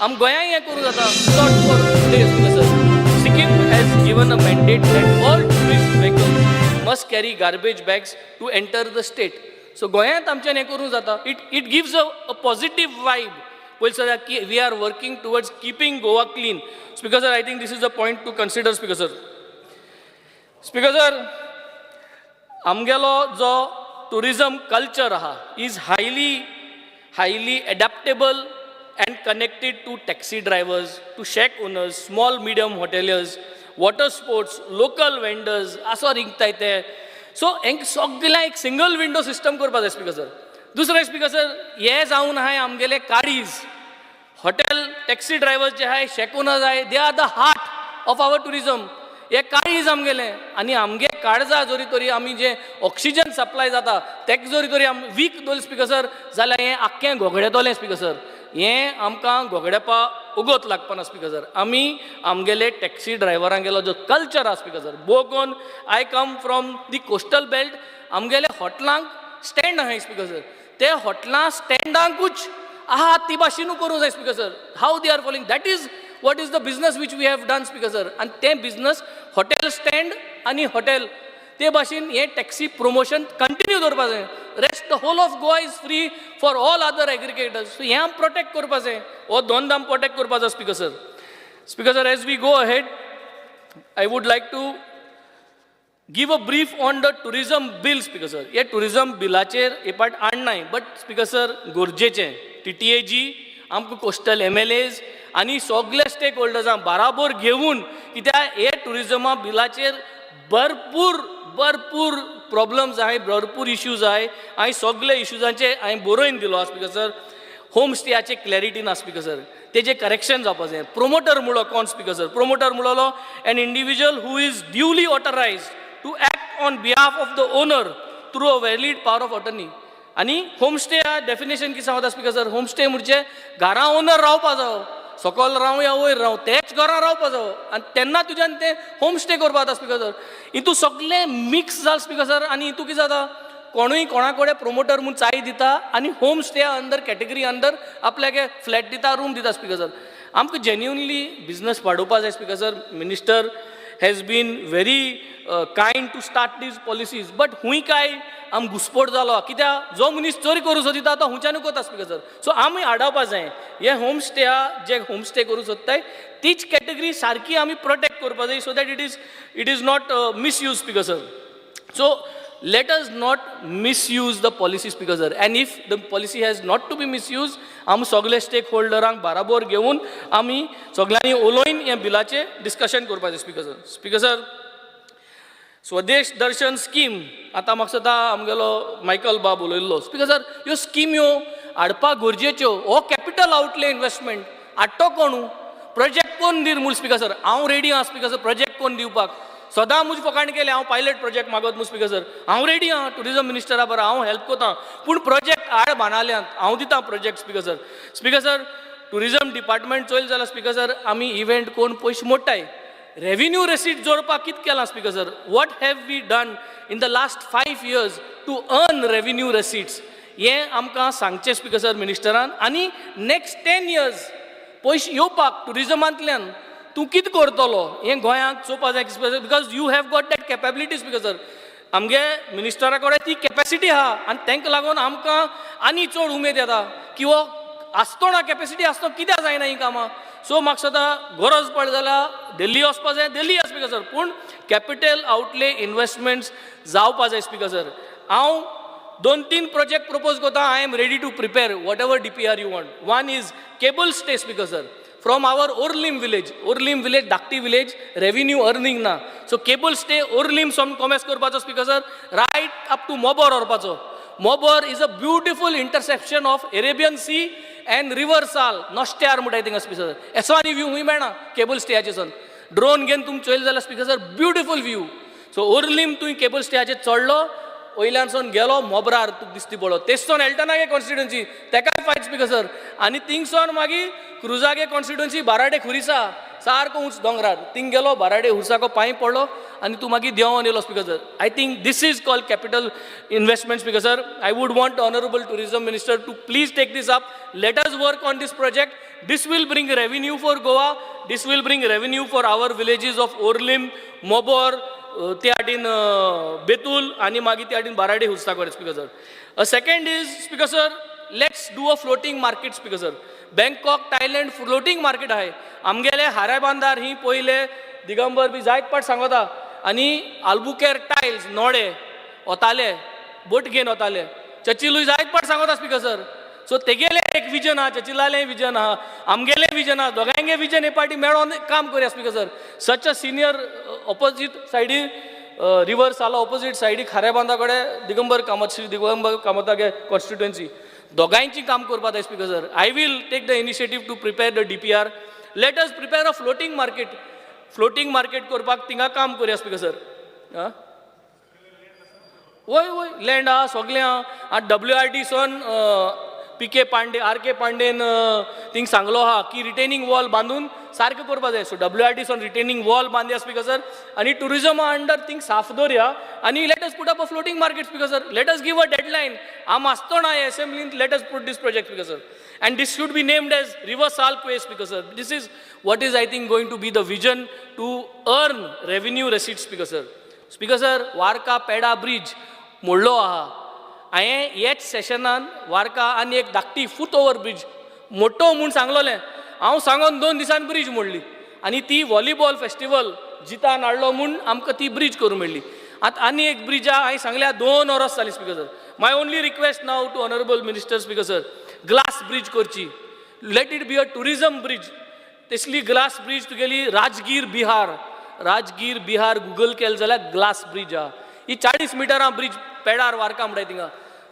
आम गोंयांय हें करूं जाता. Not for days, sir. Sikkim has given a mandate that all tourist vehicles must carry garbage bags to enter the state. So गोंयांत आमच्यान हें करूं जाता. It gives a positive vibe पयलीं सर की we are working towards keeping Goa clean. Speaker sir, I think this is a point to consider, Speaker sir. Speaker sir, आमगेलो जो tourism culture आहा is highly highly adaptable and connected to taxi drivers, to shack owners, small medium hoteliers, water sports, local vendors आसो रिंगताय ते. So हेंक सगळ्यांक एक single window system करपा जाय, speaker sir. दुसरें, स्पीकर सर, हे जावन आहाय आमगेले काडीज, हॉटेल, टॅक्सी ड्रायव्हर्स जे आहाय, शॅक ओनर्स आहाय, they are the heart of our tourism. हे काळीज आमगेलें आनी आमगे काळजा जरी तरी आमी जे ऑक्सिजन सप्लाय जाता तेक जरी तरी आमी वीक दवरलें, स्पीकर सर, जाल्यार हें आख्खें गोगडेतलें. स्पीकर सर, हें आमकां गोगडेपा उगोत लागपाना. स्पीकर सर, आमी आमगेले टॅक्सी ड्रायव्हरांगेलो जो कल्चर आहा, स्पीकर सर, बोगोन I come from the coastal belt. आमगेले हॉटलांक स्टँड आहाय, स्पीकर सर. ते हॉटलां स्टँडांकूच आहा ती भाशेनू करूंक जाय, Speaker sir. How they are following, that is what is the business which we have done, Speaker sir. आनी तें बिजनस हॉटेल स्टँड आनी हॉटेल ते भाशेन हें टॅक्सी प्रमोशन कंटिन्यू दवरपा जाय. Rest, the whole of Goa is free for all other aggregators. So हें आमी प्रोटेक्ट करपा जाय, हो धंदो आमी प्रोटेक्ट करपा जाय, Speaker sir. Speaker sir, as we go ahead, I would like to give a brief on the tourism bill, Speaker sir. हे टुरिझम बिलाचेर हे पाट आणनाय, बट स्पीकर सर, गरजेचें टीटीएजी, आमकां कोस्टल एमएलएज आनी सगळे स्टेक होल्डर्सांक बाराबोर घेवन, कित्याक हे टुरिझमा बिलाचेर भरपूर भरपूर प्रॉब्लम्स आहाय, भरपूर इश्यूज आहाय. हांवें सगळे इश्यूजांचे हांवें बरोवन दिलो. स्पीकर सर, होम स्टेयाचे क्लॅरिटी ना, स्पीकर सर, तेजें करेक्शन जावपा जाय. प्रोमोटर म्हणलो कोण, स्पीकर सर? प्रोमोटर म्हणलो an individual who is duly authorized to act on behalf of the owner through a valid power of attorney. आनी होमस्टे डेफिनेशन कितें सांगता, स्पीकर सर? होमस्टे म्हणजे घरा ओनर रावपा जावो, सकल रावं या वयर रावं, तेच घरां रावपा जावो आनी तेन्ना तुज्यान तें होमस्टे करपा जाता. स्पीकर सर, हितू सगळें मिक्स जाल, स्पीकर सर. आनी हितू कितें जाता, कोणूय कोणा कडेन प्रोमोटर म्हूण चाय दिता आनी होम स्टे अंदर कॅटेगरी अंदर आपल्याक फ्लॅट दिता, रूम दिता. स्पीकर सर, आमकां जेन्युनली बिजनस वाडोवपा जाय. Speaker sir, minister has been very kind to start these policies, but हुंय काय आम घुसपोट जालो, कित्याक जो मनीस चोरी करूं सोदिता तो हुंच्यानू कोता, स्पीकर सर. सो आमी आडावपा जाय. हे होम स्टे, जे होम स्टे करूं सोदताय, तीच कॅटेगरी सारकी आमी प्रोटेक्ट करपा जाय, so that it is not misuse, Speaker sir. So let us not misuse the policy, Speaker sir. And if the policy has not to be misused, आमी सगळे stake होल्डरांक बाराबोर घेवन आमी सगळ्यांनी उलोवन ह्या बिलाचें डिस्कशन करपाचें, स्पीकर सर. स्पीकर सर, स्वदेश दर्शन स्कीम आतां म्हाका दिसता आमगेलो मायकल बाब उलयल्लो. स्पीकर सर, ह्यो स्किम्यो हाडपाक गरजेच्यो. हो कॅपिटल आउटले इन्वेस्टमेंट हाडटो कोणू? प्रोजेक्ट कोण दी म्हूण? स्पीकर सर, हांव रेडी आहा, स्पीकर सर, प्रोजेक्ट कोण दिवपाक. सदां म्हज फकाण केलें हांव पायलट प्रोजेक्ट मागत म्हूण. स्पीकर सर, हांव रेडी आहा, टुरिजम मिनिस्टरा बरो हांव हेल्प कोता, पूण प्रोजेक्ट हाड बाणाल्यांत, हांव दिता project, Speaker sir. Speaker sir, tourism department Choyal जाल्यार, स्पीकर सर, आमी इव्हेंट कोण पयशे मोडटाय. रेव्हेन्यू रेसीट जोडपाक कितें केलां, Speaker sir? What have we done in the last 5 years to earn revenue receipts, हें आमकां सांगचें, स्पीकर सर, मिनिस्टरान. आनी नेक्स्ट 10 इयर्स पयशे येवपाक टुरिजमांतल्यान तूं कितें करतलो हें गोंयांक चोवपा जाय, because you have got that capability, Speaker sir. आमगे मिनिस्टरा कडेन ती कॅपेसिटी आहा आनी तांकां लागून आमकां आनी चड उमेद येता की हो आसतना, कॅपेसिटी आसतना कित्याक जायना हीं कामां? सो म्हाका दिसता गरज पडली जाल्यार दिल्ली वचपा जाय, दिल्ली स्पीकर सर, पूण कॅपिटल आउटले इन्वेस्टमेंट्स जावपा जाय. स्पीकर सर, हांव दोन तीन प्रोजेक्ट प्रपोज करता. I am ready to prepare whatever DPR you want. One is cable stay, Speaker sir, from our Orlim village. Orlim village धाकटी विलेज, रेव्हेन्यू अर्निंग ना. So cable stay Orlim सावन कॉमेस करपाचो, Speaker sir, right up to Mobor व्हरपाचो. Mobor is a beautiful intersection of Arabian Sea and river Sal. नॉस्ट्यार म्हणटाय थिंगा, speaker sir. एसवानी view खूंय मेळना. Cable स्टेयाचे सन drone घेवन तुमी चोयले जाल्यार, Speaker sir, beautiful view. So Orlim तुवें केबल स्टेयाचेर चडलो, वयल्यान सावन गेलो मोबरार, तुका दिसती पडलो. तेचसोन एल्टनागे कॉन्स्टिट्युन्सी, तेकाय फायट, स्पीकर सर. आनी थिंगसोन मागीर क्रुजागे कॉन्स्टिट्युन्सी, बाराडे खुरिसा, सारको उंच दोंगरार, थिंग गेलो, बाराडे खुर्साको पांय पडलो. आनी तूं मागीर देंवोन येयलो, Speaker sir. I think this is called capital investment, Speaker sir. I would want honourable tourism minister to please take this up. Let us work on this project. This will bring revenue for Goa. This will bring revenue for our villages of Orlim, Mobor, त्या वाटेन बेतूल आनी मागीर त्या वाटेन बाराडे हुस्ता. Speaker sir, second is, Speaker sir, let's do a floating market, Speaker sir. Bangkok, Thailand floating market आहे. आमगेले हाराबांदार ही पयले दिगंबर बी जायत पाट सांगता आनी आल्बुकेर टायल्स नोडे वताले, बोट घेवन वताले. चर्चिलूय जायत पाट सांगता, स्पीकर सर. सो तेगेलें एक विजन आहा, चर्चिलालें विजन आहा, आमगेलें विजन आहा, दोगांयगे विजन हे पार्टी मेळोन काम करया, Speaker sir. Such a senior opposite सायडी, रिवर साला ऑपोजीट सायडी खाऱ्या कडेन दिगंबर कामत, श्री दिगंबर कामतागे कॉन्स्टिट्युएन्सी, दोगांयची काम करपाक जाय, Speaker sir. I will take the initiative to prepare the DPR. Let us prepare a floating market. Floating market करपाक थिंगा काम करया, स्पीकर सर. आं, वय वय, लँड आहा, सगलें आहा. आतां डब्ल्यू आर डी सोन P K Pandey, R K पांडेन थिंग सांगलो आहा की रिटेनिंग वॉल बांदून सारकें करपा जाय. सो डब्ल्यू आर डी सोन रिटेनिंग वॉल बांदया, स्पीकर सर, आनी टुरिजमा अंडर थिंग साफ दवरया आनी let us put up a floating market, Speaker sir. Let us give a deadline. आम आसतो ना असेंब्लीन, let us put this project, Speaker sir, and this should be named as River Sal Quay, Speaker sir. This is what is, I think, going to be the vision to earn revenue receipt, Speaker sir. Speaker sir, Varca Peda bridge मोडलो आहा. हांवें हेच सेशनान वार्का आनी एक धाकटी foot over bridge मोठो म्हूण सांगलोलें. हांव सांगोन 2 दिसान ब्रीज मोडली आनी ती व्हॉलीबॉल फेस्टिवल जितान हाडलो म्हूण आमकां ती ब्रीज करूंक मेळ्ळी. आतां आनी एक ब्रिजा हांवें सांगल्या, 2 वरस जालीं, Speaker sir. My only request now to honourable minister, Speaker sir, glass bridge करची. Let it be a tourism bridge. तसली ग्लास ब्रीज तुगेली राजगीर बिहार, राजगीर बिहार गुगल केलें जाल्यार ग्लास ब्रीज आहा. ही 40 मिटरां ब्रीज पेडार वार्का म्हणटाय थिंगा.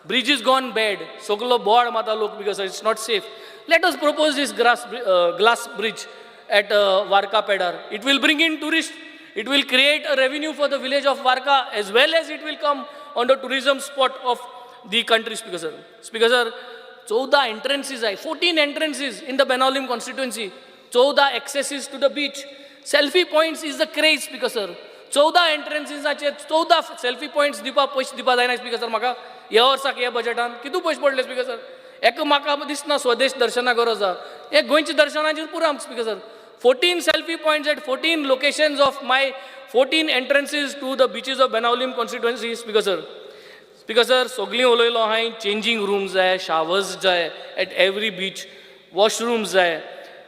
Bridge is gone bad. सगलो बोवाळ मारता लोक because it's not safe. Let us propose this glass bridge at Varca Pedar. It will bring in tourist. It will create a revenue for the village of Varca as well as it will come on the tourism spot of the country, Speaker sir. Speaker sir, 14 entrances आहे, 14 entrances in the Benaulim constituency, 14 accesses to the beach. Selfie points is the craze, Speaker sir. 14 एंट्रन्सीसाचेर 14 selfie points दिवपाक पयशे दिवपा जायना, speaker sir. म्हाका ह्या वर्साक ह्या बजेटान कितू पयशे पडले, स्पीकर सर? एका म्हाका दिसना स्वदेश दर्शना गरज आहा. हे गोंयच्या दर्शनाचेर पुरो आमकां, Speaker sir. 14 selfie points at 14 locations of my 14 entrances to the beaches of Benaulim constituency, Speaker sir. Speaker sir, सगलीं उलयलो हांवें. चेंजींग रूम्स जाय, शावर्स जाय एट एवरी बीच, वॉशरूम्स जाय,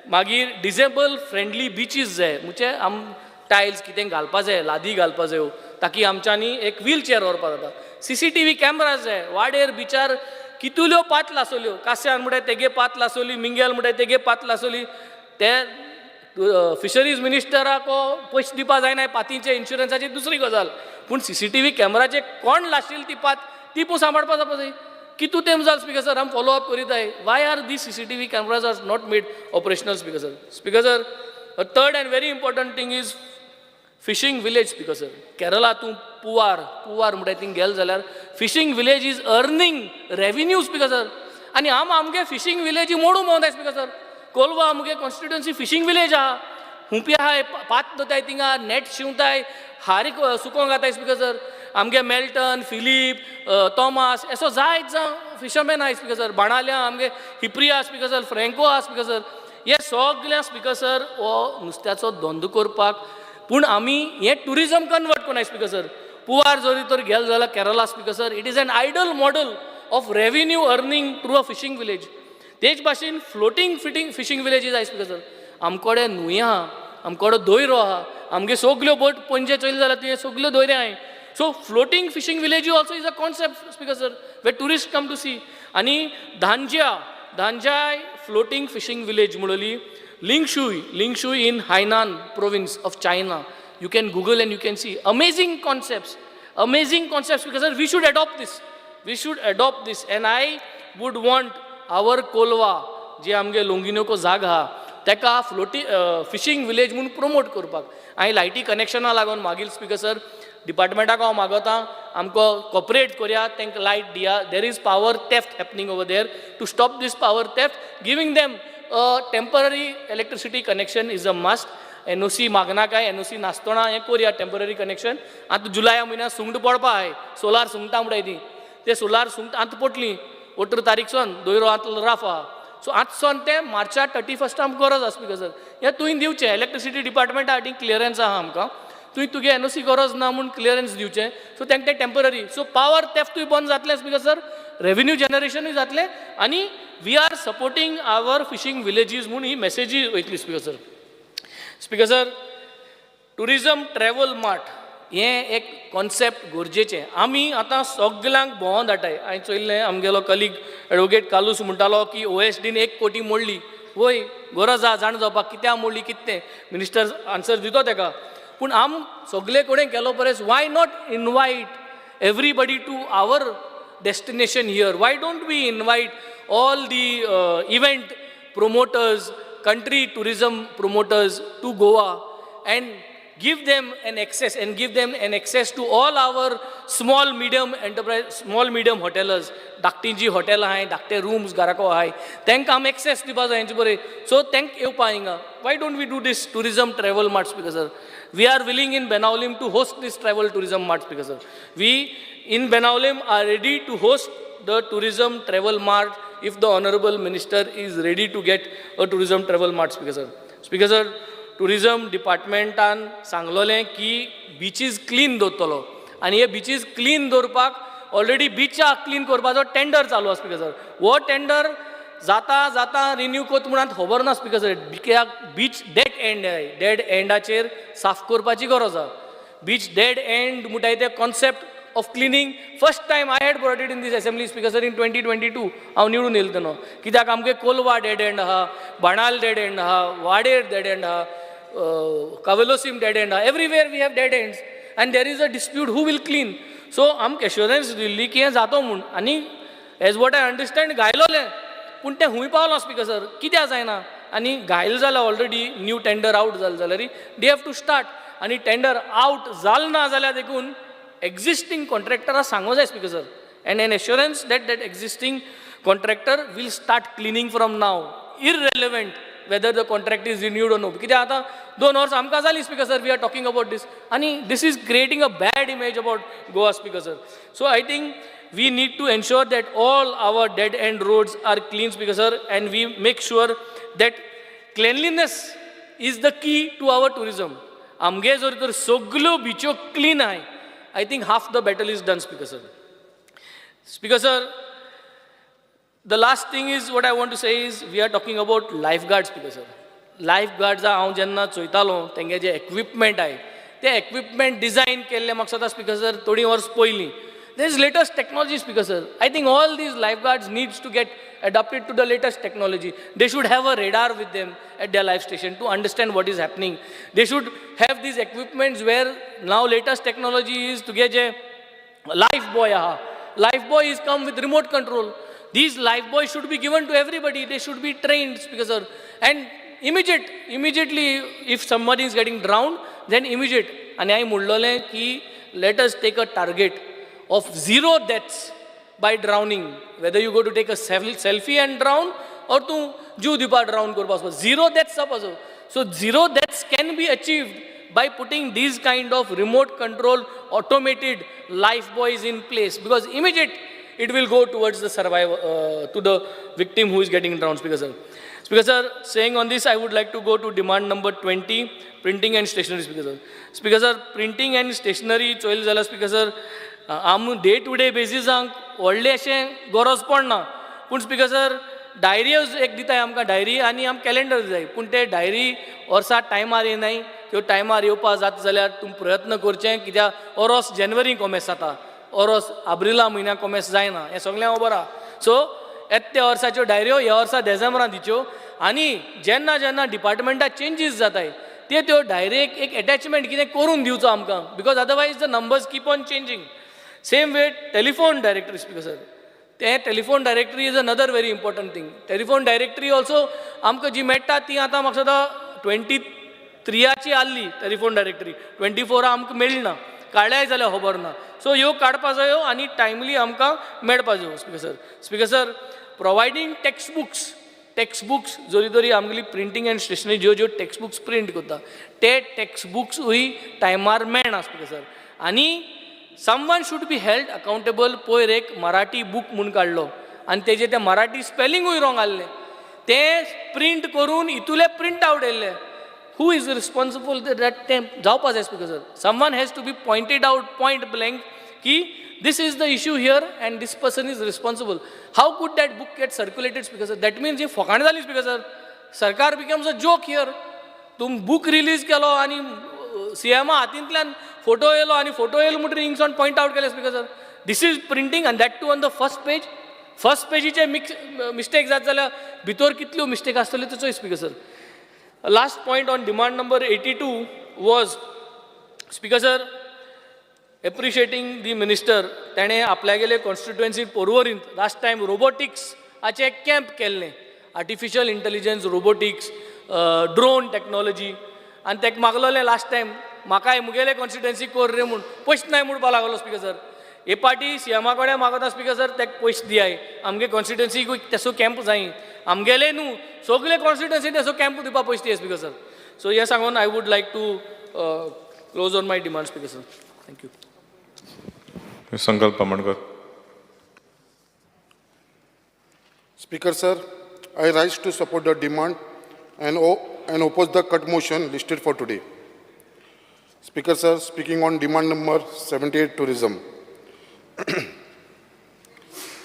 मागीर डिजेबल फ्रेंडली बिचीस जाय. म्हणजे आम टायल्स कितें घालपा जाय, लादी घालपा जायो, ताकी आमच्यांनी एक व्हील चेअर व्हरपा जाता. सीसीटीव्ही कॅमराज जाय. वाडेर बिचार कितल्यो पात लासोल्यो. कास्यान म्हणटाय तेगे पात लासोली, मिंगेल म्हणटाय तेगे पात लासोली. ते फिशरीज मिनिस्टराक पयशे दिवपा जायना पातींचे इन्शुरन्साची, दुसरी गजाल. पूण सीसीटीव्ही कॅमेराचे कोण लाशील ती पात, ती पूण सांबाळपा जावपा जाय. कितू तेंप जाल, स्पीकर सर, आमी फॉलो अप करीताय. Why are the CCTV cameras are not made operational, Speaker sir? Speaker sir, third and very important thing is fishing village, Speaker sir. Kerala तूं पुवार, पुवार म्हणटाय थिंग गेल जाल्यार fishing village is earning revenue, Speaker sir. आनी आम आमगे fishing विलेजी मोडू भोंवताय, speaker sir. Colva आमगे constituency fishing village आहा. हुंपी आहाय, पात दोताय थिंगा, नेट शिंवताय, हारीक सुकोंक घाताय, स्पीकर सर. आमगे मेल्टन फिलीप थॉमास असो जायत जावं फिशरमॅन आहाय, स्पीकर सर. बाणाल्या आमगे हिप्रिया, स्पीकर सर, फ्रँको आहा, स्पीकर सर. हे सगळ्या, स्पीकर सर, हो नुस्त्याचो धंदो करपाक पूण आमी हें ट्युरिजम कन्वर्ट कोनाय, स्पीकर सर. पुवार जरी तर गेल जाल्यार Kerala, Speaker sir, it is an ideal model of revenue earning through a fishing village. तेच भाशेन फ्लोटींग फिटींग फिशींग विलेजीस आहाय, स्पीकर सर. आमकोडे न्हंय आहा, आमकोडे दोयरो आहा. आमगे सगल्यो बोट पणजे चोयले जाल्यार तुवें सगल्यो दोयरे आहाय. So floating fishing village also is a concept, Speaker sir, where tourist come to see. आनी धांज्या, धांजाय फ्लोटींग फिशींग विलेज म्हणली Lingshui, Lingshui in Hainan province of China. You can Google and you can see amazing concepts, amazing concepts, because we should adopt this. We should adopt this. And I would want our Colva, जे आमगे लोंगिनोको जाग आहा, तेका फ्लोटी fishing village म्हूण promote करपाक हांवें लायटी कनेक्शना लागून मागीर, स्पीकर सर, डिपार्टमेंटाक हांव मागता, आमकां कॉपरेट करया, तांकां लायट दिया. There is power theft happening over there. To stop this power theft, giving them a temporary electricity connection is a must. NOC मागनाकाय, एनओसी नासतना हें करया टेंपररी कनेक्शन. आतां जुलया म्हयन्यात सुंगट पडपा आहाय, सोलार सुंगटां म्हणटाय ती, ते सोलार सुंगटां आतां पडलीं 18 तारीख सोन दोयरो आतां राफ आहा. सो आतां सोन ते मार्चा 31 आमकां गरज आसा, स्पिकर सर. हें तुवें दिवचें इलेक्ट्रिसिटी डिपार्टमेंटा हाटी क्लियरन्स आहा आमकां. तुवें तुगे एनओसी गरज ना म्हूण क्लियरन्स दिवचें. सो तांकां तें टेंपररी, सो पावर थेफ्टूय बंद जातलें स्पिकर सर, रेवेन्यू जनरेशनूय जातलें आनी we are supporting our fishing villages म्हूण ही मॅसेजूय वयतली, speaker sir. Speaker sir, tourism travel mart हें एक कॉन्सेप्ट गरजेचें. आमी आतां सगल्यांक भोंवोन धाडटाय. हांवें चोयल्लें, आमगेलो कलीग एडवोकेट कार्लूस म्हणटालो की ओएसडीन 1 कोटी मोडली. वय, गरज आहा जाणा जावपाक कित्याक मोडली, कितें तें. मिनिस्टर आन्सर दितो तेका. पूण आम सगले कडेन गेलो परस why not invite everybody to our destination here? Why don't we invite all the event promoters, country tourism promoters to Goa and give them an access and give them an access to all our small medium enterprise, small medium hotels? धाकटी जी हॉटेलां आहाय, धाकटे rooms घराको आहाय, तांकां आमी access दिवपा जाय हेंचे बरें. सो तांकां येवपा हिंगा. Why don't we do this tourism travel mart, speaker sir? We are willing in Benaulim to host this travel tourism mart, speaker sir. We in Benaulim are ready to host the tourism travel mart if the honorable minister is ready to get a tourism travel mart, speaker sir. Speaker sir, tourism डिपार्टमेंटान सांगलोलें की beaches clean दवरतलो आनी हे beaches clean दवरपाक already बिचां clean करपाचो tender चालू आसा, speaker sir. हो tender जाता जाता रिन्यू कोत म्हणून खबर ना, स्पिकर सर. कित्याक बीच डेड एंड, डेड एंडाचेर साफ करपाची गरज आहा. बीच डेड एंड म्हणटाय ते concept of cleaning, first time I had brought it in this assembly, speaker sir, in 2022, हांव निवडून येयलो तेन्ना. कित्याक आमगे कोलवा डेड एंड आहा, बाणाल डेड एंड आहा, वाडेर डेड एंड आहा, कावेलोसीम डेड एंड आहा. Everywhere we have dead ends and there is a dispute who will clean. So आमकां एश्योरन्स दिल्ली की हें जातो म्हूण आनी एज what I understand घायलोलें, पूण तें खूंय पावलां, स्पिकर सर? कित्याक जायना? आनी घायल जाल्यार ऑलरेडी न्यू टेंडर आवट जालें जाल्यार they have to start. आनी टेंडर आवट जाल ना जाल्यार देखून एक्झिस्टींग कॉन्ट्रॅक्टराक सांगूं जाय, speaker sir, and an assurance that that existing contractor will start cleaning from now, irrelevant whether the contract is renewed or no. कित्याक आतां 2 वर्सां आमकां जालीं, speaker sir, we are talking about this आनी this is creating a bad image about Goa, speaker sir. So I think we need to ensure that all our dead end roads are clean, speaker sir, and we make sure that cleanliness is the key to our tourism. आमगे जर तर सगल्यो बिच्यो clean आहाय, I think half the battle is done, speaker sir. Speaker sir, the last thing is what I want to say is we are talking about lifeguards, speaker sir. Life गार्ड्सां हांव जेन्ना चोयतालो, तेंगे जे equipment आहाय, ते equipment design केल्ले म्हाका दिसता, speaker sir, थोडीं वर्स पयलीं. There is latest technology, speaker sir. I think all these lifeguards needs to get adapted to the latest technology. They should have a radar with them at their life station to understand what is happening. They should have these equipments where now latest technology is to get a life buoy aha. Life buoy is come with remote control. These life buoys should be given to everybody. They should be trained, speaker sir. And immediately if somebody is getting drowned, then immediate. आनी हांवें म्हणलोलें की let us take a target of zero deaths by drowning, whether you go to take a selfie and drown or तूं जीव दिवपाक ड्रावन करपाक वचपा, zero deaths जावपा जाय. So zero deaths can be achieved by putting these kind of remote control automated life buoys in place, because immediate it will go towards the survivor, to the victim who is getting drowned, speaker sir. Speaker sir, saying on this, I would like to go to demand number 20, printing and stationery, speaker sir. Speaker sir, printing and stationery Choyal जाल्यार, speaker sir, आम day two day बेसिसांक व्हडलें अशें गरज पडना. पूण speaker sir, diary एक दिताय आमकां, डायरी आनी आम कॅलेंडर जाय. पूण ते डायरी वर्सा टायमार येनाय. त्यो टायमार येवपा जाता जाल्यार तुमी प्रयत्न करचें, कित्याक ओरोस जेनवरी कोमेस जाता, ओरोस आब्रिला म्हयन्याक कोमेस जायना, हें सगळें खबर आहा. सो येता त्या वर्साच्यो डायऱ्यो ह्या वर्सा देसेंबरान दिच्यो आनी जेन्ना जेन्ना डिपार्टमेंटात चेंजीस जाताय, ते त्यो डायरेक एक एटॅचमेंट कितें करून दिवचो आमकां, because otherwise the numbers keep on changing. Same way, telephone directory, speaker sir. ते telephone directory is another very important thing. Telephone directory also आमकां जी मेळटा ती आतां म्हाका दिसता 23आची आहली टेलिफोन डायरेक्टरी. 24 आमकां मेळना, काडल्याय जाल्यार खबर ना. सो ह्यो काडपा जायो आनी टायमली आमकां मेळपा जायो, speaker sir. Speaker sir, providing text books. Text books जरी तरी आमगेली प्रिंटींग अँड स्टेशनरी ज्यो ज्यो टॅक्स्ट बुक्स प्रिंट करता ते टॅक्स्ट बुक्सूय टायमार मेळना स्पीकर सर. आनी someone should be held accountable. पयर एक मराठी बूक म्हूण काडलो आनी तेजें तें मराठी स्पेलिंगूय रोंग आहलें, तें प्रिंट करून इतुले प्रिंट आवट येयल्ले. Who is responsible that? तें जावपा जाय, Speaker sir. Someone has to be pointed out point blank की this is the issue here and this person is responsible. How could that book get circulated, Speaker sir? That means ही फकाणां जाली, speaker sir. सरकार becomes a joke here. तुम book release केलो आनी सीएमा हातींतल्यान photo येयलो आनी फोटो येयलो म्हणटकीर हिंगसावन पॉयंट आवट केलें. Speaker sir, this is printing, and that too on the first page. First पेजीचे mix mistake जात जाल्यार भितर कितल्यो मिस्टेक आसतल्यो तेचोय. Speaker sir, last point on demand number 82 was, Speaker sir, appreciating the minister. ताणें आपल्यागेले constituency पोरवरींत last time रोबोटिक्साचें एक camp केल्लें, artificial intelligence, robotics, drone technology. आनी ताका मागलोलें लास्ट टायम म्हाकाय मुगेले कॉन्स्टिट्युएन्सी कोर रे म्हूण, पयशे नाय म्हणपा लागलो. स्पीकर सर, हे पाटी सीएमा कडेन मागता, स्पीकर सर, ताका पयशे दियाय, आमगे कॉन्स्टिट्युएन्सीकूय तेसो कॅम्प जाय. आमगेले न्हू, सगले कॉन्स्टिट्युएन्सी तेसो कॅम्प दिवपा पयशे दिया, स्पीकर सर. सो हें सांगून I would like to close on my demand, Speaker sir. Thank you. Sankalp Amonkar. Speaker sir, I rise to support the demand and oppose the cut motion listed for today. Speaker sir, speaking on demand number 78, tourism.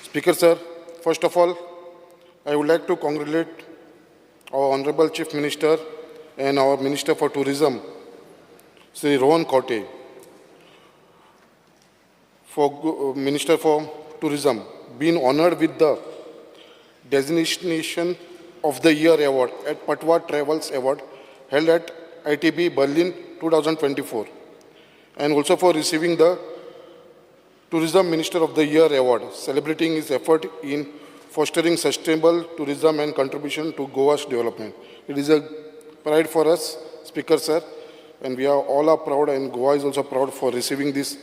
Speaker sir, first of all, I would like to congratulate our Honorable Chief Minister and our Minister for Tourism, Sri Rohan Khaunte, for Minister for Tourism, being honored with the Designation of the Year Award at Patwa Travels Award held at ITB Berlin 2024, and also for receiving the Tourism Minister of the Year Award, celebrating his effort in fostering sustainable tourism and contribution to Goa's development. It is a pride for us, Speaker sir, and we are all are proud, and Goa is also proud for receiving this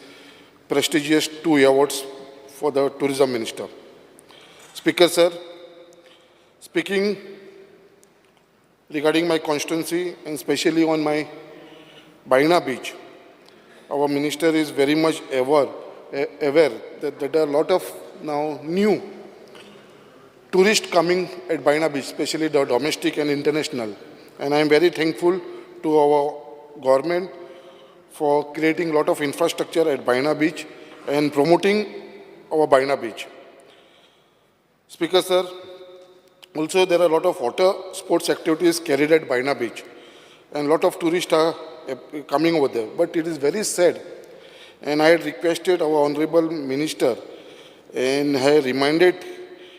prestigious two awards for the Tourism Minister. Speaker sir, speaking regarding my constituency and especially on my Baina Beach, our minister is very much aware that there are a lot of now new tourists coming at Baina Beach, especially the domestic and international. And I am very thankful to our government for creating a lot of infrastructure at Baina Beach and promoting our Baina Beach. Speaker sir, also there are a lot of water sports activities carried at Baina Beach, and a lot of tourists are coming over there. But it is very sad, and I had requested our Honorable Minister and I reminded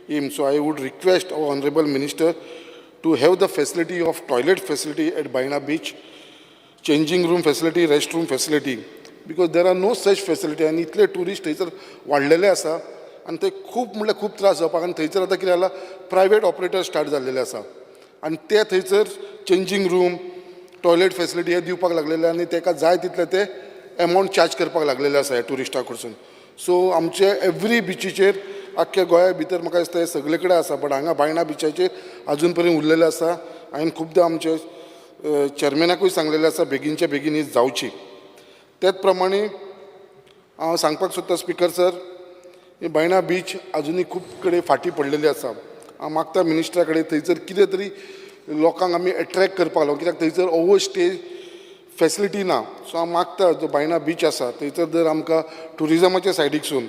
him, so I would request our Honorable Minister to have the facility of toilet facility at Baina Beach, changing room facility, restroom facility, because there are no such facility. आनी इतले tourist थंयसर वाडलेले आसा आनी ते खूब म्हणल्यार खूब त्रास जावपाक. आनी थंयसर आतां कितें जालां, प्रायवेट ऑपरेटर स्टार्ट जाल्लेले आसा आनी ते थंयसर चेंजींग रूम, टॉयलेट फेसिलिटी हे दिवपाक लागलेले आनी ताका जाय तितले ते एमावंट चार्ज करपाक लागलेले आसा ह्या टुरिस्टा कडसून. सो आमचे एवरी बिचीचेर आख्ख्या गोंया भितर म्हाका दिसता हे सगळे कडेन आसा, बट हांगा बायणा बिचाचेर अजून पर्यंत उरलेले आसा. हांवें खुबदां आमचे चेअरमॅनाकूय सांगलेलें आसा, बेगीनच्या बेगीन ही जावची. तेच प्रमाणे हांव सांगपाक सोदता, स्पिकर सर, ही बायणा बीच अजुनूय खूब कडेन फाटीं पडलेली आसा. हांव मागता मिनिस्टरा कडेन, थंयसर कितें तरी लोकांक आमी एट्रेक्ट करपाक लागून, कित्याक थंयसर ओवर स्टे फेसिलिटी ना. सो हांव मागता, जो बायणा बीच आसा थंयसर जर आमकां ट्युरिजमाच्या सायडीकसून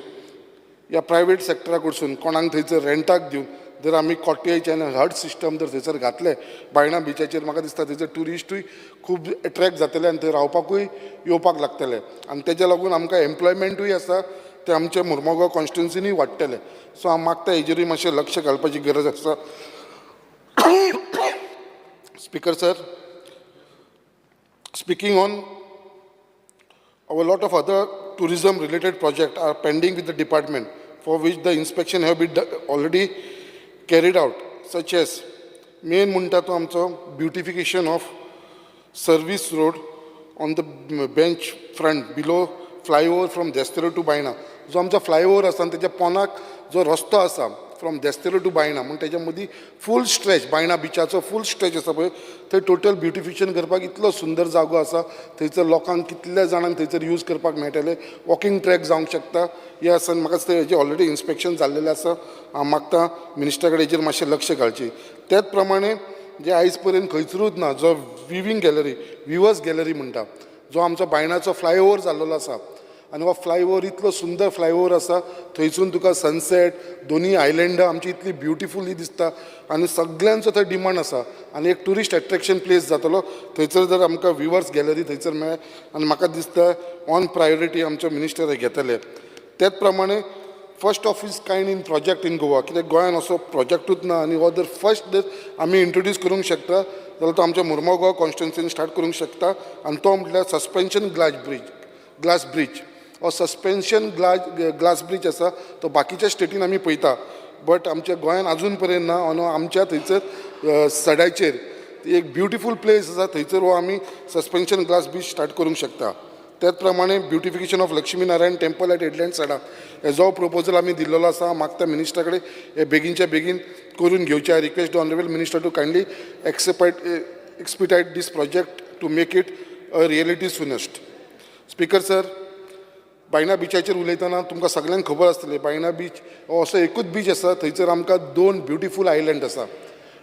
या प्रायवेट सेक्टरा कडसून कोणाक थंयसर रेंटाक दिवन जर आमी कॉटेज आनी हट सिस्टम जर थंयसर घातले बायणा बिचाचेर, म्हाका दिसता थंयसर ट्युरिस्टूय खूब एट्रेक्ट जातले आनी थंय रावपाकूय येवपाक लागतले आनी तेज्या लागून आमकां एम्प्लॉयमेंटूय आसा ते आमच्या मुर्मुगांव कॉन्स्टिट्युन्सीनूय वाडटले. सो हांव मागता, हेजेरूय मातशें लक्ष घालपाची गरज आसा. Speaker sir, speaking on a lot of other tourism related projects are pending with the department, for which the inspection have been already carried out, such as main म्हणटा तो आमचो beautification of service road on the bench front below flyover from Desterro to Baina. जो आमचो flyover आसा आनी तेच्या पोनाक जो रस्तो आसा फ्रॉम देस्तेरो टू बायणा म्हूण तेज्या मदीं फूल स्ट्रेच बायणा बिचाचो फूल स्ट्रेच आसा पळय, थंय टोटल ब्युटिफिकेशन करपाक इतलो सुंदर जागो आसा. थंयसर लोकांक कितल्या जाणांक थंयसर यूज करपाक मेळटलें, वॉकिंग ट्रॅक जावंक शकता. हें आसा आनी म्हाका दिसता हेजें ऑलरेडी इन्स्पेक्शन जाल्लेलें आसा. हांव मागता मिनिस्टरा कडेन हेजेर मातशें लक्ष घालचें. त्याच प्रमाणे जे आयज पर्यंत खंयसरूच ना, जो विवींग गॅलरी, विवर्स गॅलरी म्हणटा, जो आमचो बायणाचो फ्लायओवर जाल्लेलो आसा आनी हो फ्लायओवर इतलो सुंदर फ्लायओवर आसा, थंयसून तुका सनसेट, दोनी आयलंडां आमची इतली ब्युटिफुली दिसता आनी सगल्यांचो थंय डिमांड आसा आनी एक ट्युरिस्ट एट्रेक्शन प्लेस जातलो थंयसर जर आमकां विवर्स गॅलरी थंयसर मेळ्ळें. आनी म्हाका दिसता ऑन प्रायोरिटी आमचे मिनिस्टर हे घेतले. त्याच प्रमाणे first of its kind in project in Goa, कित्याक गोंयान असो प्रोजेक्टूच ना आनी हो जर फर्स्ट जर आमी इंट्रोड्यूस करूंक शकता जाल्यार तो आमच्या मुर्मो गोवा कॉन्स्टिट्युन्सीन स्टार्ट करूंक शकता. आनी तो म्हटल्यार suspension glass bridge. हो सस्पेन्शन ग्लास ब्रीज आसा, तो बाकीच्या स्टेटीन आमी पळयता, बट आमच्या गोंयान अजून पर्यंत ना. आनी आमच्या थंयसर सड्याचेर एक ब्युटिफूल प्लेस आसा, थंयसर हो आमी सस्पेन्शन ग्लास ब्रीज स्टार्ट करूंक शकता. त्याच प्रमाणे beautification of Lakshmi Narayan temple at Headland Sada, हेजो प्रपोजल आमी दिल्लेलो आसा. मागता मिनिस्टरा कडेन हे बेगीनच्या बेगीन करून घेवचें. I request the honourable minister to kindly expedite this project to make it a reality soonest. Speaker sir, Baina बिचाचेर उलयतना तुमकां सगल्यांक खबर आसतलें, बायणा बीच हो असो एकूच बीच आसा थंयसर आमकां दोन ब्युटिफूल आयलंड आसा.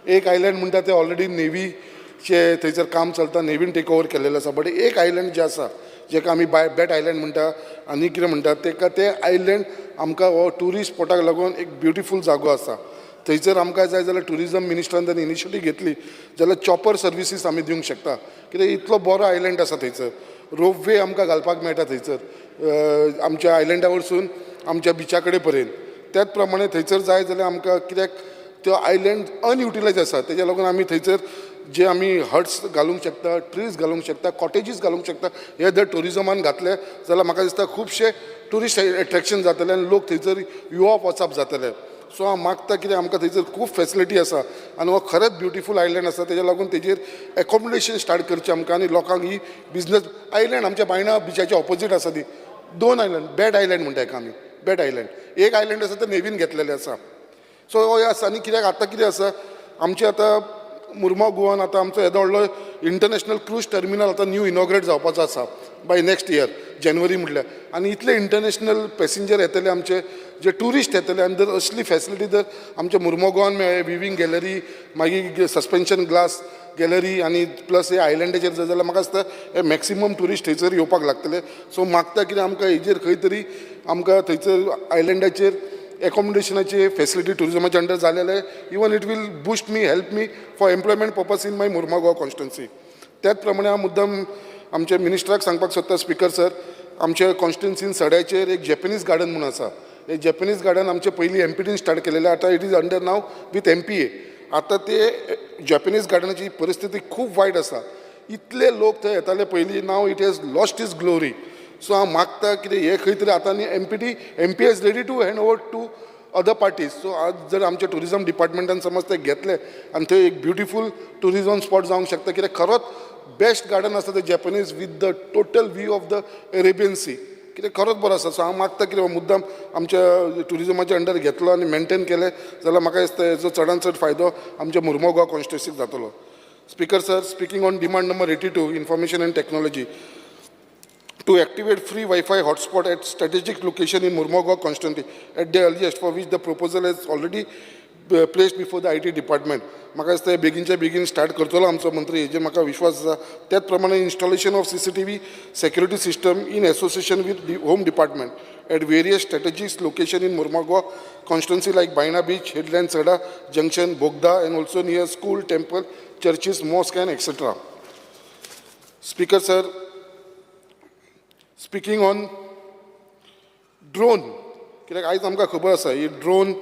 एक आयलंड म्हणटा ते ऑलरेडी नेवीचे थंयसर काम चलता, नेवीन टेक ओवर केल्लेलें आसा. बट एक आयलंड जें आसा, जेका आमी बेट आयलंड म्हणटा आनी कितें म्हणटा तेका, ते आयलंड आमकां हो ट्युरिस्ट स्पॉटाक लागून एक ब्युटिफूल जागो आसा. थंयसर आमकां जाय जाल्यार ट्युरिजम मिनिस्टरान जर इनिशिएटीव घेतली जाल्यार चॉपर सर्विसीस आमी दिवंक शकता, कित्याक इतलो बरो आयलंड आसा. थंयसर रोपवे आमकां घालपाक मेळटा थंयसर आमच्या आयलंडा वरसून आमच्या बिचा कडेन पर्यंत. त्याच प्रमाणे थंयसर जाय जाल्यार आमकां, कित्याक त्यो आयलंड अनयुटिलायज आसा, तेज्या लागून आमी थंयसर जे आमी हट्स घालूंक शकता, ट्रीज घालूंक शकता, कॉटेजीस घालूंक शकता. हे जर ट्युरिजमान घातले जाल्यार म्हाका दिसता खुबशे ट्युरिस्ट एट्रेक्शन जातलें आनी लोक थंयसर येवप वचप जातलें. सो हांव मागता, कित्याक आमकां थंयसर खूब फेसिलिटी आसा आनी हो खरेंच ब्युटिफूल आयलंड आसा, तेज्या लागून तेजेर एकोमोडेशन स्टार्ट करचें आमकां आनी लोकांक ही बिजनस आयलंड आमच्या बायणा बिचाच्या ऑपोजीट आसा. ती दोन आयलंड, बेट आयलंड म्हणटा हेका आमी, बेट आयलंड. एक आयलंड आसा ते नेवीन घेतलेलें आसा. सो हो आसा. आनी कित्याक आतां कितें आसा, आमचें आतां मुर्मो गोवान आतां आमचो येदो व्हडलो इंटरनॅशनल क्रूज टर्मिनल आतां न्यू इनॉग्रेट जावपाचो आसा बाय नेक्स्ट इयर जानेवारी म्हटल्यार. आनी इतले इंटरनॅशनल पॅसेंजर येतले, आमचे जे ट्युरिस्ट येतले आनी जर असली फॅसिलिटी जर आमच्या मुर्मो गोवान मेळ्ळे, विवींग गॅलरी, मागीर सस्पेन्शन ग्लास गॅलरी आनी प्लस हे आयलंडाचेर जर जाल्यार म्हाका दिसता हे मॅक्सिमम ट्युरिस्ट थंयसर येवपाक लागतले. सो मागता कितें, आमकां हेजेर खंय तरी आमकां थंयसर आयलंडाचेर एकोमोडेशनाची फेसिलिटी ट्युरिजमाच्या अंडर जालेले, even it will boost me, help me for employment purpose in my Mormugao constituency. त्याच प्रमाणे हांव मुद्दम आमच्या मिनिस्टराक सांगपाक सोदता, स्पिकर सर, आमच्या कॉन्स्टिट्युन्सीन सड्याचेर एक जॅपनीज गार्डन म्हणून आसा. हे जॅपनीज गार्डन आमचे पयलीं एमपीटीन स्टार्ट केलेलें, आतां it is under now with MPA. आतां ते जॅपनीज गार्डनाची परिस्थिती खूब वायट आसा. इतले लोक थंय येताले पयलीं, now it has lost its glory. So हांव मागता कितें, हें खंय तरी आतां न्ही MPT MPA is ready to hand over to other parties. So आज जर आमच्या ट्युरिजम डिपार्टमेंटान समज ते घेतले आनी थंय एक ब्युटिफूल ट्युरिजम स्पॉट जावंक शकता, कित्याक खरोच बेस्ट गार्डन आसा ते Japanese with the total view of the Arabian Sea, कितें खरोच बरो आसा. सो हांव मागता कितें, मुद्दाम आमच्या ट्युरिजमाच्या अंडर घेतलो आनी मेनटेन केलें जाल्यार म्हाका दिसता हेजो चडान चड फायदो आमच्या मुर्मो गोवा कॉन्स्टिट्युन्सीक जातलो. Speaker sir, speaking on demand number 82, information and technology, to activate free Wi-Fi hotspot at strategic location in Mormugao constituency at the earliest, for which the proposal has already placed before the IT department. म्हाका दिसता हे बेगीनच्या बेगीन start करतलो आमचो मंत्री, हेजेर म्हाका विश्वास आसा. त्याच प्रमाणे installation of CCTV security system in association with home department at various strategic location in Mormugao constituency like Baina Beach, Headland Sada Junction, Bogda and also near school, temple, churches, mosque and etcetera. Speaker sir, speaking on drone, कित्याक आयज आमकां खबर आसा, ही drone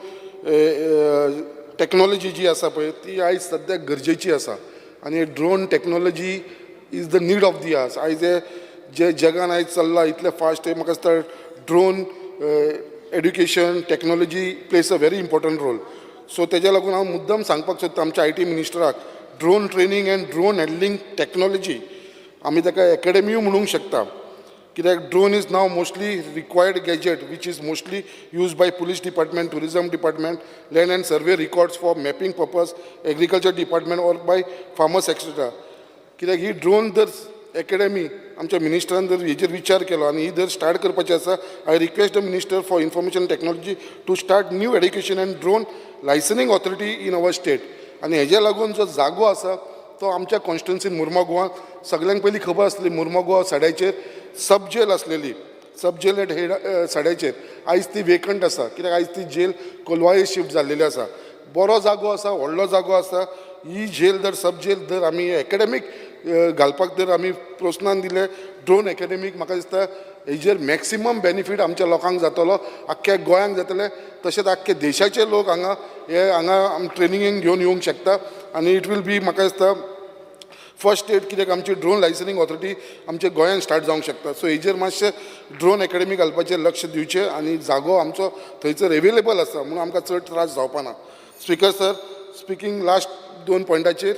technology जी आसा पळय, ती आयज सद्याक गरजेची आसा आनी drone technology is the need of the hours. आयज हे जे जगान आयज चल्लां इतलें फास्ट, हें म्हाका दिसता drone education technology plays a very important role. So तेज्या लागून हांव मुद्दम सांगपाक सोदता आमच्या IT मिनिस्टराक, drone training and drone handling technology, आमी ताका एकेडमीय म्हणूंक शकता. कित्याक drone is now mostly required gadget which is mostly use by police department, tourism department, land and survey records for mapping purpose, agriculture department or by farmers etcetera. कित्याक ही drone जर academy आमच्या मिनिस्टरान जर हेजेर विचार केलो आनी ही जर स्टार्ट करपाची आसा, I request the minister for information technology to start new education and drone licensing authority in our state. आनी हेज्या लागून जो जागो आसा तो आमच्या कॉन्स्टिट्युन्सीन मुर्मो सगळ्यांक पयलीं खबर आसली, मुर्मो सड्याचेर सब जेल आसलेली, सब जेल एट हेड सड्याचेर. आयज ती वेकंट आसा कित्याक आयज ती जेल कोलवाळे शिफ्ट जाल्लेली आसा. बरो जागो आसा, व्हडलो जागो आसा. ही जेल जर सब जेल जर आमी एकेडमीक घालपाक जर आमी प्रोत्साहन दिलें ड्रोन एकेडमीक, म्हाका दिसता हेजेर मॅक्सिमम बेनिफीट आमच्या लोकांक जातलो, आख्ख्या गोंयांक जातलें, तशेंच आख्खे देशाचे लोक हांगा हे हांगा ट्रेनिंगेक घेवन येवंक शकता. आनी it will be म्हाका दिसता फर्स्ट स्टेट, कित्याक आमची ड्रोन लायसनींग ऑथॉरिटी आमच्या गोंयांत स्टार्ट जावंक शकता. सो हेजेर मातशें ड्रोन एकेडमी घालपाचें लक्ष दिवचें आनी जागो आमचो थंयसर एवेलेबल आसा म्हणून आमकां चड त्रास जावपा ना. स्पिकर सर, स्पिकींग लास्ट दोन पॉयंटाचेर,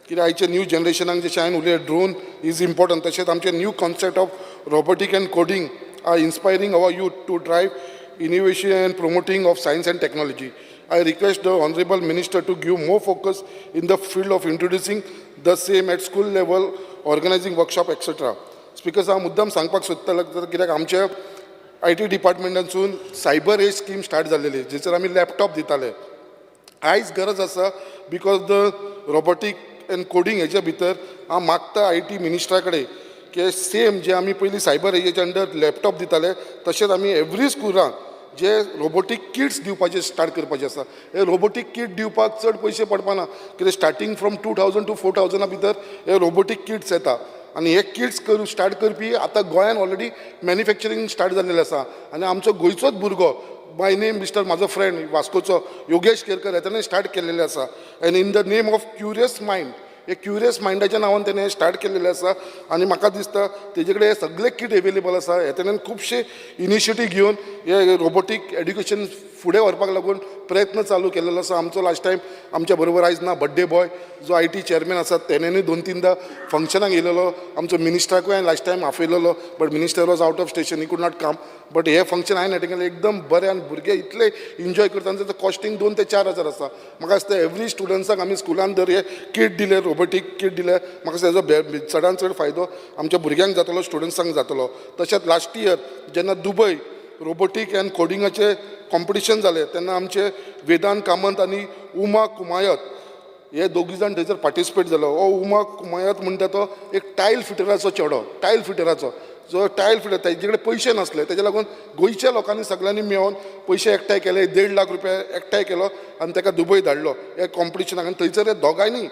कित्याक आयच्या न्यू जनरेशनाक जशें हांवें उलयलें ड्रोन is important, तशेंच आमचें new concept of robotic and coding are inspiring our youth to drive innovation and promoting of science and technology. I request the Honorable Minister to give more focus in the field of introducing the same at school level, organizing workshop, etc. Speaker, हांव मुद्दाम सांगपाक सोदतालो कित्याक आमच्या I T डिपार्टमेंटांसून cyber as scheme start जाल्लेली जेचेर आमी laptop दिताले. आयज गरज आसा because the robotic and coding हेच्या भितर हांव मागता I T मिनिस्टरा कडेन की सेम जे आमी पयलीं सायबर एजीच्या अंडर लॅपटॉप दिताले तशेंच आमी एवरी स्कुलान जे रोबोटीक किट्स दिवपाचे स्टार्ट करपाचे आसा. हे रोबोटीक किट दिवपाक चड पयशे पडपाना, कित्याक starting from 2,000 to 4,000 भितर हे रोबोटीक किट्स येता. आनी हे किट्स करू स्टार्ट करपी आतां गोंयान ऑलरेडी मॅन्युफॅक्चरींग स्टार्ट जाल्लेलें आसा. आनी आमचो गोंयचोच भुरगो बाय नेम मिस्टर म्हाजो फ्रेंड वास्कोचो योगेश केरकर हें स्टार्ट केल्लेलें आसा. And in the name of curious mind, हे क्युरियस मायंडाच्या नांवान तेणें हें स्टार्ट केल्लेलें आसा. आनी म्हाका दिसता तेजे कडेन हे सगळे किट एवेलेबल आसा. हे तेणें खुबशे इनिशिएटीव घेवन हे रोबोटीक एड्युकेशन फुडें व्हरपाक लागून प्रयत्न चालू केलेलो आसा. आमचो लास्ट टायम आमच्या बरोबर आयज ना बड्डे बॉय जो I T chairman आसा, तेणेनूय दोन तिनदां फंक्शनाक येयलेलो. आमचो मिनिस्टराकूय हांवें लास्ट टायम आपयलेलो, but minister was out of station, he could not come. But hey function हांवें अटेंड केलें एकदम बरें आनी भुरगे इतले एन्जॉय करता आनी तेजो कॉस्टींग 2 ते 4 हजार आसा. म्हाका दिसता एवरी स्टुडंट्साक आमी स्कुलान जर हे किट दिले, रोबोटीक किट दिले, म्हाका दिसता हेजो चडान चड फायदो आमच्या भुरग्यांक जातलो, स्टुडंट्सांक जातलो. तशेंच लास्ट इयर जेन्ना दुबय रोबोटीक अँड कोडिंगाचे कॉम्पिटिशन जालें तेन्ना आमचे वेदांत कामत आनी उमा कुमायत हे दोगी जाण थंयसर पार्टिसिपेट जालो. हो उमा कुमायत म्हणटा तो एक टायल फिटराचो चेडो, टायल फिटराचो जो टायल फिटर, तेजे कडेन पयशे नासले, तेज्या लागून गोंयच्या लोकांनी सगळ्यांनी मेळोन पयशे एकठांय केले, 1.5 लाख रुपया एकठांय केलो आनी ताका दुबय धाडलो ह्या कॉम्पिटिशनाक. आनी थंयसर हे दोगांयनी,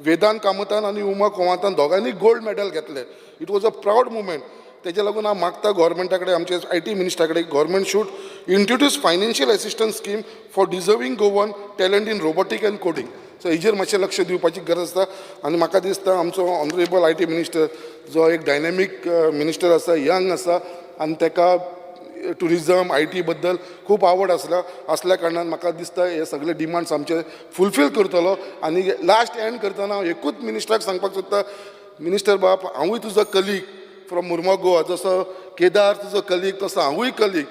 वेदांत कामतान आनी उमा कुमायतान, दोगांयनी गोल्ड मेडल घेतले. It was a proud moment. तेज्या लागून हांव मागता गोवोरमेंटा कडेन, आमचे I T मिनिस्टरा कडेन, government should introduce financial assistance scheme for deserving Goan talent in robotic and coding. So हेजेर मातशें लक्ष दिवपाची गरज आसा. आनी म्हाका दिसता आमचो ऑनरेबल I T minister जो एक डायनेमीक मिनिस्टर आसा, यंग आसा आनी ताका टुरिजम I T बद्दल खूब आवड आसल्या कारणान म्हाका दिसता हे सगळे डिमांड्स आमचे फुलफील करतलो. आनी लास्ट एंड करतना हांव एकूच मिनिस्टराक सांगपाक सोदता, मिनिस्टर बाब, हांवूय तुजो कलीग फ्रॉम मुर्मो गोवा. जसो केदार तुजो कलीग तसो हांवूय कलीग.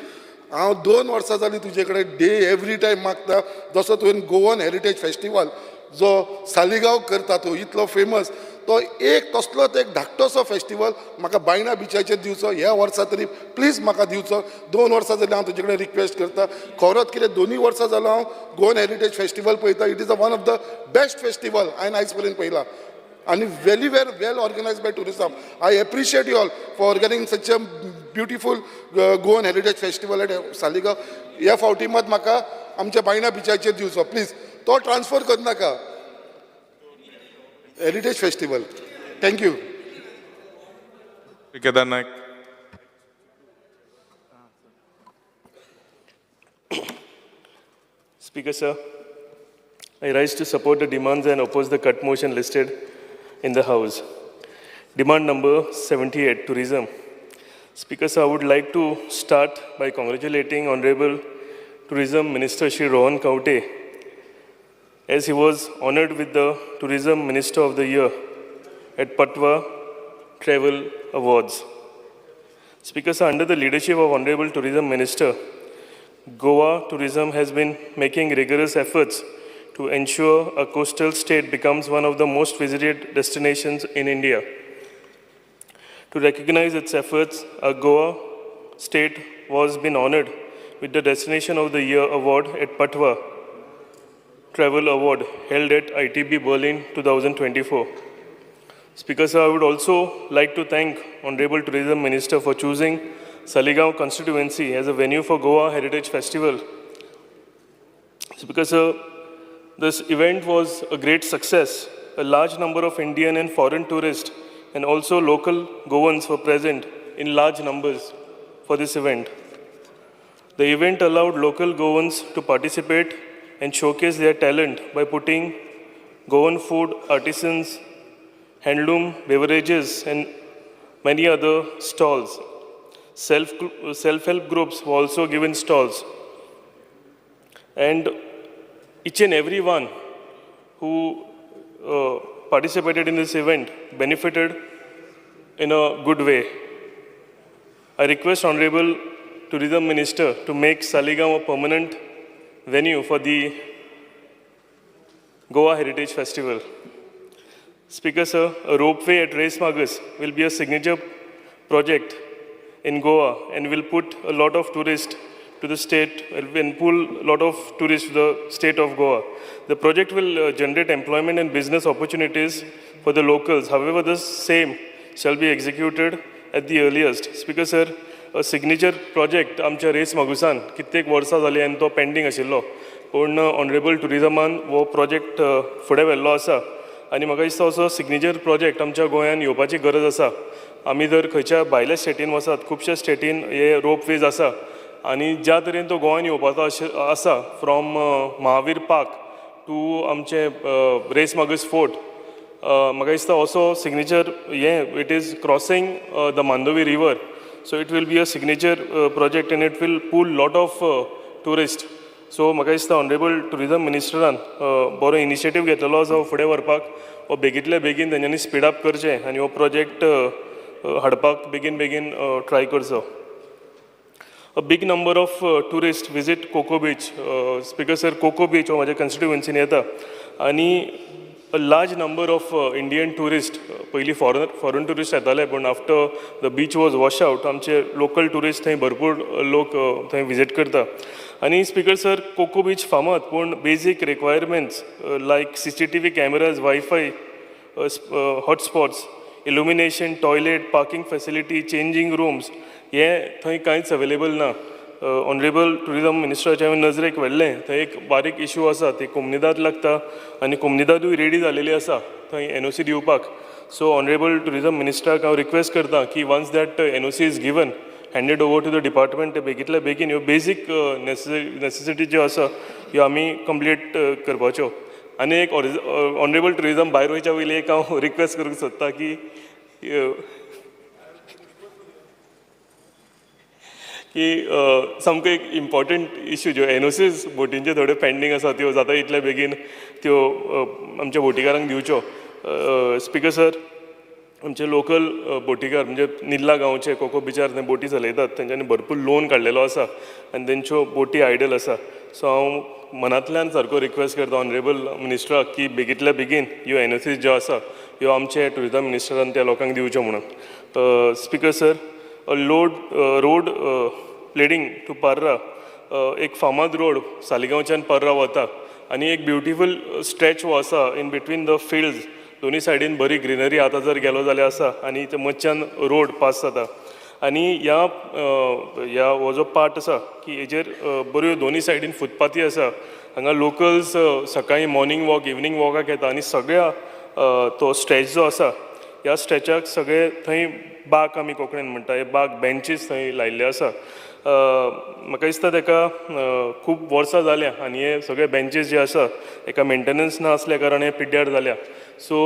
हांव 2 वर्सां जालीं तुजे कडेन डे एवरी टायम मागता, जसो तुवें गोवन हेरिटेज फेस्टिवल जो सालिगांव करता तूं इतलो फेमस, तो एक तसलोच एक धाकटोसो फेस्टिवल म्हाका बायणा बिचाचेर दिवचो ह्या वर्सा तरी, प्लीज म्हाका दिवचो. 2 वर्सां जालीं हांव तुजे कडेन रिक्वेस्ट करता. खरोच कितें दोनूय वर्सां जालो हांव गोवन हेरिटेज फेस्टिवल पळयता. It is a one of the best festival हांवें आयज पर्यंत पळयला आनी very well well organized by tourism. I appreciate you all for organizing such a beautiful Goan Heritage Festival at Saligao. ह्या फावटी मात म्हाका आमच्या बायणा बिचाचेर दिवचो प्लीज, तो ट्रान्सफर करनाका heritage festival. Thank you. Kedar Naik. Speaker, sir, I rise to support the demands and oppose the cut motion listed in the House. Demand number 78, tourism. Speaker, sir, I would like to start by congratulating Honorable Tourism Minister Shri Rohan Khaunte, as he was honored with the Tourism Minister of the Year at Patwa Travel Awards. Speaker sir, under the leadership of Honorable Tourism Minister, Goa Tourism has been making rigorous efforts to ensure a coastal state becomes one of the most visited destinations in India. To recognize its efforts, a Goa state was been honored with the Destination of the Year award at Patwa Travel Award held at ITB Berlin 2024. Speaker sir, I would also like to thank Honorable Tourism Minister for choosing Saligao constituency as a venue for Goa Heritage Festival. Speaker sir, this event was a great success. A large number of Indian and foreign tourists and also local Goans were present in large numbers for this event. The event allowed local Goans to participate and showcase their talent by putting Goan food, artisans, handloom, beverages, and many other stalls. Self-help groups were also given stalls. And each and every one who participated in this event benefited in a good way. I request Honorable Tourism Minister to make Saligao a permanent venue for the Goa Heritage Festival. Speaker sir, a ropeway at Reis Magos will be a signature project in Goa and will put a lot of tourists to the state and pull a lot of tourists to the state of Goa. The project will generate employment and business opportunities for the locals. However, the same shall be executed at the earliest. Speaker sir, a signature project आमच्या race मागुसान कित्येक वर्सां जालीं आनी तो pending आशिल्लो, पूण honourable टुरिजमान हो project फुडें व्हेल्लो आसा आनी म्हाका दिसता असो सिग्नेचर प्रोजेक्ट आमच्या गोंयान येवपाची गरज आसा. आमी जर खंयच्या भायल्या स्टेटीन वचत, खुबश्या स्टेटीन हे रोप वेज आसा आनी ज्या तरेन तो गोंयान येवपाचो आसा, फ्रॉम महावीर पार्क टू आमचे रेस मागूस फोर्ट, म्हाका दिसता असो सिग्नेचर हें, it is crossing the Mandovi river, so it will be a signature project and it will pull lot of tourist. So म्हाका दिसता ऑनरेबल टुरिजम मिनिस्टरान बरो इनिशिएटीव घेतलेलो आसा. हो फुडें व्हरपाक हो बेगींतल्या बेगीन तेंच्यांनी स्पीड अप करचें आनी हो प्रोजेक्ट हाडपाक बेगीन बेगीन ट्राय करचो. A big number of tourists visit Coco Beach. Speaker sir, Coco Beach हो म्हाज्या कॉन्स्टिट्युएन्सीन येता आनी a large number of Indian tourist, पयलीं फॉरन टुरिस्ट येताले, पूण after the beach was wash out, आमचे लोकल टुरिस्ट थंय भरपूर लोक थंय विजीट करता. आनी स्पीकर सर, कोको बीच फामाद, पूण basic requirements like CCTV cameras, WiFi hotspots, illumination, toilet, parking facility, changing rooms हे थंय कांयच अवेलेबल ना. ऑनरेबल टुरिजम मिनिस्टराच्या हांवें नजरेक व्हेल्लें. थंय एक बारीक इशू आसा, ती कोमनिदाद लागता आनी कोमनिदादूय रेडी जालेली आसा थंय एनओसी दिवपाक. सो ऑनरेबल टुरिजम मिनिस्टराक हांव रिक्वेस्ट करता की once that NOC is given, handed over to the department, ते बेगींतल्या बेगीन ह्यो बेजीक नेसेसिटी ज्यो आसा ह्यो आमी कंप्लीट करपाच्यो. आनी एक ऑनरेबल टुरिजम भायर वयच्या पयलीं एक हांव रिक्वेस्ट करूंक सोदता की सामको एक इम्पॉर्टंट इशू, ज्यो एनओसीज बोटींच्यो थोड्यो पेंडींग आसा, त्यो जाता इतले बेगीन त्यो आमच्या बोटीकारांक दिवच्यो. स्पिकर सर, आमचे लोकल बोटीकार, म्हणजे निल्ला गांवचे, कोको बिचार थंय बोटी चलयतात, तेंच्यांनी भरपूर लोन काडलेलो आसा आनी तेंच्यो बोटी आयडल आसा. सो हांव मनांतल्यान सारको रिक्वेस्ट करता ऑनरेबल मिनिस्टराक की बेगींतल्या बेगीन ह्यो एनओसीज ज्यो आसा ह्यो आमचे टुरिजम मिनिस्टरान त्या लोकांक दिवच्यो म्हणून. Speaker sir, load road leading to Parra, एक फामाद रोड सालिगांवच्यान पर्रा वता आनी एक ब्युटिफूल स्ट्रेच हो आसा इन बिटवीन the fields. दोनी सायडीन बरी ग्रिनरी आतां जर गेलो जाल्यार आसा आनी ते मदच्यान रोड पास जाता आनी ह्या हो जो पार्ट आसा की हेजेर बऱ्यो दोनी सायडीन फुटपाथी आसा. हांगा लोकल्स सकाळीं मॉर्निंग वॉक, इवनींग वॉकाक येता आनी सगळ्या तो स्ट्रेच जो आसा, ह्या स्ट्रेचाक सगळे थंय बाक आमी कोंकणीन म्हणटा, हे बाक, बेंचीस थंय लायिल्ले आसा. म्हाका दिसता तेका खूब वर्सां जाल्या आनी हे सगळे बेंचीस जे आसा हेका मेंटेनन्स ना आसल्या कारणान हे पिड्ड्यार जाल्या. सो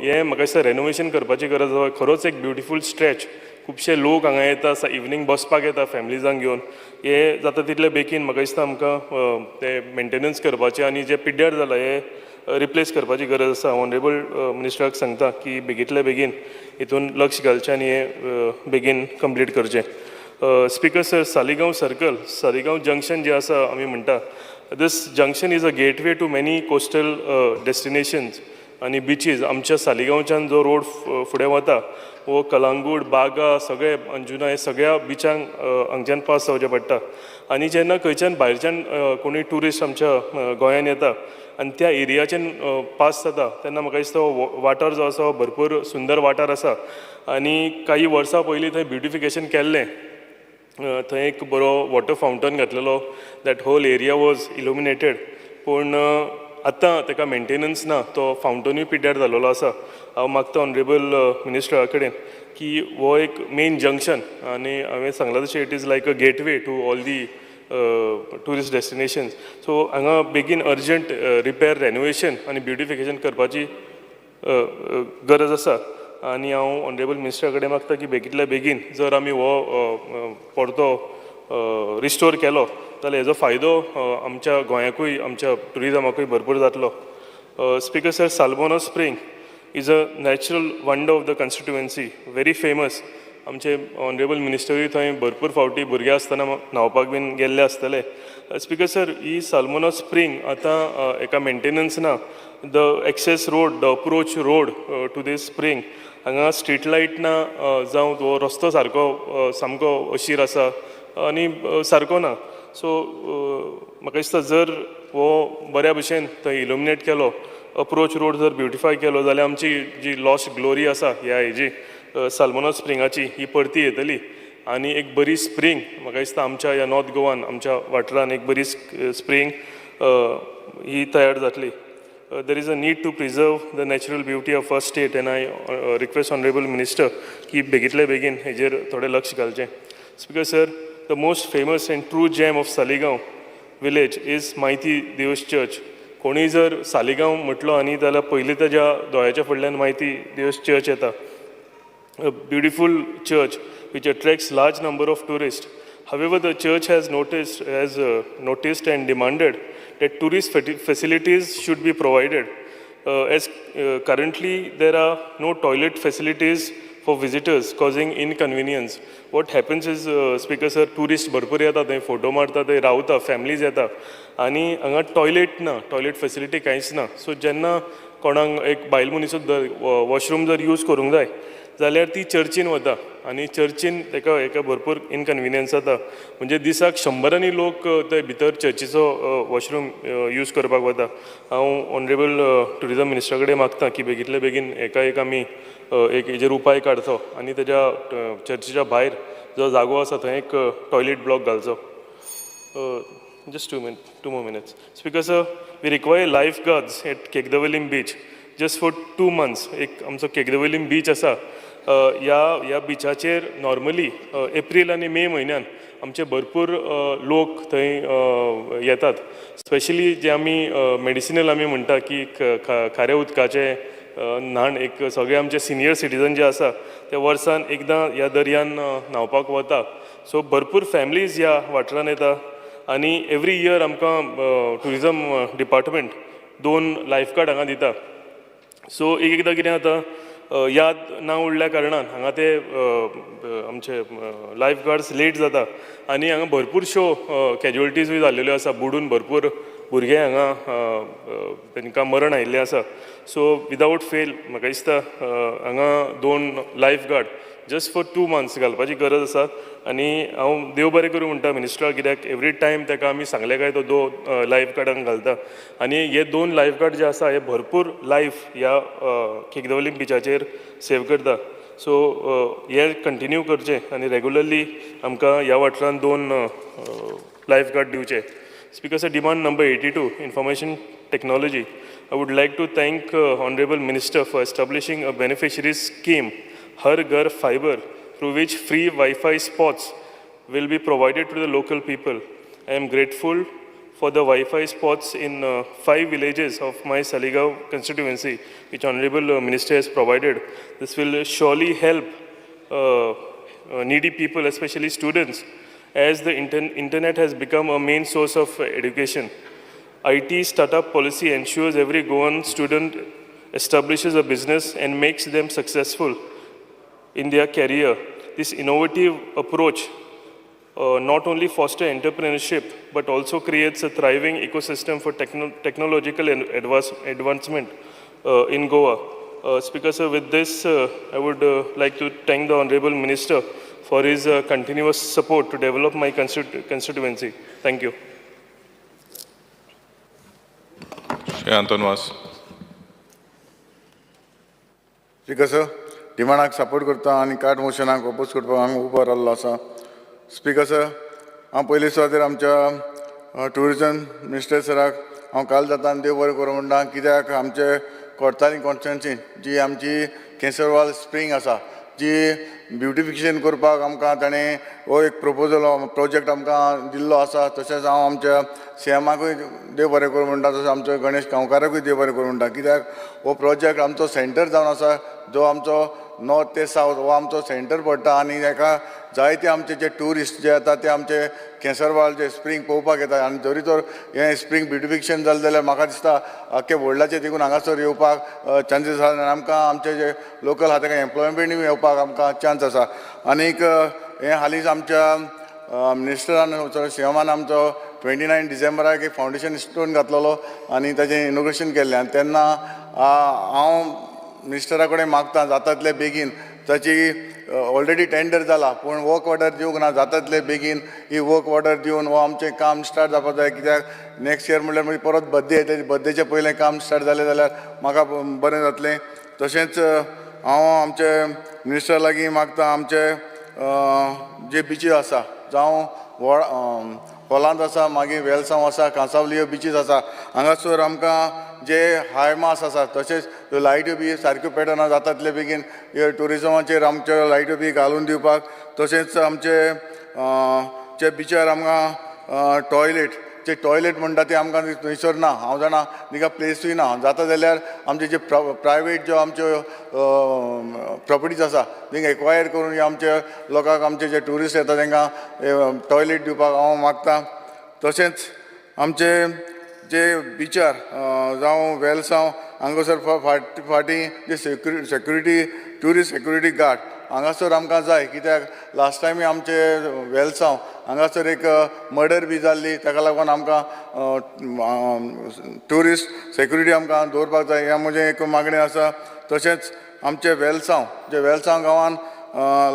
हें म्हाका दिसता रेनोवेशन करपाची गरज आसा. खरोच एक ब्युटिफूल स्ट्रेच. खुबशे लोक हांगा येता, इवनींग बसपाक येता फॅमिलीजांक घेवन. हे जाता तितले बेगीन म्हाका दिसता आमकां ते मेंटेनन्स करपाचें आनी जे पिड्ड्यार जाला हे रिप्लेस करपाची गरज आसा. ऑनरेबल मिनिस्टराक सांगता की बेगींतल्या बेगीन हितून लक्ष घालचें आनी हें बेगीन कंप्लीट करचें. Speaker sir, Saligao circle, Saligao junction जें आसा आमी म्हणटा, this junction is a gateway to many coastal destinations आनी बिचीस. आमच्या सालिगांवच्यान जो रोड फुडें वता हो कलांगूट, बागा, सगळे अंजुना, हे सगळ्या बिचांक हांगच्यान पास जावचें पडटा. आनी जेन्ना खंयच्यान भायरच्यान कोणूय ट्युरिस्ट आमच्या गोंयान येता आनी त्या एरियाच्यान पास जाता तेन्ना म्हाका दिसता हो वाठार जो आसा हो भरपूर सुंदर वाठार आसा. आनी काही वर्सां पयलीं थंय ब्युटिफिकेशन केल्लें, थंय एक बरो वॉटर फावंटन घातलेलो, that whole area was illuminated. पूण आतां ताका मेंटेनन्स ना, तो फावंटनूय पिड्ड्यार जाल्लो आसा. हांव मागता ऑनरेबल मिनिस्टरा कडेन की हो एक मेन जंक्शन आनी हांवें सांगलां तशें it is like a gateway to all the tourist destinations, so हांगा बेगीन अर्जंट रिपेर, रेनोवेशन आनी ब्युटिफिकेशन करपाची गरज आसा. आनी हांव ऑनरेबल मिनिस्टरा कडेन मागता की बेगींतल्या बेगीन जर आमी हो परतो रिस्टोर केलो जाल्यार हेजो फायदो आमच्या गोंयाकूय, आमच्या ट्युरिजमाकूय भरपूर जातलो. Speaker sir, Salmona spring is a natural wonder of the constituency, very famous. आमचे ऑनरेबल मिनिस्टरूय थंय भरपूर फावटी भुरगे आसतना न्हांवपाक बीन गेल्ले आसतले. स्पीकर सर, ही सालमोना स्प्रींग आतां एका मेंटेनन्स ना. The access road, the approach road to this spring, हांगा स्ट्रीट लायट ना, जावं हो रस्तो सारको सामको अशीर आसा आनी सारको ना. सो म्हाका दिसता जर हो बऱ्या भशेन थंय इलुमिनेट केलो, अप्रोच रोड जर ब्युटिफाय केलो जाल्यार आमची जी लॉस्ट ग्लोरी आसा ह्या हेजी सालमोना स्प्रिंगाची ही परती येतली आनी एक बरी स्प्रींग म्हाका दिसता आमच्या ह्या नॉर्थ गोवान, आमच्या वाठारान एक बरी स्प्रींग ही तयार जातली. There is a need to preserve the natural beauty of our state and I request honourable minister की बेगींतले बेगीन हेजेर थोडें लक्ष घालचें. Speaker sir, the most famous and true gem of Saligao village is Maiti Deus church. कोणीय जर सालिगांव म्हटलो आनी जाल्यार पयलीं ताज्या दोळ्याच्या फुडल्यान मायती देवस चर्च येता, a beautiful church which attracts large number of tourists. However, the church has noticed and demanded that tourist facilities should be provided. As currently there are no toilet facilities for visitors, causing inconvenience. What happens is, Speaker sir, tourist भरपूर येता थंय, photo मारता, थंय रावता, families येता आनी हांगा toilet ना, टॉयलेट फेसिलिटी कांयच ना. सो जेन्ना कोणाक एक बायल मनीसूच जर वॉशरूम जर यूज करूंक जाय जाल्यार ती चर्चीन वता आनी चर्चीन ताका एका भरपूर इनकन्विनियन्स जाता. म्हणजे दिसाक शंबरांनी लोक ते भितर चर्चीचो वॉशरूम यूज करपाक वता. हांव ऑनरेबल ट्युरिजम मिनिस्टरा कडेन मागता की बेगींतल्या बेगीन एका एक आमी एक हेजेर उपाय काडचो आनी तेज्या चर्चीच्या भायर जो जागो आसा थंय एक टॉयलेट ब्लॉक घालचो. Just 2 minutes, 2 more minutes. Speaker sir, we require lifeguards at Kekdavelim beach just for 2 months. एक आमचो केकदवलीम बीच आसा, ह्या ह्या बिचाचेर नॉर्मली एप्रील आनी मे म्हयन्यान आमचे भरपूर लोक थंय येतात. स्पेशली जे आमी मेडिसिनल आमी म्हणटा की खाऱ्या उदकाचे न्हाण, एक सगळे आमचे सिनियर सिटीजन जे आसा ते वर्सान एकदां ह्या दर्यान न्हांवपाक वता. सो भरपूर फॅमिलीज ह्या वाठारान येता आनी एवरी इयर आमकां ट्युरिजम डिपार्टमेंट दोन लायफ गार्ड हांगा दिता. सो एक एकदां कितें जाता, याद ना उरल्या कारणान हांगा ते आमचे लायफ गार्ड्स लेट जाता आनी हांगा भरपूरश्यो कॅज्युअलिटीजूय जाल्लेल्यो आसा. बुडून भरपूर भुरगे हांगा तांकां मरण आयिल्लें आसा. सो विदावट फेल म्हाका दिसता हांगा दोन life guard just for 2 months घालपाची गरज आसा. आनी हांव देव बरें करूं म्हणटा मिनिस्टराक, कित्याक एवरी टायम ताका आमी सांगले काय तो दोन लायफ गार्डांक घालता आनी हे दोन लायफ गार्ड जे आसा हे भरपूर लायफ ह्या केकदवलीम बिचाचेर सेव करता. सो हे कंटिन्यू करचें आनी रेगुलरली आमकां ह्या वाठारांत दोन लायफ गार्ड दिवचे. Speaker sir, demand number 82, information technology. I would like to thank Honorable Minister for establishing a beneficiary scheme, Har Ghar Fiber, through which free Wi-Fi spots will be provided to the local people. I am grateful for the Wi-Fi spots in five villages of my Saligao constituency, which Honorable Minister has provided. This will surely help needy people, especially students, as the internet has become a main source of education. IT startup policy ensures every Goan student establishes a business and makes them successful in their career. This innovative approach not only foster entrepreneurship but also creates a thriving ecosystem for technological advancement in Goa. Speaker sir, with this, I would like to thank the Honorable Minister for his continuous support to develop my constituency. Thank you. Shri Anton Vaz. Speaker sir, डिमांडाक support करता आनी cart मोशनाक oppose करपाक हांगा उबो रावल्लो आसा. Speaker sir, हांव पयले सुवातेर आमच्या ट्युरिजम मिनिस्टर सराक हांव काल जाता आनी देव बरें करूं म्हणटा, कित्याक आमचे कोर्ताली कॉन्स्टिट्युएन्सी जी आमची केसरवाल स्प्रींग आसा, जी ब्युटिफिकेशन करपाक आमकां ताणें हो एक प्रोपोजल प्रोजेक्ट आमकां दिल्लो आसा. तशेंच हांव आमच्या सीएमाकूय देव बरें करूं म्हणटा, तशें आमच्या गणेश गांवकाराकूय देव बरें करूं म्हणटा, कित्याक हो प्रोजेक्ट आमचो सेंटर जावन आसा, जो आमचो नॉर्थ ते सावथ हो आमचो सेंटर पडटा आनी हेका जायते आमचे जे ट्युरिस्ट जे येता ते आमचे केसरवाल जे स्प्रींग पळोवपाक येता. आनी जरी तर हें स्प्रींग ब्युटिफिकेशन जालें जाल्यार म्हाका दिसता आख्खे वर्ल्डाचे तिकून हांगासर येवपाक चान्सीस आसा आनी आमकां आमचे जे लोकल आहा ताका एम्प्लॉयमेंटूय येवपाक आमकां चान्स आसा. आनीक हें हालींच आमच्या मिनिस्टरान सीएमान आमचो 29 डिसेंबराक एक फावंडेशन स्टोन घातलेलो आनी ताचें इनॉग्रेशन केल्लें. आनी तेन्ना हांव मिनिस्टरा कडेन मागता जाता तितले बेगीन ताची ऑलरेडी टेंडर जाला पूण वर्क ऑर्डर दिवंक ना, जाता तितले बेगीन ही वर्क ऑर्डर दिवन हो आमचें काम स्टार्ट जावपाक जाय, कित्याक नेक्स्ट इयर म्हणल्यार मागीर परत बड्डे येतली, बड्डेचें पयलें काम स्टार्ट जालें जाल्यार म्हाका बरें जातलें. तशेंच हांव आमचे मिनिस्टरा लागीं मागता आमचे जे बिचीस आसा, जावं होलांत आसा, मागीर वेलसांव आसा, कांसावली बिचीस आसा, हांगासर आमकां जे हाय मास आसा तशेंच ह्यो लायट्यो बी सारक्यो पेटना, जाता तितले बेगीन ह्यो ट्युरिजमाचेर आमच्यो लायट्यो बी घालून दिवपाक. तशेंच आमचे जे बिचार आमकां टॉयलेट, जे टॉयलेट म्हणटा ते आमकां थंयसर ना, हांव जाणा तिका प्लेसूय ना, जाता जाल्यार आमचे जे प्रायवेट ज्यो आमच्यो प्रॉपर्टीज आसा तेंकां एक्वायर करून आमच्या लोकांक, आमचे जे ट्युरिस्ट येता तेंकां टॉयलेट दिवपाक हांव मागता. तशेंच आमचे जे बिचार जावं वेलसांव हांगासर फाटीं जे सेक्युरिटी ट्युरिस्ट सेक्युरिटी गार्ड हांगासर आमकां जाय, कित्याक लास्ट टायमूय आमचे वेलसांव हांगासर एक मर्डर बी जाल्ली, ताका लागून आमकां ट्युरिस्ट सेक्युरिटी आमकां दवरपाक जाय, हें म्हजें एक मागणें आसा. तशेंच आमचे वेलसांव जे वेलसांव गांवान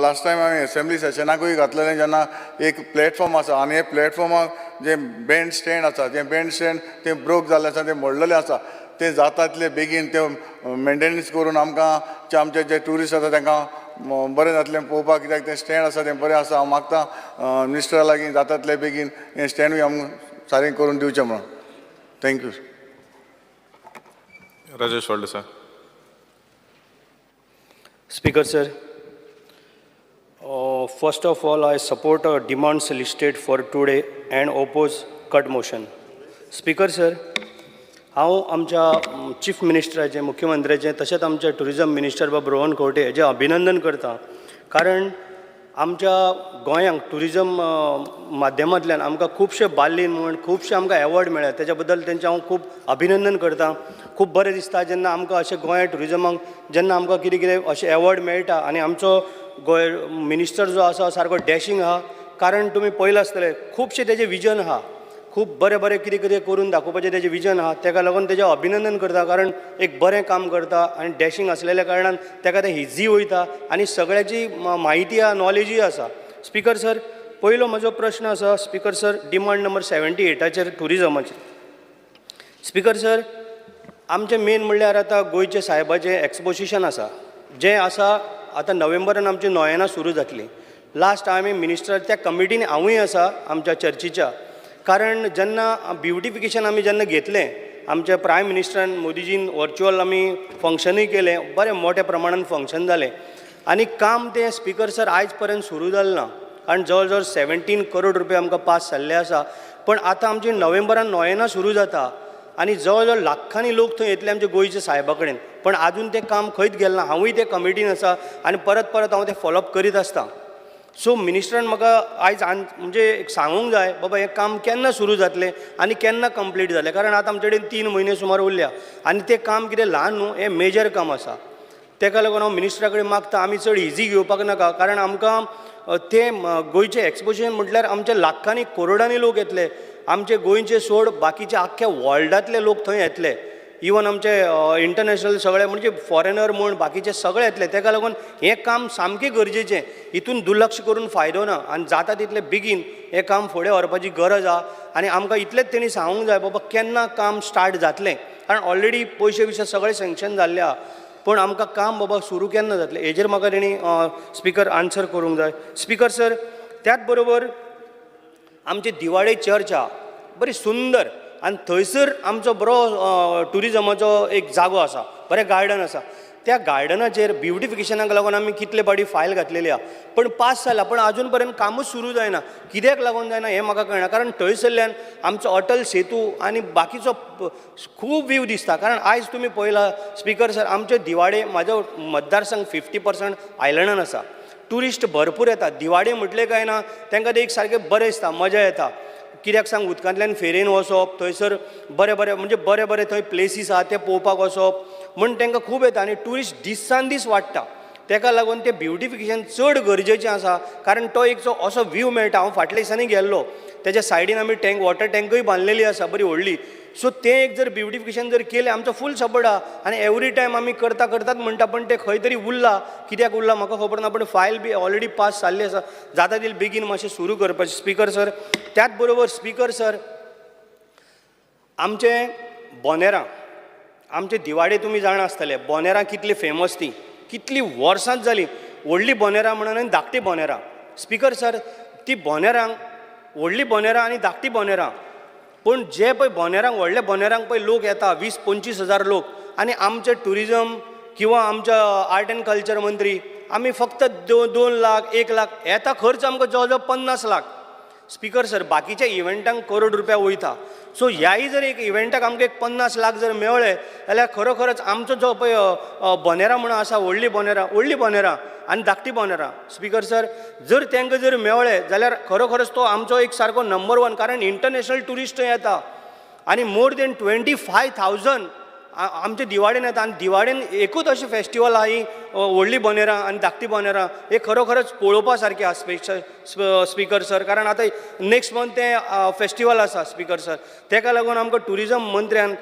लास्ट टायम हांवें एसेंब्ली सेशनाकूय घातलेलें, जेन्ना एक प्लॅटफॉर्म आसा आनी हे प्लॅटफॉर्माक जे बँड स्टँड आसा, तें बँड स्टँड तें ब्रोक जाल्लें आसा, तें मोडलेलें आसा, तें जाता तितलें बेगीन तें मेंटेनन्स करून आमकां आमचे जे ट्युरिस्ट आसा तांकां बरें जातलें पळोवपाक, कित्याक तें स्टँड आसा तें बरें आसा. हांव मागता मिनिस्टरा लागीं जाता तितलें बेगीन हें स्टँडूय आमकां सारकें करून दिवचें म्हणून. Thank you. Rajesh Phaldesai. Speaker sir, first of all, I support demands listed for today and oppose cut motion. Speaker sir, हांव आमच्या चीफ मिनिस्टराचें, मुख्यमंत्र्याचें तशेंच आमच्या टुरिजम मिनिस्टर बाब रोहन खंवटे हेजें अभिनंदन करता, कारण आमच्या गोंयांक टुरिजम माध्यमांतल्यान आमकां खुबशे बार्लीन म्हण खुबशे आमकां एवॉर्ड मेळ्ळ्या, तेच्या बद्दल तेंचें हांव खूब अभिनंदन करता. खूब बरें दिसता जेन्ना आमकां अशें गोंय टुरिजमाक जेन्ना आमकां कितें कितें अशें एवॉर्ड मेळटा आनी आमचो गोंय मिनिस्टर जो आसा सारको डॅशींग आहा, कारण तुमी पळयलां आसतलें खुबशें तेजें विजन आहा, खूब बरें बरें कितें कितें करून दाखोवपाचें तेजें विजन आहा, तेका लागून तेजें अभिनंदन करता, कारण एक बरें काम करता आनी डॅशींग आसलेल्या कारणान तेका तें इजी वयता आनी सगळ्याची म्हायती आहा, नॉलेजूय आसा. स्पीकर सर, पयलो म्हजो प्रश्न आसा स्पीकर सर, डिमांड नंबर 78 टुरिजमाचेर. स्पीकर सर, आमचें मेन म्हणल्यार आतां गोंयचे सायबाचें एक्सपोजिशन आसा, जें आसा आतां नोव्हेंबरान आमची नोयेना सुरू जातली. लास्ट आमी मिनिस्टर त्या कमिटीन हांवूय आसा आमच्या चर्चीच्या, कारण जेन्ना ब्युटिफिकेशन आमी जेन्ना घेतलें आमच्या प्रायम मिनिस्टरान मोदीजीन वर्च्युअल आमी फंक्शनूय केलें, बरें मोठ्या प्रमाणान फंक्शन जालें आनी काम तें स्पीकर सर आयज पर्यंत सुरू जालें ना, कारण जवळ जवळ 17 करोड रुपया आमकां पास जाल्ले आसा, पण आतां आमची नोव्हेंबरान नोयेना सुरू जाता आनी जवळ जवळ लाखांनी लोक थंय येतले आमच्या गोंयच्या सायबा कडेन, पण आजून तें काम खंयच गेलें ना. हांवूय ते कमिटीन आसा आनी परत परत हांव तें फॉलोअप करीत आसता. सो मिनिस्टरान म्हाका आयज म्हणजे एक सांगूंक जाय, बाबा हें काम केन्ना सुरू जातलें आनी केन्ना कंप्लीट जालें, कारण आतां आमचे कडेन 3 म्हयने सुमार उरल्या आनी तें काम कितें ल्हान न्हू, हें मेजर काम आसा. तेका लागून हांव मिनिस्टरा कडेन मागता, आमी चड इजी घेवपाक नाका, कारण आमकां तें गोंयचें एक्सपोजर म्हटल्यार आमचे लाखांनी करोडांनी लोक येतले. आमचे गोंयचे सोड, बाकीचे आख्ख्या वर्ल्डांतले लोक थंय येतले. इवन आमचे इंटरनॅशनल सगळे, म्हणजे फॉरेनर म्हूण बाकीचे सगळे येतले. तेका लागून हें काम सामकें गरजेचें. हितून दुर्लक्ष करून फायदो ना आनी जाता तितले बेगीन हें काम फुडें व्हरपाची गरज आहा. आनी आमकां इतलेंच तेणी सांगूंक जाय, बाबा केन्ना काम स्टार्ट जातलें, कारण ऑलरेडी पयशे बियशे सगळे सँक्शन जाल्ले आहा, पूण आमकां काम बाबा सुरू केन्ना जातलें, हेजेर म्हाका तेणी स्पिकर आन्सर करूंक जाय. स्पिकर सर, त्याच बरोबर आमची दिवाडे चर्च आहा, बरी सुंदर, आनी थंयसर आमचो बरो ट्युरिजमाचो एक जागो आसा, बरें गार्डन आसा. त्या गार्डनाचेर ब्युटिफिकेशनाक लागून आमी कितले फावटी फायल घातलेली आहा, पण पास जाला, पण आजून पर्यंत कामूच सुरू जायना. कित्याक लागून जायना हें म्हाका कळना, कारण थंयसरल्यान आमचो अटल सेतू आनी बाकीचो खूब व्यू दिसता. कारण आयज तुमी पळयला स्पिकर सर, आमचे दिवाडे, म्हाजो मतदारसंघ 50% आयलंडान आसा. ट्युरिस्ट भरपूर येतात. दिवाडे म्हटलें काय ना तांकां ते एक सारकें बरें दिसता, मजा येता. कित्याक सांग? उदकांतल्यान फेरयेन वचप, थंयसर बरे बरे, म्हणजे बरे बरे थंय प्लेसीस आहा, ते पळोवपाक वचप म्हण तांकां खूब येता आनी ट्युरिस्ट दिसान दीस वाडटा. तेका लागून तें ब्युटिफिकेशन चड गरजेचें आसा, कारण तो एक जो असो व्यू मेळटा. हांव फाटल्या दिसांनी गेल्लो, तेज्या सायडीन आमी टँक, वॉटर टँकूय बांदलेली आसा बरी व्हडली. सो तें एक जर ब्युटिफिकेशन जर केलें, आमचो फूल सपोर्ट आहा. आनी एवरी टायम आमी करता करतात म्हणटा, पण तें खंय तरी उरलां. कित्याक उरलां म्हाका खबर ना, पण फायल बी ऑलरेडी पास जाल्ली आसा. जाता तितले बेगीन मातशें सुरू करपाचें स्पिकर सर. त्याच बरोबर स्पिकर सर, आमचे बोनेरां, आमचे दिवाडे तुमी जाणा आसतले बोनेरां कितली फेमस ती, कितली वर्सांच जालीं. व्हडली बोनेरां म्हणून आनी धाकटी बोनेरां. स्पिकर सर, ती बोनेरांक, व्हडली बोनेरां आनी धाकटी बोनेरां, पूण जे पळय बोनेरांक, व्हडल्या बोनेरांक पळय लोक येता 20-25 हजार लोक, आनी आमचे ट्युरिजम किंवा आमच्या आर्ट अँड कल्चर मंत्री आमी फक्त 2 2 लाख, 1 लाख येता. खर्च आमकां जवळ जवळ 50 लाख. स्पिकर सर, बाकीच्या इव्हेंटांक करोड रुपया वयता. सो ह्याय जर एक इव्हेंटाक आमकां एक 50 लाख जर मेळ्ळे जाल्यार खरोखरच आमचो जो पळय बोनेरा म्हणून आसा, व्हडली बोनेरा, व्हडली बोनेरा आनी धाकटी बोनेरा, स्पिकर सर, जर तांकां जर मेळ्ळे जाल्यार खरोखरच तो आमचो एक सारको नंबर वन, कारण इंटरनॅशनल ट्युरिस्ट येता आनी मोर देन 25,000 आमच्या दिवाडेन येता. आनी दिवाडेन एकूच अशें फेस्टिवल आहा, ही व्हडली बोनेरां आनी धाकटी बोनेरां हे खरोखरच पळोवपा सारकें आहा स्पेशल स्पिकर सर. कारण आतां नेक्स्ट मंथ तें फेस्टिवल आसा स्पिकर सर. तेका लागून आमकां ट्युरिजम मंत्र्यान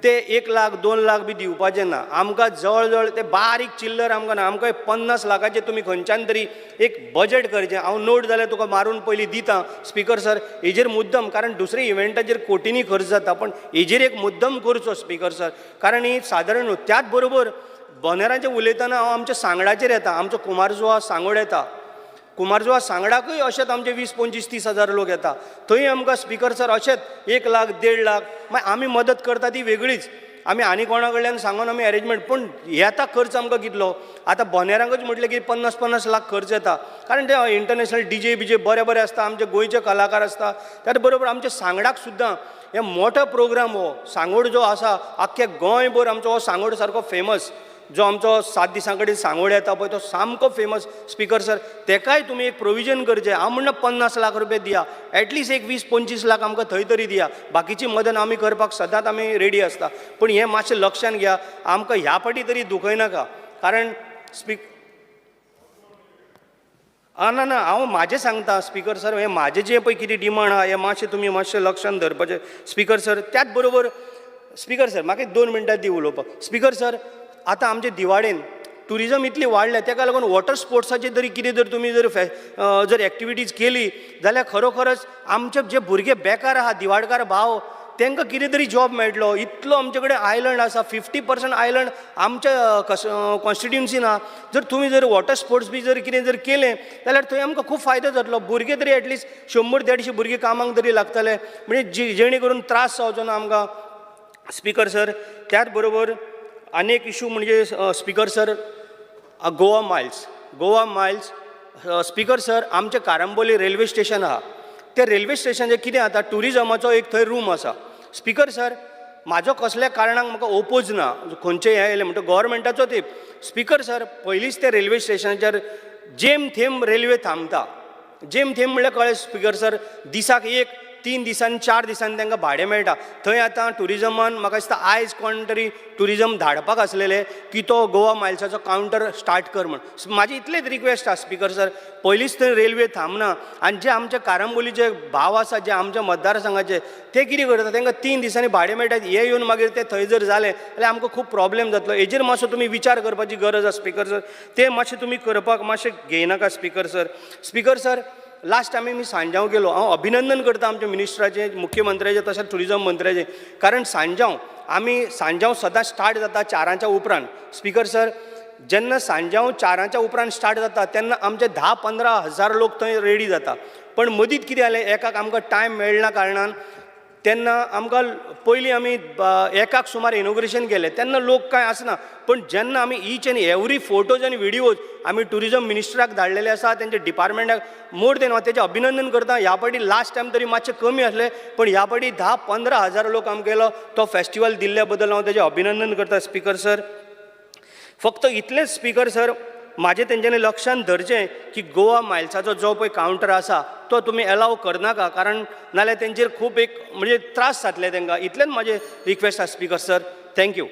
ते 1 लाख 2 लाख बी दिवपाचे ना आमकां. जवळ जवळ ते बारीक चिल्लर आमकां ना. आमकां 50 लाखाचें तुमी खंयच्यान तरी एक बजट करचें. हांव नोट जाल्यार तुका मारून पयलीं दिता स्पिकर सर. हेजेर मुद्दम, कारण दुसरे इव्हेंटाचेर कोटींनी खर्च जाता, पण हेजेर एक मुद्दम करचो स्पिकर सर, कारण ही सादारण न्हू. त्याच बरोबर बोनेरांचें उलयतना हांव आमच्या सांगडाचेर येता. आमचो कुमारजुवा सांगोड येता. कुमारजुवा सांगडाकूय अशेंच आमचे 20, 25, 30 हजार लोक येता. थंय आमकां स्पिकर सर अशेंच 1 लाख, 1.5 लाख, मागीर आमी मदत करता ती वेगळीच, आमी आनी कोणा कडल्यान सांगून आमी अरेंजमेंट, पूण येता खर्च आमकां कितलो? आतां बोनेरांकूच म्हटलें की 50-50 लाख खर्च येता, कारण ते इंटरनॅशनल डीजे बीजे बरे बरे आसता, आमचे गोंयचे कलाकार आसता. त्याच बरोबर आमच्या सांगडाक सुद्दां हे मोठो प्रोग्राम हो सांगोड जो आसा, आख्ख्या गोंयभर आमचो हो सांगोड सारको फेमस. जो आमचो 7 दिसां कडेन सांगोड येता पळय, तो सामको फेमस स्पिकर सर. तेकाय तुमी एक प्रोविजन करचें. हांव म्हणना 50 लाख रुपया दिया, एटलिस्ट एक 20-25 लाख आमकां थंय तरी दिया. बाकीची मदत आमी करपाक सदांच आमी रेडी आसता, पूण हें मातशें लक्षान घेया. आमकां ह्या फावटी तरी दुखयनाका, कारण स्पीक आं ना ना, हांव म्हाजें सांगता स्पिकर सर. हें म्हाजें जें पळय कितें डिमांड आहा, हें मातशें तुमी मातशें लक्षान धरपाचें स्पिकर सर. त्याच बरोबर स्पिकर सर, म्हाका एक 2 मिनटां दी उलोवपाक. स्पिकर सर, आतां आमच्या दिवाडेन ट्युरिजम इतली वाडल्या, तेका लागून वॉटर स्पोर्ट्साचे तरी कितें जर तुमी जर जर एक्टिविटीज केली जाल्यार खरोखरच आमचे जे भुरगे बेकार आहा, दिवाडकार भाव, तांकां कितें तरी जॉब मेळटलो. इतलो आमचे कडेन आयलंड आसा, 50% आयलंड आमच्या कस कॉन्स्टिट्युन्सीन आहा. जर तुमी जर वॉटर स्पोर्ट्स बी जर कितें जर केलें जाल्यार थंय आमकां खूब फायदो जातलो. भुरगे तरी एटलिस्ट 100-150 भुरगे कामाक तरी लागतले, म्हणजे जेणे करून त्रास जावचो ना आमकां स्पिकर सर. त्याच बरोबर आनी एक इशू म्हणजे speaker sir, Goa miles, Goa miles speaker sir, आमचें कारंबोली रेल्वे स्टेशन आहा. ते रेल्वे स्टेशनाचें कितें जाता, ट्युरिजमाचो एक थंय रूम आसा. स्पिकर सर, म्हाजो कसल्या कारणाक म्हाका ओपोज ना खंयचें हें येयलें म्हणटा गोवोरमेंटाचो तेंप. स्पिकर सर, पयलींच ते रेल्वे स्टेशनाचेर जेम थेम रेल्वे थांबता. जेम थेम म्हणल्यार कळ्ळें स्पिकर सर, दिसाक एक 3 दिसांनी 4 दिसांनी तांकां भाडें मेळटा. थंय आतां ट्युरिजमान म्हाका दिसता आयज कोण तरी ट्युरिजम धाडपाक आसलेले की तो गोवा मायल्साचो कावंटर स्टार्ट कर म्हण. म्हाजी इतलेच रिक्वेस्ट आसा स्पिकर सर, पयलींच थंय रेल्वे थांबना आनी जे आमचे कारंबोलीचे भाव आसा, जे आमच्या मतदारसंघाचे, ते कितें करता, तांकां 3 दिसांनी भाडें मेळटा. हे येवन मागीर ते थंय जर जालें जाल्यार आमकां खूब प्रॉब्लेम जातलो. हेजेर मातसो तुमी विचार करपाची गरज आसा स्पिकर सर. ते मातशें तुमी करपाक मातशें घेयनाका speaker sir. Speaker sir, last time मी सांजांव गेलो. हांव अभिनंदन करता आमच्या मिनिस्टराचें, मुख्यमंत्र्याचें, तशेंच ट्युरिजम मंत्र्याचें, कारण सांजांव आमी सांजांव सदांच स्टार्ट जाता 4 उपरांत. स्पिकर सर, जेन्ना सांजांव 4 उपरांत स्टार्ट जाता तेन्ना आमचे 10-15 हजार लोक थंय रेडी जाता. पण मदींत कितें जालें, एकाक आमकां टायम मेळना कारणान तेन्ना आमकां पयलीं आमी 1 सुमार इनॉग्रेशन केलें तेन्ना लोक कांय आसना. पण जेन्ना आमी ईच एन्ड एवरी फोटोज आनी विडियोज आमी ट्युरिजम मिनिस्टराक धाडलेले आसा, तेंच्या डिपार्टमेंटाक मोर देन हांव तेजें अभिनंदन करता. ह्या फावटी लास्ट टायम तरी मातशें कमी आसलें, पण ह्या फावटी 10-15 हजार लोक आमगेलो तो फेस्टिवल दिल्ल्या बद्दल हांव तेजें अभिनंदन करता स्पिकर सर. फक्त इतलेंच स्पिकर सर, म्हाजें तेंच्यांनी लक्षांत धरचें की गोवा मायल्साचो जो पळय कावंटर आसा तो तुमी एलाव करनाका, कारण नाल्यार तेंचेर खूब एक म्हणजे त्रास जातले तेंकां. इतलेंच म्हाजें रिक्वेस्ट आसा speaker sir. Thank you.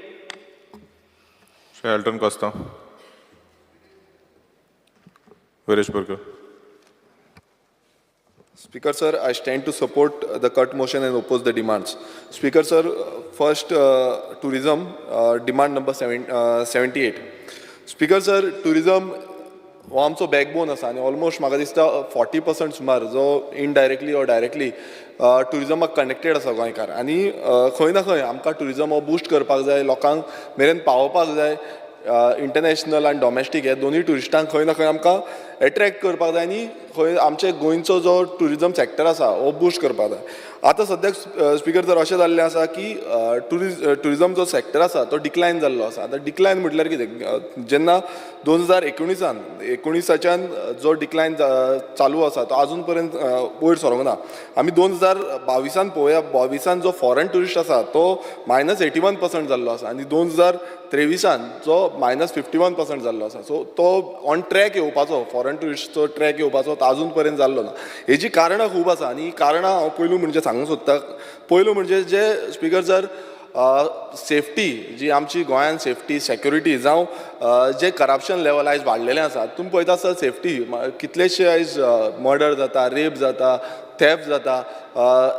Shri Elton Costa. Viresh Borkar. Speaker sir, I stand to support the cut motion and oppose the demands. Speaker sir, first tourism demand number 78. Speaker sir, tourism हो आमचो backbone आसा आनी almost म्हाका दिसता 40% सुमार जो indirectly or directly ट्युरिजमाक connected आसा गोंयकार. आनी खंय ना खंय आमकां ट्युरिजम हो बूस्ट करपाक जाय, लोकांक मेरेन पावोवपाक जाय. इंटरनॅशनल आनी डॉमेस्टीक हे दोनूय ट्युरिस्टांक खंय ना खंय आमकां एट्रॅक्ट करपाक जाय आनी खंय आमचे गोंयचो जो ट्युरिजम सॅक्टर आसा हो बूस्ट करपाक जाय. आतां सद्याक स्पिकर जर अशें जाल्लें आसा की ट्युरिजम जो सॅक्टर आसा तो डिक्लायन जाल्लो आसा. आतां डिक्लायन म्हटल्यार कितें, जेन्ना 2019 एकोणिसाच्यान जो डिक्लायन चालू आसा तो आजून पर्यंत वयर सरोंक ना. आमी 2022 पळोवया, 22 जो फॉरन ट्युरिस्ट आसा तो -81% जाल्लो आसा आनी 2023 जो -51% जाल्लो आसा. सो तो ऑन ट्रॅक येवपाचो, फॉरन ट्युरिस्टचो ट्रॅक येवपाचो तो आजून पर्यंत जाल्लो ना. हेजी कारणां खूब आसा आनी कारणां हांव पयलू म्हणजे सांगूंक सोदता. पयलू म्हणजे जे स्पिकर सर, सेफ्टी जी आमची गोंयान सेफ्टी सेक्युरिटी जावं जे करप्शन लेवल आयज वाडलेलें आसा. तुमी पळयता आसतना सेफ्टी कितलेशे आयज मर्डर जाता, रेप जाता, थेफ्ट जाता,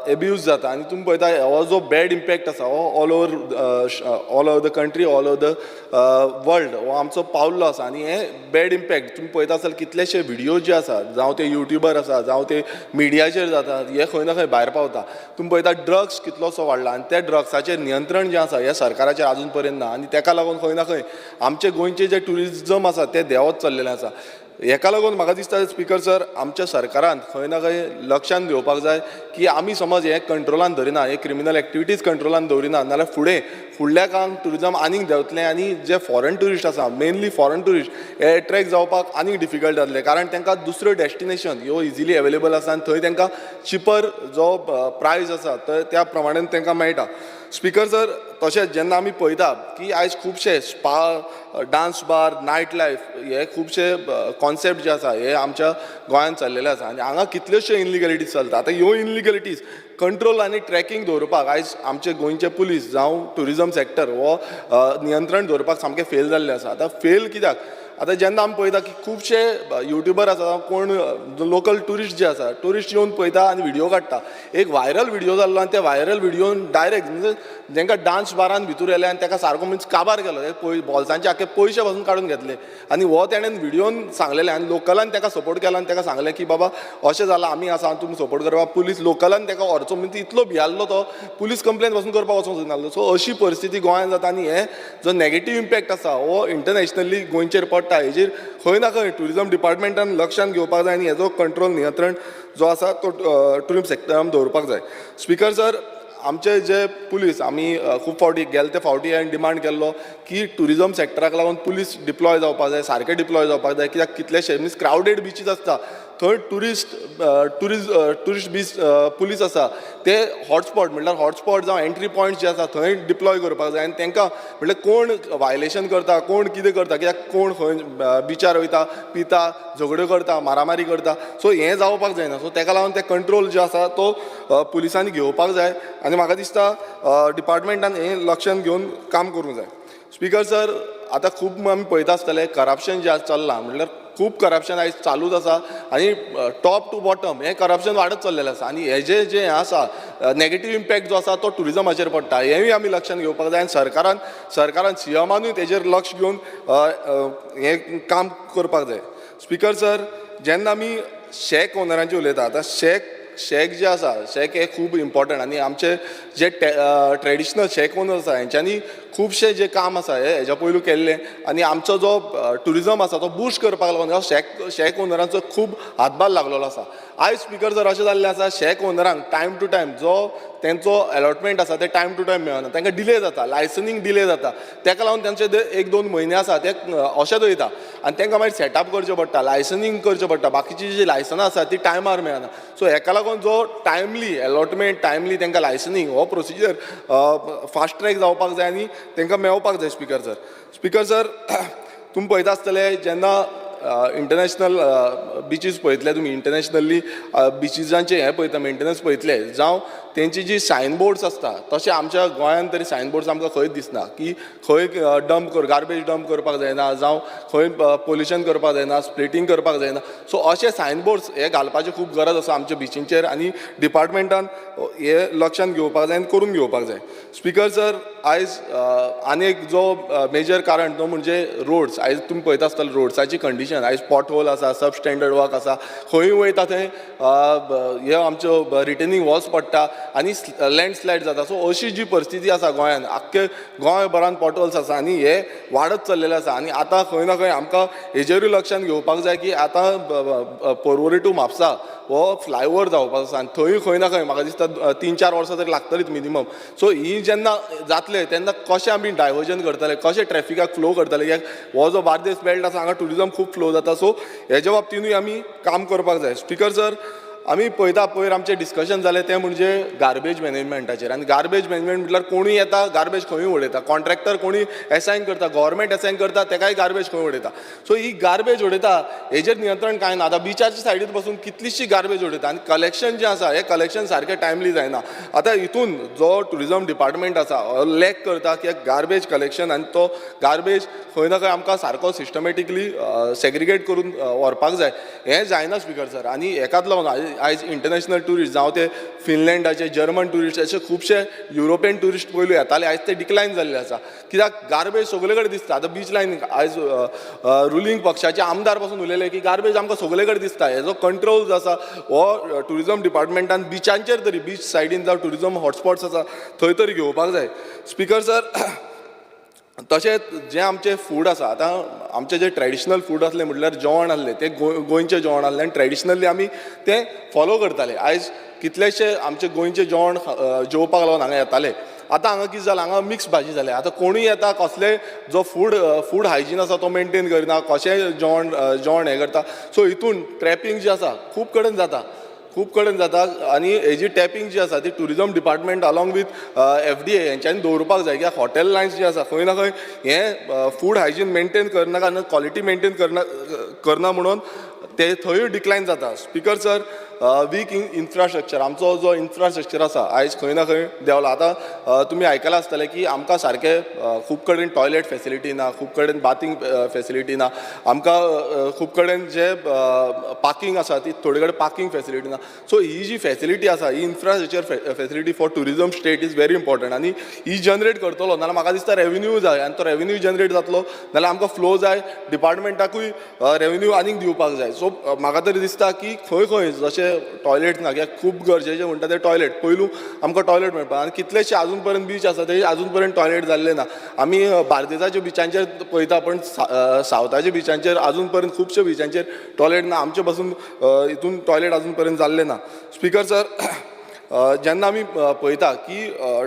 एब्यूज जाता आनी तुमी पळयता हो जो बॅड इम्पॅक्ट आसा हो all over the country, all over the world हो आमचो पावल्लो आसा. आनी हे बॅड इम्पॅक्ट तुमी पळयता आसतना कितलेशे विडियो जे आसा, जावं ते युट्युबर आसा, जावं ते मिडियाचेर जाता, हे खंय ना खंय भायर पावता. तुमी पळयता ड्रग्स कितलोसो वाडला आनी त्या ड्रग्साचेर नियंत्रण जें आसा हें सरकाराचेर आजून पर्यंत ना आनी तेका लागून खंय ना खंय आमचे गोंयचे जे ट्युरिजम आसा तें देंवत चल्लेलें आसा. हेका लागून म्हाका दिसता स्पिकर सर, आमच्या सरकारान खंय ना खंय लक्षान घेवपाक जाय की आमी समज हें कंट्रोलान धरिना, हे क्रिमिनल एक्टिविटीज कंट्रोलान दवरिना नाल्यार फुडें फुडल्या काळान ट्युरिजम आनीक देंवतलें आनी जे फॉरन ट्युरिस्ट आसा, मेनली फॉरन ट्युरिस्ट हे एट्रॅक्ट जावपाक आनीक डिफिकल्ट जातलें, कारण तांकां दुसऱ्यो डेस्टिनेशन ह्यो इजिली अवेलेबल आसा आनी थंय तांकां चिपर जो प्रायस आसा त्या प्रमाणे तांकां मेळटा. स्पिकर सर, तशेंच जेन्ना आमी पळयता की आयज खुबशे spa, dance bar, night life हे खुबशे कॉन्सेप्ट जे आसा हे आमच्या गोंयांत चल्लेले आसा आनी हांगा कितल्योश्यो इनलिगलिटीज चलता. आतां ह्यो इनलिगलिटीज कंट्रोल आनी ट्रॅकिंग दवरपाक आयज आमचे गोंयचे पुलीस जावं ट्युरिजम सॅक्टर हो नियंत्रण दवरपाक सामकें फेल जाल्लें आसा. आतां फेल कित्याक? आतां जेन्ना आमी पळयता की खुबशे युट्युबर आसा, कोण लोकल ट्युरिस्ट जे आसा, ट्युरिस्ट येवन पळयता आनी व्हिडियो काडटा. एक व्हायरल व्हिडियो जाल्लो आनी त्या व्हायरल व्हिडियोन डायरेक्ट म्हणजे जेंका डान्स बारान भितर येले आनी तेका सारको मिन्स काबार केलो, हे बोल्सांचे आख्खे पयशे पासून काडून घेतले आनी हो तेणेन व्हिडियोन सांगलेलें आनी लोकलान तेका सपोर्ट केलो आनी तेका सांगलें की बाबा अशें जालां, आमी आसा, तुमी सपोर्ट करपाक. पुलीस लोकलान तेका व्हरचो म्हणजे इतलो भियाल्लो तो पुलीस कंप्लेन पासून करपाक वचोंक सोदनासलो. सो अशी परिस्थिती गोंयांत जाता आनी हे जो नॅगेटीव इम्पॅक्ट आसा हो इंटरनॅशनली गोंयचेर पडटा. हेजेर खंय ना खंय ट्युरिजम डिपार्टमेंटान लक्षान घेवपाक जाय आनी हेजो कंट्रोल, नियंत्रण जो आसा तो ट्युरिजम सॅक्टरान दवरपाक जाय. स्पिकर सर, आमचे जे पुलीस आमी खूब फावटी गेले ते फावटी हांवें डिमांड केल्लो की ट्युरिजम सॅक्टराक लागून पुलीस डिप्लॉय जावपाक जाय, सारके डिप्लॉय जावपाक जाय, कित्याक कितलेशे मिन्स क्रावडेड बिचीस आसता. थंय tourist tourist tourist beach police आसा ते हॉटस्पॉट म्हणल्यार हॉटस्पॉट जावं एंट्री पॉयंट जे आसा थंय डिप्लॉय करपाक जाय आनी तांकां म्हणल्यार कोण वायलेशन करता, कोण कितें करता, कित्याक कोण खंय बिचार वयता, पिता, झगड्यो करता, मारामारी करता. सो हें जावपाक जायना. सो ताका लागून ते कंट्रोल जे आसा तो पुलिसांनी घेवपाक जाय आनी म्हाका दिसता डिपार्टमेंटान हें लक्षान घेवन काम करूंक जाय. स्पिकर सर, आतां खूब आमी पळयता आसतले करप्शन जें आज चल्लां, म्हणल्यार खूब करप्शन आयज चालूच आसा आनी टॉप टू बॉटम हें करप्शन वाडत चल्लेलें आसा आनी हेजें जें हें आसा नॅगेटीव इम्पॅक्ट जो आसा तो ट्युरिजमाचेर पडटा, हेंवूय आमी लक्षान घेवपाक जाय आनी सरकारान सीएमानूय तेजेर लक्ष घेवन हें काम करपाक जाय. स्पिकर सर, जेन्ना आमी शॅक ओनरांचे उलयता, आतां शॅक जे आसा, शॅक हे खूब इम्पॉर्टंट आनी आमचे जे ट्रेडिशनल शॅक ओनर आसा हेंच्यांनी खुबशे जे काम आसा हे हेज्या पयलू केल्लें आनी आमचो जो ट्युरिजम आसा तो बूस्ट करपाक लागून हो शॅक ओनरांचो खूब हातभार लागलेलो आसा. आयज स्पिकर सर अशें जाल्लें आसा, शॅक ओनरांक टायम टू टायम जो तेंचो एलॉटमेंट आसा ते टायम टू टायम मेळना, तांकां डिले जाता, लायसनींग डिले जाता, ताका लागून तेंचे ते 1-2 म्हयने आसा ते अशेंच वयता आनी तांकां मागीर सेटअप करचें पडटा, लायसनींग करचें पडटा, बाकीची जी लायसनां आसा ती टायमार मेळना. सो हेका लागून जो टायमली एलॉटमेंट, टायमली तांकां लायसनींग हो प्रोसिजर फास्ट ट्रॅक जावपाक जाय आनी तांकां मेळपाक जाय. स्पिकर सर, स्पिकर सर, तुमी पळयता आसतले जेन्ना इंटरनॅशनल बिचीस पळयतले तुमी, इंटरनॅशनली बिचीजांचे हें पळयता, मेंटेनन्स पळयतले जावं तेंची जी सायन बोर्ड्स आसता, तशें आमच्या गोंयांत तरी सायन बोर्ड्स आमकां खंयच दिसना की खंय डंप कर, गार्बेज डंप करपाक जायना, जावं खंय पोल्युशन करपाक जायना, स्प्लिटींग करपाक जायना. सो अशे सायन बोर्ड्स हे घालपाची खूब गरज आसा आमच्या बिचींचेर आनी डिपार्टमेंटान हे लक्षांत घेवपाक जाय आनी करून घेवपाक जाय. स्पिकर सर, आयज आनी एक जो मेजर कारण तो म्हणजे रोड्स. आयज तुमी पळयता आसतले रोड्साची कंडिशन, आयज पॉट होल आसा, सब स्टँडर्ड वर्क आसा, खंय वयता थंय हे आमच्यो रिटेनींग वॉल्स पडटा आनी लँडस्लायड जाता. सो अशी जी परिस्थिती आसा गोंयांत, आख्खे गोंयभरान पॉट होल्स आसा आनी हे वाडत चल्लेले आसा आनी आतां खंय ना खंय आमकां हेजेरूय लक्षांत घेवपाक जाय की आतां पर्वरी टू म्हापसा हो फ्लायओवर जावपाचो आसा आनी थंय खंय ना खंय म्हाका दिसता 3-4 वर्सां तरी लागतलीच मिनिमम. सो ही जेन्ना जातले तेन्ना कशें आमी डायवर्जन करतले, कशें ट्रॅफिकाक फ्लो करतले, कित्याक हो जो बार्देस बेल्ट आसा हांगा ट्युरिजम खूब फ्लो जाता. सो हेज्या बाबतीनूय आमी काम करपाक जाय. स्पिकर सर, आमी पळयता पयर आमचें डिस्कशन जालें तें म्हणजे गार्बेज मॅनेजमेंटाचेर आनी गार्बेज मॅनेजमेंट म्हटल्यार कोणूय येता गार्बेज खंयूय उडयता, कॉन्ट्रॅक्टर कोणूय एसायन करता, गव्हर्मेंट एसायन करता तेकाय गार्बेज खंय उडयता. सो ही गार्बेज उडयता हेजेर नियंत्रण कांय ना. आतां बिचाच्या सायडीन बसून कितलीशी गार्बेज उडयता आनी कलेक्शन जें आसा हें कलेक्शन सारकें टायमली जायना. आतां हितून जो ट्युरिजम डिपार्टमेंट आसा लॅक करता की गार्बेज कलेक्शन आनी तो गार्बेज खंय ना खंय आमकां सारको सिस्टमॅटिकली सेग्रिगेट करून व्हरपाक जाय, हें जायना स्पिकर सर. आनी हेकाच लागून आयज इंटरनॅशनल ट्युरिस्ट जावं ते फिनलँडाचे, जर्मन ट्युरिस्ट, अशे खुबशे युरोपियन ट्युरिस्ट पयलू येताले, आयज ते डिक्लायन जाल्ले आसा कित्याक गार्बेज सगळे कडेन दिसता. आतां बीच लायन आयज रुलींग पक्षाचे आमदार पासून उलयले की गार्बेज आमकां सगळे कडेन दिसता. हेजो कंट्रोल जो आसा हो ट्युरिजम डिपार्टमेंटान बिचांचेर तरी, बीच सायडीन जावं ट्युरिजम हॉटस्पॉट्स आसा थंय तरी घेवपाक जाय. स्पिकर सर, तशेंच जें आमचें फूड आसा, आतां आमचें जें ट्रेडिशनल फूड आसलें म्हटल्यार जेवण आसलें तें गोंयचें जेवण आसलें आनी ट्रेडिशनली आमी तें फॉलो करताले. आयज कितलेशे आमचे गोंयचें जेवण जेवपाक लागून हांगा येताले, आतां हांगा कितें जालां, हांगा मिक्स भाजी जाल्या. आतां कोणूय येता, कसलेय जो फूड हायजीन आसा तो मेनटेन करना, कशेंय जेवण हें करता. सो हितून ट्रॅपींग जी आसा खूब कडेन जाता, खूब कडेन जाता आनी हेजी टॅपींग जी आसा ती tourism department along with FDA हेंच्यांनी दवरपाक जाय. कित्याक हॉटेल लायन्स जी आसा खंय ना खंय हें फूड हायजीन मेनटेन करना आनी क्वॉलिटी मेनटेन करना म्हणून ते थंयूय डिक्लायन जाता. स्पिकर सर, वीक इन्फ्रास्ट्रक्चर, आमचो जो इन्फ्रास्ट्रक्चर आसा आयज खंय ना खंय देंवला. आतां तुमी आयकलां आसतलें की आमकां सारकें खूब कडेन टॉयलेट फेसिलिटी ना, खूब कडेन बाथींग फेसिलिटी ना, आमकां खूब कडेन जे पार्कींग आसा ती थोडे कडेन पार्कींग फेसिलिटी ना. सो ही जी फेसिलिटी आसा ही infrastructure facility for tourism state is very important आनी ही जनरेट करतलो नाल्यार म्हाका दिसता रेवेन्यू जाय आनी तो रेवेन्यू जनरेट जातलो नाल्यार आमकां फ्लो जाय, डिपार्टमेंटाकूय रेवेन्यू आनीक दिवपाक जाय. सो म्हाका तरी दिसता की खंय खंय जशें टॉयलेट ना, कित्याक खूब गरजेचें म्हणटा तें टॉयलेट, पयलू आमकां टॉयलेट मेळपाक आनी कितलेशे आजून पर्यंत बीच आसा ते आजून पर्यंत टॉयलेट जाल्ले ना. आमी बार्देसाच्या बिचांचेर पळयता पण सावथाच्या बिचांचेर आजून पर्यंत खुबशे बिचांचेर टॉयलेट ना, आमचे पासून हितून टॉयलेट आजून पर्यंत जाल्ले ना. स्पिकर सर, जेन्ना आमी पळयता की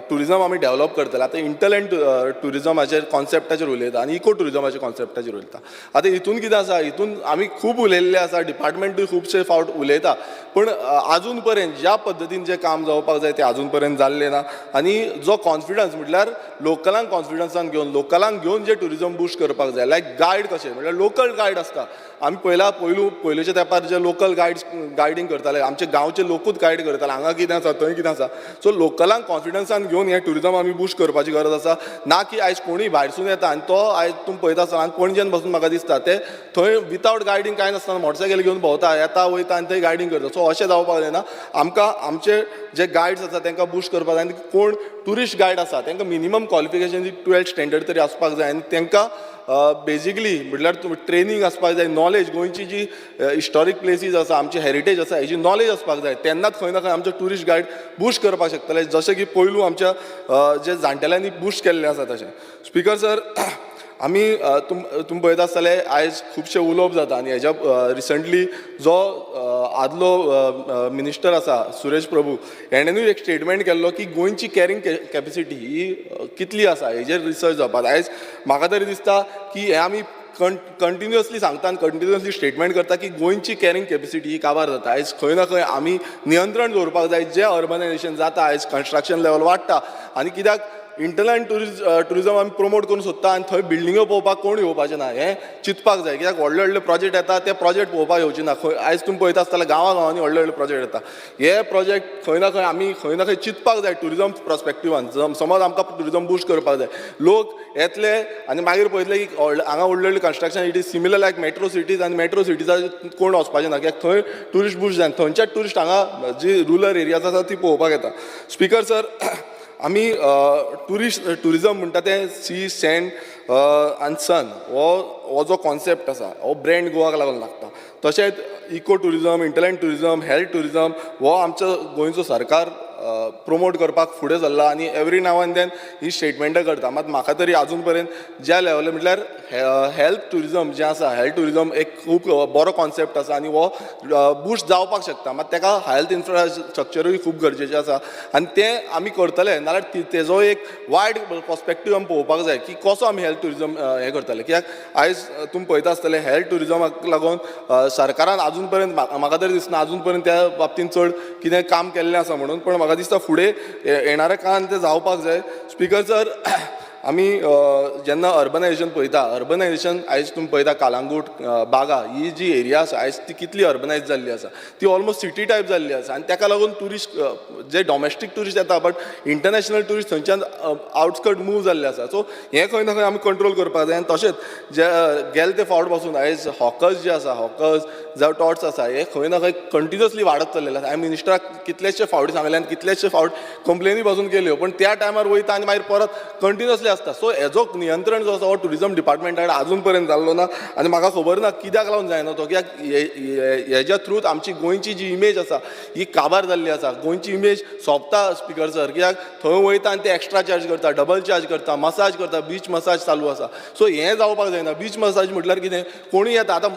टुरिजम आमी डेवलप करतले, आतां इंटरलँड टुरिजमाचेर कॉन्सेप्टाचेर उलयता आनी इको टुरिजमाच्या कॉन्सेप्टाचेर उलयता. आतां हितून कितें आसा, हितून आमी खूब उलयल्ले आसा, डिपार्टमेंटूय खुबशे फावट उलयता, पूण आजून पर्यंत ज्या पद्दतीन जें काम जावपाक जाय तें आजून पर्यंत जाल्लें ना. आनी जो कॉन्फिडन्स म्हटल्यार लोकलांक कॉन्फिडन्सान घेवन, लोकलांक घेवन जे टुरिजम बुस्ट करपाक जाय, लायक गायड कशें म्हळ्यार लोकल गायड आसता. आमी पयला पयलू पयलूच्या तेंपार जे लोकल गायड्स गायडींग करताले, आमचे गांवचे लोकूच गायड करताले, हांगा कितें आसा, थंय कितें आसा. सो लोकलांक कॉन्फिडन्सान घेवन हें टुरिजम आमी बुस्ट करपाची गरज आसा, ना की आयज कोणूय भायरसून येता आनी तो आयज तुमी पळयता आसतना, आनी पणजेन बसून म्हाका दिसता ते थंय वितावट गायडींग कांय नासतना मोटरसायकल घेवन भोंवता, येता वयता आनी थंय गायडींग करता. सो अशें जावपाक जायना. आमकां आमचे जे गायड्स आसा तांकां बुस्ट करपाक जाय आनी कोण ट्युरिस्ट गायड आसा तांकां मिनिमम क्वॉलिफिकेशन 12th standard तरी आसपाक जाय आनी तांकां बेजिकली म्हटल्यार ट्रेनींग आसपाक जाय, नॉलेज, गोंयची जी हिस्टॉरीक प्लेसीस आसा, आमची हेरिटेज आसा, हेजी नॉलेज आसपाक जाय. तेन्नाच खंय ना खंय आमचे ट्युरिस्ट गायड बुस्ट करपाक शकतले, जशें की पयलू आमच्या जे जाणटेल्यांनी बुस्ट केल्लें आसा तशें. स्पिकर सर, आमी तुमी पळयता आसतले आयज खुबशे उलोवप जाता आनी हेज्या रिसंटली जो आदलो मिनिस्टर आसा सुरेश प्रभू, हेणेनूय एक स्टेटमेंट केल्लो की गोंयची कॅरिंग कॅपेसिटी ही कितली आसा हेजेर रिसर्च जावपाक. आयज म्हाका तरी दिसता की हें आमी कंटिन्युअसली सांगता आनी कंटिन्युअसली स्टेटमेंट करता की गोंयची कॅरिंग कॅपेसिटी ही काबार जाता. आयज खंय ना खंय आमी नियंत्रण दवरपाक जाय. जें अर्बनायजेशन जाता, आयज कन्स्ट्रक्शन लेवल वाडटा आनी कित्याक इंटरलँड टुरिजम आमी प्रमोट करूंक सोदता आनी थंय बिल्डिंग्यो पळोवपाक कोण येवपाचे ना हें चिंतपाक जाय. कित्याक व्हडले व्हडले प्रोजेक्ट येता, ते प्रोजेक्ट पळोवपाक येवचे ना खंय. आयज तुमी पळयता आसतले गांवां गांवांनी व्हडले व्हडले प्रोजेक्ट येता. हे प्रोजेक्ट खंय ना खंय आमी खंय ना खंय चिंतपाक जाय टुरिजम पर्सपेक्टिवान. समज आमकां टुरिजम बुस्ट करपाक जाय, लोक येतले आनी मागीर पळयतले की हांगा व्हडले व्हडले construction, it is similar like metro cities, आनी मेट्रो सिटीजार कोण वचपाचे ना कित्याक थंय टुरिस्ट बुस्ट जायना. थंयच्याच टुरिस्ट हांगा जी रुरल एरियाज आसा ती पळोवपाक येता. स्पिकर सर, आमी टुरिजम म्हणटा तें सी, सँड आनी सन हो जो कॉन्सेप्ट आसा हो ब्रँड गोवाक लागून लागता. तशेंच eco tourism, hinterland tourism, health tourism हो आमचो गोंयचो सरकार प्रमोट करपाक फुडें सरला आनी एवरी नाव एंड then ही स्टेटमेंटां करता. मात म्हाका तरी आजून पर्यंत ज्या लेवलार म्हटल्यार हेल्थ टुरिजम जें आसा, हेल्थ टुरिजम एक खूब बरो कॉन्सेप्ट आसा आनी हो बुस्ट जावपाक शकता. मात ताका हेल्थ इन्फ्रास्ट्रक्चरूय खूब गरजेचें आसा आनी तें आमी करतले नाल्यार तेजो एक वायड पर्सपेक्टीव आमी पळोवपाक जाय की कसो आमी हेल्थ टुरिजम हें करतले. कित्याक आयज तुमी पळयता आसतले हेल्थ टुरिजमाक लागून सरकारान आजून पर्यंत, म्हाका तरी दिसना आजून पर्यंत त्या बाबतींत चड कितें काम केल्लें आसा म्हणून, पण म्हाका दिसता फुडें येणाऱ्या काळान तें जावपाक जाय. स्पिकर सर, आमी जेन्ना अर्बनायजेशन पळयता, अर्बनायजेशन आयज तुमी पळयता कालांगूट, बागा ही जी एरिया आसा आयज ती कितली अर्बनायज जाल्ली आसा, ती ऑलमोस्ट सिटी टायप जाल्ली आसा आनी ताका लागून ट्युरिस्ट जे डॉमेस्टीक ट्युरिस्ट येता बट इंटरनॅशनल ट्युरिस्ट थंयच्यान आउटस्कर्ट मूव जाल्ले आसा. सो हें खंय ना खंय आमी कंट्रोल करपाक जाय. आनी तशेंच जे गेले ते फावट पासून आयज हॉकर्स जे आसा, हॉकर्स जावं टॉट्स आसा, हे खंय ना खंय कंटिन्युअसली वाडत चल्लेले आसा. हांवें मिनिस्टराक कितलेशे फावटी सांगले आनी कितलेशे फावट कंप्लेनी पासून केल्यो, पण त्या टायमार वयता आनी मागीर परत कंटिन्युअसली आसता. सो हेजो नियंत्रण जो आसा हो टुरिजम डिपार्टमेंटा कडेन आजून पर्यंत जाल्लो ना आनी म्हाका खबर ना कित्याक लागून जायना तो. कित्याक हेज्या थ्रूत आमची गोंयची जी इमेज आसा ही काबार जाल्ली आसा. गोंयची इमेज सोंपता स्पिकर सर, कित्याक थंय वयता आनी ते एक्स्ट्रा चार्ज करता, डबल चार्ज करता, मसाज करता, बीच मसाज चालू आसा. सो हें जावपाक जायना. बीच मसाज म्हटल्यार कितें, कोणूय येता, आतां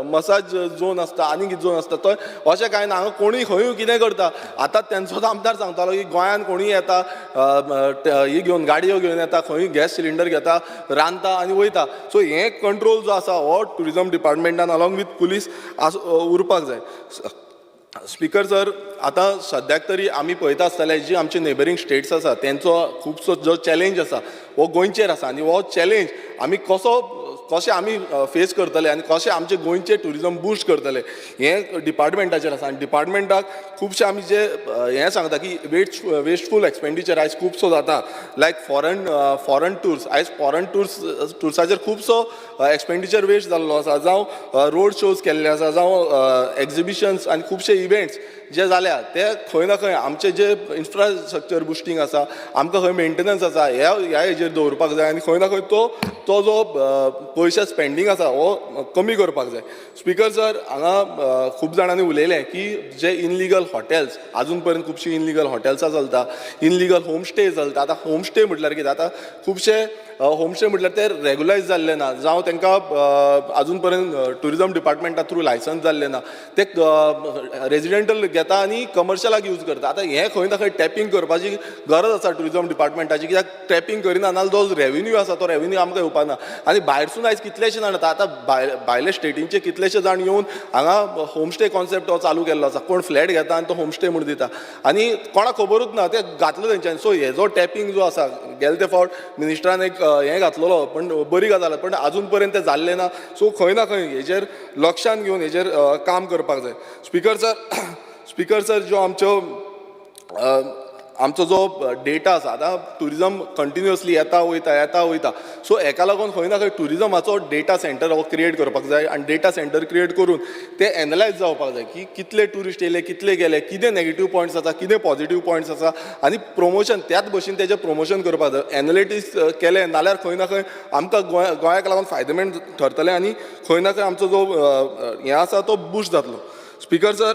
मसाज झोन आसता आनी कितें झोन आसता, तो अशें कांय ना. हांगा कोणूय खंयूय कितें करता. आतां तेंचोच आमदार सांगतालो की गोंयांत कोणूय येता, ही घेवन गाडयो घेवन येता, खंयूय गॅस सिलिंडर घेता, रांदता आनी वयता. सो हें कंट्रोल जो आसा हो टुरिजम डिपार्टमेंटान अलॉंग विथ पुलीस उरपाक जाय. स्पिकर सर, आतां सद्याक तरी आमी पळयता आसतले जी आमचे नेबरींग स्टेट्स आसा तेंचो खुबसो जो चॅलेंज आसा हो गोंयचेर आसा आनी हो चॅलेंज आमी कशें आमी फेस करतले आनी कशें आमचे गोंयचे टुरिजम बुस्ट करतले हें डिपार्टमेंटाचेर आसा. आनी डिपार्टमेंटाक खुबशे आमी जे हें सांगता की वेस्टफूल एक्सपेंडिचर आयज खुबसो जाता, लायक फॉरन टूर्स, आयज फॉरन टुर्साचेर खुबसो एक्सपेंडिचर वेस्ट जाल्लो आसा, जावं रोड शोज केल्ले आसा, जावं एक्जिबिशन्स आनी खुबशे इवेंट्स जे जाल्या ते खंय ना खंय आमचे जे इन्फ्रास्ट्रक्चर बुस्टींग आसा, आमकां खंय मेंटेनन्स आसा ह्या हेजेर दवरपाक जाय आनी खंय ना खंय तो जो पयशे स्पेंडींग आसा हो कमी करपाक जाय. स्पिकर सर, हांगा खूब जाणांनी उलयलें की जे इनलिगल हॉटेल्स, आजून पर्यंत खुबशीं इनलिगल हॉटेल्सां चलता, इनलिगल होमस्टे चलता. आतां होमस्टे म्हटल्यार कितें, आतां खुबशे होमस्टे म्हटल्यार ते रेगुलायज जाल्ले ना, जावं तांकां अजून पर्यंत ट्युरिजम डिपार्टमेंटा थ्रू लायसन्स जाल्लें ना. ते रेजिडेंटल घेता आनी कमर्शियलाक यूज करता. आतां हें खंय ना खंय टॅपींग करपाची गरज आसा ट्युरिजम डिपार्टमेंटाची, कित्याक टॅपींग करिना नाल्यार जो रेवेन्यू आसा तो रेवेन्यू आमकां येवपा ना. आनी भायरसून आयज कितलेशे जाण येता. आतां भायले स्टेटींचे कितलेशे जाण येवन हांगा होमस्टे कॉन्सेप्ट हो चालू केल्लो आसा. कोण फ्लॅट घेता आनी तो होमस्टे म्हूण दिता आनी कोणाक खबरूच ना ते घातलो तेंच्यांनी. सो हेजो टॅपींग जो आसा, गेले ते फावट मिनिस्टरान एक हें घातलेलो, पण बरी गजाल, पण अजून पर्यंत तें जाल्लें ना. सो खंय ना खंय हेजेर लक्षान घेवन हेजेर काम करपाक जाय. स्पिकर सर, स्पिकर सर, ज्यो आमच्यो आमचो जो डेटा आसा, आतां ट्युरिजम कंटिन्युअसली येता वयता, येता वयता. सो हेका लागून खंय ना खंय ट्युरिजमाचो डेटा सेंटर हो क्रिएट करपाक जाय आनी डेटा सेंटर क्रिएट करून ते एनलायज जावपाक जाय की कितले ट्युरिस्ट येयले, कितले गेले, कितें नेगेटीव पॉयंट्स आसा, कितें पॉझिटीव पॉयंट्स आसा, आनी प्रमोशन त्याच भशेन तेजें प्रमोशन करपाक जाय. एनालिटीस केलें नाल्यार खंय ना खंय आमकां गोंयाक लागून फायदेमंद ठरतलें आनी खंय ना खंय आमचो जो हें आसा तो बुस्ट जातलो. स्पिकर सर,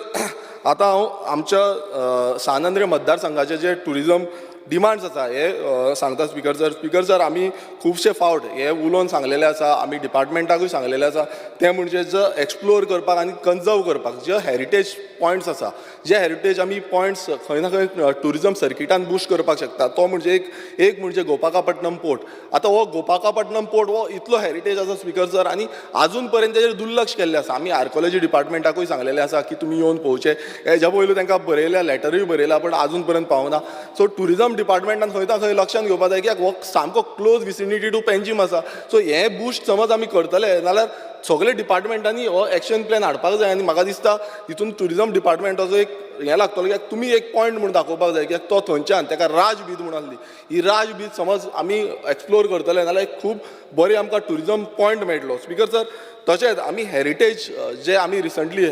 आतां हांव आमच्या सान आंद्रे मतदारसंघाचे जे ट्युरिजम डिमांड्स आसा हे सांगता. स्पिकर सर, स्पिकर सर, आमी खुबशे फावट हे उलोवन सांगलेले आसा, आमी डिपार्टमेंटाकूय सांगलेले आसा, तें म्हणजे जो एक्सप्लोर करपाक आनी कन्जर्व करपाक जे हेरिटेज पॉयंट्स आसा, जे हेरिटेज आमी पॉयंट्स खंय ना खंय ट्युरिजम सर्किटान बुस्ट करपाक शकता. तो म्हणजे एक एक म्हणजे गोपाकापट्टनम पोर्ट. आतां हो गोपाकापट्टनम पोर्ट हो इतलो हेरिटेज आसा स्पिकर सर, आनी आजून पर्यंत तेजेर दुर्लक्ष केल्लें आसा. आमी आर्कोलॉजी डिपार्टमेंटाकूय सांगलेलें आसा की तुमी येवन पळोवचें. हेज्या पयलू तांकां बरयल्या, लॅटरूय बरयला, पण आजून पर्यंत पावना. सो ट्युरिजम डिपार्टमेंटान खंय ना खंय लक्षान घेवपा जाय कित्याक हो सामको क्लोज विसिनिटी टू पेंजीम आसा. सो हें बुस्ट समज आमी करतले जाल्यार सगळे डिपार्टमेंटांनी हो एक्शन प्लॅन हाडपाक जाय. आनी म्हाका दिसता हितून ट्युरिजम डिपार्टमेंटाचो एक हें लागतलो, कित्याक तुमी एक पॉयंट म्हूण दाखोवपाक जाय कित्याक तो थंयच्यान ताका राज बीच म्हूण आसली, ही राज बीच समज आमी एक्सप्लोर करतले जाल्यार एक खूब बरी आमकां ट्युरिजम पॉयंट मेळटलो. स्पिकर सर, तशेंच आमी हेरिटेज जे आमी रिसंटली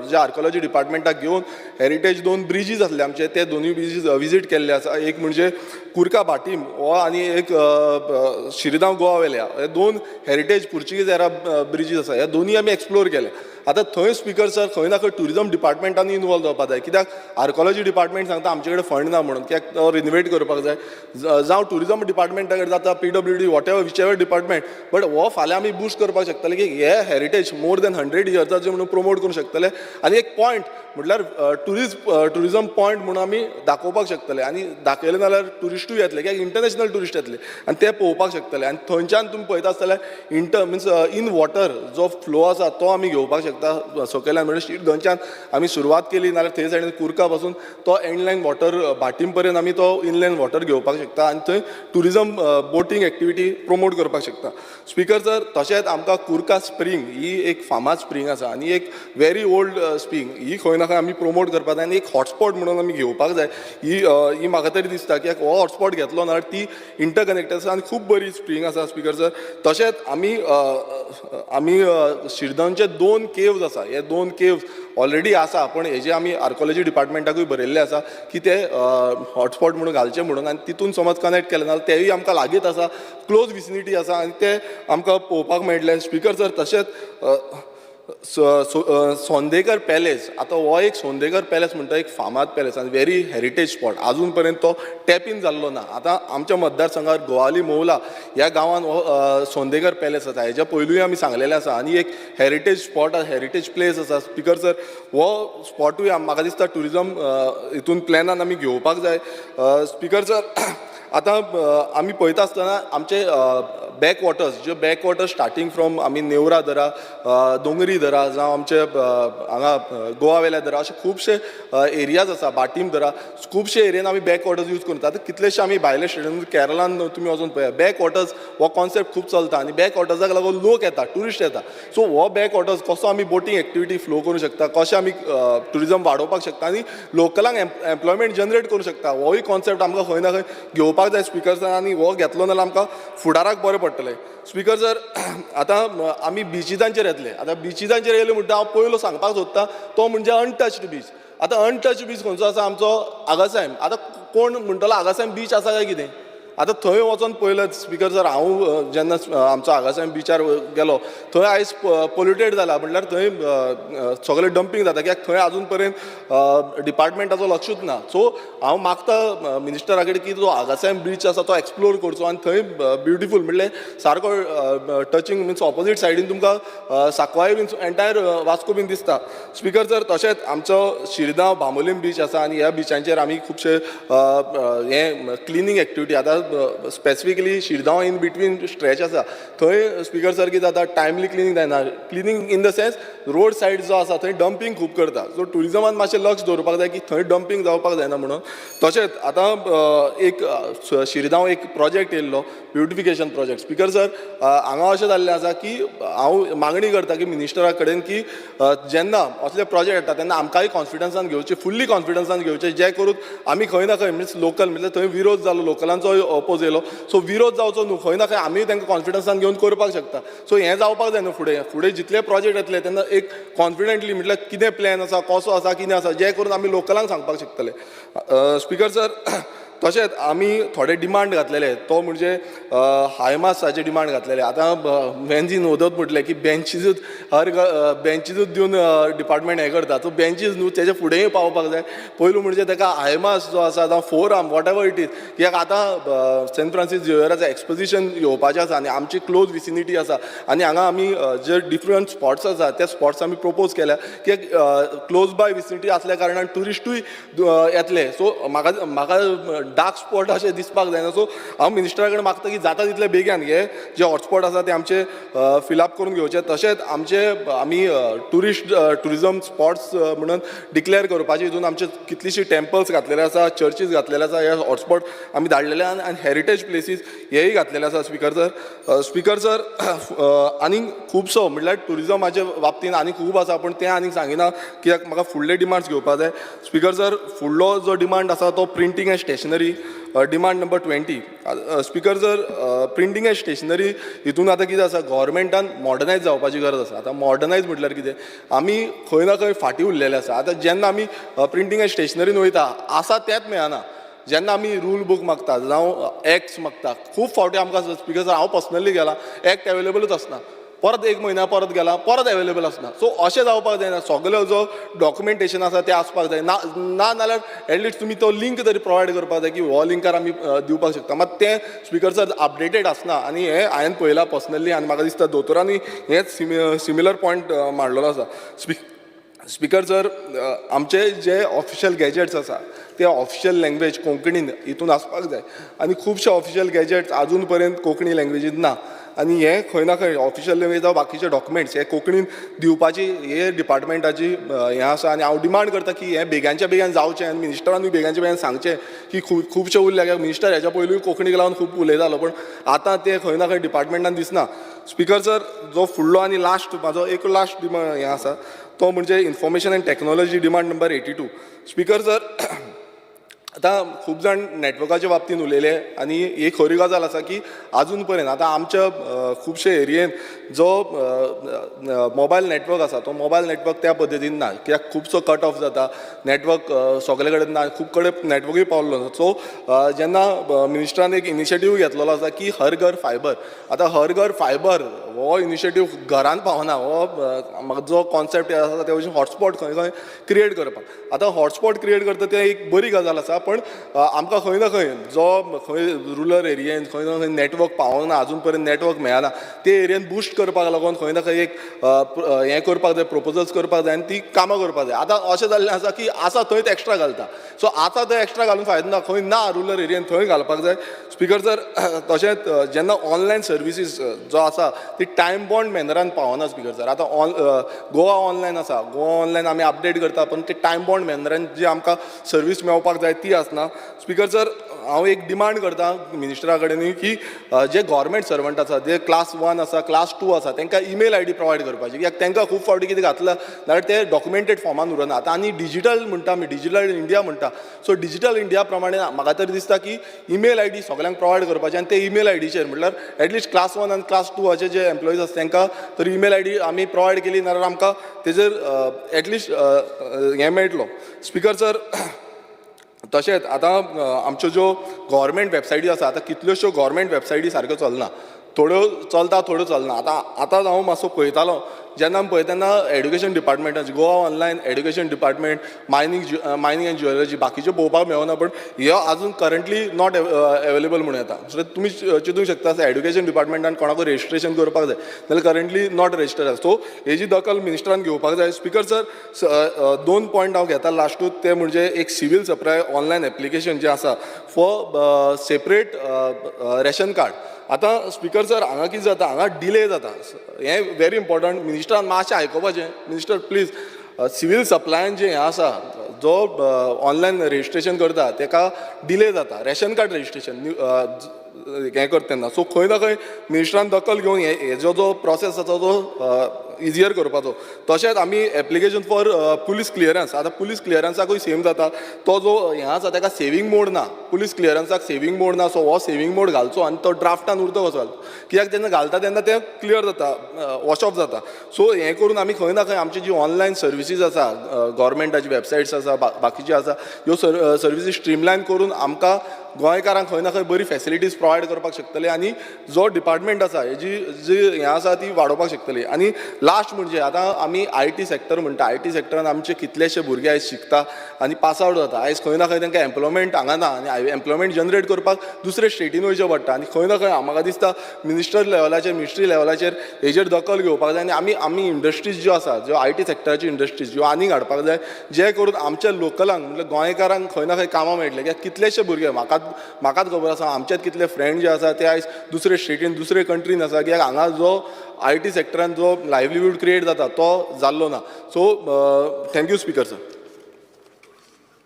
जे आर्कोलॉजी डिपार्टमेंटाक घेवन हेरिटेज दोन ब्रिजीस आसले आमचे, ते दोनूय ब्रिजीस विजीट केल्ले आसा. एक म्हणजे कुर्का भाटीम हो आनी एक शिरगांव गोवा वेल्या. हे दोन हेरिटेज पुर्चुगीज एरा ब्रिजीस आसा, हे दोनूय आमी एक्सप्लोर केले. आतां थंय स्पिकर सर खंय ना खंय ट्युरिजम डिपार्टमेंटान इनवॉल्व जावपाक जाय, कित्याक आर्कोलॉजी डिपार्टमेंट सांगता आमचे कडेन फंड ना म्हणून, कित्याक तो रिनोवेट करपाक जाय. जावं ट्युरिजम डिपार्टमेंटा कडेन जाता, PWD, whatever, whichever department, but हो फाल्यां आमी बुस्ट करपाक शकतले की हे हेरिटेज मोर दॅन 100 इयर्साचे म्हणून प्रमोट करूंक शकतले आनी एक पॉयंट म्हटल्यार ट्युरिजम पॉयंट म्हणून आमी दाखोवपाक शकतले. आनी दाखयलें जाल्यार ट्युरिस्टूय येतले, कित्याक इंटरनॅशनल ट्युरिस्ट येतले आनी ते पळोवपाक शकतले. आनी थंयच्यान तुमी पळयता आसतले इंटर मिन्स इन वॉटर जो फ्लो आसा तो आमी घेवपाक शकता सकयल्यान, म्हणजे शिरदोनच्यान आमी सुरवात केली नाल्यार थंय सायडीन कुर्का पासून तो इनलँड वॉटर भाटीम पर्यंत आमी तो इनलँड वॉटर घेवपाक शकता आनी थंय ट्युरिजम बोटींग एक्टिविटी प्रमोट करपाक शकता. स्पिकर सर, तशेंच आमकां कुर्का स्प्रींग ही एक फामाद स्प्रींग आसा आनी एक व्हेरी ओल्ड स्प्रींग, ही खंय ना खंय आमी प्रमोट करपाक जाय आनी एक हॉटस्पॉट म्हणून आमी घेवपाक जाय. ही म्हाका तरी दिसता की हो हॉटस्पॉट घेतलो ना ती इंटरकनेक्टेड आसा आनी खूब बरी स्प्रींग आसा. स्पिकर सर, तशेंच आमी शिरदोनचे दोन केव्ज आसा, हे दोन केव्ज ऑलरेडी आसा, पूण हेजे आमी आर्कोलॉजी डिपार्टमेंटाकूय बरयल्लें आसा की ते हॉटस्पॉट म्हणून घालचे म्हणून आनी तितून समज कनेक्ट केलें जाल्यार तेवूय आमकां लागींच आसा, क्लोज विसिनिटी आसा आनी ते आमकां पळोवपाक मेळटले. स्पिकर सर, तशेंच सोंदेकर पॅलेस, आतां हो एक सोंदेकर पॅलेस म्हणटा एक फामाद पॅलेस आनी व्हेरी हेरिटेज स्पॉट, आजून पर्यंत तो टॅप इन जाल्लो ना. आतां आमच्या मतदारसंघात गोवाली मोवला ह्या गांवान हो सोंदेकर पॅलेस आसा, हेज्या पयलूय आमी सांगलेलें आसा आनी एक हेरिटेज स्पॉट, हेरिटेज प्लेस आसा. स्पिकर सर, हो स्पॉटूय म्हाका दिसता ट्युरिजम हितून प्लॅनान आमी घेवपाक जाय. स्पिकर सर, आतां आमी पळयता आसतना आमचे बॅक वॉटर्स, ज्यो बॅक वॉटर्स स्टार्टींग फ्रॉम आमी नेवरा धरा, दोंगरी धरा, जावं आमचे हांगा गोवा वेल्या धरा, अशे खुबशे एरियाज आसा, भाटीम धरा, खुबशे एरियन आमी बॅक वॉटर्स यूज करता. आतां कितलेशे आमी भायले स्टेटान, केरलान तुमी वचून पळया, बॅक वॉटर्स हो कॉन्सेप्ट खूब चलता आनी बॅक वॉटर्साक लागून लोक येता, ट्युरिस्ट येता. सो हो बॅक वॉटर्स कसो आमी बोटींग एक्टिविटी फ्लो करूं शकता, कशें आमी ट्युरिजम वाडोवपाक शकता आनी लोकलांक एम्प्लॉयमेंट जनरेट करूं शकता, होय कॉन्सेप्ट आमकां खंय ना खंय घेवपाक जाय स्पिकर सर, आनी हो घेतलो नाल्यार आमकां फुडाराक बरें पडटलें. स्पिकर सर, आतां आमी बिचिजांचेर येतले. आतां बिचिजांचेर येयले म्हणटा हांव पयलो सांगपाक सोदता तो म्हणजे अनटच्ड बीच. आतां अनटच्ड बीच खंयचो आसा? आमचो आगासायम. आतां कोण म्हणटलो आगासायम बीच आसा काय कितें? आतां थंय वचोन पळयलें स्पिकर सर, हांव जेन्ना आमचो आगासाहेब बिचार गेलो, थंय आयज पोल्युटेड जाला. म्हणल्यार थंय सगळें डंपींग जाता, कित्याक थंय आजून पर्यंत डिपार्टमेंटाचो लक्षूच ना. सो हांव मागता मिनिस्टरा कडेन की जो आगासाहेब बीच आसा तो एक्सप्लोर करचो आनी थंय ब्युटिफूल, म्हणल्यार सारको टचिंग, मिन्स ऑपोजीट सायडीन तुमकां साकवाय बीन एंटायर वास्को बीन दिसता स्पिकर सर. तशेंच आमचो शिरगांव, बांबोलीम बीच आसा आनी ह्या बिचांचेर आमी खुबशे हे क्लिनींग एक्टिविटी, आतां specifically Shirgaon in between stretch आसा, थंय स्पिकर सर कितें जाता, टायमली क्लिनींग जायना. Cleaning in the sense, road side जो आसा थंय डंपींग खूब करता. सो ट्युरिजमान मातशें लक्ष दवरपाक जाय की थंय डंपींग जावपाक जायना म्हणून. तशेंच आतां एक शिरगांव एक प्रोजेक्ट येयल्लो, ब्युटिफिकेशन प्रोजेक्ट. स्पिकर सर, हांगा अशें जाल्लें आसा की हांव मागणी करता की मिनिस्टरा कडेन की जेन्ना असले प्रोजेक्ट येता तेन्ना आमकांय कॉन्फिडन्सान घेवचे, फुल्ली कॉन्फिडन्सान घेवचे, जे करून आमी खंय ना खंय, मिन्स लोकल, म्हणल्यार थंय विरोध जालो, लोकलांचो ओपोज येयलो, सो विरोध जावचो न्हू. खंय ना खंय आमी तांकां कॉन्फिडन्सान घेवन करपाक शकता. सो हें जावपाक जाय न्हू. फुडें फुडें जितले प्रोजेक्ट येतले तेन्ना एक कॉन्फिडंटली, म्हटल्यार कितें प्लॅन आसा, कसो आसा, कितें आसा, जे करून आमी लोकलांक सांगपाक शकतले स्पिकर सर. तशेंच आमी थोडे डिमांड घातलेले, तो म्हणजे हायमासाचे डिमांड घातलेले. आतां वेन्झीन ओदत म्हटलें की बेंचीजूच, हर बेंचीजूच दिवन डिपार्टमेंट हें करता. सो बेंचीज न्हू, तेजे फुडेंय पावपाक जाय. पयलू म्हणजे ताका हायमास जो आसा, जावं four arm, whatever it is, कित्याक आतां सेंट फ्रांसीस झेवियराचें एक्सपोजिशन येवपाचें आसा आनी आमची क्लोज विसिनिटी आसा आनी हांगा आमी जे डिफरंट स्पॉट्स आसा ते स्पॉट्स आमी प्रपोज केल्या की क्लोज बाय विसिनिटी आसल्या कारणान ट्युरिस्टूय येतले. सो म्हाका डार्क स्पॉट अशें दिसपाक जायना. सो हांव मिनिस्टरा कडेन मागता की जाता तितले बेगीन हे जे हॉटस्पॉट आसा ते आमचे फिलअप करून घेवचे. तशेंच आमचे आमी ट्युरिजम स्पॉट्स म्हणून डिक्लेअर करपाचे हितून आमचे कितलीशीं टेम्पल्स घातलेले आसा, चर्चीस घातलेले आसा, हे हॉटस्पॉट आमी धाडलेले आनी हेरिटेज प्लेसीस हेय घातलेले आसा स्पिकर सर. स्पिकर सर, आनी खुबसो, म्हणल्यार ट्युरिजमाचे बाबतीन आनी खूब आसा, पूण तें आनीक सांगिना कित्याक म्हाका फुडले डिमांड्स घेवपाक जाय. स्पिकर सर, फुडलो जो डिमांड आसा तो printing and stationery, demand number 20. Speaker sir, printing and stationery हितून आतां कितें आसा, गोवोरमेंटान मॉडर्नायज जावपाची गरज आसा. आतां मॉडर्नायज म्हटल्यार कितें, आमी खंय ना खंय फाटीं उरलेले आसा. आतां जेन्ना आमी प्रिंटींग एंड स्टेशनरीन वयता, आसा तेंच मेळना. जेन्ना आमी रूल बूक मागता जावं एक्ट्स मागता, खूब फावटी आमकां, स्पिकर सर, हांव पर्सनली गेला, एक्ट एवेलेबलूच आसना. परत एक म्हयन्या परत गेला, परत एवेलेबल आसना. सो अशें जावपाक जायना. सगलो जो डॉक्युमेंटेशन आसा तें आसपाक जाय. ना ना जाल्यार एटलिस्ट तुमी तो लिंक तरी प्रोवायड करपाक जाय की हो लिंकार आमी दिवपाक शकता. मात तें स्पिकर सर अपडेटेड आसना आनी हें हांवें पळयलां पर्सनली आनी म्हाका दिसता दोतोरांनी हेंच सिमिलर पॉयंट मांडलेलो आसा. स्पिकर सर, आमचे जे ऑफिशियल गॅजेट्स आसा ते ऑफिशियल लँग्वेज कोंकणीन हितून आसपाक जाय आनी खुबशे ऑफिशियल गॅजेट्स आजून पर्यंत कोंकणी लँग्वेजीन ना आनी हें खंय ना खंय ऑफिशियल लँग्वेज जावं बाकीचे डॉक्युमेंट्स हे कोंकणीन दिवपाची हे डिपार्टमेंटाची हें आसा आनी हांव डिमांड करता की हें बेगानच्या बेगान जावचें आनी मिनिस्टरानूय बेगानच्या बेगान सांगचें की खूब खुबशे उरल्या, कित्याक मिनिस्टर हेच्या पयलूय कोंकणीक लागून खूब उलयतालो, पूण आतां तें खंय ना खंय डिपार्टमेंटान दिसना. स्पिकर सर, जो फुडलो आनी लास्ट म्हाजो एक लास्ट डिमांड हें आसा तो म्हणजे information and technology, demand number 82. Speaker sir, आतां खूब जाण नॅटवर्काच्या बाबतींत उलयले आनी ही खरी गजाल आसा की आजून पर्यंत आतां आमच्या खुबशे एरियेन जो मोबायल नॅटवर्क आसा तो मोबायल नॅटवर्क त्या पद्दतीन ना, कित्याक खुबसो कट ऑफ जाता. नॅटवर्क सगळे कडेन ना, खूब कडेन नॅटवर्कूय पावल्लो ना. सो जेन्ना मिनिस्टरान एक इनिशिएटीव घेतलेलो आसा की हर घर फायबर, आतां हर घर फायबर हो इनिशिएटीव घरान पावना. हो म्हाका जो कॉन्सेप्ट आसा ते भशेन हॉटस्पॉट खंय खंय क्रिएट करपाक. आतां हॉटस्पॉट क्रिएट करता तें एक बरी गजाल आसा, पण आमकां खंय ना खंय जो खंय रुरल एरियेन खंय ना खंय नॅटवर्क पावना, आजून पर्यंत नॅटवर्क मेळना, ते एरियेन बुस्ट करपाक लागून खंय ना खंय एक हें करपाक जाय, प्रपोजल्स करपाक जाय आनी ती कामां करपाक जाय. आतां अशें जाल्लें आसा की आसा थंयच एक्स्ट्रा घालता. सो आतां थंय एक्स्ट्रा घालून फायदो ना, खंय ना रुरल एरियेन थंय घालपाक जाय. स्पिकर सर, तशेंच जेन्ना ऑनलायन सर्विसीस जो आसा ती टायम बॉन्ड मॅनरान पावना. स्पिकर सर, आतां ऑन गोवा ऑनलायन आसा, गोवा ऑनलायन आमी अपडेट करता, पण ते टायम बॉन्ड मॅनरान जी आमकां सर्वीस मेळपाक जाय ती आसना. स्पिकर सर, हांव एक डिमांड करता मिनिस्टरा कडेन की जे गव्हर्मेंट सर्वंट आसा, जे क्लास 1 आसा, क्लास 2 आसा, तांकां ईमेल आयडी प्रोवायड करपाची, कित्याक तांकां खूब फावटी कितें घातलां जाल्यार ते डॉक्युमेंटेड फॉर्मान उरना. आतां आनी डिजिटल म्हणटा आमी, डिजिटल इंडिया म्हणटा, सो डिजिटल इंडिया प्रमाणे म्हाका तरी दिसता की ईमेल आयडी सगल्यांक प्रोवायड करपाची आनी ते ईमेल आयडीचेर, म्हटल्यार एटलिस्ट क्लास 1 आनी क्लास 2हाचे जे एम्प्लॉईज आसा तांकां तर ईमेल आयडी आमी प्रोवायड केली नाल्यार आमकां तेजेर एटलिस्ट हें मेळटलो. Speaker sir, तशेंच आतां आमच्यो ज्यो गव्हर्मेंट वेबसायटी आसा, आतां कितल्योश्यो गव्हर्मेंट वेबसायटी सारक्यो चलना, थोड्यो चलता, थोड्यो चलना. आतां आतां हांव मातसो पळयतालो, जेन्ना आमी पळयता तेन्ना education डिपार्टमेंटाची, Goa online education department, mining and geology, बाकीच्यो पळोवपाक मेळना, पण ह्यो आजून करंटली not available म्हणून येता. सो तुमी चिंतूंक शकता, एड्युकेशन डिपार्टमेंटान कोणाकूय रजिस्ट्रेशन करपाक जाय जाल्यार करंटली not registered आसा. सो हेजी दखल मिनिस्टरान घेवपाक जाय. स्पिकर सर, दोन पॉयंट हांव घेता लास्टूच, ते म्हणजे एक सिवील सप्लाय ऑनलायन एप्लिकेशन जें आसा फॉर सेपरेट रेशन कार्ड. आतां स्पिकर सर, हांगा कितें जाता, हांगा डिले जाता. हें व्हेरी इम्पॉर्टंट, मिनिस्टरान मातशें आयकुपाचें. मिनिस्टर, प्लीज, सिवील सप्लायान जें हें आसा, जो ऑनलायन रजिस्ट्रेशन करता तेका डिले जाता रेशन कार्ड रजिस्ट्रेशन हें करता तेन्ना. सो खंय ना खंय मिनिस्टरान दखल घेवन हे हेजो जो प्रोसेस आसा तो इजियर करपाचो. तशेंच आमी एप्लिकेशन फॉर पुलीस क्लियरन्स, आतां पुलीस क्लियरन्साकूय सेम जाता. तो जो हें आसा तेका सेवींग मोड ना, पुलीस क्लियरन्साक सेवींग मोड ना. सो हो सेवींग मोड घालचो आनी तो ड्राफ्टान उरता कसो कित्याक, जेन्ना घालता तेन्ना तें क्लियर जाता, वॉश ऑफ जाता. सो हें करून आमी खंय ना खंय आमची जी ऑनलायन सर्विसीस आसा, गव्हर्मेंटाची वेबसायट्स आसा, बाकीची आसा, ह्यो सर्विसीस स्ट्रीमलायन करून आमकां गोंयकारांक खंय ना खंय बरी फॅसिलिटीज प्रोवायड करपाक शकतले आनी जो डिपार्टमेंट आसा हेजी जी हें आसा ती वाडोवपाक शकतली. आनी लास्ट म्हणजे आतां आमी IT sector म्हणटा. IT सेक्टरान आमचे कितलेशे भुरगे आयज शिकता आनी पास आवट जाता. आयज खंय ना खंय तांकां एम्प्लॉयमेंट हांगा ना आनी एम्प्लॉयमेंट जनरेट करपाक दुसरे स्टेटीन वयचें पडटा. आनी खंय ना खंय म्हाका दिसता मिनिस्टर लेवलाचेर, मिनिस्ट्री लेवलाचेर हेजेर दखल घेवपाक जाय आनी आमी इंडस्ट्रीज ज्यो आसा, ज्यो IT सेक्टराच्यो इंडस्ट्रीज ज्यो आनीक हाडपाक जाय, जे करून आमच्या लोकलांक, म्हणजे गोंयकारांक खंय ना खंय कामां मेळटलें. कित्याक कितलेशे भुरगे, म्हाकाच खबर आसा, आमचेच कितले फ्रेंड जे आसा ते आयज दुसरे स्टेटीन, दुसरे कंट्रीन आसा, कित्याक हांगा जो IT सेक्टरान जो लायवलीहूड क्रिएट जाता तो जाल्लो ना. So thank you, Speaker sir.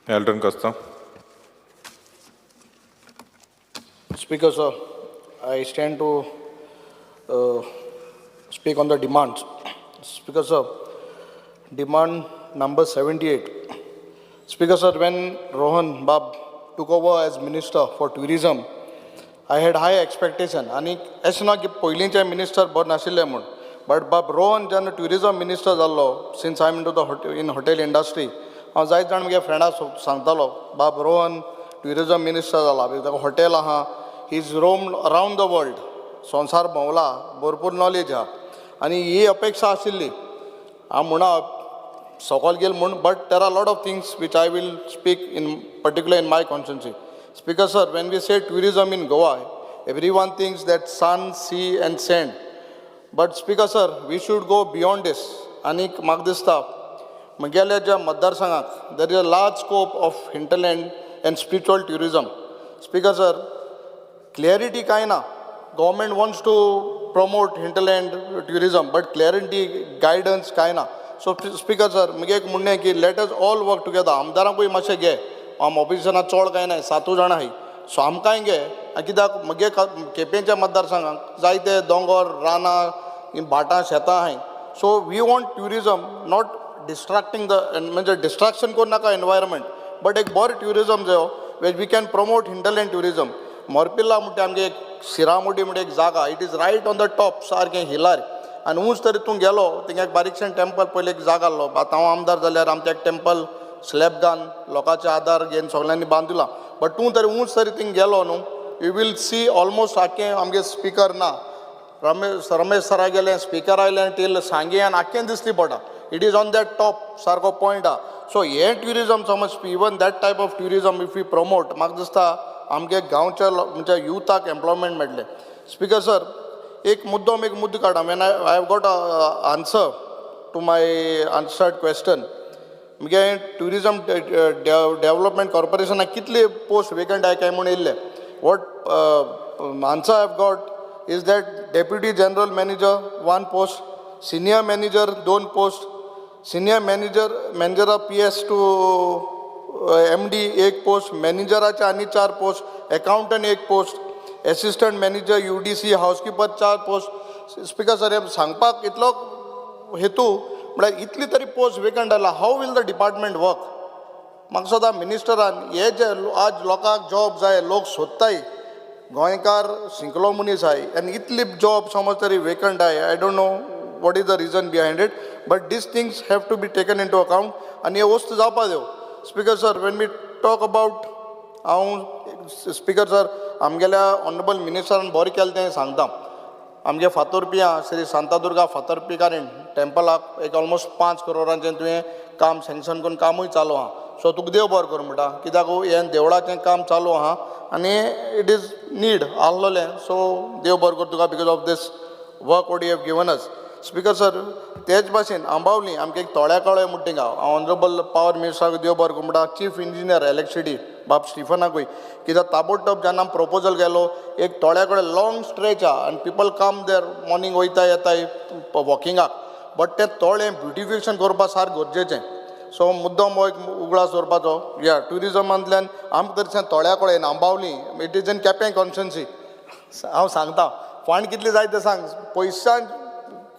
Elton Costa. Speaker, sir, I stand to speak on the demands. Speaker, sir, demand number 78. Speaker, sir, when Rohan Bab took over as Minister for Tourism, I had high expectation. आनी अशें ना की पयलींचे minister बरे नाशिल्ले म्हूण, but बाब रोहन जेन्ना ट्युरिजम मिनिस्टर जाल्लो, since I am to the in hotel industry, हांव जायत जाण म्हगे फ्रेंडां सांगतालो, बाब रोहन ट्युरिजम मिनिस्टर जाला, ताका हॉटेल आहा, he is roam around the world, संवसार भोंवला, भरपूर नॉलेज आहा आनी ही अपेक्षा आशिल्ली. हांव म्हणा सकल गेल म्हूण, but there are lot of things which I will speak in particular in my constituency. Speaker sir, when we say tourism in Goa, everyone thinks that sun, sea and sand. But Speaker sir, we should go beyond this. आनीक म्हाका दिसता म्हगेल्या ज्या मतदारसंघात there is a large scope of hinterland and spiritual tourism. Speaker sir, clarity कांय ना. Government wants to promote hinterland tourism, but clarity, guidance कांय ना. सो स्पीकर सर, म्हगे एक म्हणणें की let us all work together. आमदारांकूय मातशें घे. आम ऑपोजिशनाक चड कांय नाय, सातूय जाणां आहाय, सो आमकांय घे. आनी कित्याक म्हगे केपेंच्या मतदारसंघाक जायते दोंगोर, रानां, ही भाटां शेतां आहाय. So we want tourism, not distracting the, म्हणजे डिस्ट्रक्शन करूं नाका एनवायरमेंट, बट एक बरें ट्युरिजम जायो which we can promote hinterland tourism. Morpilla म्हणटा आमगे एक शिरामुडी म्हणजे एक जागा, it is right on the top, सारकें हिलार आनी उंच तरी तूं गेलो, थिंगा एक बारीकशें टेम्पल पयलीं एक जागा आसलो. आतां हांव आमदार जाल्यार आमचें एक टेम्पल स्लॅब घालून लोकांचे आदार घेवन सगल्यांनी बांदिलां. बट तूं तरी उंच तरी थिंग गेलो न्हू, you will see almost आख्खें आमगे स्पिकर ना, रमेश रमेश सरा गेलें, स्पिकर आयलें, टील सांगे आनी आख्खें दिसली पडटा. It is on that top, सारको पॉयंट आहा. सो हें ट्युरिजम समज, even that type of tourism if you promote, म्हाका दिसता आमगे गांवच्या म्हणजे युथाक एम्प्लॉयमेंट मेळटलें. स्पिकर सर, एक मुद्दो एक मुद्दो काडा. When I have got answer to my answered question, मुगे ट्युरिजम डेव्हलपमेंट कॉर्पोरेशनाक कितले पोस्ट वेकंट आहाय काय म्हूण येयल्ले. What answer I have got is that deputy general manager one post, senior manager दोन post, senior manager, manager of PS to MD एक post, मॅनेजराचे आनी चार पोस्ट, एकाउंटंट एक post, assistant manager UDC, housekeeper चार पोस्ट. स्पिकर सर, हे सांगपाक इतलो हेतू म्हळ्यार इतली तरी पोस्ट वेकंट जाला, how will the department work? म्हाका सदां मिनिस्टरान हे जे आज लोकांक जॉब जाय, लोक सोदताय, गोंयकार शिकलो मनीस आहाय आनी इतली जॉब समज तरी वेकंट आहाय, I don't know what is the reason behind it, but these things have to be taken into account आनी हे वस्तू जावपा जायो. Speaker sir, when we talk about हांव स्पिकर सर आमगेल्या ऑनरेबल मिनिस्टरान बरें केलें तें सांगता. आमगे फातोरपिया श्री शांतादुर्गा फातोरपिकारीण टेम्पलाक एक ऑलमोस्ट 5 करोडांचें तुवें काम सँक्शन करून कामूय चालू आहा. सो तुका देव बरो करूं म्हणटा, कित्याक हें देवळाचें काम चालू आहा आनी it is need आहलोलें. सो देव बरो करूं तुका because of this work what you have given us. Speaker sir, तेच भाशेन आंबावली आमगे एक तोळ्या कळे म्हणटा थिंगा, हांव ऑनरेबल पावर मिनिस्टराक देव बरो करूं म्हणटा, चीफ इंजिनियर इलेक्ट्रिसिटी बाब स्टिफनाकूय, कित्याक ताबडतोब जेन्ना प्रपोजल गेलो, एक तोळ्या कडेन लॉंग स्ट्रेच आहा आनी पिपल कम there, morning वयता येताय वॉकिंगाक, बट तें तोळें ब्युटिफिकेशन करपा सारकें गरजेचें. सो मुद्दम हो एक उगडास दवरपाचो. ह्या ट्युरिजमांतल्यान आमकां तरी तोळ्या कडेन Ambavali, it is in Quepem constituency. हांव सांगता, फंड कितले जाय ते सांग, पयशां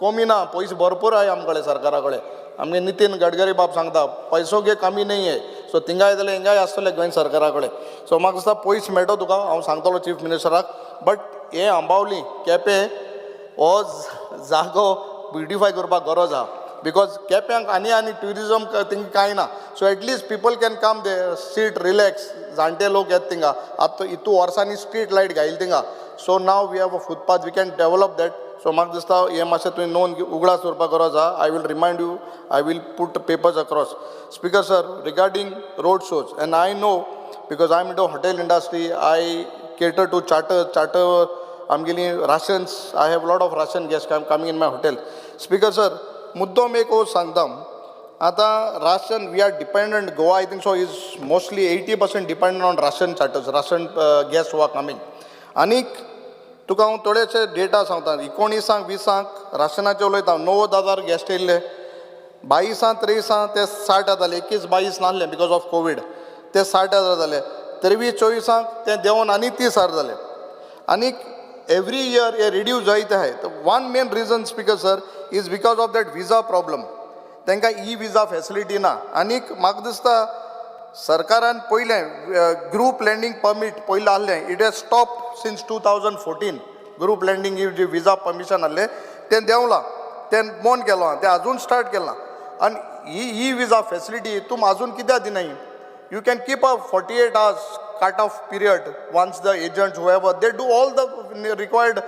कमी ना, पयशे भरपूर आहाय आमचे कडेन, सरकारा कडेन. आमगे नितीन गडकरी बाब सांगता, पैसो के कमी नहीं है. सो थिंगाय जाल्यार हिंगाय आसतले गोंय सरकारा कडेन. सो म्हाका दिसता पयशे मेळटो तुका, हांव सांगतलो चीफ मिनिस्टराक. बट हे आंबावली केपें हो जागो ब्युटिफाय करपाक गरज आहा, because केप्यांक आनी आनी ट्युरिजम थिंगा कांय ना. So at least people can come there, sit, relax. जाणटे लोक येता थिंगा. आतां हितू वर्सांनी स्ट्रीट लायट घायली थिंगा, so now we have a footpath, we can develop that. So म्हाका दिसता हें मातशें तुवें नोंद उगडास दवरपाक गरज आहा. I will remind you, I will put papers across. Speaker sir, regarding road shows, and I know because I am into hotel industry, I cater to charter आमगेली Russians. I have lot of Russian guest coming in my hotel. Speaker sir, मुद्दम एक हो सांगता, आतां Russian, we are dependent, Goa, I think so, is mostly 80% dependent on Russian charters, Russian guest who are coming. आनीक तुका हांव थोडेशे data सांगता. 19आंक 20आंक राशनाचे उलयता, 90,000 गेस्ट येयल्ले. 22आं 23आं ते 60 जाले. 21 22 नासले because of Covid, ते 60,000 जाले. 23 24आंक ते देंवन आनी 30,000 जाले. आनीक एवरी इयर हे रिड्यूस जायत आहाय. One main reason, Speaker sir, is because of that visa problem. तांकां ई विजा फॅसिलिटी ना. आनीक म्हाका दिसता सरकारान पयलें ग्रूप लँडींग परमीट पयलें आहलें, it has stop since 2014. Group landing ji visa permission आहलें तें देंवलां, तें बंद केलां, तें आजून स्टार्ट केलां. आनी ही ई विजा फॅसिलिटी तुम आजून कित्याक दिनाय? You can keep a 48 hours cut off period once the agents, whoever, they do all the required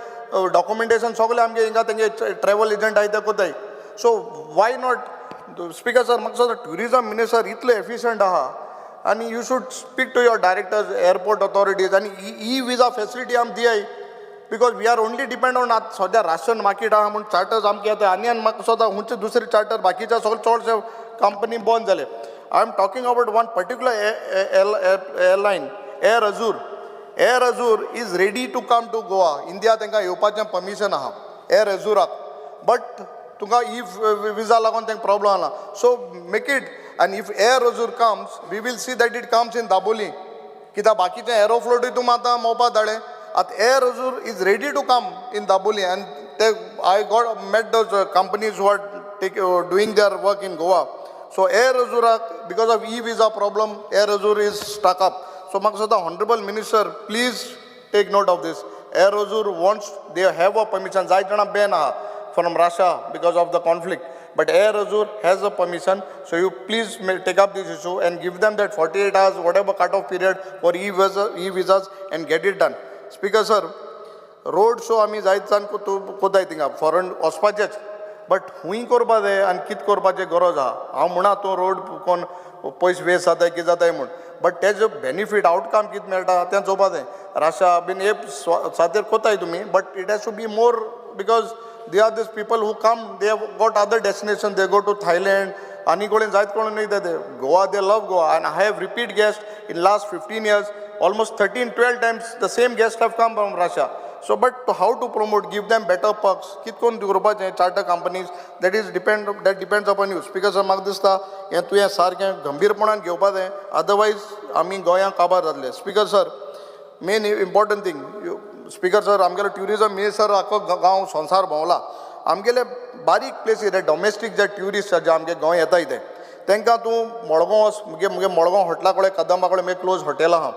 documentation, सगळे आमगे हिंगा तेंगे ट्रॅवल एजंट आहाय ते कोताय. So why not, Speaker sir? म्हाका दिसता ट्युरिजम मिनिस्टर इतले एफिशंट आहा आनी you should speak to your directors, airport authorities, आनी ई विजा फॅसिलिटी आम दियाय, because we are only depend on आतां सद्या रशियन मार्केट आहा म्हूण चार्टर्स आमकां येता. आनी आनी म्हाका दिसता खंयचे दुसरे चार्टर बाकीचे सगळे चडशे कंपनी बंद जाले. I am talking about one particular airline, Air Azur. Air Azur is ready to come to Goa. India तांकां येवपाचें परमिशन आहा एअर अजूराक, बट तुका ई विजा लागून तांकां प्रॉब्लम आला. सो मेक it, आनी if Air Azur comes, we will see that it comes in Dabolim, कित्याक बाकीचे एरोफ्लोटूय तुमी आतां मोपा धाडे. आतां Air Azur is ready to come in Dabolim, आनी ते I got met those companies who are take doing their work in Goa. So Air अजूराक because of e visa problem, Air Azur is stuck up. So म्हाका दिसता, honourable minister, please take note of this. Air Azur wants, they have a permission. जायत जाणां ban आहा from Russia because of the conflict. But Air Azur has a permission, so you please may take up this issue and give them that 48 hours, whatever cutoff period for e-visas and get it done. Speaker sir, road show आमी जायत जावन कोताय थिंगा फॉरन वचपाचेच, but खूंय करपा जाय आनी कितें करपाचें गरज आहा. हांव म्हणा तूं रोड कोण पयशे वेस्ट जाताय, कितें जाताय म्हूण, बट तेजो बेनिफीट आवटकम कितें मेळटा तें चोवपा जाय. राशा बीन हे सातेर कोताय तुमी, but it has to be more because they are these people who come, they have got other destination, they go to Thailand आनी कडेन जायत कोण वयता ते. Goa, they love Goa, and I have repeat guest in last 15 years, almost 13, 12 times the same guests have come from Russia. So, but how to promote, give them better perks, कित कोण करपाचें charter companies, that depends upon you. Speaker sir, म्हाका दिसता हें तुवें सारकें गंभीरपणान घेवपा जाय, अदरवायज आमी गोंयांक काबार जातले. Speaker sir, main important thing, Speaker sir, आमगेलो ट्युरिजम मिनिस्टर आख्खो गांव संवसार भोंवला. आमगेले बारीक प्लेसी, ते डॉमेस्टीक जे ट्युरिस्ट जे आमगे गोंय येताय ते, तांकां तूं मडगांव वच, मुगे मुगे मडगांव हॉटेला कडेन, कदंबा कडेन मुगे क्लोज हॉटेल आहा.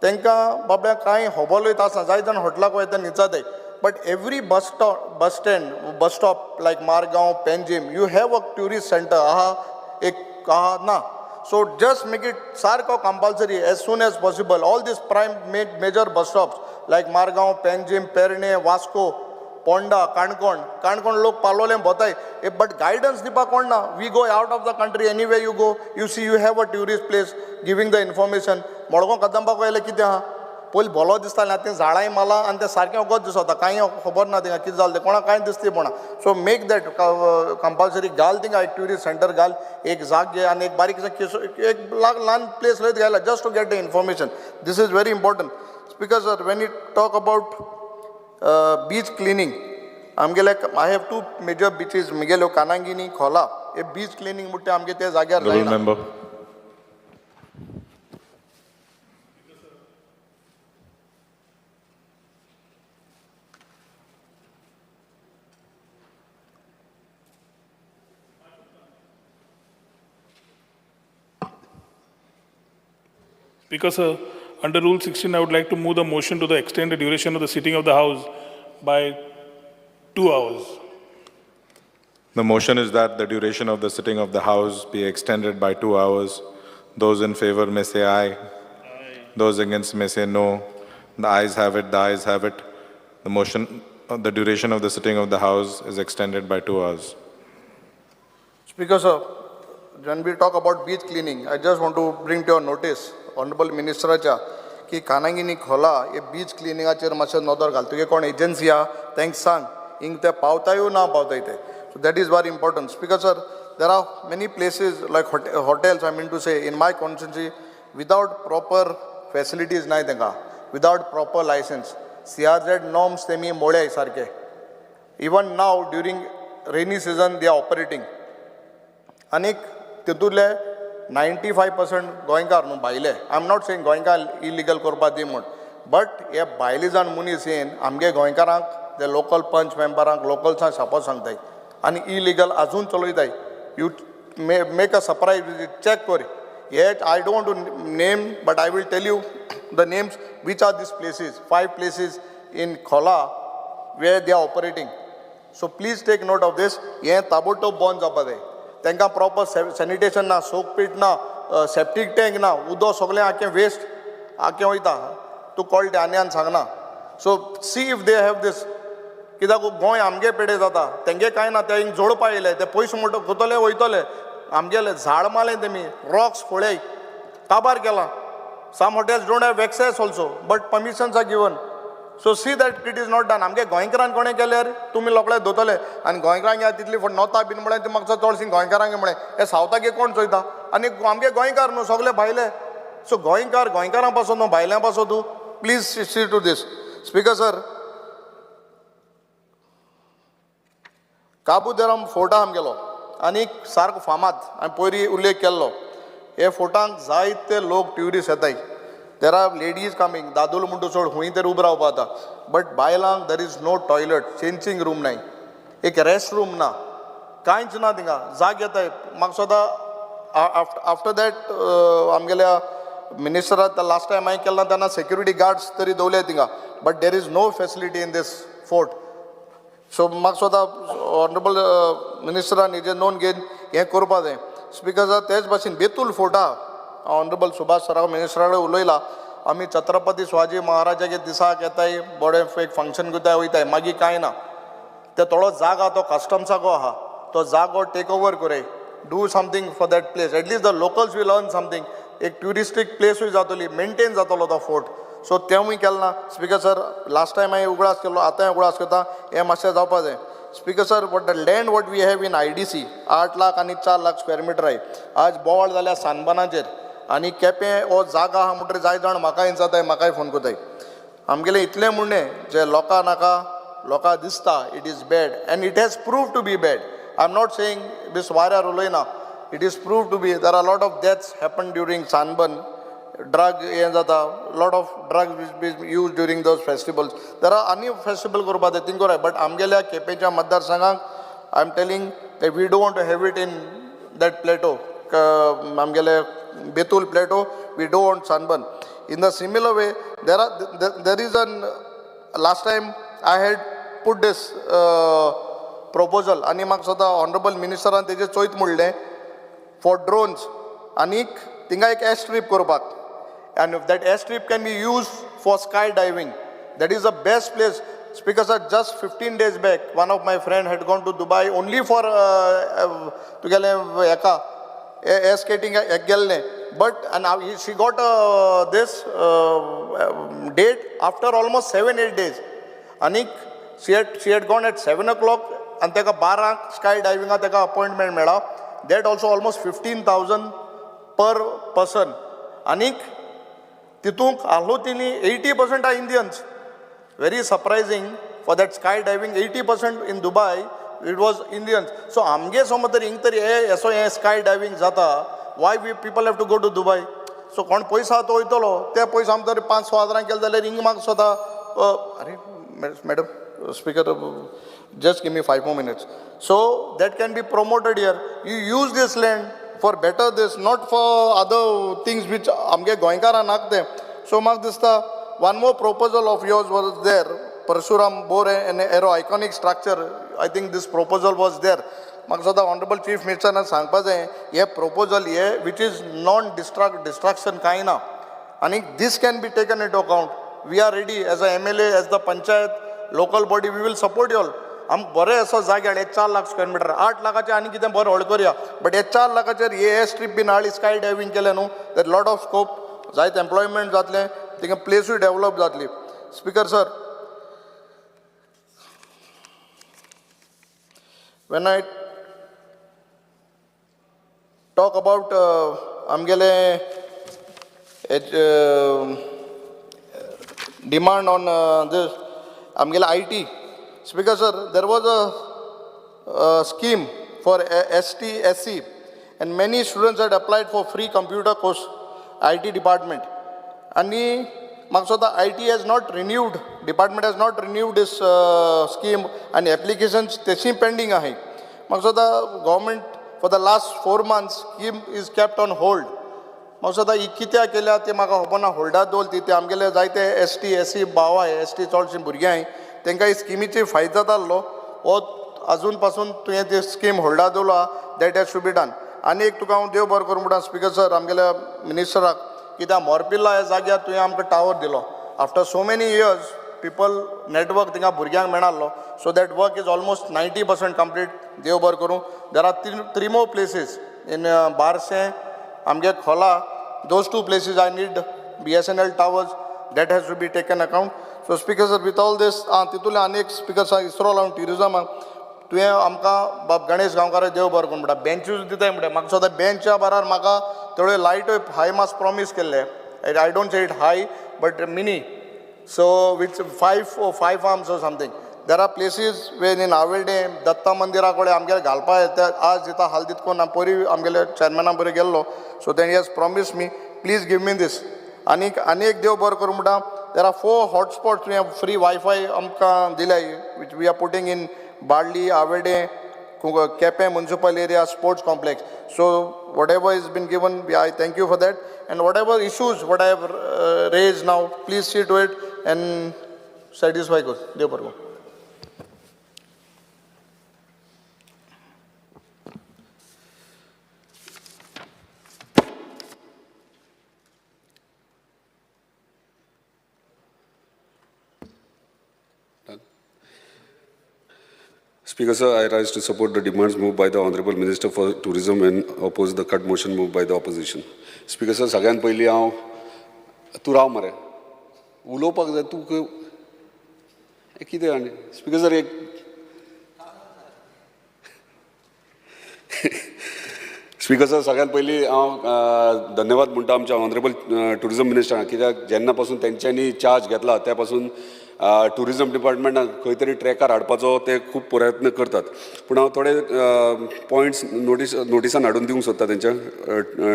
तांकां बाबड्यांक कांय खबरूय आसना. जायते जाण हॉटेलाक वयता, न्हिदता. But every bus stop, bus stand, bus stop like Margao, Panjim, you have a tourist centre आहा, एक आहा ना. So just make it सारको compulsory as soon as possible. All these prime major bus stops like Margao, Panjim, Pernem, Vasco, Ponda, Canacona. Canacona लोक पालोलें भोंवताय, but guidance दिवपाक कोण ना. We go out of the country, anyway you go, you see, you have a tourist place giving the information. Madgaon कदंबाक येयलें कितें आहा, पयलीं भोलो दिसतालें, आतां तें झाडांय माला आनी तें सारकें वगत दिसता, कांय खबर ना थिंगा कितें जालें तें, कोणाक कांय दिसती पडना. So make that compulsory. घाल थिंगा एक ट्युरिस्ट सेंटर घाल, एक जाग घे आनी एक बारीक एक ल्हान प्लेस लेगीत घायला, just to get the information. This is very important. Speaker sir, when you talk about beach cleaning, आमगेले I have two major beaches म्हगेल्यो, कानांगिनी, खोला. हे बीच क्लिनींग म्हणटा आमगे ते जाग्यार Honorable जायना. Member. Speaker, sir, under Rule 16, I would like to move the motion to the extend the duration of the sitting of the House by 2 hours. The motion is that the duration of the sitting of the House be extended by 2 hours. Those in favor may say aye. Those against may say no. The ayes have it, the ayes have it. The motion, the duration of the sitting of the House is extended by 2 hours. Speaker, sir, when we talk about beach cleaning, I just want to bring to your notice, Honorable Ministerाच्या, की कानांगिनी खोला हे beach क्लिनिंगाचेर मातशें नदर घाल. तुगे कोण agency आहा तांकां सांग, हिंग ते पावताय ना पावताय ते. So that is very important. Speaker sir, there are many places like hotels, I mean to say in my constituency, without proper facilities नाय तांकां, without proper licence, CRZ norms तेमी मोळ्याय सारके. Even now during rainy season they are operating. आनीक तितूंतले 95% गोंयकार न्हू, भायले. I am not saying गोंयकार इलिगल करपा दी म्हूण, बट हे भायले जाण मनीस येवन आमगे गोंयकारांक, ते लोकल पंच मेंबरांक, लोकल्सांक शापोत सांगताय आनी इलिगल आजून चलयताय. You may make a surprise visit, check कर. हे I don't to name, but I will tell you the names which are these places, 5 places in Khola where they are operating. So please take note of this. हें ताबडतोब बंद जावपा जाय. तांकां proper sanitation ना, सोक पीट ना, सेप्टीक टँक ना, उदक सगळें आख्खें वेस्ट आख्खें वयता. तूं कळटा आनी आनी सांगना. So see if they have this. कित्याक गोंय आमगे पेडे जाता, तेंगे कांय ना. ते हिंग जोडपा येयले, ते पयशे म्हणटा कोतले वयतले. आमगेले झाड मारलें तेमी, रॉक्स फोळ्याय काबार केला. Some hotels don't have access also, but permissions are given. So see that it is not done. आमगे गोंयकारान कोणें केल्यार तुमी लोकळे धोतले आनी गोंयकारांक ह्या तितली फट नोता बीन म्हळें, ती म्हाका चडशीं गोंयकारांक म्हळें हे सावथाक कोण चोयता आनी आमगे गोंयकार न्हू सगळे भायले. सो गोंयकार गोंयकारां पासून न्हू भायल्यां पासून तूं. Please see to this. Speaker sir, Cabo de Rama फोर्टा आमगेलो आनी सारको फामाद, हांवें पयलीं उल्लेख केल्लो. हे फोर्टांक जायते लोक ट्युरिस्ट येताय. There are ladies coming, दादूल म्हणटा चड खूंय तरी उबो रावपा जाता, बट बायलांक there is no toilet, changing room नाय, एक रेस्ट रूम ना, कांयच ना थिंगा. जाग येताय म्हाका सदां. आफ्टर that आमगेल्या मिनिस्टरान लास्ट टायम हांवें केल्ला तेन्ना सेक्युरिटी गार्ड्स तरी दवरले थिंगा, but there is no facility in this fort. So म्हाका स्वता ऑनरेबल मिनिस्टरान हेजेर नोंद घेवन हें करपा जाय. स्पिकर सर, तेच भाशेन बेतूल फोर्टा ऑनरेबल सुभाष सराव मिनिस्टरा कडेन उलयला. आमी छत्रपती शिवाजी महाराजाचे दिसाक येताय, बरें एक फंक्शन करताय वयताय, मागीर कांय ना. ते थोडो जागा तो कस्टम्साको आहा, तो जागो टेक ओवर करय. Do something for that place, at least the locals will earn something. एक ट्युरिस्टीक प्लेसूय जातली, मेनटेन जातलो तो फोर्ट. सो तेंवूय केलें ना. स्पिकर सर, लास्ट टायम हांवें उगडास केल्लो, आतांय उगडास करता, हें मातशें जावपा जाय. Speaker sir, what the land what we have in IDC, 8 lakh आनी 4 लाख स्क्वेअर मिटर आहे. आज बोवाळ जाल्या सानबनाचेर आनी केपें हो जागा आहा म्हणटरीर जाय जाण म्हाकाय जाताय, म्हाकाय फोन करताय. आमगेलें इतलें म्हणणें जे लोकां नाका, लोकां दिसता it is bad and it has prove to be bad. I am not saying this वाऱ्यार उलयना. It is prove to be. There are lot of deaths happen during sunburn, drug हें जाता, lot of drugs be use during those festivals. There are आनी festival करपा जाय, thing but आमगेल्या केपेंच्या मतदारसंघाक I am telling we don't want to have it in that plateau. आमगेले Betul plateau, we don't want sunburn. In the similar way, there is an last time I had put this proposal आनी म्हाका स्वता honourable मिनिस्टरान तेजेर चोयत म्हणलें for drones. आनीक थिंगा एक air strip करपाक, and if that air strip can be use for sky diving, that is the best place. Speaker sir, just 15 days back one of my friend had gone to Dubai only for तुगेलें हेका air skating हेक गेल्लें, but and she got this date after almost 7-8 days. आनीक she had gone at 7 o'clock आनी ताका 12 sky डायविंगा ताका appointment मेळ्ळा. That also almost 15,000 per person. आनीक तितूंक आहलो तिनी 80% are Indians. Very surprising for that sky diving 80% in Dubai it was Indians. So आमगे समज तर हिंग तरी हे असो हें स्काय डायवींग जाता, why we people have to go to Dubai? So कोण पयसो आहा तो वयतलो, ते पयशे आमी तरी 5-6 हजारांक केले जाल्यार हिंग म्हाका स्वता. अरे madam speaker, just give me 5 more minutes. So that can be promoted here. You use this land for better this, not for other things which आमगे गोंयकारां नाक ते. सो म्हाका दिसता one more proposal of yours was there, Parashuram bow and arrow iconic structure. I think this proposal was there. म्हाका सदां honourable chief मिनिस्टरान सांगपा जाय हे proposal hey which is non destruction कांय ना, आनी this can be taken into account. We are ready as a MLA, as the panchayat local body, we will support you all. आमकां बरें असो जाग्यार हे 4 लाख स्क्वेअर मिटर, 8 लाखाचेर आनी कितें बरें व्हड करया, बट हे 4 लाखाचेर हे एअर स्ट्रीप बीन हाडली, स्काय डायवींग केलें न्हू, that lot of scope, जायते एम्प्लॉयमेंट जातलें, थिंगा प्लेसूय डेवलप जातली. Speaker sir, when I talk about आमगेले demand on this आमगेले IT, Speaker sir, there was a scheme for ST, SC, and many students had applied for free computer course, IT department. आनी म्हाका दिसता IT has not renewed, department has not renewed this scheme, आनी applications तशी pending आहाय. म्हाका दिसता government for the last 4 months scheme is kept on hold. म्हाका दिसता ही कित्याक केल्या ती म्हाका खबर ना, होल्डार दवरली ती. आमगेले जायते ST, SC भाव आहाय, ST चडशीं भुरगीं आहाय, तांकां ही स्किमीची फायदो जातालो, हो अजून पासून तुवें ती स्कीम होल्डार दवरला, that has to be done. आनी एक तुका हांव देव बरो करूं म्हणटा स्पीकर सर, आमगेल्या मिनिस्टराक, कित्याक मोरपिल्ला ह्या जाग्यार तुवें आमकां टावर दिलो. After so many years people network थिंगा भुरग्यांक मेळनासलो, so that work is almost 90% complete. देव बरो करूं. There are 3 more places in Barse, आमगे खोला, those 2 places I need BSNL towers, that has to be taken account. So speaker sir, with all this तितूंतले आनी एक स्पीकर सर, इसरो लावन ट्युरिजमाक तुवें आमकां बाब गणेश गांवकार देव बरो करूं म्हणटा, बेंचूच दिताय म्हणटा. म्हाका सदां बेंचा बरार म्हाका थोड्यो लायटूय हाय मास प्रॉमीस केल्ले, I don't say it high but mini, so with 5 arms or something. There are places when in Avelde Datta मंदिरा कडेन आमगेले घालपा येता, आज दिता हाल दितकोन हांव परी आमगेले चॅरमॅना बरें गेल्लो, so then he has promise me please give me this. आनीक आनी एक देव बरो करूं म्हणटा, there are 4 hotspots तुवें फ्री वायफाय आमकां दिल्याय, which we are putting in Balli, Avede, Quepem municipal area, sports complex. So whatever is been given, I thank you for that, and whatever issues what I have raise now, please see to it and satisfy कर. देव बरो करूं. Speaker sir, I rise to support the demands moved by the Honorable Minister for Tourism and oppose the cut motion moved by the opposition. Speaker sir, सगळ्यात पयलीं हांव, तूं राव मरे, उलोवपाक जाय तूं कितें आनी. स्पीकर सर, एक स्पीकर सर, सगळ्यात पयलीं हांव धन्यवाद म्हणटा आमच्या ऑनरेबल ट्युरिजम मिनिस्टराक, कित्याक जेन्ना पासून तेंच्यांनी चार्ज घेतला त्या पासून ट्युरिजम डिपार्टमेंटान खंय तरी ट्रॅकार हाडपाचो ते खूब प्रयत्न करतात. पूण हांव थोडे पॉयंट्स नोटिसान हाडून दिवंक सोदता तेंच्या.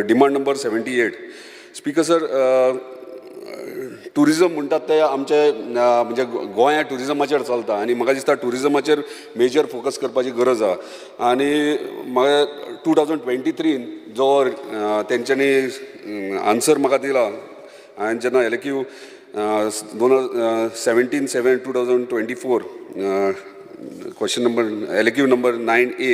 Demand number 78. Speaker sir, tourism म्हणटात ते आमचे म्हणजे गोंया ट्युरिजमाचेर चलता आनी म्हाका दिसता ट्युरिजमाचेर मेजर फोकस करपाची गरज आहा. आनी म्हाका 2023 जो तेंच्यांनी आन्सर म्हाका दिला, हांवें जेन्ना LAQ 17/7/2024 Question number LAQ number 9A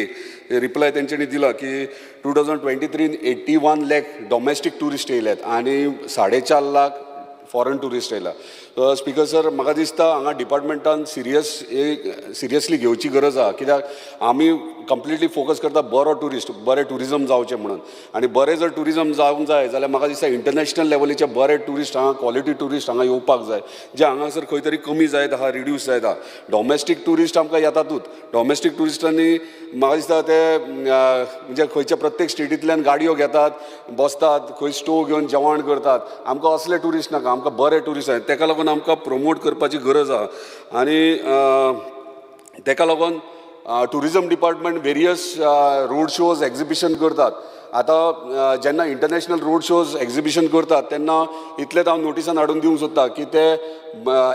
reply तेंच्यांनी दिला की 2023 81 lakh domestic tourist येयल्यात आनी 4.5 लाख फॉरन ट्युरिस्ट येयला. स्पिकर सर, म्हाका दिसता हांगा डिपार्टमेंटान सिरियस एक सिरियसली घेवची गरज आहा, कित्याक आमी कंप्लिटली फोकस करता बरो ट्युरिस्ट, बरें ट्युरिजम जावचें म्हणून. आनी बरें जर ट्युरिजम जावंक जाय जाल्यार म्हाका दिसता इंटरनॅशनल लेवलीचे बरे ट्युरिस्ट हांगा, क्वॉलिटी ट्युरिस्ट हांगा येवपाक जाय, जे हांगासर खंय तरी कमी जायत आहा, रिड्यूस जायत आहा. डॉमेस्टीक ट्युरिस्ट आमकां येतातूच. डॉमेस्टीक ट्युरिस्टांनी म्हाका दिसता ते म्हणजे खंयच्या प्रत्येक स्टेटींतल्यान गाडयो घेतात, बसतात, खंय स्टोव घेवन जेवण करतात. आमकां असले ट्युरिस्ट नाका, आमकां बरे ट्युरिस्ट जाय. तेका लागून आमकां प्रमोट करपाची गरज आहा आनी तेका लागून tourism department various road shows, exhibition करतात. आतां जेन्ना इंटरनॅशनल रोड शोज, एक्झिबिशन करतात तेन्ना इतलेंच हांव नोटिसान हाडून दिवंक सोदता की ते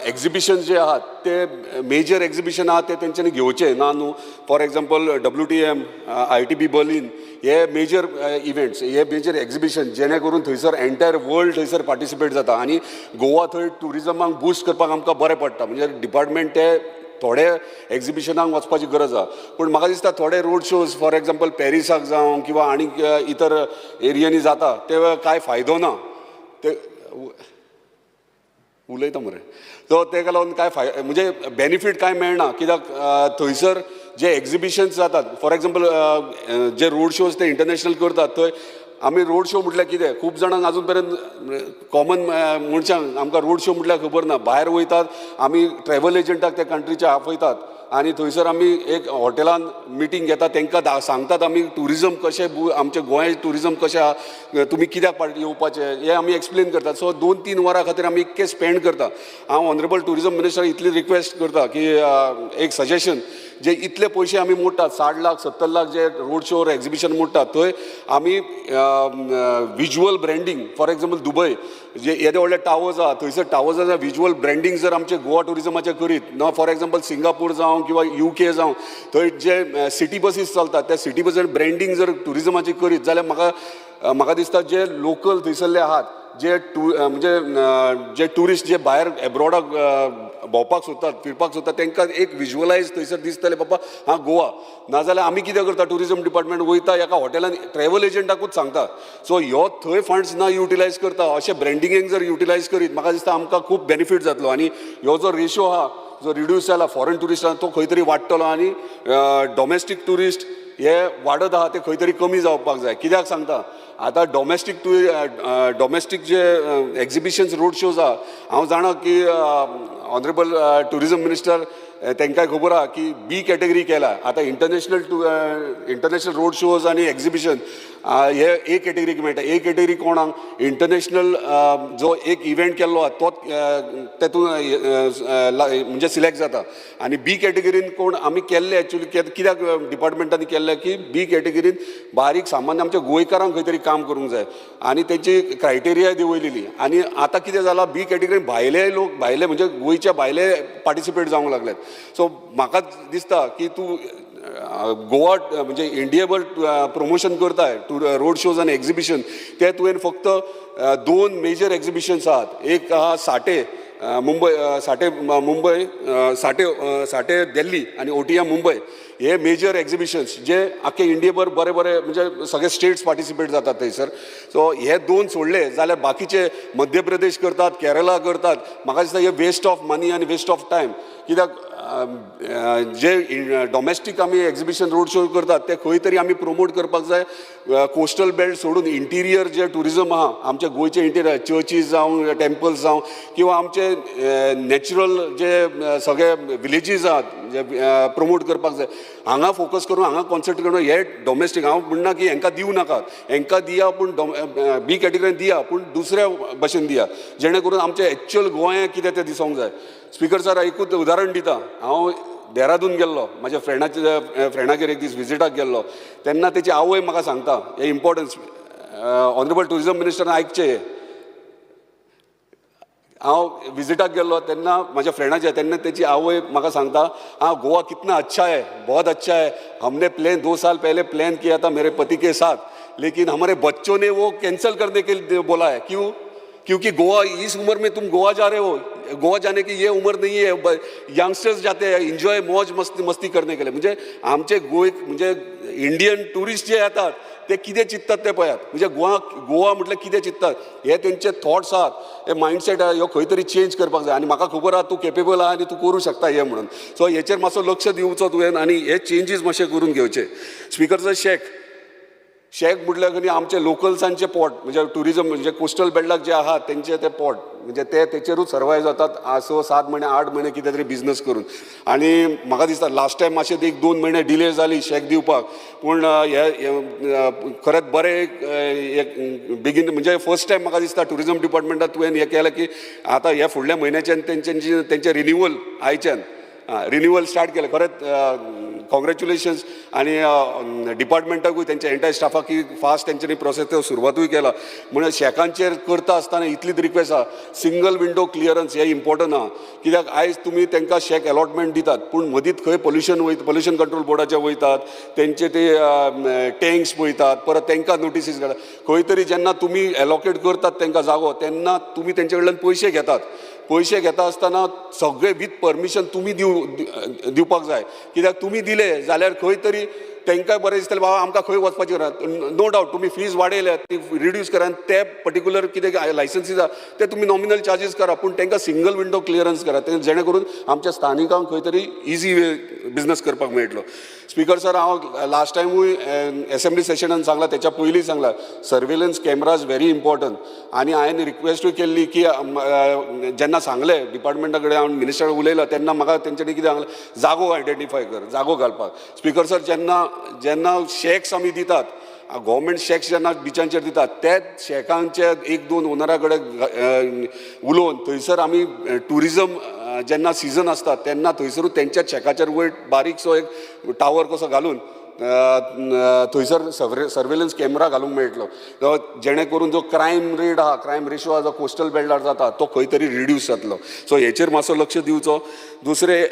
एक्झिबिशन जे आहात, ते मेजर एक्झिबिशन आहा, ते तेंच्यांनी घेवचे ना न्हू. For example, WTM, ITB Berlin, हे मेजर इव्हेंट्स, हे मेजर एक्झिबिशन, जेणे करून थंयसर एंटायर वर्ल्ड थंयसर पार्टिसिपेट जाता आनी गोवा थंय ट्युरिजमाक बुस्ट करपाक आमकां बरें पडटा. म्हणजे डिपार्टमेंट ते थोडे एक्झिबिशनाक वचपाची गरज आहा, पूण म्हाका दिसता थोडे रोड शोज, फॉर एग्जाम्पल पॅरिसाक जावं किंवा आनीक इतर एरियांनी जाता, ते कांय फायदो ना. ते उलयता मरे, सो तेका लागून कांय फाय म्हणजे बेनिफीट कांय मेळना, कित्याक थंयसर जे एक्झिबिशन्स जातात, for example J road shows ते इंटरनॅशनल करतात, थंय आमी रोड शो म्हटल्यार कितें, खूब जाणांक अजून पर्यंत, कॉमन मनशांक आमकां रोड शो म्हटल्यार खबर ना. भायर वयतात आमी, ट्रॅवल एजंटाक त्या कंट्रीचे आपयतात आनी थंयसर आमी एक हॉटेलान मिटींग घेतात, तांकां सांगतात आमी ट्युरिजम कशें, आमचें गोंय ट्युरिजम कशें आहा, तुमी कित्याक पाट येवपाचें हें आमी एक्सप्लेन करतात. सो 2-3 वरां खातीर आमी इतकें स्पेंड करता. हांव ऑनरेबल ट्युरिजम मिनिस्टर इतली रिक्वेस्ट करता की एक सजेशन, जे इतले पयशे आमी मोडटात, 60 लाख, 70 लाख जे रोड शो एक्झिबिशन मोडटात, थंय आमी visual branding, for example Dubai जे येदे व्हडले टावर्स आहा, थंयसर टावर्साचे विज्युअल ब्रँडींग जर आमचे गोवा ट्युरिजमाचें करीत ना, फॉर एग्जाम्पल सिंगापूर जावं किंवा युके जावं, थंय जे सिटी बसीस चलतात, त्या सिटी बसीन ब्रँडींग जर ट्युरिजमाची करीत जाल्यार म्हाका म्हाका दिसता जे लोकल थंयसरले आहात, जे टू म्हणजे जे ट्युरिस्ट जे भायर एब्रॉडाक भोंवपाक सोदतात, फिरपाक सोदतात, तांकां एक विज्युअलायज थंयसर दिसतलें, बाबा हां गोवा. नाजाल्यार आमी कितें करता, ट्युरिजम डिपार्टमेंट वयता एका हॉटेलान, ट्रॅवल एजंटाकूच सांगता. सो ह्यो थंय फंड्स ना युटिलायज करता, अशें ब्रँडिंगेक जर युटिलायज करीत, म्हाका दिसता आमकां खूब बेनिफीट जातलो आनी ह्यो जो रेशो आहा, जो रिड्यूस जाला फॉरेन ट्युरिस्टां, तो खंय तरी वाडटलो आनी डॉमेस्टीक ट्युरिस्ट हे वाडत आहा ते खंय तरी कमी जावपाक जाय. कित्याक सांगता, आतां डॉमेस्टीक जे एक्झिबिशन्स, रोड शोज आहा, हांव जाणा की ऑनरेबल ट्युरिजम मिनिस्टर तांकांय खबर आहा की बी कॅटेगरी केला. आतां इंटरनॅशनल रोड शोज आनी एक्झिबिशन हे ए कॅटेगरीक मेळटा. ए कॅटेगरी कोणाक? इंटरनॅशनल जो एक इव्हेंट केल्लो आहा तो तेतून म्हणजे सिलेक्ट जाता. आनी बी कॅटेगरीन कोण आमी केल्ले, एक्चुली कित्याक डिपार्टमेंटांनी केल्ले की बी कॅटेगरीन बारीक सामान्य आमच्या गोंयकारांक खंय तरी काम करूंक जाय आनी तेची क्रायटेरिया देंवयलेली. आनी आतां कितें जालां, बी कॅटेगरीन भायले लोक, भायले म्हणजे गोंयच्या भायले पार्टिसिपेट जावंक लागल्यात. सो म्हाका दिसता की तूं गोवा म्हणजे इंडियाभर प्रमोशन करताय टू रोड शोज आनी एक्झिबिशन, ते तुवें फक्त दोन मेजर एक्झिबिशन्स आहात. एक आहा साठे मुंबय, साठे मुंबय, साठे साठे दिल्ली आनी ओटीएम मुंबय. हे मेजर एक्झिबिशन्स जे आख्खे इंडियेभर बरे बरे म्हणजे सगळे स्टेट्स पार्टिसिपेट जातात थंयसर. सो हे दोन सोडले जाल्यार बाकीचे मध्य प्रदेश करतात, केरला करतात. म्हाका दिसता हे वेस्ट ऑफ मनी आनी वेस्ट ऑफ टायम, कित्याक जे डॉमेस्टीक आमी एक्झिबिशन, रोड शो करतात, ते खंय तरी आमी प्रमोट करपाक जाय. कोस्टल बेल्ट सोडून इंटिरियर जे ट्युरिजम आहा, आमच्या गोंयचे इंटिरियर चर्चीस जावं, टेम्पल्स जावं किंवा आमचे नॅचरल जे सगळे विलेजीस आहात, जे प्रमोट करपाक जाय. हांगा फोकस करून, हांगा कॉन्सन्ट्रेट करून हे डॉमेस्टीक, हांव म्हणना की हेंकां दिवं नाकात, हेंकां दिया, पूण बी कॅटेगरीन दिया, पूण दुसऱ्या भशेन दिया, जेणे करून आमचें एक्चुअल गोंय कितें तें दिसोंक जाय. स्पिकर सर, एकूच उदाहरण दिता. हांव देहरादून गेल्लो, म्हाज्या फ्रेंडागेर एक दीस विजिटाक गेल्लो, तेन्ना तेची आवय म्हाका सांगता, हें इम्पॉर्टन्स, ऑनरेबल ट्युरिजम मिनिस्टरान आयकचें हें. हांव विजिटाक गेल्लो तेन्ना म्हाज्या फ्रेंडाच्या, तेन्ना तेची आवय म्हाका सांगता, "हाँ, गोवा कितना अच्छा है, बहुत अच्छा है. हमने प्लान 2 साल पहले प्लान किया था मेरे पति के साथ, लेकिन हमारे बच्चों ने वो कैंसिल करने के लिए बोला है." क्यों? क्योंकि गोवा इस उम्र में तुम गोवा जा रहे हो, गोवा जाने की ये उम्र नहीं है. यंगस्टर्स जाते हैं एन्जॉय, मौज मस्ती मस्ती करने के लिए. म्हणजे आमचे गोंय, म्हणजे इंडियन ट्युरिस्ट जे येतात ते कितें चिंततात ते पळयात. म्हणजे गोवा गोवा म्हटल्यार कितें चिंततात हे तेंचे थॉट्स आहात, हे मायंडसेट आहा, ह्यो खंय तरी चेंज करपाक जाय. आनी म्हाका खबर आहा तूं केपेबल आहा आनी तूं करूं शकता हें म्हणून. सो हेचेर मातसो लक्ष दिवचो तुवें आनी हे चेंजीस मातशे करून घेवचे. स्पिकर सर, शॅक शॅक म्हटल्यार न्ही आमचे लोकल्सांचे पोट, म्हणजे ट्युरिजम, म्हणजे कोस्टल बेल्टाक जे आहात तेंचे ते पोट, म्हणजे ते तेचेरूच सर्वायव जातात 6-7 म्हयने, 8 म्हयने कितें तरी बिजनस करून. आनी म्हाका दिसता लास्ट टायम मातशें एक 2 म्हयने डिले जाली शॅक दिवपाक, पूण हे खरेंच बरें एक बेगीन, म्हणजे फर्स्ट टायम म्हाका दिसता ट्युरिजम डिपार्टमेंटात तुवें हें केलें की आतां ह्या फुडल्या म्हयन्याच्यान तेंच्यांनी तेंचें रिन्युअल, आयच्यान रिन्युअल स्टार्ट केलें. खरेंच कॉंग्रेच्युलेशन्स. आनी डिपार्टमेंटाकूय, तेंच्या एंटायर स्टाफाक की फास्ट तेंच्यांनी प्रोसेस तो सुरवातूय केला. म्हणून शॅकांचेर करता आसतना इतलीच रिक्वेस्ट आहा, सिंगल विंडो क्लियरन्स हें इम्पॉर्टंट आहा, कित्याक आयज तुमी तांकां शॅक अलॉटमेंट दितात, पूण मदींच खंय पोल्युशन वयता, पोल्युशन कंट्रोल बोर्डाचे वयतात, तेंचे ते टँक्स पळयतात, परत तांकां नोटिसीस घालतात. खंय तरी जेन्ना तुमी एलोकेट करतात तांकां जागो, तेन्ना तुमी तेंचे कडल्यान पयशे घेतात. पयशे घेता आसतना सगळे वीथ परमिशन तुमी दिवपाक जाय, कित्याक तुमी दिले जाल्यार खंय तरी तांकां बरें दिसतलें, बाबा आमकां खंय वचपाची गरज. नो डावट तुमी फीज वाडयल्या, ती रिड्यूस करा आनी ते पर्टिक्युलर कितें लायसन्सीस आहा ते तुमी नॉमिनल चार्जीस करा, पूण तांकां सिंगल विंडो क्लियरन्स करा, ते जेणे करून आमच्या स्थानिकांक खंय तरी इजी वे बिजनस करपाक मेळटलो. स्पिकर सर, हांव लास्ट टायमूय एसेंब्ली सेशनान सांगला, तेच्या पयलीं सांगला, सर्वेलन्स कॅमराज व्हेरी इम्पॉर्टंट. आनी हांवें रिक्वेस्टूय केल्ली की जेन्ना सांगलें डिपार्टमेंटा कडेन, हांव मिनिस्टर उलयलो तेन्ना म्हाका तेंच्यांनी कितें सांगलें, जागो आयडेंटिफाय कर जागो घालपाक. स्पिकर सर, जेन्ना जेन्ना शॅक्स आमी दितात, गव्हर्मेंट शॅक्स जेन्ना बिचांचेर दितात, त्याच शॅकांचे एक दोन ओनरा कडेन उलोवन थंयसर आमी ट्युरिजम जेन्ना सिजन आसता तेन्ना थंयसरूच तेंच्या शॅकाचेर वयर बारीकसो एक टावर कसो घालून थंयसर सर्वेलन्स कॅमेरा घालूंक मेळटलो, जेणे करून जो क्रायम रेट आहा, क्रायम रेशो आहा, जो कोस्टल बेल्टार जाता तो खंय तरी रिड्यूस जातलो. सो हेचेर मातसो लक्ष दिवचो. दुसरें,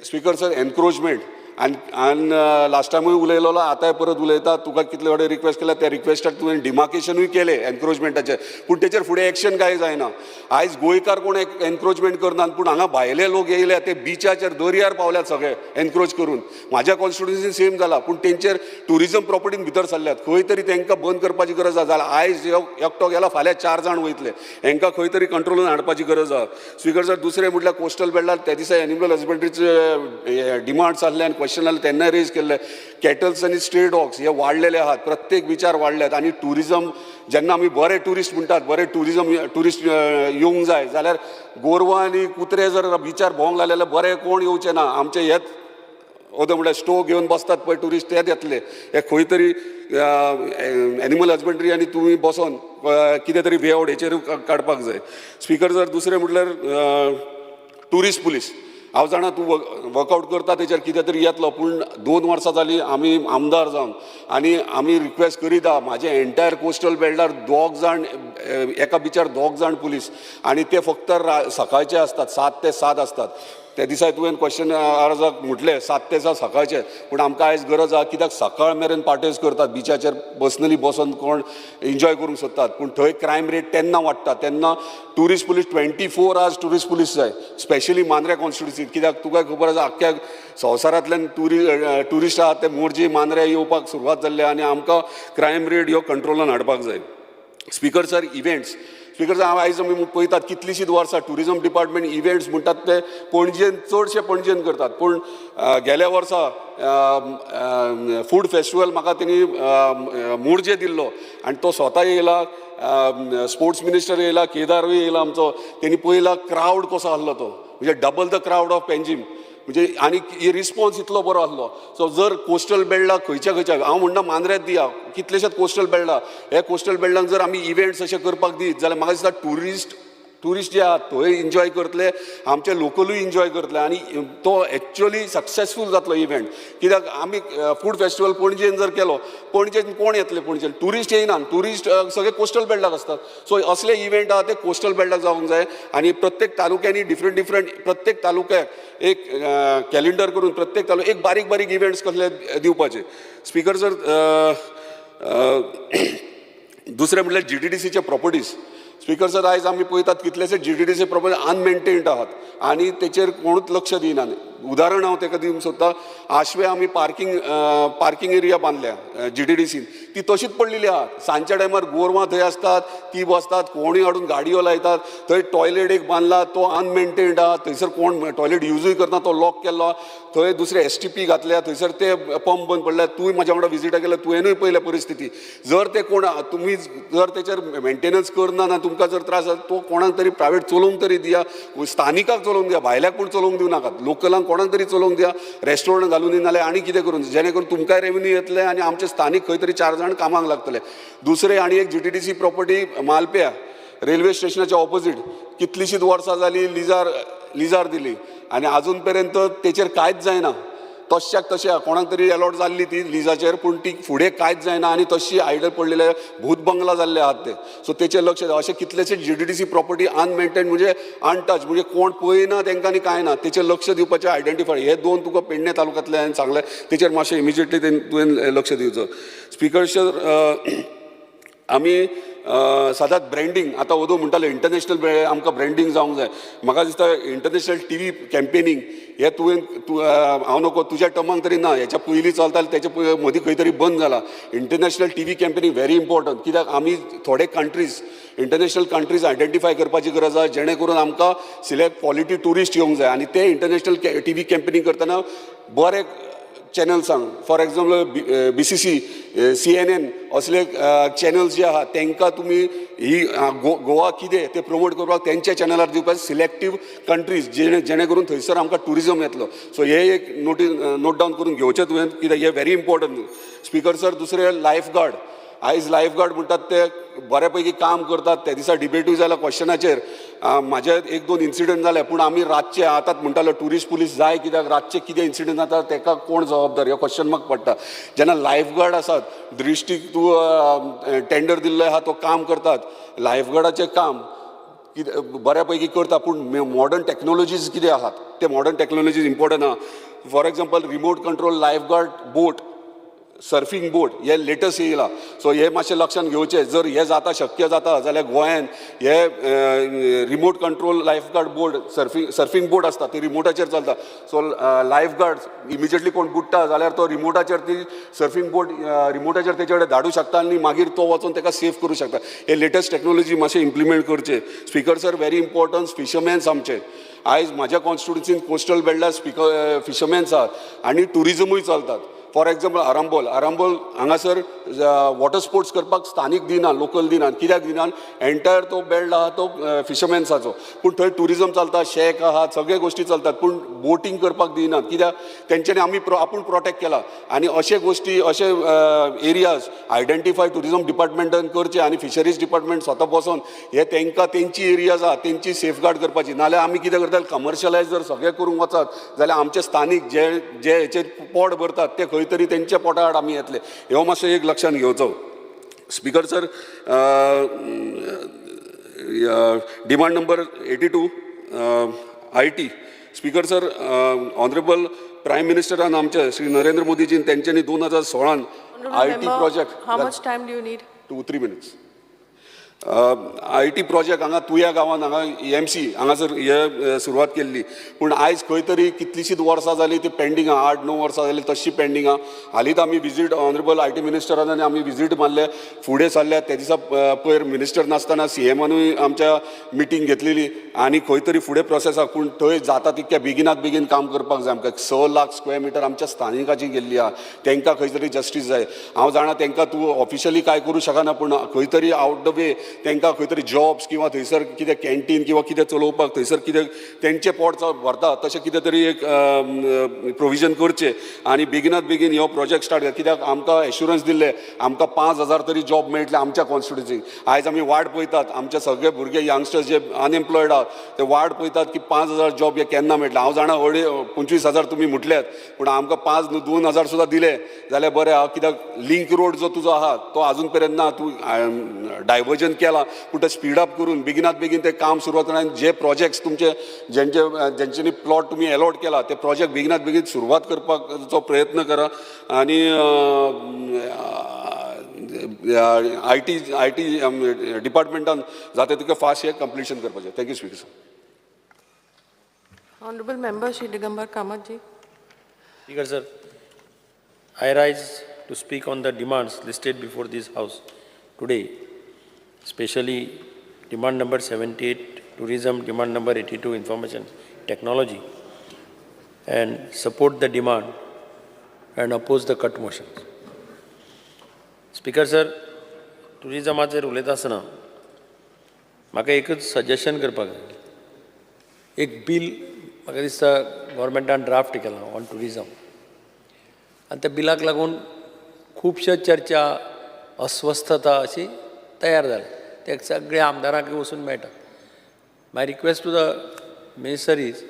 स्पिकर सर, एनक्रोचमेंट. आनी आनी लास्ट टायमूय उलयलेलो, आतांय परत उलयता. तुका कितले फावटी रिक्वेस्ट केल्या, त्या रिक्वेस्टाक तुवें डिमार्केशनूय केलें एनक्रोचमेंटाचें, पूण तेचेर फुडें एक्शन कांय जायना. आयज गोंयकार कोण एनक्रोचमेंट करनात, पूण हांगा भायले लोक येयल्या, ते बिचाचेर, दर्यार पावल्यात सगळे एनक्रोच करून. म्हाज्या कॉन्स्टिट्युन्सीन सेम जाला, पूण तेंचेर ट्युरिजम प्रॉपर्टीन भितर सरल्यात. खंय तरी तांकां बंद करपाची गरज आसा. जाल्यार आयज एकटो गेला, फाल्यां चार जाण वयतले. हांकां खंय तरी कंट्रोलून हाडपाची गरज आसा. स्पिकर सर, दुसरें म्हटल्यार कोस्टल बेल्टार त्या दिसा एनिमल हजबंड्रीचे डिमांड्स आसले आनी क्वेश्चन आसलें, तेन्नाय रेज केल्ले. कॅटल्स आनी स्ट्रे डॉग्स हे वाडलेले आहात, प्रत्येक बिचार वाडल्यात. आनी ट्युरिजम जेन्ना आमी बरे ट्युरिस्ट म्हणटात, बरे ट्युरिजम, ट्युरिस्ट येवंक जाय, जाल्यार गोरवां आनी कुत्रे जर बिचार भोंवंक लागले जाल्यार बरे कोण येवचे ना. आमचे हेच ओदो म्हळ्यार स्टोव घेवन बसतात पळय ट्युरिस्ट, तेच येतले. हे खंय तरी एनिमल हजबंड्री आनी तुमी बसोन कितें तरी वे आवट हेचेर काडपाक जाय. स्पिकर सर, दुसरें म्हटल्यार ट्युरिस्ट पुलीस. हांव जाणा तूं वर्कआवट करता, तेचेर कितें तरी येतलो, पूण 2 वर्सां जालीं आमी आमदार जावन आनी आमी रिक्वेस्ट करीत आहा. म्हाजे एंटायर कोस्टल बेल्टार दोग जाण, एका बिचार दोग जाण पुलीस आनी ते फक्त सकाळचे आसतात, 7 ते 7 आसतात. त्या दिसा तुवें क्वेश्चन अर्जाक म्हटलें 7 ते 7 सकाळचे, पूण आमकां आयज गरज आहा, कित्याक सकाळ मेरेन पार्टीज करतात बिचाचेर, पर्सनली बसोन कोण एन्जॉय करूंक सोदतात, पूण थंय क्रायम रेट तेन्ना वाडटा. तेन्ना tourist police, 24 hours tourist police जाय, स्पेशली मांद्र्या कॉन्स्टिट्युन्सीत, कित्याक तुका खबर आसा आख्ख्या संवसारांतल्यान ट्युरिस्ट आहात ते मोरजी, मांद्र्या येवपाक सुरवात जाल्ली आनी आमकां क्रायम रेट ह्यो कंट्रोलान हाडपाक जाय. Speaker sir, events. Speaker sir, हांव आयज आमी पळयतात कितलींशींच वर्सां ट्युरिजम डिपार्टमेंट इव्हेंट्स म्हणटात ते पणजेन, चडशे पणजेन करतात, पूण गेल्या वर्सा फूड फेस्टिवल म्हाका तेणी मोरजे दिल्लो आनी तो स्वता येयला, स्पोर्ट्स मिनिस्टर येयला, केदारूय येयला आमचो. तेणी पळयला क्रावड कसो आहलो तो, म्हणजे double the crowd of Panjim. म्हणजे आनी रिस्पॉन्स इतलो बरो आहलो. सो जर कोस्टल बेल्टाक खंयच्या खंयच्या, हांव म्हणना मांद्र्यात दिया, कितलेशेच कोस्टल बेल्टा, हे कोस्टल बेल्टाक जर आमी इव्हेंट्स अशे करपाक दीत जाल्यार म्हाका दिसता ट्युरिस्ट जे आहात थंय एन्जॉय करतले, आमचे लोकलूय एन्जॉय करतले आनी तो एक्चुअली सक्सेसफूल जातलो इव्हेंट. कित्याक आमी फूड फेस्टिवल पणजेन जर केलो, पणजेन कोण येतले? पणजेन ट्युरिस्ट येयना, ट्युरिस्ट सगळे कोस्टल बेल्टाक आसतात. सो असले इव्हेंट आहा ते कोस्टल बेल्टाक जावंक जाय आनी प्रत्येक तालुक्यांनी डिफरंट डिफरंट, प्रत्येक तालुक्याक एक कॅलेंडर करून प्रत्येक तालुक्याक एक बारीक बारीक इव्हेंट्स कसले दिवपाचे. स्पिकर सर, दुसरें म्हटल्यार जीटीडीसीचे प्रॉपर्टीज. स्पीकर सर, आयज आमी पळयतात कितलेशे जीटीडीसी प्रॉपर्टी अनमेंटेन्ड आहात आनी तेचेर कोणूच लक्ष दिनात. उदाहरण हांव तेका दिवंक सोदता, आशवे आमी पार्किंग एरिया बांदल्या जीटीडीसीन, ती तशीच पडलेली आहा. सांजच्या टायमार गोरवां थंय आसतात, ती बसतात, कोणूय हाडून गाडयो लायतात. थंय टॉयलेट एक बांदला, तो अनमेंटेन्ड आहा. थंयसर कोण टॉयलेट युजूय करना, तो लॉक केल्लो आहा. थंय दुसरे एसटीपी घातल्या, थंयसर ते पंप बंद पडल्या. तूंय म्हाज्या वांगडा विजिटाक गेल्यार तुवेंनूय पळयल्या परिस्थिती. जर ते कोण तुमी जर तेचेर मेंटेनन्स करना ना, तुमकां जर त्रास जाता, तो कोणाक तरी प्रायवेट चलोवंक तरी दिया, स्थानिकाक चलोवंक दिया, भायल्याक पूण चलोवंक दिवं नाकात. लोकलांक कोणाक तरी चलोवंक दिया, रेस्टॉरंट घालून दी नाल्यार आनी कितें करून, जेणे करून तुमकांय रेवन्यू येतले आनी आमचे स्थानीक खंय तरी चार जाण कामाक लागतले. दुसरें आनी एक जीटीडीसी प्रॉपर्टी मालप्या रेल्वे स्टेशनाच्या ऑपोजीट कितलीशींच वर्सां जाली लिजार दिली आनी आजून पर्यंत तेचेर कांयच जायना. तश्याक तशें कोणाक तरी एलॉट जाल्ली ती लिजाचेर, पूण ती फुडें कांयच जायना आनी तशी आयडल पडलेले, भूत बंगला जाल्ले आहात ते. सो तेचेर लक्ष. अशे कितलेशे जीटीडीसी प्रॉपर्टी अनमेंटेन, म्हणजे अनटच, म्हणजे कोण पळयना तेंकां आनी कांय ना. तेचेर लक्ष दिवपाचें, आयडेंटिफाय. हे दोन तुका पेडणे तालुक्यांतले हांवें सांगलें, तेचेर मातशें इमिजिएटली तुवें लक्ष दिवचो. स्पीकर सर, आमी सदांच ब्रँडींग, आतां ओदो म्हणटाले इंटरनॅशनल आमकां ब्रँडींग जावंक जाय. म्हाका दिसता इंटरनॅशनल टीव्ही कॅम्पेनींग हे तुवें तूं, हांव नको तुज्या टर्माक तरी ना, हेच्या पयलीं चलतालें, तेच्या मदीं खंय तरी बंद जाला. International TV campaigning very important, कित्याक आमी थोडे कंट्रीज, इंटरनॅशनल कंट्रीज आयडेंटिफाय करपाची गरज आसा, जेणे करून आमकां सिलेक्ट क्वॉलिटी ट्युरिस्ट येवंक जाय. आनी ते इंटरनॅशनल टीव्ही कॅम्पेनींग करतना बरे चॅनल्सांक, फॉर एक्झाम्पल बीबीसी, सीएनएन असले चॅनल्स जे आहा, तांकां तुमी ही गोवा कितें तें प्रमोट करपाक तेंच्या चॅनलार दिवपाक सिलेक्टीव कंट्रीज, जेणे करून थंयसर आमकां ट्युरिजम येतलो. सो हे एक नोट डावन करून घेवचें तुवें, कित्याक हे व्हेरी इम्पॉर्टंट. स्पीकर सर, दुसरें लायफ गार्ड. आयज लायफ गार्ड म्हणटात ते बऱ्या पैकी काम करतात. त्या दिसा डिबेटूय जाल्या क्वेश्चनाचेर. म्हाजे एक दोन इन्सिडंट जाले, पूण आमी रातचे आतांच म्हणटालो ट्युरिस्ट पुलीस जाय, कित्याक रातचे कितें इन्सिडंट जाता तेका कोण जबाबदार, हो क्वेश्चन मार्क पडटा. जेन्ना लायफ गार्ड आसात, दृश्टीक तूं टेंडर दिल्लो आहा, तो काम करतात. लायफ गार्डाचें काम कितें बऱ्या पैकी करता, पूण मॉडर्न टॅक्नोलॉजीज कितें आहात ते मॉडर्न टॅक्नोलॉजीज इम्पॉर्टंट आहा. For example, remote control life guard boat, surfing boat हे लेटस्ट येयला. सो हे मातशें लक्षांत घेवचें. जर हे जाता, शक्य जाता जाल्यार गोंयान हे remote control life guard boat, surfing boat आसता, ती रिमोटाचेर चलता. सो लायफ गार्ड इमिजिएटली कोण बुडटा जाल्यार तो रिमोटाचेर ती सर्फींग बोट रिमोटाचेर तेचे कडेन धाडूं शकता आनी मागीर तो वचोन ताका सेफ करूं शकता. हे लेटस्ट टॅक्नोलॉजी मातशें इम्प्लिमेंट करचे. स्पीकर सर, व्हेरी इम्पॉर्टंट, फिशरमॅन्स आमचे. आयज म्हाज्या कॉन्स्टिट्युन्सीन कोस्टल बेल्टार स्पीकर फिशरमॅन्स आहात आनी ट्युरिजमूय चलतात. For example, Arambol. आरांबोल हांगासर वॉटर स्पोर्ट्स करपाक स्थानीक दिना, लोकल दिनात. कित्याक दिनात? एंटायर तो बेल्ट आहा तो फिशरमॅन्साचो, पूण थंय ट्युरिजम चलता, शॅक आहात, सगळे गोश्टी चलतात, पूण बोटींग करपाक दिनात. कित्याक? तेंच्यांनी आमी आपूण प्रोटेक्ट केला. आनी अशे गोश्टी, अशे एरियाज आयडेंटिफाय ट्युरिजम डिपार्टमेंटान करचे आनी फिशरीज डिपार्टमेंट स्वता बसोन हे तेंकां तेंची एरियाज आहा तेंची सेफगार्ड करपाची. नाल्यार आमी कितें करतले? कमर्शलायज जर सगळें करूंक वचत जाल्यार आमचे स्थानीक जे जे हेचेर पोट भरतात ते खंय तरी तेंच्या पोटा आड आमी येतले. हो मातसो एक लक्षांत घेवचो. Speaker sir, demand number 82, IT. Speaker sir, honourable prime मिनिस्टरान आमचे श्री नरेंद्र मोदीजीन तेंच्यांनी 2016 Honorable I T member, project. how much time do you need? 2-3 minutes. IT project हांगा तुया गांवांत हांगा ईएमसी हांगासर हे सुरवात केल्ली, पूण आयज खंय तरी कितलींशींच वर्सां जालीं ती पेंडींग आहा. 8-9 वर्सां जालीं तशी पेंडींग आहा. हालींच आमी विजीट, ऑनरेबल I T मिनिस्टरान आनी आमी विजीट मारले, फुडें सरल्या. त्या दिसा पयर मिनिस्टर नासतना सीएमानूय आमच्या मिटींग घेतलेली आनी खंय तरी फुडें प्रोसेस आहा, पूण थंय जाता तितक्या बेगिनात बेगीन काम करपाक जाय आमकां. 6 लाख स्क्वेअर मिटर आमच्या स्थानिकाची गेल्ली आहा, तांकां खंय तरी जस्टीस जाय. हांव जाणा तांकां तूं ऑफिशियली काय करूं शकना, पूण खंय तरी आवट the वे तांकां खंय तरी जॉब्स किंवा थंयसर कितें कॅन्टीन किंवा कितें चलोवपाक, थंयसर कितें तेंचें पोट भरता तशें कितें तरी एक प्रोविजन करचें आनी बेगिनात बेगीन हो प्रोजेक्ट स्टार्ट. कित्याक आमकां एश्युरन्स दिल्लें, आमकां 5000 तरी जॉब मेळटले आमच्या कॉन्स्टिट्युन्सीक. आयज आमी वाट पळयतात, आमचे सगळे भुरगे यंगस्टर्स जे अनएम्प्लॉयड आहात ते वाट पळयतात की 5000 जॉब हे केन्ना मेळटले. हांव जाणा अडे 25,000 तुमी म्हटल्यात, पूण आमकां पांच न्हू 2000 सुद्दां दिले जाल्यार बरें आहा. कित्याक लिंक रोड जो तुजो आहा तो आजून पर्यंत ना. तूं डायवर्जन केला, पूण ते स्पीड अप करून बेगिनात बेगीन ते काम सुरवात आनी जे प्रोजेक्ट्स तुमचे जेंचे जेंच्यांनी प्लॉट तुमी एलॉट केला ते प्रोजेक्ट बेगिनात बेगीन सुरवात करपाचो प्रयत्न करा. आनी I T डिपार्टमेंटान जाता तितकें फास्ट हें कंप्लिशन करपाचें. Thank you speaker sir. Honorable Member Shri Digambar Kamat ji. Speaker sir, I rise to speak on the demands listed before this House today, especially demand number 78, tourism, demand number 82, information technology, and support the demand and oppose the cut motions. Speaker sir, टुरिजमाचेर उलयता आसतना म्हाका एकूच suggestion करपाक जाय. एक bill म्हाका दिसता गोवोरमेंटान ड्राफ्ट केलां ऑन टुरिजम आनी त्या बिलाक लागून खुबश्यो चर्चा, अस्वस्थता अशी तयार जाल्या. ते सगळ्या आमदारांक वचून मेळटा. My request to the minister is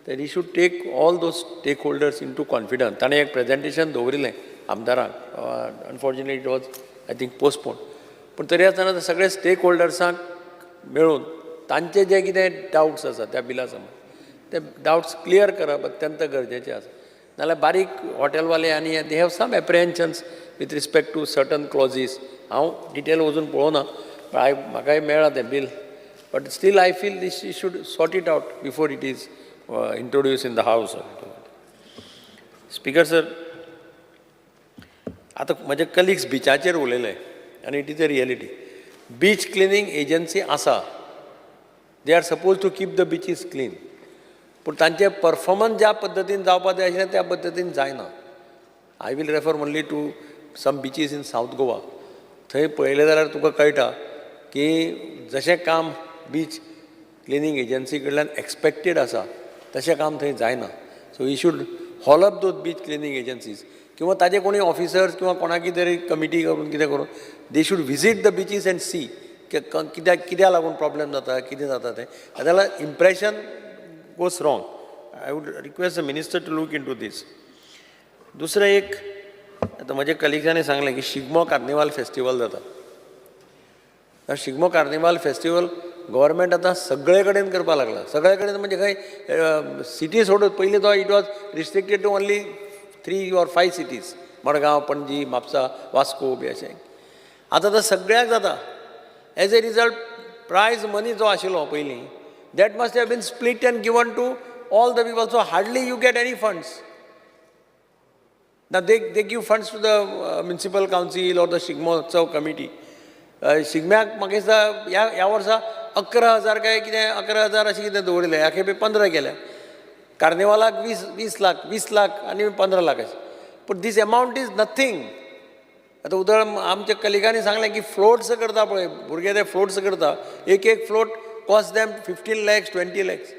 that he should take all those stakeholders into confidence. ताणें एक प्रेजेंटेशन दवरिल्लें आमदारांक, unfortunately it was, I think, postpone. पूण तरी आसतना सगळे स्टेक होल्डर्सांक मेळून तांचे जे कितें डावट्स आसा त्या बिला संबंद ते डावट्स क्लियर करप अत्यंत गरजेचें आसा. नाल्यार बारीक हॉटेलवाले आनी they have some apprehensions with respect to certain clauses. हांव डिटेल वचून पळोवना, I म्हाकाय मेळ्ळां तें bill, but still I feel this should sort it out before it is introduce in the House. Speaker sir, आतां म्हजे कलिग्स बिचाचेर उलयले आनी it is a reality. Beach cleaning agency आसा, they are suppose to keep the beaches clean, पूण तांचें performance ज्या पद्दतीन जावपा जाय आशिल्लें त्या पद्दतीन जायना. I will refer only to some beaches in South Goa. थंय पळयलें जाल्यार तुका कळटा की जशें काम बीच क्लिनींग एजन्सी कडल्यान एक्सपेक्टेड आसा तशें काम थंय जायना. So you should haul up those beach cleaning agencies किंवा ताजे कोणी ऑफिसर्स किंवा कोणाकी तरी कमिटी करून कितें करून they should visit the beaches and see कित्याक कित्याक लागून प्रॉब्लेम जाता, कितें जाता तें. जाल्यार impression goes wrong. I would request the minister to look into this. दुसरें एक, आतां म्हज्या कलिग्सांनी सांगलें की शिगमो कार्निवाल फेस्टिवल जाता. शिगमो कार्निवाल फेस्टिवल गव्हर्मेंट आतां सगळे कडेन करपाक लागला. सगळे कडेन म्हणजे खंय सिटी सोडून, पयलीं तो it was restricted to only 3 or 5 cities, Madgaon, Panaji, Mapusa, Vasco बी अशें. आतां तर सगळ्याक जाता. As a result, prize money जो आशिल्लो पयलीं, that must have been split and given to all the people, so hardly you get any funds. Now they give funds to the municipal council or the Shigmotsav committee. शिगम्याक म्हाका दिसता ह्या वर्सा 11,000 काय कितें, 11,000 अशें कितें दवरिल्लें. ह्या खेपे 15 केल्या. कार्निवालाक 20 20 लाख, 20 लाख आनी 15 लाख अशें. पूण this amount is nothing. आतां उदाहरण, आमच्या कलिगांनी सांगलें की फ्लोट्स करता पळय भुरगे, ते फ्लोट्स करता, एक एक float cost them 15 lakhs, 20 lakhs,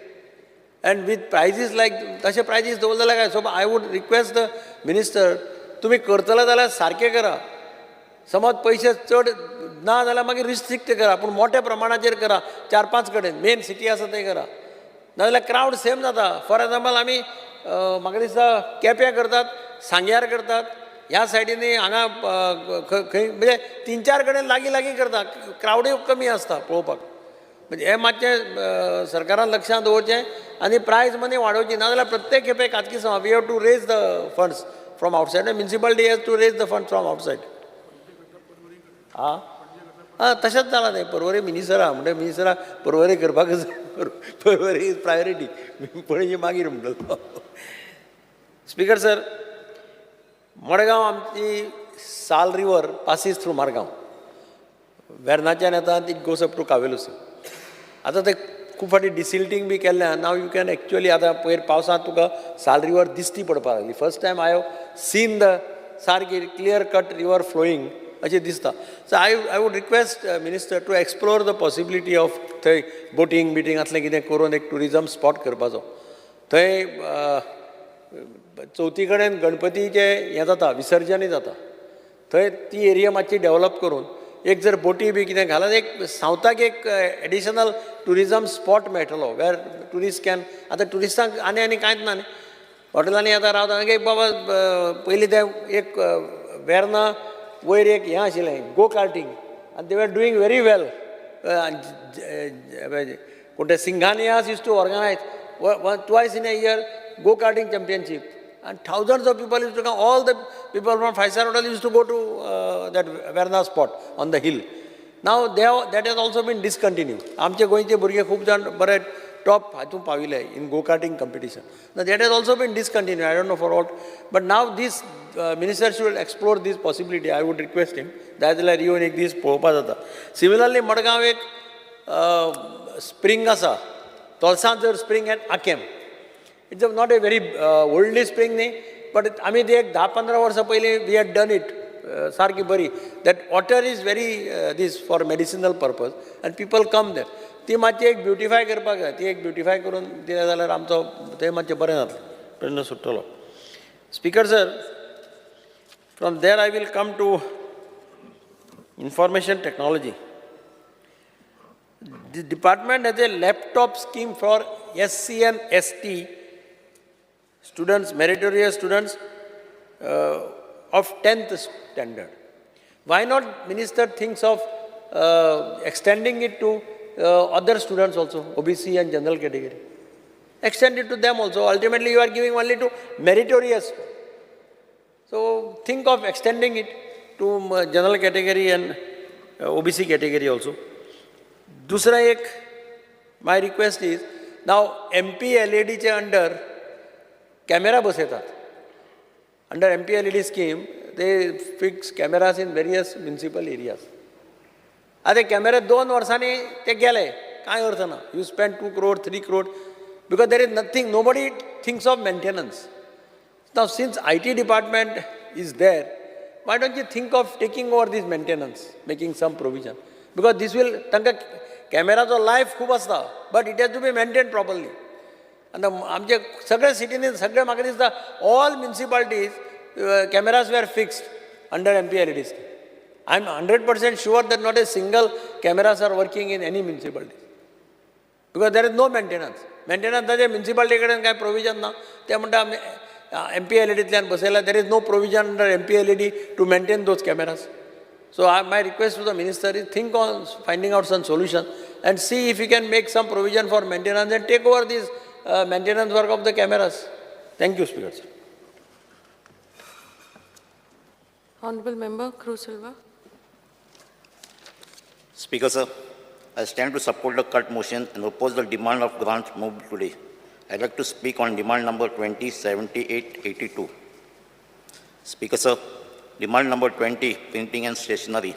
and with prizes like तशे प्रायजीस दवरले जाल्यार काय? So I would request the minister, तुमी करतले जाल्यार सारकें करा. समज पयशे चड ना जाल्यार मागीर रिस्ट्रिक्ट करा, पूण मोठ्या प्रमाणाचेर करा. चार पांच कडेन मेन सिटी आसा थंय करा, नाजाल्यार क्रावड सेम जाता. फॉर एग्जाम्पल, आमी म्हाका दिसता केप्यां करतात, सांग्यार करतात, ह्या सायडींनी हांगा खंय म्हणजे तीन चार कडेन लागीं लागीं करता, क्रावडूय कमी आसता पळोवपाक. म्हणजे हें मातशें सरकारान लक्षांत दवरचें आनी प्रायज मनी वाडोवची. नाजाल्यार प्रत्येक खेपे कातकी we have to raise the funds from outside, municipality has to raise the fund from outside. आं आं, तशेंच जालां तें. परवरी मिनिस्टर आहा म्हणटा, मिनिस्टराक परवरी करपाकच जाय. परवरी is priority, Panaji मागीर म्हणटलो. स्पीकर सर, मडगांव आमची Sal river passes through Margao. वेर्नाच्यान येता, it goes up to Cavelossim. आतां ते खूब फावटी डिसिल्टींग बी केल्ल्यान नाव you can actually, आतां पयर पावसांत तुका साल रिवर दिश्टी पडपाक लागली. First time I have seen the सारकी क्लियर कट रिवर फ्लोईंग अशें दिसता. So I would request minister to explore the possibility of थंय बोटींग बिटींग असलें कितें करून एक ट्युरिजम स्पॉट करपाचो. थंय चवथी कडेन गणपतीचें हें जाता, विसर्जनूय जाता. थंय ती एरिया मातशी डेवलप करून एक जर बोटी बी कितें घालत, एक सावथाक एक एडिशनल ट्युरिजम स्पॉट मेळटलो वेर ट्युरिस्ट can. आतां ट्युरिस्टांक आनी आनी कांयच ना न्ही, हॉटेलांनी आतां रावता. एक बाबा पयलीं तें एक वेर्ना वयर एक हें आशिल्लें, गो कार्टींग, आनी they were doing very well. कोण ते Singhanias used to organize twice in a year go karting championship and thousands of people used to come, all the People from five star hotel used to go to that Verna spot on the hill. Now they that has also been discontinue. आमचे गोंयचे भुरगे खूब जाण बरे top हातूंत पाविले in go karting competition. That has also been discontinue, I don't know for what, but now this minister should explore this possibility. I would request him, जाय जाल्यार येवन एक दीस पळोवपा जाता. सिमिलरली मडगांव एक स्प्रींग आसा, तोलसांजर spring at Aquem. It's not a very व्हडली स्प्रींग न्ही, बट आमी ती एक 10-15 वर्सां पयलीं we had done it सारकी बरी. That water is very this for medicinal purpose and people come there. ती मातशी एक ब्युटिफाय करपाक जाय. ती एक ब्युटिफाय करून दिलें जाल्यार आमचो थंय मातशें बरें जातलें, प्रश्न सुट्टलो. Speaker sir, from there I will come to information technology. The department has a laptop scheme for SC and ST students, meritorious students of 10th standard. Why not minister thinks of extending it to other students also, OBC and general category? Extend it to them also. Ultimately, you are giving only to meritorious. So think of extending it to general category and OBC category also. दुसरा एक my request is, now MPLADचे under camera बसयतात. Under MPLAD scheme they fix cameras in various municipal areas. आतां camera 2 वर्सांनी ते गेले, कांय अर्थ ना. You spend 2 crore, 3 crore, because there is nothing, nobody thinks of maintenance. Now, since IT department is there, why don't you think of taking over this maintenance, making some provision? Because this will, तांकां कॅमेराचो life खूब आसता, but it has to be maintain properly. आनी आमचे सगळे सिटींनी सगळे म्हाका दिसता all municipalities cameras were fixed under MPLAD scheme. I am 100% sure that not a single cameras are working in any municipality, because there is no maintenance. Maintenance ताजे municipality कडेन कांय provision ना. ते म्हणटा आमी एमपीएलएडींतल्यान बसयला. There is no provision under MPLAD to maintain those cameras. So my request to the minister is, think on finding out some solution and see if you can make some provision for maintenance and take over this maintenance work of the cameras. Thank you, Speaker sir. Honorable Member Cruz Silva. Speaker, sir, I stand to support the cut motion and oppose the demand of grant moved today. I'd like to speak on demand number 20, 78, 82. Speaker, sir, demand number 20, printing and stationery.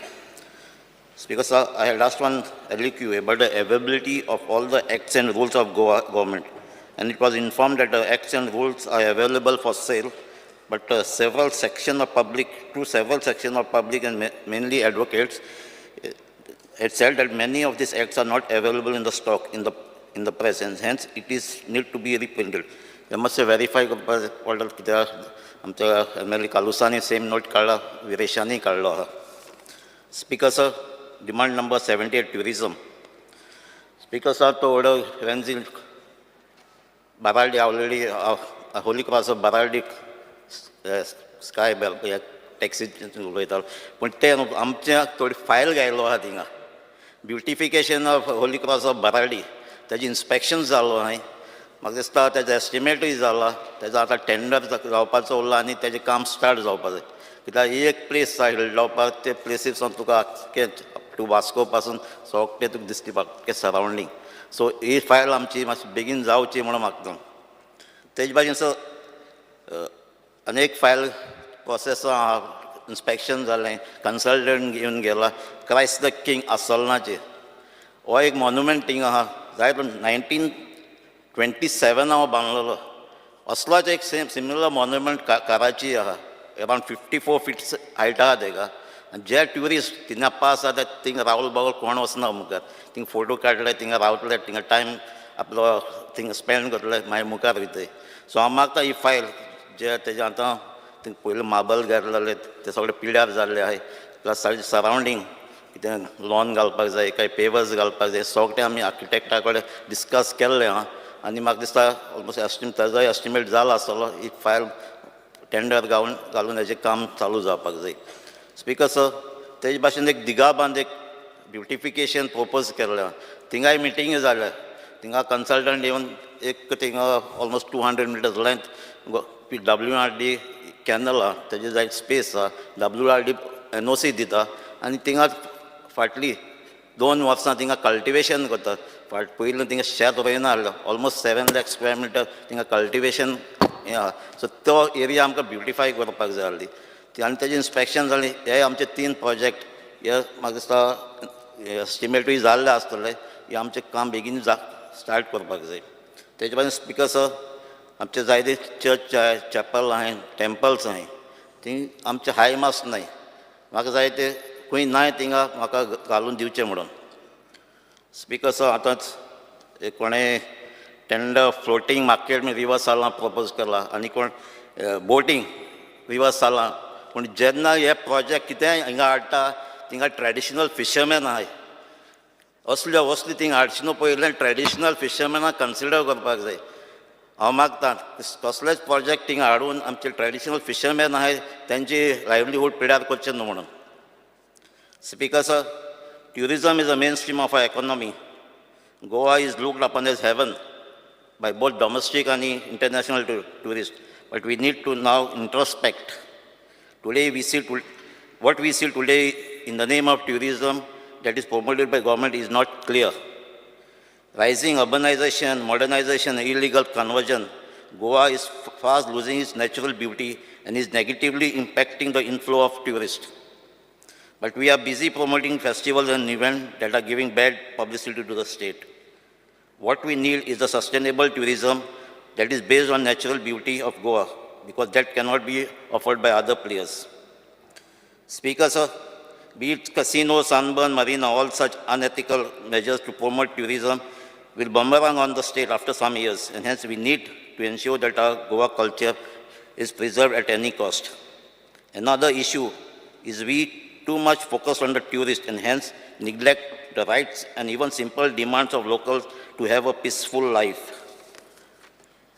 Speaker, sir, I had asked one LAQ about the availability of all the acts and rules of Goa government, and it was informed that the acts and rules are available for sale, but several section of public, to several section of public and mainly advocates, it said that many of these acts are not available in the stock in the present. Hence, it is need to be reprinted. हे मातशें verify करपाक पडटा, कित्याक आमच्या MLA कालुसांनी same note काडला, विरेशांनी काडलो आहा. Speaker sir, demand number 78, tourism. Speaker sir, तो order Renzil Baraldi already Holy Cross of Baraldi sky bell taxi उलयतालो, पूण ते आमच्या थोडी फायल घायलो आहा थिंगा, beautification of Holy Cross of Baraldi. ताजी इन्स्पेक्शन जालो न्हय, म्हाका दिसता तेजो एस्टिमेटूय जाला, तेजो आतां टेंडर जावपाचो उरला आनी तेजें काम स्टार्ट जावपा जाय, कित्याक ही एक प्लेस आसा हिल टॉपार, ते प्लेसीर सावन तुका आख्खें टू वास्को पासून सगळें तुका दिसता आख्खें सरावंडींग. सो ही फायल आमची मातशी बेगीन जावची म्हणून मागता. तेज बाजून सर अनेक फायल प्रोसेस आहा, इन्स्पेक्शन जालें, कन्सल्टंट येवन गेला. क्रायस्ट the king आसोलनाचेर हो एक मॉन्युमेंट थिंग आहा, जायतो 1927 हांव बांदलेलो. असलोच एक सेम सिमिलर मॉन्युमेंट काराची आहा, अरावंड 54 फिट्स हायट आहा तेका. आनी जे ट्युरिस्ट थिंगा पास जाता, थिंगा रावल बगर कोण वचना मुखार. थिंगा फोटो काडले, थिंगा रावतले, थिंगा टायम आपलो थिंगा स्पेंड करतले, मागीर मुखार वयतले. सो हांव मागता ही फायल जे तेजें आतां थिंगा पयलीं मार्बल घातलेले ते सगळे पिड्यार जाल्ले आहाय, प्लस सरावंडींग कितें लॉन घालपाक जाय, काय पेवर्स घालपाक जाय, सगळें आमी आर्किटेक्टा कडेन डिस्कस केल्लें आहा. आनी म्हाका दिसता ऑलमोस्ट एस्टिमेट, ताजोय एस्टिमेट जाला आसतलो. ही फायल टेंडर घालून घालून हेजें काम चालू जावपाक जाय. स्पिकर सर, तेजे भाशेन एक दिगाबांद एक ब्युटिफिकेशन प्रपोज केल्लें आहा. थिंगाय मिटींग जाल्या. थिंगा कन्सल्टंट येवन एक थिंगा almost 200 meters length PWRD canal आहा, तेजे जाय स्पेस आहा, WRD NOC दिता आनी थिंगा फाटली 2 वर्सां थिंगा कल्टिवेशन करतात. फाट पयलीं थिंगा शेत रोयना आहलें, ऑलमोस्ट 7 लाख स्क्वेअर मिटर थिंगा कल्टिवेशन हें आहा. सो तो एरिया आमकां ब्युटिफाय करपाक जाय आहली आनी तेजें इन्स्पेक्शन जालें. हे आमचे 3 प्रोजेक्ट हे म्हाका दिसता एस्टिमेटूय जाल्ले आसतले. हे आमचें काम बेगीन स्टार्ट करपाक जाय. तेजे बाजून स्पिकर सर, आमचे जायते चर्च आहाय, चॅपल आहाय, टेम्पल्स आहाय, ती आमचे हाय मास नाय. म्हाका जाय ते खंय नाय थिंगा म्हाका घालून दिवचें म्हणून. स्पिकर सर, आतांच एक कोणें टेंडर फ्लोटींग मार्केट रिवर सालां प्रपोज केला आनी कोण बोटींग रिवर सालां. पूण जेन्ना हे प्रोजेक्ट कितेंय हिंगा हाडटा थिंगा ट्रेडिशनल फिशरमॅन आहाय, असल्यो वस्तू थिंगा हाडचे न्हू. पयलें ट्रेडिशनल फिशरमॅनाक कन्सिडर करपाक जाय. हांव मागता कसलेच प्रोजेक्ट थिंगा हाडून आमचे ट्रेडिशनल फिशरमॅन आहाय तेंची लायवलीहूड पिड्यार करचें न्हू म्हणून. Speaker sir, tourism is a main stream of our economy. Goa is looked upon as heaven by both domestic and international tourists. But we need to now introspect. Today we see, what we see today in the name of tourism that is promoted by government is not clear. Rising urbanization, modernization, illegal conversion, Goa is fast losing its natural beauty and is negatively impacting the inflow of tourists. But we are busy promoting festivals and events that are giving bad publicity to the state. What we need is a sustainable tourism that is based on natural beauty of Goa, because that cannot be offered by other players. Speaker sir, be it casino, sunburn, marina, all such unethical measures to promote tourism will boomerang on the state after some years, and hence we need to ensure that our Goa culture is preserved at any cost. Another issue is we too much focus on the tourist and hence neglect the rights and even simple demands of locals to have a peaceful life.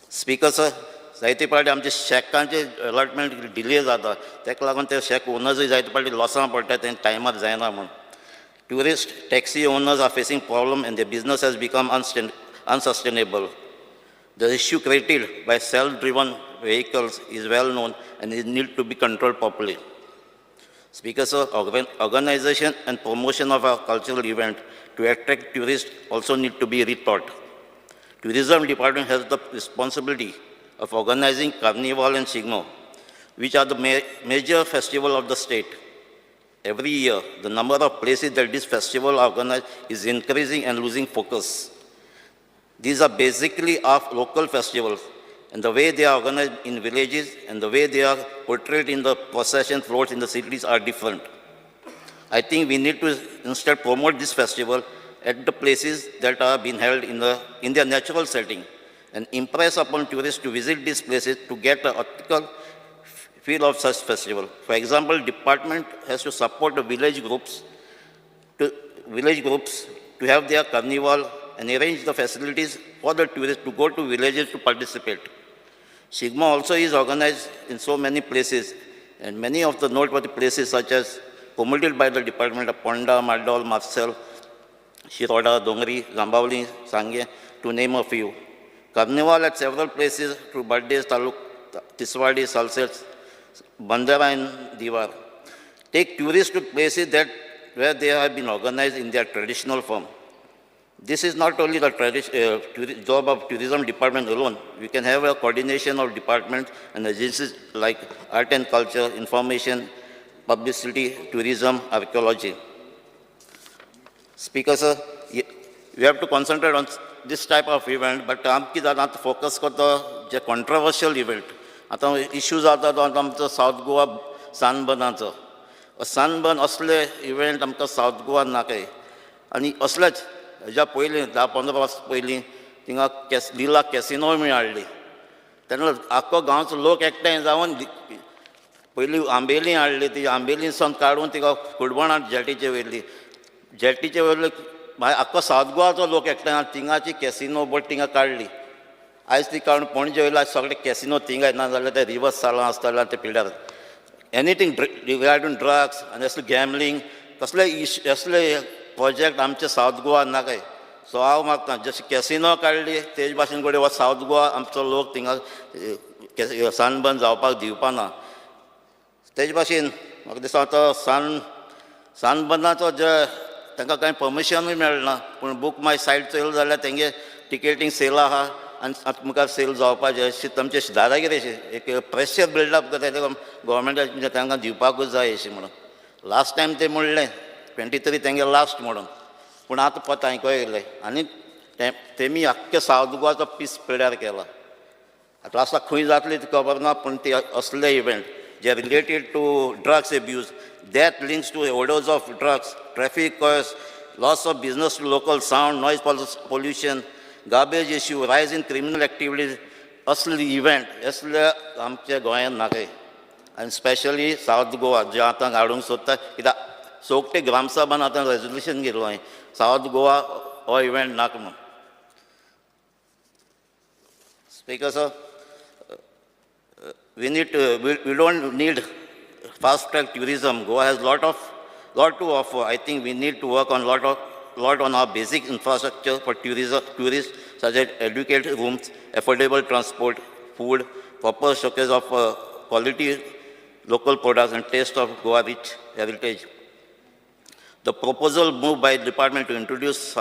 Speaker sir, जायते पावटी आमचे शॅकांचे allotment delay जाता, ताका लागून ते shack ओनर्सूय जायते पावटी लॉसां पडटा, ते टायमार जायना म्हूण. Tourist taxi owners are facing problem and the business has become unsustainable. The issue created by self-driven vehicles is well known and it need to be controlled properly. Speaker sir, organization and promotion of our cultural event to attract tourists also need to be rethought. Tourism department has the responsibility of organizing Carnival and Shigmo, which are the major festival of the state. Every year, the number of places that this festival are organized is increasing and losing focus. These are basically our local festivals, and the way they are organized in villages and the way they are portrayed in the procession floats in the cities are different. I think we need to instead promote this festival at the places that are being held in their natural setting and impress upon tourists to visit these places to get the ethical feel of such festival. For example, department has to support the village groups to have their carnival and arrange the facilities for the tourists to go to villages to participate. Shigmo also is organized in so many places, and many of the noteworthy places such as promoted by the Department of Ponda, Mardol, Marcel, Shiroda, Dongri, Jambavali, Sangye, to name a few. Carnival at several places through Bardez, Taluk, Tiswadi, Salsette, Bandera and Diwar. Take tourists to places that where they have been organized in their traditional form. This is not only the job of tourism department alone. We can have a coordination of departments and agencies like art and culture, information, publicity, tourism, archaeology. Speaker sir, we have to concentrate on this type of event, but आमकी जाता आतां focus करता जे controversial event. आतां issue जाता तो आतां आमचो south Goa सनबर्नाचो. Sunburn असले event आमकां सावथ गोवा नाकाय. आनी असलेच हेज्या पयलीं 10-15 वर्सां पयलीं थिंगा लीला कॅसिनो बी हाडली. तेन्ना आख्खो गांवचो लोक एकठांय जावन पयलीं आंबेली हाडली, ती आंबेली सावन काडून तिका कुडबणां जेटीचेर व्हेली. जेटीचेर व्हेली मागीर आख्खो सावथ गोवाचो लोक एकठांय थिंगाची कॅसिनो बोट थिंगा काडली. आयज ती काडून पणजे वयले आयज सगळे कॅसिनो थिंगा ना जाल्यार ते रिवर्स सालां आसताले ते पिड्यार. एनीथींग रिगार्डींग ड्रग्स आनी असले गॅमलींग कसले असले प्रोजेक्ट आमचे सावथ गोवा नाकाय. सो हांव मागता जशें कॅसिनो काडली तेज भाशेन घडये हो सावथ गोवा आमचो लोक थिंगा सनबर्न जावपाक दिवपा ना. तेज भाशेन म्हाका दिसता आतां सानबंदाचो जे तांकां कांय परमिशनूय मेळना, पूण बूक माय सायट चोयलो जाल्यार तेंगे टिकेटींग सेल आहा आनी आतां मुखार सेल जावपाचें अशें तांचे दादागिरी अशें एक प्रेशर बिल्डअप करता तेका गोवोरमेंटान तांकां दिवपाकूच जाय अशें म्हणून. लास्ट टायम ते म्हणलें 23 तेंगे लास्ट म्हणून, पूण आतां परत आयको येयलें आनी तेमी आख्खे सावथ गोवाचो पीस पिड्यार केला. आतां लास्टाक खंय जातली ती खबर ना, पूण ती असले event J related to drugs abuse, that links to overdose of drugs, traffic cause, loss of business to local sound, noise pollution, garbage issue, rise in criminal activities, असले इवेंट असले आमच्या गोंयांत नाकाय. आनी स्पेशली सावथ गोवा जे आतां हाडूंक सोदता, कित्याक सोगटे ग्रामसभान आतां रेजोल्युशन घेतलो हांवें सावथ गोवा हो इवेंट नाका म्हूण. Speaker sir, we don't need fast track tourism. Goa has lot to offer. I think we need to work on lot on our basic infrastructure for tourists, such as adequate rooms, affordable transport, food, proper showcase of quality local products and taste of Goa rich heritage. The proposal moved by the department to introduce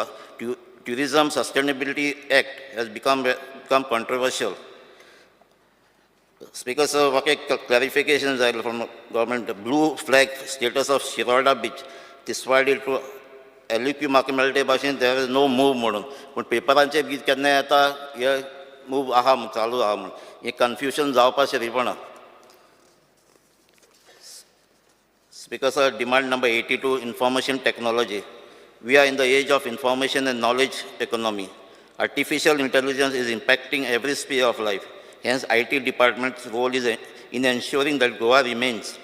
Tourism Sustainability Act has become controversial. Speaker sir, म्हाका एक clarification जाय from government. Blue flag status of Shiroda beach, Tiswadi to LEQ म्हाका मेळटा ते भाशेन there is no move म्हणून, पूण पेपरांचेर बी केन्ना येता हे मूव आहा म्हूण चालू आहा म्हूण, हें कन्फ्युजन जावपा शरीपणा. Speaker sir, demand number 82, information technology. We are in the age of information and knowledge economy. Artificial intelligence is impacting every sphere of life. Hence, IT department's role is in ensuring that Goa remains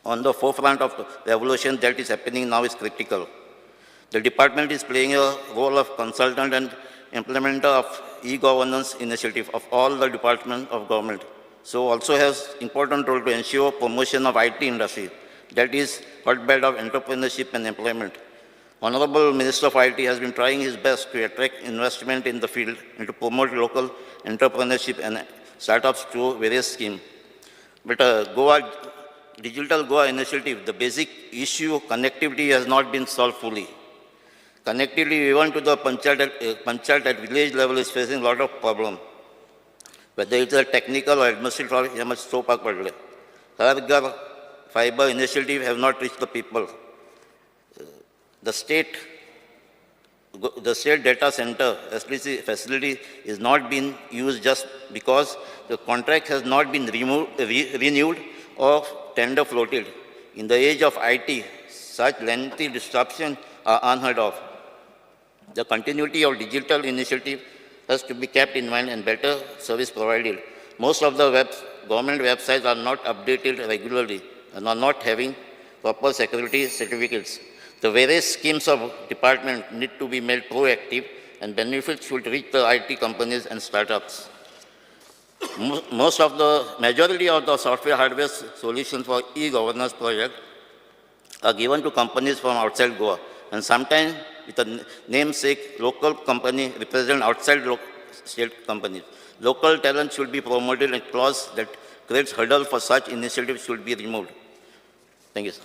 on the forefront of the revolution that is happening now is critical. The department is playing a role of consultant and implementer of e-governance initiative of all the departments of government. So also has important role to ensure promotion of IT industry, that is hotbed of entrepreneurship and employment. Honorable Minister of IT has been trying his best to attract investment in the field and to promote local entrepreneurship and startups through various schemes. But Goa, Digital Goa initiative, the basic issue of connectivity has not been solved fully. Connectivity even to the panchayat at village level is facing a lot of problem. Whether it's a technical or administrative problem, हे मातशें चोवपाक पडलें. Har Ghar fiber initiative have not reached the people. The state data center SDC facility is not being used just because the contract has not been renewed or tender floated. In the age of IT, such lengthy disruptions are unheard of. The continuity of digital initiative has to be kept in mind and better service provided. Most of the government websites are not updated regularly and are not having proper security certificates. The various schemes of department need to be made proactive and benefits should reach the IT companies and startups. Most of the majority of the software hardware solutions for e-governance project are given to companies from outside Goa, and sometimes with a namesake local company represent outside state companies. Local talent should be promoted and clause that creates hurdle for such initiatives should be removed. Thank you, sir.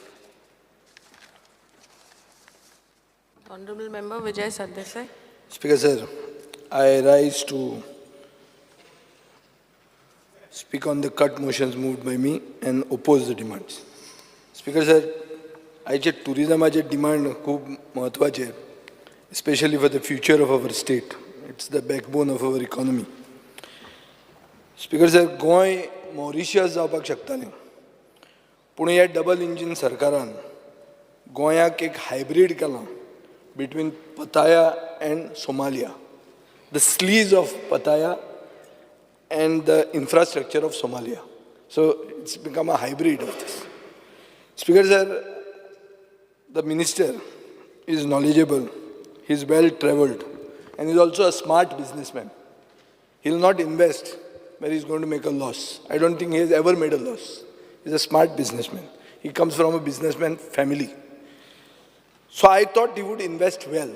Honorable Member Vijay Sardesai. Speaker sir, I rise to speak on the cut motions moved by me and oppose the demands. Speaker sir, आयचे टुरिजमाचे demand खूब म्हत्वाचे, especially for the future of our state. It's the backbone of our economy. Speaker sir, Goa Mauritius जावपाक शकतालें, पूण ह्या double engine सरकारान गोंयाक एक हायब्रीड केलां between Pattaya and Somalia. The sleaze of Pattaya and the infrastructure of Somalia. So it's become a hybrid of this. Speaker sir, the minister is knowledgeable, he's well traveled, and he's also a smart businessman. He'll not invest where he's going to make a loss. I don't think he has ever made a loss. He's a smart businessman. He comes from a businessman family. So I thought he would invest well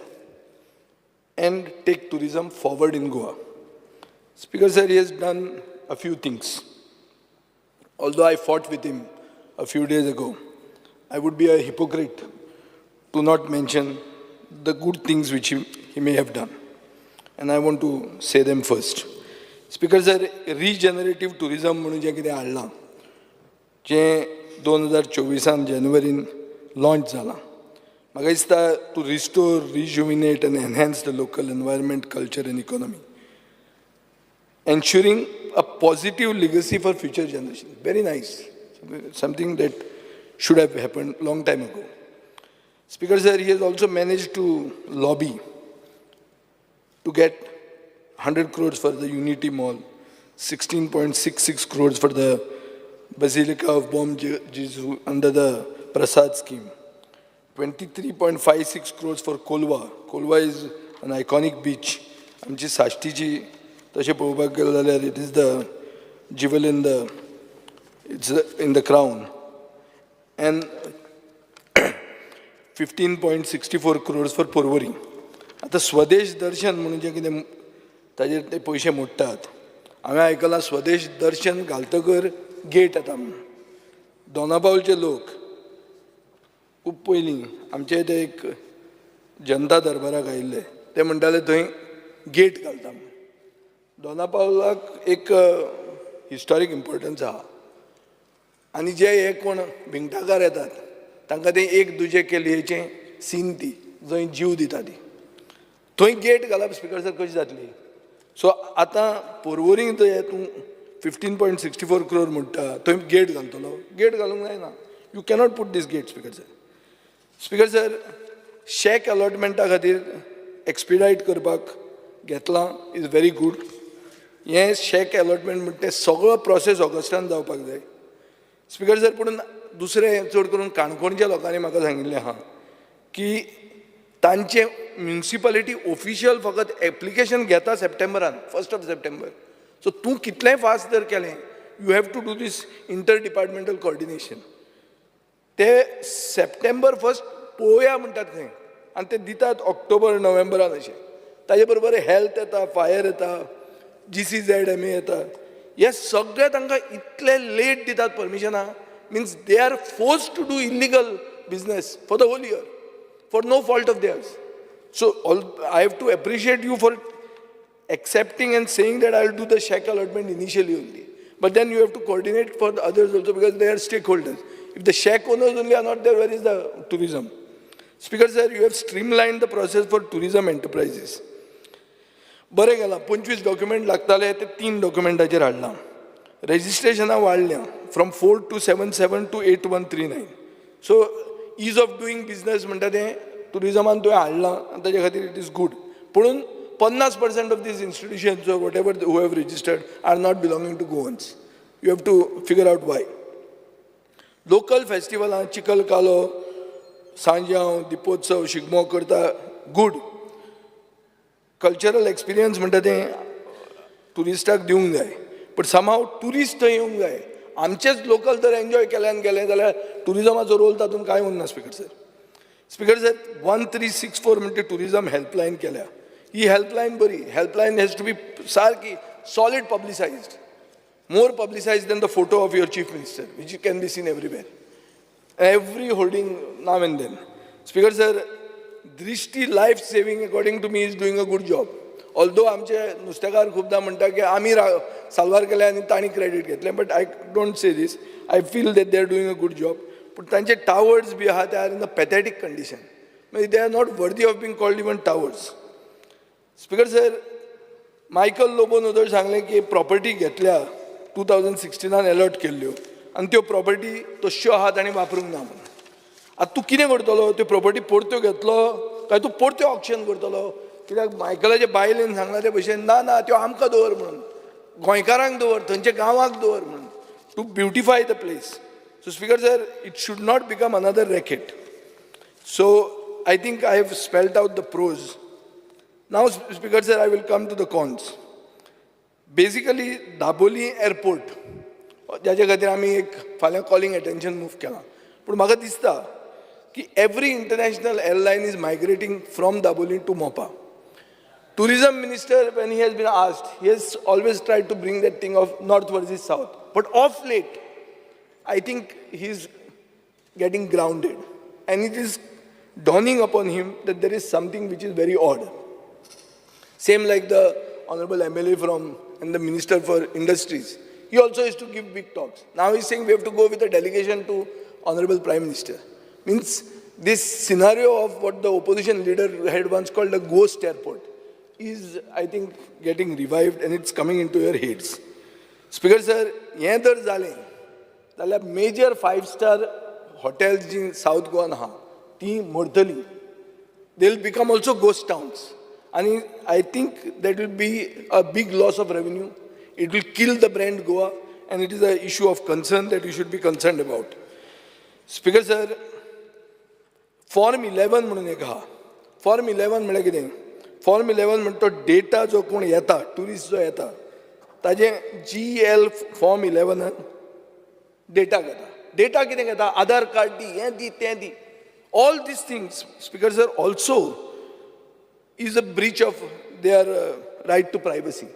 and take tourism forward in Goa. Speaker sir, he has done a few things. Although I fought with him a few days ago, I would be a hypocrite to not mention the good things which he may have done. And I want to say them first. Speaker sir, regenerative tourism म्हणून जें कितें हाडलां, जें 2024आन जानेवारीन launch जालां, म्हाका दिसता to restore, rejuvenate and enhance the local environment, culture and economy, ensuring a positive legacy for future generation. Very nice. Something that should have happened long time ago. Speaker sir, he has also managed to lobby to get 100 crores for the Unity Mall, 16.66 crores for the Basilica of Bom Jesu under the Prasad scheme, 23.56 crores for Kolwa. Kolwa is an iconic beach. आमची साश्टीची तशें पळोवपाक गेले जाल्यार it is the jewel in the it's in the crown, and 15.64 crores for Porvorim. आतां स्वदेश दर्शन म्हणून जें कितें ताजेर ते पयशे मोडटात, हांवें आयकलां स्वदेश दर्शन घालतकर गेट येता म्हणून. दोनापावलचे लोक खूब पयलीं आमचे ते एक जनता दरबाराक आयिल्ले, ते म्हणटाले थंय गेट घालता म्हणून. दोनापावलाक एक हिस्टॉरीक इम्पोर्टन्स आहा आनी जे हे कोण भिंगटाकार येतात तांकां ते एक दुजे केलयेचें सीन ती जंय जीव दिता ती थंय गेट घालप, स्पिकर सर, कशी जातली? सो आतां पोरवोरींग थंय तूं 15.64 crore म्हणटा, थंय गेट घालतलो? गेट घालूंक जायना. You cannot put these gate, speaker sir. Speaker sir, shack अलॉटमेंटा खातीर एक्सपिडायट करपाक घेतलां is very good. हें शॅक अलॉटमेंट म्हणटा तें सगळो प्रोसेस ऑगस्टान जावपाक जाय, स्पिकर सर. पूण दुसरें चड करून काणकोणच्या लोकांनी म्हाका सांगिल्लें आहा की तांचे म्युनिसिपालिटी ऑफिशियल फकत एप्लिकेशन घेता सप्टेंबरान, 1st of September. So तूं कितलेंय फास्ट जर केलें, you have to do this inter departmental coordination. ते सप्टेंबर 1 पळोवया म्हणटात खंय आनी ते दितात ऑक्टोबर नोव्हेंबरान अशें. ताजे बरोबर हेल्थ येता, फायर येता, GCZMA येता, हे सगळे तांकां इतले लेट दितात परमिशनां, means they are forced to do illegal business for the whole year for no fault of theirs. So all I have to appreciate you for accepting and saying that I'll do the shack allotment initially only. But then you have to coordinate for the others also because they are stakeholders. If the shack owners only are not there, where is the tourism? Speaker sir, you have streamlined the process for tourism enterprises. बरें केलां, 25 document लागताले ते तीन डॉक्युमेंटाचेर हाडलां. रजिस्ट्रेशनां वाडल्या from 4277 to 8139. So ease of doing business म्हणटा तें टुरिजमान तुवें हाडलां आनी ताजे खातीर it is good. पुणून 50% of these institutions, whatever who have registered, are not belonging to Goans. You have to figure out why. Local फेस्टिवलां चिखल कालो, सांजांव, दिपोत्सव, शिगमो करता, गूड. कल्चरल एक्सपिरियन्स म्हणटा तें ट्युरिस्टाक दिवंक जाय, बट समहाव ट्युरिस्ट थंय येवंक जाय. आमचेच लोकल जर एन्जॉय केले आनी गेले जाल्यार ट्युरिजमाचो रोल तातूंत कांय उरना. Speaker sir, speaker sir, 1364 म्हणटा ट्युरिजम हेल्पलायन केल्या. ही हेल्पलायन बरी. हेल्पलायन हॅज टू बी सारकी solid publicised, more publicised than the photo of your chief minister, which can be seen everywhere, every hoarding now and then. Speaker sir, Drishti Life Saving, according to me, is doing a good job. Although आमचे नुस्तेकार खुबदां म्हणटा की आमी साल्वार केले आनी तांणी credit घेतलें, but I don't say this. I feel that they are doing a good job. पूण तांचे टावर्स बी आहा ते are in a pathetic condition, मागीर they are not worthy of being called even towers. Speaker sir, Michael लोबोन उदर सांगलें की property घेतल्या 2016आन allot केल्ल्यो आनी त्यो प्रॉपर्टी तश्यो आहा, तांणी वापरूंक ना म्हणून. आतां तूं कितें करतलो? त्यो प्रॉपर्टी परत्यो घेतलो काय तूं परत्यो ऑक्शन करतलो? कित्याक मायकलाचे बायलेन सांगलां ते भशेन, ना ना, त्यो आमकां दवर म्हणून, गोंयकारांक दवर, थंयच्या गांवाक दवर म्हणून, to beautify the place. So speaker sir, it should not become another racket. So I think I have spelled out the pros. Now, Speaker sir, I will come to the cons. Basically, Dabolim airport, जाचे खातीर आमी एक फाल्यां calling attention move केलां, पूण म्हाका दिसता की every international airline is migrating from Dabolim to Mopa. Tourism minister, when he has been asked, he has always tried to bring that thing of north versus south. But off late, I think he is getting grounded and it is dawning upon him that there is something which is very odd. Same like the honorable MLA from and the Minister for Industries. He also used to give big talks. Now he's saying we have to go with a delegation to Honorable Prime Minister. Means this scenario of what the opposition leader had once called a ghost airport is, I think, getting revived and it's coming into your heads. Speaker sir, हें जर जालें जाल्यार major five star hotels जीं south गोवान आहा तीं मरतलीं. They will become also ghost towns. And I think that will be a big loss of revenue. It will kill the brand Goa, and it is an issue of concern that you should be concerned about. Speaker sir, Form 11 म्हणून एक आहा. Form 11 म्हळ्यार कितें? Form 11 म्हणटा तो data जो कोण येता, ट्युरिस्ट जो येता, ताजें जीएल फॉर्म 11नान डेटा घेता. डेटा कितें घेता? आधार कार्ड दी, हें दी, तें दी. All these things, Speaker sir, also is a breach of their right to privacy.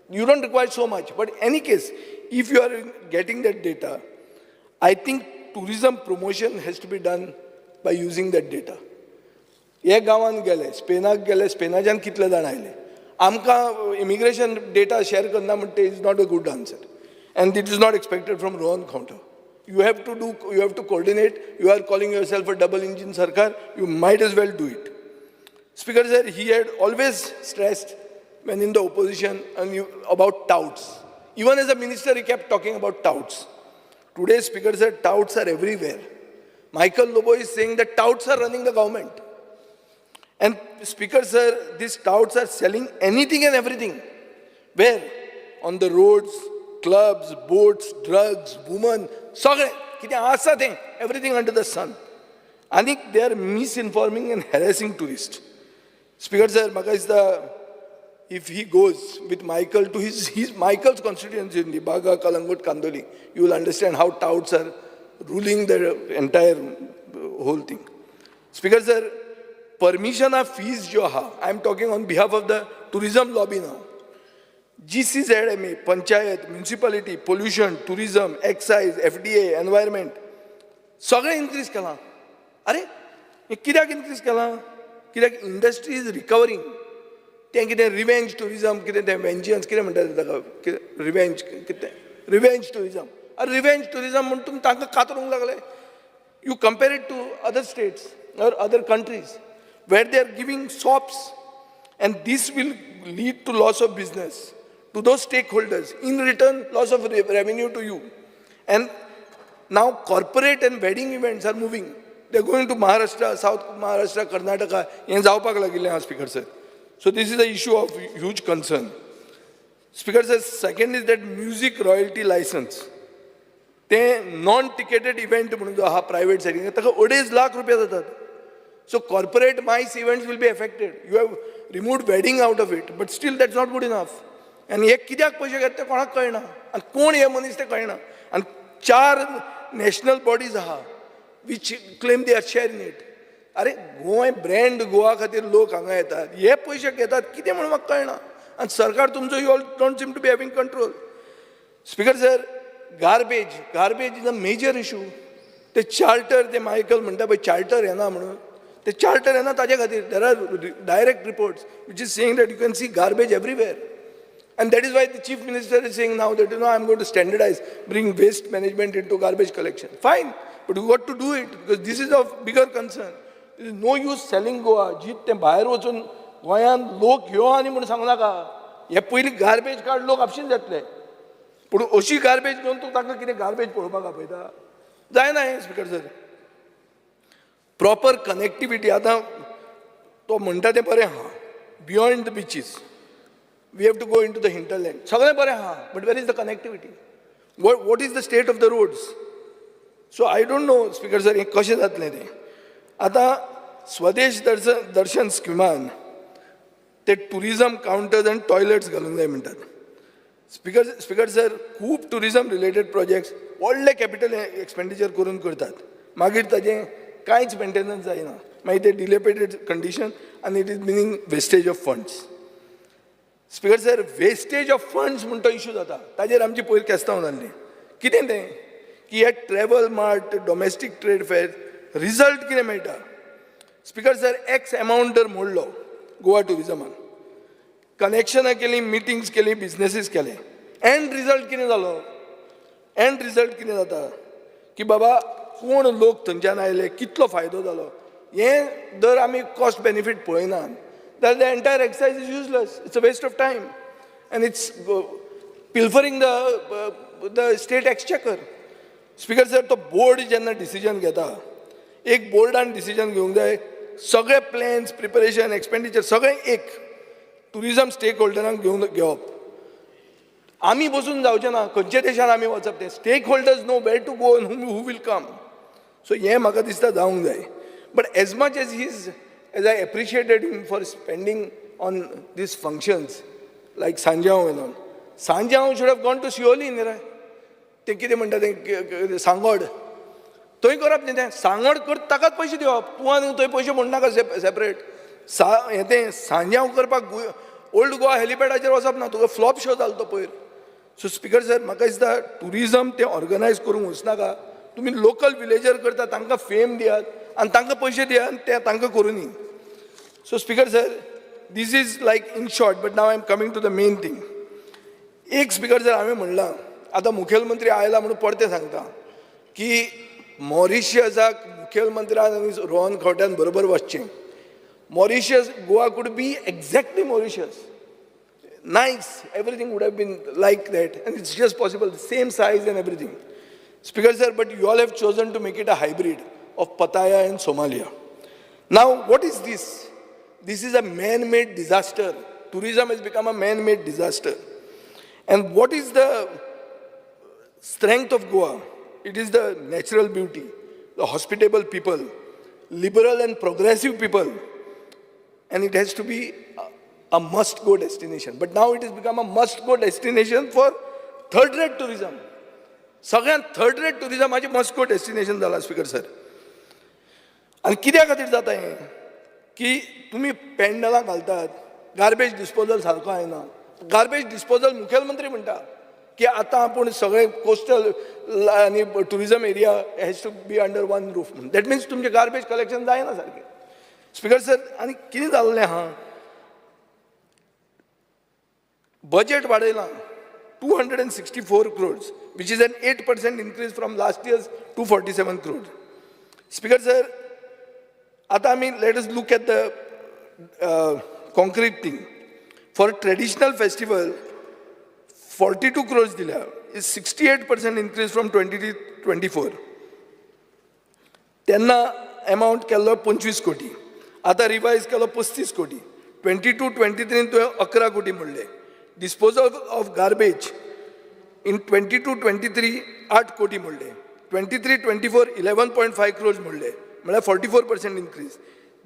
You don't require so much, but any case, if you are getting that data, I think tourism promotion has to be done by using that data. हे गांवांत गेले, स्पेनाक गेले, स्पेनाच्यान कितले जाण आयले, आमकां immigration data share करना म्हणटा is not a good answer and it is not expected from Rohan Khaunte. You have to coordinate. You are calling yourself a double engine sarkar, you might as well do it. Speaker sir, he had always stressed when in the opposition and you, about touts. Even as a minister, he kept talking about touts. Today, Speaker sir, touts are everywhere. Michael Lobo is saying that touts are running the government. And Speaker sir, these touts are selling anything and everything. Where? On the roads, clubs, boats, drugs, women, सगळें कितें आसा तें, everything under the sun. आनीक they are misinforming and harassing tourist. Speaker sir, म्हाका दिसता if he goes with Michael to his Michael's constituency in the Baga, Kalangut, Kandoli, you will understand how touts are ruling the entire whole thing. Speaker sir, permission of fees ज्यो आहा, I am talking on behalf of the tourism lobby now. GCZMA, Panchayat, Municipality, Pollution, Tourism, Excise, FDA, Environment, सगळें increase केलां. अरे, हें कित्याक increase केलां? कित्याक industry is recovering. तें कितें रिवेंज ट्युरिजम, कितें तें वेंजन्स कितें म्हणटात ताका, कितें रिवेंज, कितें रिवेंज ट्युरिजम. अरे, रिवेंज ट्युरिजम म्हूण तुमी तांकां कातरूंक लागले. You compare it to other states or other countries where they are giving sops, and this will lead to loss of business to those stakeholders, in return loss of revenue to you. And now corporate and wedding events are moving. They're going to Maharashtra, South Maharashtra, Karnataka. हें जावपाक लागिल्लें आहा, Speaker sir. So this is a issue of huge concern. Speaker sir, second is that music royalty license. ते non ticketed event म्हणून जो आहा private सायडीन, ताका 2.5 लाख रुपया जातात. So corporate MICE events will be affected. You have removed wedding out of it, but still that's not good enough. आनी हे कित्याक पयशे घेता ते कोणाक कळना आनी कोण हे मनीस ते कळना. आनी चार नॅशनल बॉडीज आहा which claim their share in it. अरे, गोंय ब्रँड गोवा खातीर लोक हांगा येतात, हे पयशे घेतात कितें म्हणून म्हाका कळना. आनी सरकार तुमचो, you all don't seem to be having control. Speaker sir, garbage is a major issue. ते चार्टर, ते मायकल म्हणटा पळय चार्टर येना म्हणून, ते चार्टर येना ताजे खातीर there are direct reports which is saying that you can see garbage everywhere. And that is why the chief minister is saying now that, I am going to standardize, bring waste management into garbage collection. Fine, but you got to do it because this is of bigger concern. There is no use selling Goa. जीत तें भायर वचून गोंयांत लोक ह्यो आनी म्हूण सांगू नाका. हे पयलीं गार्बेज काड, लोक आपशींच येतले. पूण अशी गार्बेज घेवन तूं तांकां कितें गार्बेज पळोवपाक आपयता? जायना हें, स्पिकर सर. प्रॉपर कनेक्टिविटी, आतां तो म्हणटा तें बरें आहा, beyond the beaches we have to go into the hinterland, सगळें बरें आहा, but where is the connectivity? What is the state of the roads? So I don't know, Speaker sir, हें कशें जातलें तें. आतां स्वदेश दर्शन स्किमान ते टुरिजम कावंटर्स आनी टॉयलेट्स घालूंक जाय म्हणटात. स्पिकर सर, खूब टुरिजम रिलेटेड प्रोजेक्ट्स व्हडले कॅपिटल एक्सपेंडिचर करून करतात, मागीर ताजें कांयच मेंटेनन्स जायना, मागीर ते डिलेपिडेटेड कंडिशन आनी it is meaning wastage of funds. Speaker sir, wastage of funds म्हण तो इशू जाता. ताजेर आमची पयर केस्तांव जाल्ली. कितें तें की की हे travel mart, domestic trade fair, result कितें मेळटा? स्पिकर सर, एक्स एमावंट जर मोडलो गोवा ट्युरिजमान, कनेक्शनां केलीं, मिटिंग्स केली, बिजनेसीस केले, एंड रिजल्ट कितें जालो? एंड रिजल्ट कितें जाता की बाबा कोण लोक थंयच्यान आयले, कितलो फायदो जालो, हें जर आमी कॉस्ट बेनिफीट पळयनात जाल्यार the entire exercise is useless. It's a waste of time and it's pilfering the state exchequer. Speaker sir, तो बोर्ड जेन्ना डिसिजन घेता, एक बोर्डान डिसिजन घेवंक जाय. सगळे प्लॅन्स, प्रिपरेशन, एक्सपेंडिचर सगळें एक ट्युरिजम स्टेक होल्डरांक घेवन घेवप. आमी बसून जावचें ना खंयच्या देशान आमी वचप तें. Stakeholders know where to go, who will come. So हें म्हाका दिसता जावंक जाय. But as much as he's as I appreciated him for spending on these functions like Sanjao and all, Sanjao should have gone to Siolim न्ही रे. तें कितें म्हणटा तें, सांगोड थंय करप न्ही. तें सांगोड कर, ताकाच पयशे दिवप. तूं आनी थंय पयशे म्हणनाका सेपरेट. सा हें तें सांजाव करपाक ओल्ड गोवा हेलिपॅडाचेर वचप ना. तुका फ्लॉप शो जालो तो पयर. सो स्पिकर सर, म्हाका दिसता ट्युरिजम तें ऑर्गनायज करूंक वचनाका. तुमी लोकल विलेजर करता, तांकां फेम दियात आनी तांकां पयशे दियात आनी ते तांकां करुनी. So speaker sir, this is like in short, but now I am coming to the main thing. एक स्पिकर सर, हांवें म्हणलां, आतां मुखेलमंत्री आयला म्हणून परतें सांगता की मॉरिशियसाक मुखेलमंत्र्यान आनी रोहन खंवट्यान बरोबर वचचें. Mauritius, Goa could be exactly Mauritius. Nice, everything would have been like that, and it's just possible, same size and everything. Speaker sir, but you all have chosen to make it a hybrid of Pattaya and Somalia. Now, what is this? This is a man made disaster. Tourism has become a man made disaster. And what is the strength of Goa? It is the natural beauty, the hospitable people, liberal and progressive people, and it has to be a must go destination. But now it has become a must go destination for third rate tourism. सगळ्यांत third rate टुरिजमाचें must go destination जालां, speaker sir. आनी कित्या खातीर जाता हें की तुमी पेंडलां घालतात, गार्बेज डिस्पोजल सारको आयना. गार्बेज डिस्पोजल, मुखेलमंत्री म्हणटा की आतां आपूण सगळे कोस्टल आनी tourism area has to be under one roof म्हणून. That means तुमचें गार्बेज कलेक्शन जायना सारकें, स्पिकर सर. आनी कितें जाल्लें आहा, budget वाडयलां 264 crores, which is an 8% increase from last year's 247 crores. Speaker sir, आतां आमी let us look at the concrete thing. For traditional festival 42 crores दिल्या, is 68% increase from 23-24. तेन्ना एमावंट केल्लो 25 कोटी, आतां रिवायज केलो 35 कोटी. 22-23 तुवें 11 कोटी म्हणले. Disposal of garbage in 22-23 8 कोटी म्हणले, 23-24 11.5 crores म्हणले, म्हळ्यार 44% increase.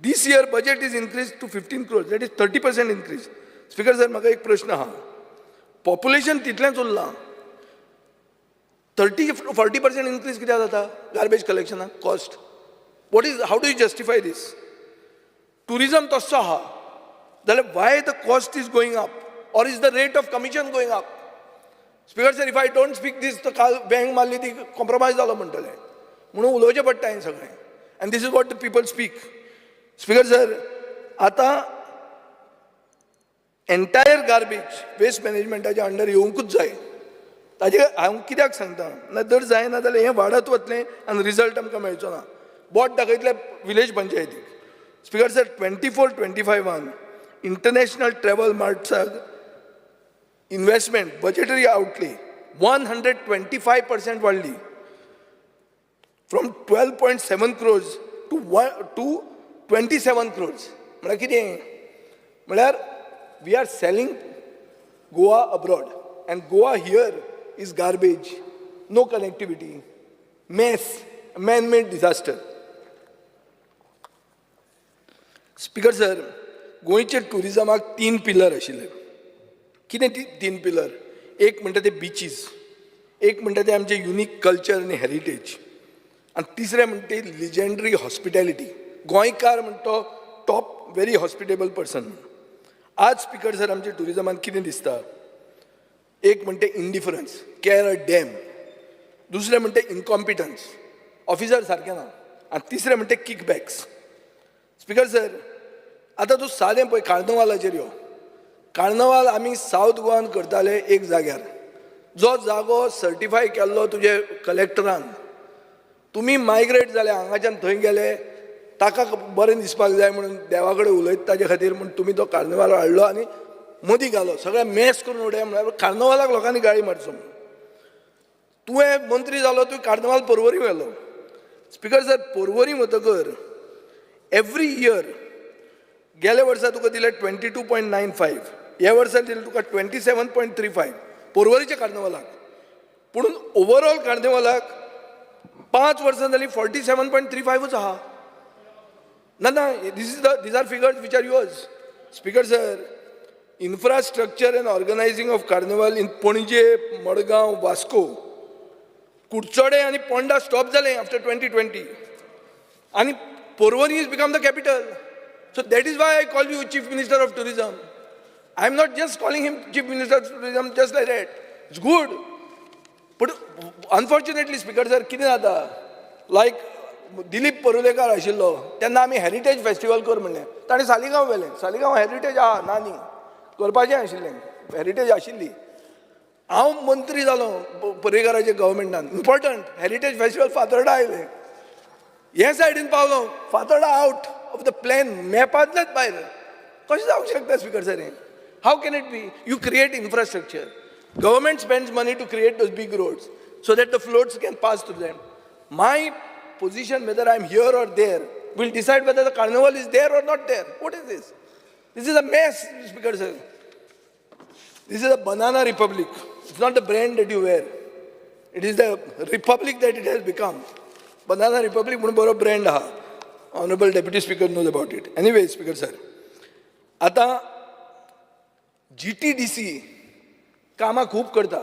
This year budget is increase to 15 crores, that is 30% increase. Speaker sir, म्हाका एक प्रश्न आहा. पॉप्युलेशन तितलेंच उरलां, 30-40% इनक्रीज कित्याक जाता गार्बेज कलेक्शनाक cost? What is how do you justify this? Tourism तस्सो आहा जाल्यार why the cost is going up, or is the rate of commission going up? Speaker sir, if I don't speak this, तर काल bank मारली ती compromise जालो म्हणटले. म्हणून उलोवचें पडटा हें सगळें, and this is what the people speak. Speaker sir, आतां एंटायर गार्बेज वेस्ट मॅनेजमेंटाच्या अंडर येवंकूच जाय. ताजे हांव कित्याक सांगता ना, जर जायना जाल्यार हें वाडत वतलें आनी रिजल्ट आमकां मेळचो ना. बोट दाखयतले विलेज पंचायतीक. स्पिकर सर, 24-25 इंटरनॅशनल ट्रॅवल मार्ट्साक investment, budgetary outlay 125% वाडली, from 12.7 crores to 27 crores. म्हळ्यार कितें? म्हळ्यार we are selling Goa abroad, and Goa here is garbage, no connectivity, mess, man made disaster. Speaker sir, गोंयच्या ट्युरिजमाक तीन पिलर आशिल्ले. कितें ती तीन पिलर? एक म्हणटा ते बिचीस, एक म्हणटा ते आमचे युनीक कल्चर आनी हेरिटेज, आनी तिसरें म्हणटा ते लिजंडरी हॉस्पिटॅलिटी. गोंयकार म्हणटा तो टॉप व्हेरी हॉस्पिटेबल पर्सन म्हणून. आज स्पिकर सर, आमच्या ट्युरिजमान कितें दिसता? एक म्हणटा इंडिफरन्स, कॅर अ डॅम. दुसरें म्हणटे इनकॉम्पिटन्स, ऑफिसर सारकें ना, आनी तिसरें म्हणटे किकबॅक्स. स्पिकर सर, आतां तूं सादें पळय, कार्नवालाचेर यो. कार्नवाल आमी सावथ गोवान करताले एक जाग्यार, जो जागो सर्टिफाय केल्लो तुजे कलेक्टरान. तुमी मायग्रेट जाले हांगाच्यान थंय गेले, ताका बरें दिसपाक जाय म्हणून, देवा कडेन उलयता ताजे खातीर म्हूण तुमी तो कार्निवाल हाडलो आनी मदीं घालो, सगळें मेस करून उडय. म्हळ्यार कार्नवालाक लोकांनी गाळी मारचो म्हणून. तुवें मंत्री जालो, तुवें कार्नवाल परवरी व्हेलो. स्पिकर सर, परवरी वतकर एवरी इयर गेल्या वर्सा तुका दिले 22.95, ह्या वर्सा दिले तुका 27.35 परवरीच्या कार्नवालाक. पूण ओवरऑल कार्निवालाक 5 वर्सां जालीं, 47.35च आहा. ना ना, these are figures which are yours, Speaker sir. Infrastructure and organizing of Carnival in Panaji, Madgaon, Vasco, Curchorem आनी पोंडा स्टॉप जालें आफ्टर 2020 आनी Porvorim is become the capital. So that is why I call you Chief Minister of Tourism. I am not just calling him Chief Minister of Tourism just like that. It's good. But unfortunately, Speaker sir, कितें जाता, लायक दिलीप परुलेकार आशिल्लो तेन्ना आमी heritage festival कर म्हणलें, ताणें सालिगांव व्हेलें. Saligao heritage आहा ना न्ही, करपाचें आशिल्लें, हेरिटेज आशिल्ली. हांव मंत्री जालो पर्रीकाराच्या गव्हर्मेंटान, इम्पॉर्टंट हेरिटेज फेस्टिवल फातोर्डा आयलें. हे सायडीन पावलो, Fatorda out of the plan, मॅपांतलेच भायर. कशें जावंक शकता स्पिकर सर हें? How can it be? You create infrastructure, government spends money to create those big roads so that the floats can pass through them. My position, whether I am here or there, will decide whether the carnival is there or not there. What is this? This is a mess, Speaker sir. This is a banana republic. It's not the brand that you wear. It is the republic that it has become. Banana Republic म्हणून बरो brand आहा. Honourable Deputy Speaker knows about it. Anyway, Speaker sir, आतां GTDC कामां खूब करता.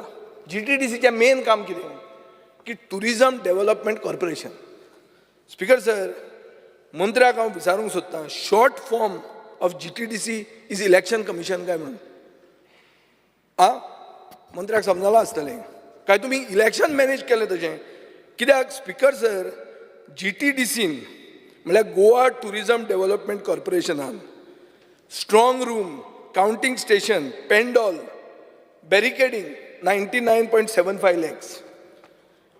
जीटीडीसीचें main काम कितें की tourism development corporation. Speaker sir, मंत्र्याक हांव विचारूंक सोदतां, short form of GTDC is Election Commission काय म्हणून? आ मंत्र्याक समजलां आसतलें काय तुमी इलेक्शन मॅनेज केलें तशें कित्याक? स्पिकर सर, जीटीडीसीन म्हळ्यार गोवा टुरिजम डेव्हलपमेंट कॉर्पोरेशनान strong room, counting station, pandal, barricading 99.75 lakhs,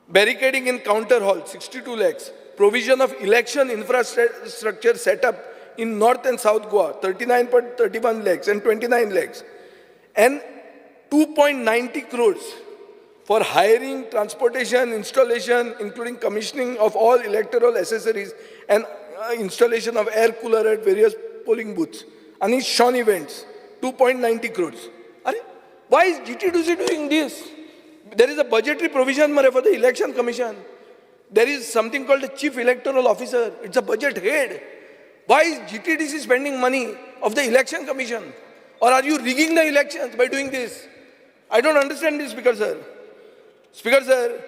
barricading in counter hall 62 lakhs, provision of election infrastructure setup in North and South Goa 39.31 lakhs and 29 lakhs, and 2.90 crores for hiring, transportation, installation, including commissioning of all electoral accessories and installation of air cooler at various polling booths. And Sean events, 2.90 crores. Arey, why is GTDC doing this? There is a budgetary provision mare for the Election Commission. There is something called the Chief Electoral Officer. It's a budget head. Why is GTDC spending money of the Election Commission? Or are you rigging the elections by doing this? I don't understand this, Speaker sir. Speaker sir,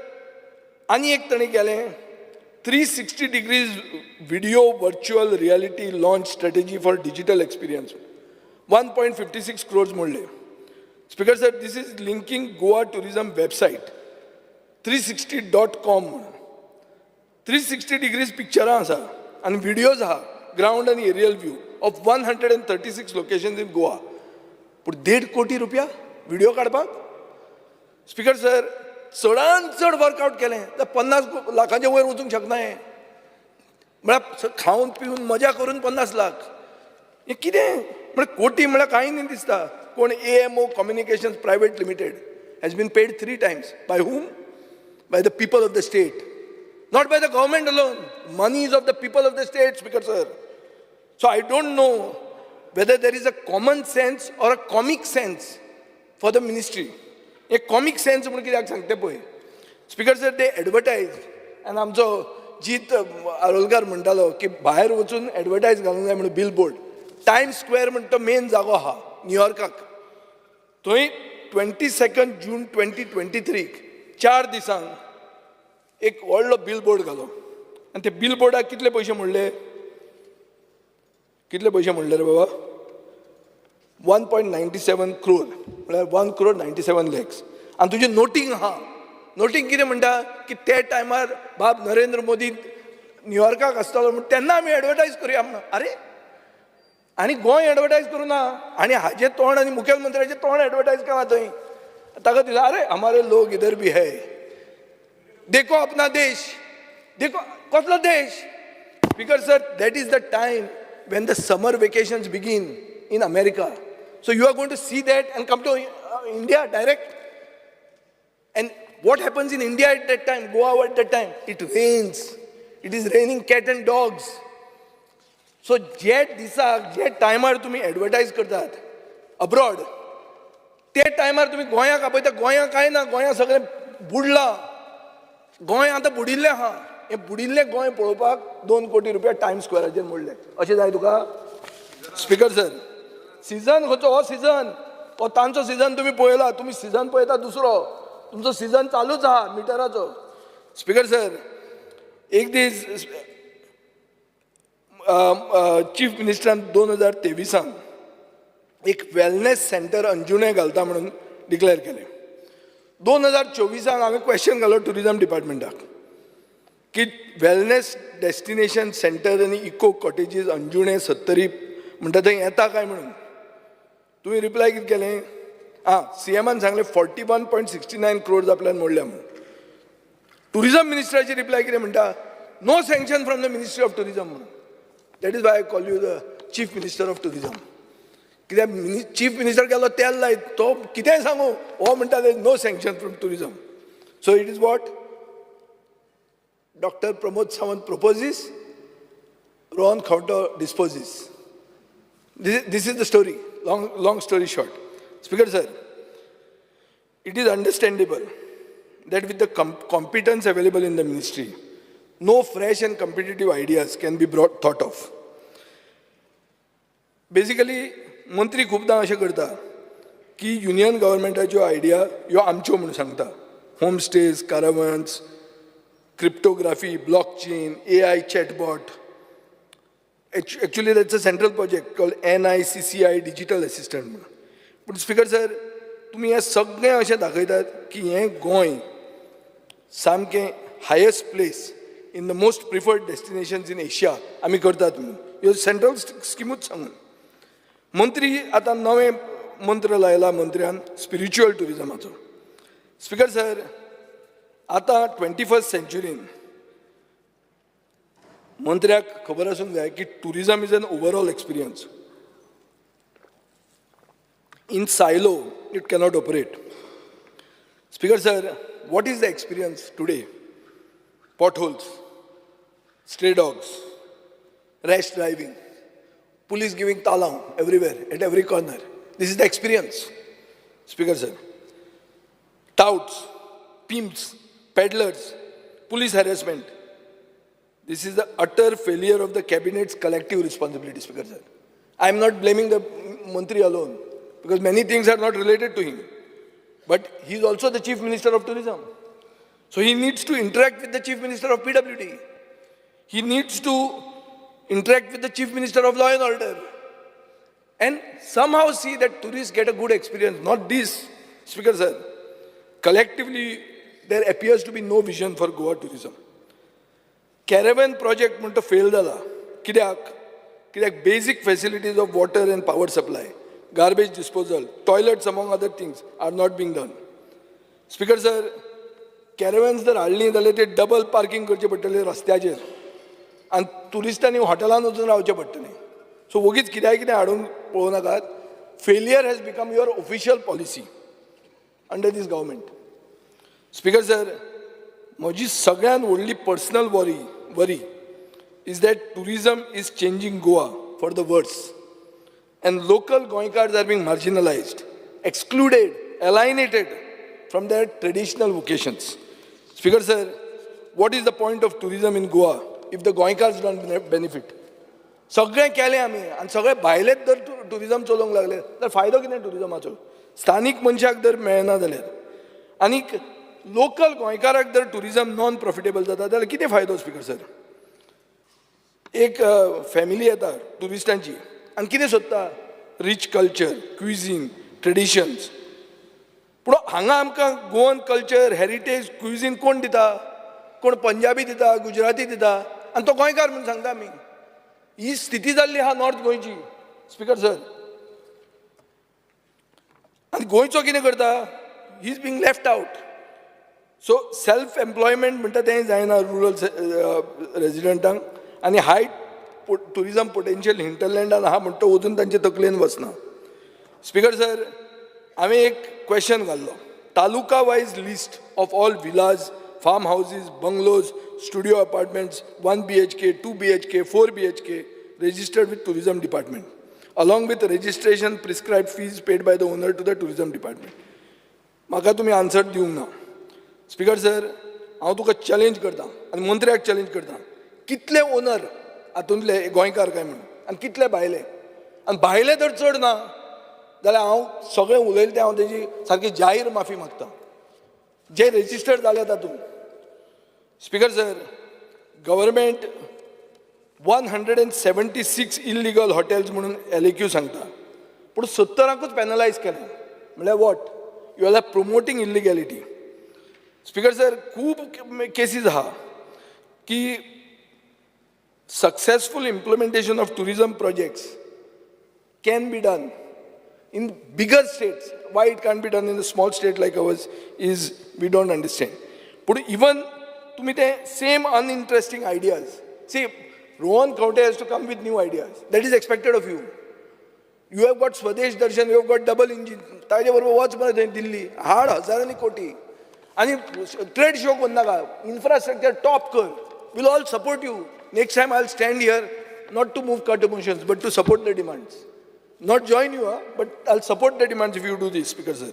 आनी एक ताणें केलें, 360 degrees video virtual reality launch strategy for digital experience, 1.56 crores मोडले. Speaker sir, this is linking Goa Tourism website 360.com म्हणून. 360 degrees पिक्चरां आसा आनी videos आहा, ग्रावंड आनी aerial view of 136 locations in Goa. पूण 1.5 कोटी रुपया विडियो काडपाक? स्पिकर सर, चडान चड वर्कआउट केलें तर 50 लाखांच्या वयर वचूंक शकना हें. म्हळ्यार खावन पिवन मजा करून 50 लाख, हें कितें? म्हळ्यार कोटी म्हळ्यार कांय न्ही दिसता. कोण AMO Communications Private Limited has been paid three times. By whom? By the people of the state, not by the government alone. Money is of the people of the state, Speaker sir. So I don't know whether there is a common sense or a comic sense for the ministry. एक comic sense म्हणून कित्याक सांगते पळय speaker sir, ते advertise आनी आमचो जीत आरोलकार म्हणटालो की भायर वचून एडवर्टायज घालूंक जाय म्हणून बिल बोर्ड. टायम्स स्क्वेअर म्हणटा तो मेन जागो आहा न्यूयॉर्काक, थंय 22 June 2023क 4 दिसांक एक व्हडलो बिल बोर्ड घालो आनी ते बिल बोर्डाक कितले पयशे म्हणले? कितले पयशे म्हणले रे बाबा? 1.97 crore, म्हळ्यार 1 crore 97 lakhs. आनी तुजें नोटींग आहा, नोटींग कितें म्हणटा की ते टायमार बाब नरेंद्र मोदी न्यूयॉर्काक आसतालो म्हूण तेन्ना आमी एडवर्टायज करुया म्हणून. अरे आनी गोंय एडवर्टायज करूं ना, आनी हाजें तोंड आनी मुखेलमंत्र्याचें तोंड एडवर्टायज केलां थंय. ताका दिसता अरे हमारे लोग इधर भी है, देखो अपना देश, देखो कसलो देश. Speaker sir, that is the time when the summer vacations begin in America. So you are going to see that and come to India direct. And what happens in India at that time, Goa at that time? It rains. It is raining cat and dogs. So जे दिसाक जे टायमार तुमी advertise करतात abroad, ते टायमार तुमी गोंयाक आपयता. गोंया कांय ना, गोंया सगळें बुडलां. गोंय आतां बुडिल्लें आहा. हें बुडिल्लें गोंय पळोवपाक 2 कोटी रुपया टायम स्क्वेराचेर मोडले. अशें जाय तुका? स्पिकर सर, सिजन खंयचो? हो सिजन, हो तांचो सिजन तुमी पळयला. तुमी सिजन पळयता दुसरो, तुमचो सिजन चालूच आहा मिटराचो. स्पिकर सर, एक दीस चीफ मिनिस्टरान 2023 एक वेलनेस सेंटर अंजुणे घालता म्हणून डिक्लेअर केलें. 2024 हांवें क्वेश्चन घालो टुरिजम डिपार्टमेंटाक की वेलनेस डेस्टिनेशन सेंटर आनी इको कॉटेजीस अंजुणे सत्तरी म्हणटा थंय येता काय म्हणून. तुवें रिप्लाय कितें केलें? आं, सीएमान सांगलें 41.69 क्रोर्स आपल्यान मोडल्या म्हणून. टुरिजम मिनिस्टराची रिप्लाय कितें म्हणटा? No sanction from the Ministry of Tourism म्हणून. That is why I call you the Chief Minister of Tourism. कित्याक चीफ मिनिस्टर गेलो तेल लायत, तो कितेंय सांगू, हो म्हणटा no sanction from tourism. So it is what Doctor Pramod Sawant proposes, Rohan Khaunte disposes. This is the story, long long story short. Speaker sir, it is understandable that with the competence available in the ministry, no fresh and competitive ideas can be brought thought of. Basically, मंत्री खुबदां अशें करता की union गव्हर्मेंटाच्यो idea ह्यो आमच्यो म्हूण सांगता. Home stays, caravans, cryptography, block chain, AI chatbot. Actually that's a central project called NICCI Digital Assistant म्हणून. पूण स्पिकर सर, तुमी हें सगळें अशें दाखयतात की हें गोंय सामकें highest place in the most preferred destinations in Asia आमी करतात म्हणून, ह्यो सेंट्रल स्किमूच सांगून. मंत्री आतां नवें मंत्र लायला मंत्र्यान स्पिरिच्युअल टुरिजमाचो. स्पिकर सर, आतां 21st सेंच्युरीन मंत्र्याक खबर आसूंक जाय की tourism is an overall experience. In silo it cannot operate. Speaker sir, what is the experience today? Potholes, stray dogs, rash driving, police giving talang everywhere, at every corner. This is the experience, Speaker sir. Touts, pimps, peddlers, police harassment. This is the utter failure of the cabinet's collective responsibility, Speaker sir. I am not blaming the Mantri alone, because many things are not related to him. But he is also the Chief Minister of Tourism. So he needs to interact with the Chief Minister of PWD. He needs to interact with the Chief Minister of Law and Order. And somehow see that tourists get a good experience, not this, Speaker sir. Collectively, there appears to be no vision for Goa tourism. Caravan project म्हणटा fail जाला. कित्याक? कित्याक basic facilities of water and power supply, garbage disposal, toilets among other things are not being done. Speaker sir, caravans जर हाडली जाल्यार ते double parking करचें पडटलें रस्त्याचेर आनी ट्युरिस्टांनी हॉटेलान वचून रावचें पडटलें. सो वगीच कित्याय कितें हाडून पळोवं नाकात. Failure has become your official policy under this government. Speaker sir, म्हजी सगळ्यात व्हडली personal worry is that tourism is changing Goa for the worse and local Goenkars are being marginalized, excluded, alienated from their traditional vocations. Speaker sir, what is the point of tourism in Goa if the Goenkars don't benefit? सगळें केलें आमी आनी सगळे भायलेच जर tourism चलोवंक लागले जाल्यार फायदो कितें टुरिजमाचो? स्थानीक मनशाक जर मेळना जाल्यार आनीक लोकल गोंयकाराक जर टुरिजम नॉन प्रॉफिटेबल जाता जाल्यार कितें फायदो? स्पिकर सर, एक फॅमिली येता ट्युरिस्टांची आनी कितें सोदता? Rich culture, cuisine, traditions. पूण हांगा आमकां गोवन कल्चर, हेरिटेज, क्युझीन कोण दिता? कोण पंजाबी दिता, गुजराती दिता आनी तो गोंयकार म्हूण सांगता आमी. ही स्थिती जाल्ली आहा नॉर्थ गोंयची, स्पीकर सर. आनी गोंयचो कितें करता? He is being left out. So self employment म्हणटा तें जायना रुरल रेजिडंटांक आनी हाय टुरिजम पोटेन्शियल हिंटरलँडान आहा म्हणटा तो अजून तांचे तकलेन वचना. स्पीकर सर, हांवें एक क्वेश्चन घाल्लो, taluka wise list of all villas, farm houses, bungalows, studio apartments, 1 BHK, 2 BHK, 4 BHK registered with tourism department, along with registration prescribed fees paid by the owner to the tourism department. म्हाका तुमी answer दिवंक ना. Speaker sir, हांव तुका challenge करता आनी मंत्र्याक challenge करता, कितले ओनर हातूंतले गोंयकार काय म्हणून आनी कितले भायले. आनी भायले जर चड ना जाल्यार हांव सगळें उलयलें तें हांव तेजी सारकी जाहीर माफी मागता, जे रेजिस्टर्ड जाले तातूंत. Speaker sir, government 176 illegal hotels म्हणून एलएक्यू सांगता, पूण 70रांकूच पॅनलायज केलें म्हणल्यार what you are promoting illegality. Speaker sir, खूब केसीस आहा की successful implementation of tourism projects can be done in bigger states. Why it can't be done in a small state like ours is we don't understand. पूण even तुमी ते same uninteresting ideas. See, Rohan Khaunte has to come with new ideas. That is expected of you. You have got Swadesh Darshan, you have got double engine. ताजे बरोबर वच मरे थंय दिल्ली, हाड हजारांनी कोटी आनी ट्रेड शो करनाका, इन्फ्रास्ट्रक्चर टॉप कर. We'll all support you. Next time I stand here not to move cut motions but to support the demands. Not join you, but I'll support the demands if you do this, Speaker sir.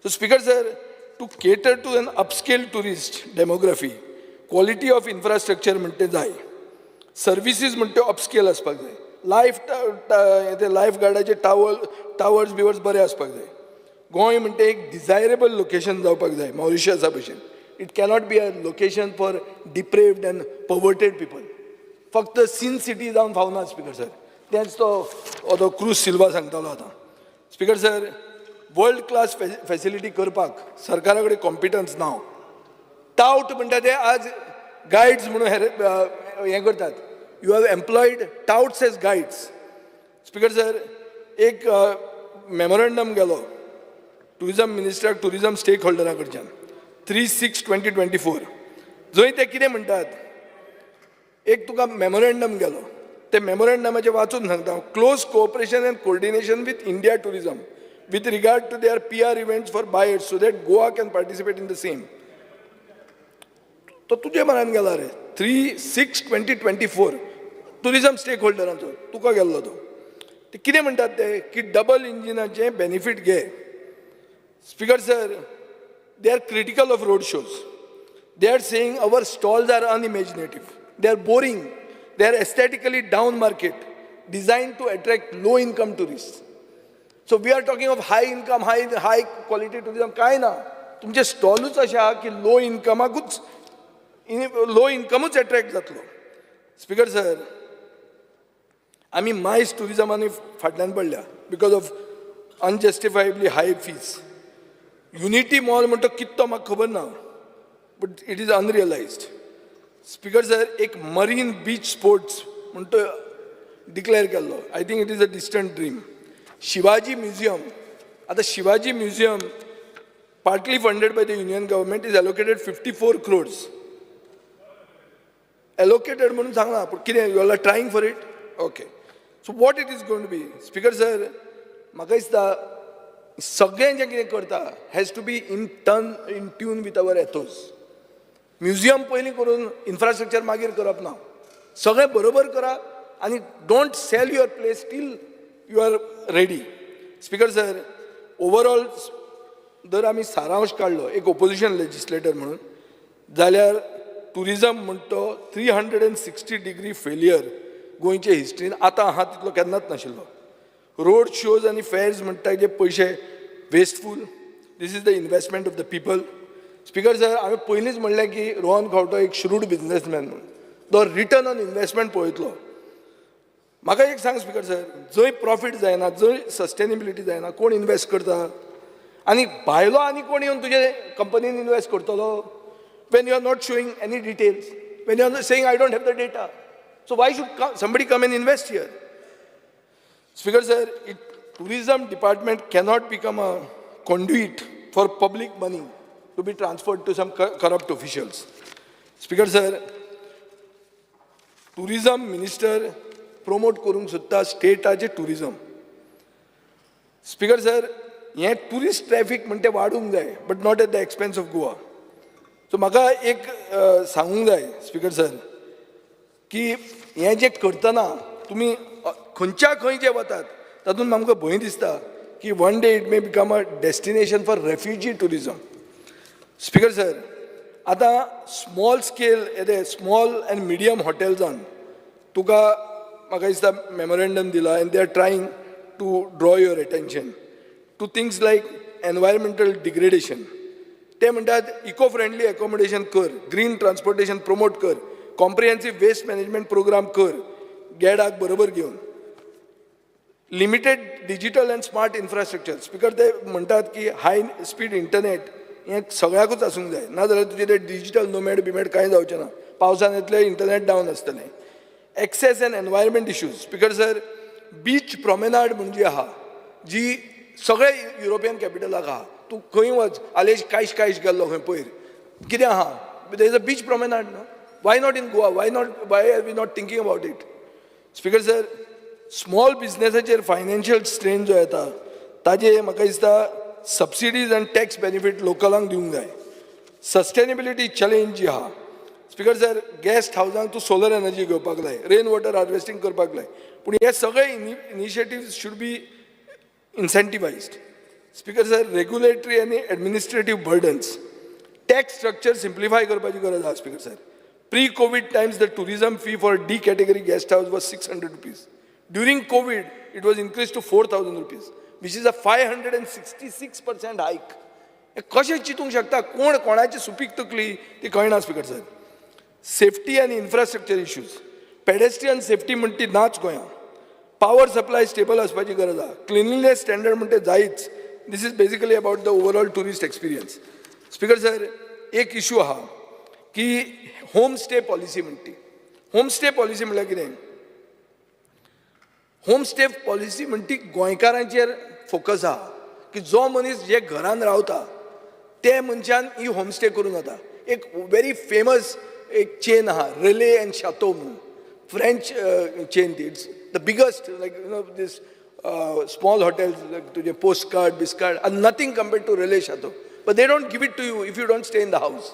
So, Speaker sir, to cater to an upscale tourist demography, quality of infrastructure म्हणटे जाय, services म्हणटे upscale आसपाक जाय, life ते life गार्डाचे tower towers बिवर्स बरे आसपाक जाय. गोंय म्हणटे एक desirable location जावपाक जाय मॉरिशसा भशेन. It cannot be a location for depraved and perverted people. फक्त सिन सिटी जावन फावना, स्पीकर सर. तेंच तो तो क्रूज सिल्वा सांगतालो आतां. Speaker sir, world class facility करपाक सरकारा कडेन कॉम्पिटन्स ना. टावट म्हणटा ते आज गायड्स म्हणून हें करतात. You have employed touts as guides. Speaker sir, एक मेमोरंडम गेलो टुरिजम मिनिस्टराक टुरिजम स्टेक होल्डरा कडच्यान 3/6/2024, जंय ते कितें म्हणटात, एक तुका मेमोरंडम गेलो, ते मेमोरंडमाचें वाचून सांगता. Close cooperation and coordination with India Tourism with regard to their PR events for buyers so that Goa can participate in the same. तो तुजे मनान गेला रे, 3/6/2024, टुरिजम स्टेक होल्डरांचो तुका गेल्लो तो. ते कितें म्हणटात ते की डबल इंजिनाचें बेनिफीट घे. Speaker sir, they are critical of road shows. They are saying our stalls are unimaginative, they are boring, they are aesthetically down market, designed to attract low income tourist. So we are talking of high income, high quality tourism. काय ना, तुमचे स्टॉलूच अशे आहा की लो इनकमाकूच, लो इनकमूच attract जातलो. Speaker sir, आमी minus टुरिजमानी फाटल्यान पडल्या because of unjustifiably high fees. Unity Mall म्हणटा कितें तो म्हाका खबर ना, but it is unrealised. Speaker sir, एक मरीन बीच स्पोर्ट्स म्हणटा डिक्लेअर केल्लो. I think it is a distant dream. Shivaji Museum, आतां Shivaji museum partly funded by the union government is allocated 54 crores. Allocated म्हणून सांगला, पूण कितें, you are trying for it? Okay, so what it is going to be? Speaker sir, म्हाका दिसता सगळें जें कितें करता has to be in tune with our ethos. Museum पयलीं करून इन्फ्रास्ट्रक्चर मागीर करप ना. सगळें बरोबर करा आनी don't sell your place till you are ready. Speaker sir, overall जर आमी सारांश काडलो एक ओपोजिशन लेजिस्लेटर म्हणून जाल्यार टुरिजम म्हणटा तो 360 degree failure गोंयचे हिस्ट्रीन आतां आहा तितलो केन्नाच नाशिल्लो. रोड शोज आनी फेर्स म्हणटा जे पयशे wasteful. This is the investment of the people. Speaker sir, हांवें पयलींच म्हणलें की रोहन खंवटो एक श्रूड बिजनेसमॅन म्हणून. तो रिटर्न ऑन इन्वेस्टमेंट पळयतलो. म्हाका एक सांग स्पीकर सर, जंय प्रॉफीट जायना, जंय सस्टेनेबिलिटी जायना, कोण इन्वेस्ट करता? आनी भायलो आनी कोण येवन तुजे कंपनीन इनवेस्ट करतलो when you are not showing any details, when you are saying I don't have the data? So why should somebody come and invest here? Speaker sir, tourism department cannot become a conduit for public money to be transferred to some corrupt officials. Speaker sir, tourism minister promote करूंक सोदता स्टेटाचें tourism. Speaker sir, हें tourist traffic म्हणटे वाडूंक जाय, but not at the expense of Goa. So म्हाका एक सांगूंक जाय speaker sir की हें जें करतना तुमी खंयच्या खंय जे वतात तातूंत आमकां भंय दिसता की one day it may become a destination for refugee tourism. Speaker sir, आतां स्मॉल स्केल येदे स्मॉल एंड मिडियम हॉटेल्सान तुका म्हाका दिसता मेमोरेंडम दिला and they are trying to draw your attention to things like environmental degradation. ते म्हणटात eco friendly accommodation कर, green transportation promote कर, कॉम्प्रिहेन्सीव वेस्ट मॅनेजमेंट प्रोग्राम कर गॅडाक बरोबर घेवन, limited digital and smart infrastructure. Speaker, ते म्हणटात की हाय स्पीड इंटरनेट हें सगळ्याकूच आसूंक जाय, नाजाल्यार तुजें ते डिजीटल नोमॅड बिमॅड कांय जावचें ना, पावसान येतलें इंटरनेट डावन आसतलें. Access and environment issues. Speaker sir, beach promenade म्हणजे आहा जी सगळे युरोपियन कॅपिटलाक आहा. तूं खंय वच, आलेश कायश कायश गेल्लो खंय पयर कितें आहा, there is a beach promenade, no? Why not in Goa? Why not? Why are we not thinking about it? Speaker sir, small बिजनेसाचेर financial strain जो येता ताजे म्हाका दिसता सबसिडीज आनी टॅक्स बेनिफीट लोकलांक दिवंक जाय. सस्टेनेबिलिटी चॅलेंज जी आहा स्पीकर सर, गेस्ट हावजांक तूं सोलर एनर्जी घेवपाक जाय, रेन वॉटर हार्वेस्टींग करपाक जाय, पूण हे सगळे initiative should be incentivized. Speaker sir, regulatory आनी administrative burdens, tax structure simplify करपाची गरज आहा. Speaker sir, pre Covid times the tourism fee for D category guest house was ₹600. During Covid it was increase to ₹4,000, which is a 566% hike. हें कशें चिंतूंक शकता कोण, कोणाची सुपीक तकली ती कळना. स्पीकर सर, सेफ्टी आनी infrastructure issues, pedestrian safety म्हणटी नाच गोंयांत, पावर सप्लाय स्टेबल आसपाची गरज आहा, क्लिनलीनेस स्टँडर्ड म्हणटे जायच. This is basically about the overall tourist experience. Speaker sir, एक इशू आहा की होम स्टे पॉलिसी म्हणटी. होम स्टे पॉलिसी म्हणल्यार कितें? होम स्टे पॉलिसी म्हणटी गोंयकारांचेर फोकस आहा की जो मनीस जे घरान रावता ते मनशान ही होम स्टे करूं जाता. एक व्हेरी फेमस एक चेन आहा, रेले अँड शातो म्हणून, फ्रेंच चेन ती. It's the biggest, like this small hotels like तुजे पोस्ट कार्ड बिस्कार्ड are nothing compared to Relais Chateaux, but they don't give it to you if you don't stay in the house.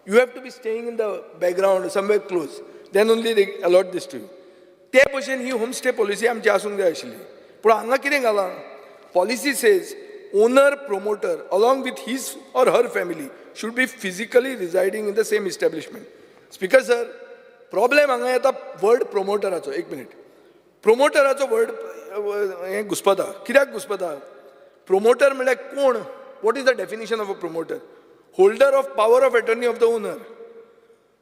You have to be staying in the background somewhere close, then only they allot this to you. ते भशेन ही home stay policy आमची आसूंक जाय आशिल्ली, पूण हांगा कितें घालां? Policy says owner promoter along with his or her family should be physically residing in the same establishment. Speaker sir, problem हांगा येता वर्ड प्रोमोटराचो. एक मिनीट, प्रोमोटराचो वर्ड हें घुस्पता. कित्याक घुस्पता? प्रोमोटर म्हणल्यार कोण? What is the definition of a promoter? Holder of power of attorney of the owner.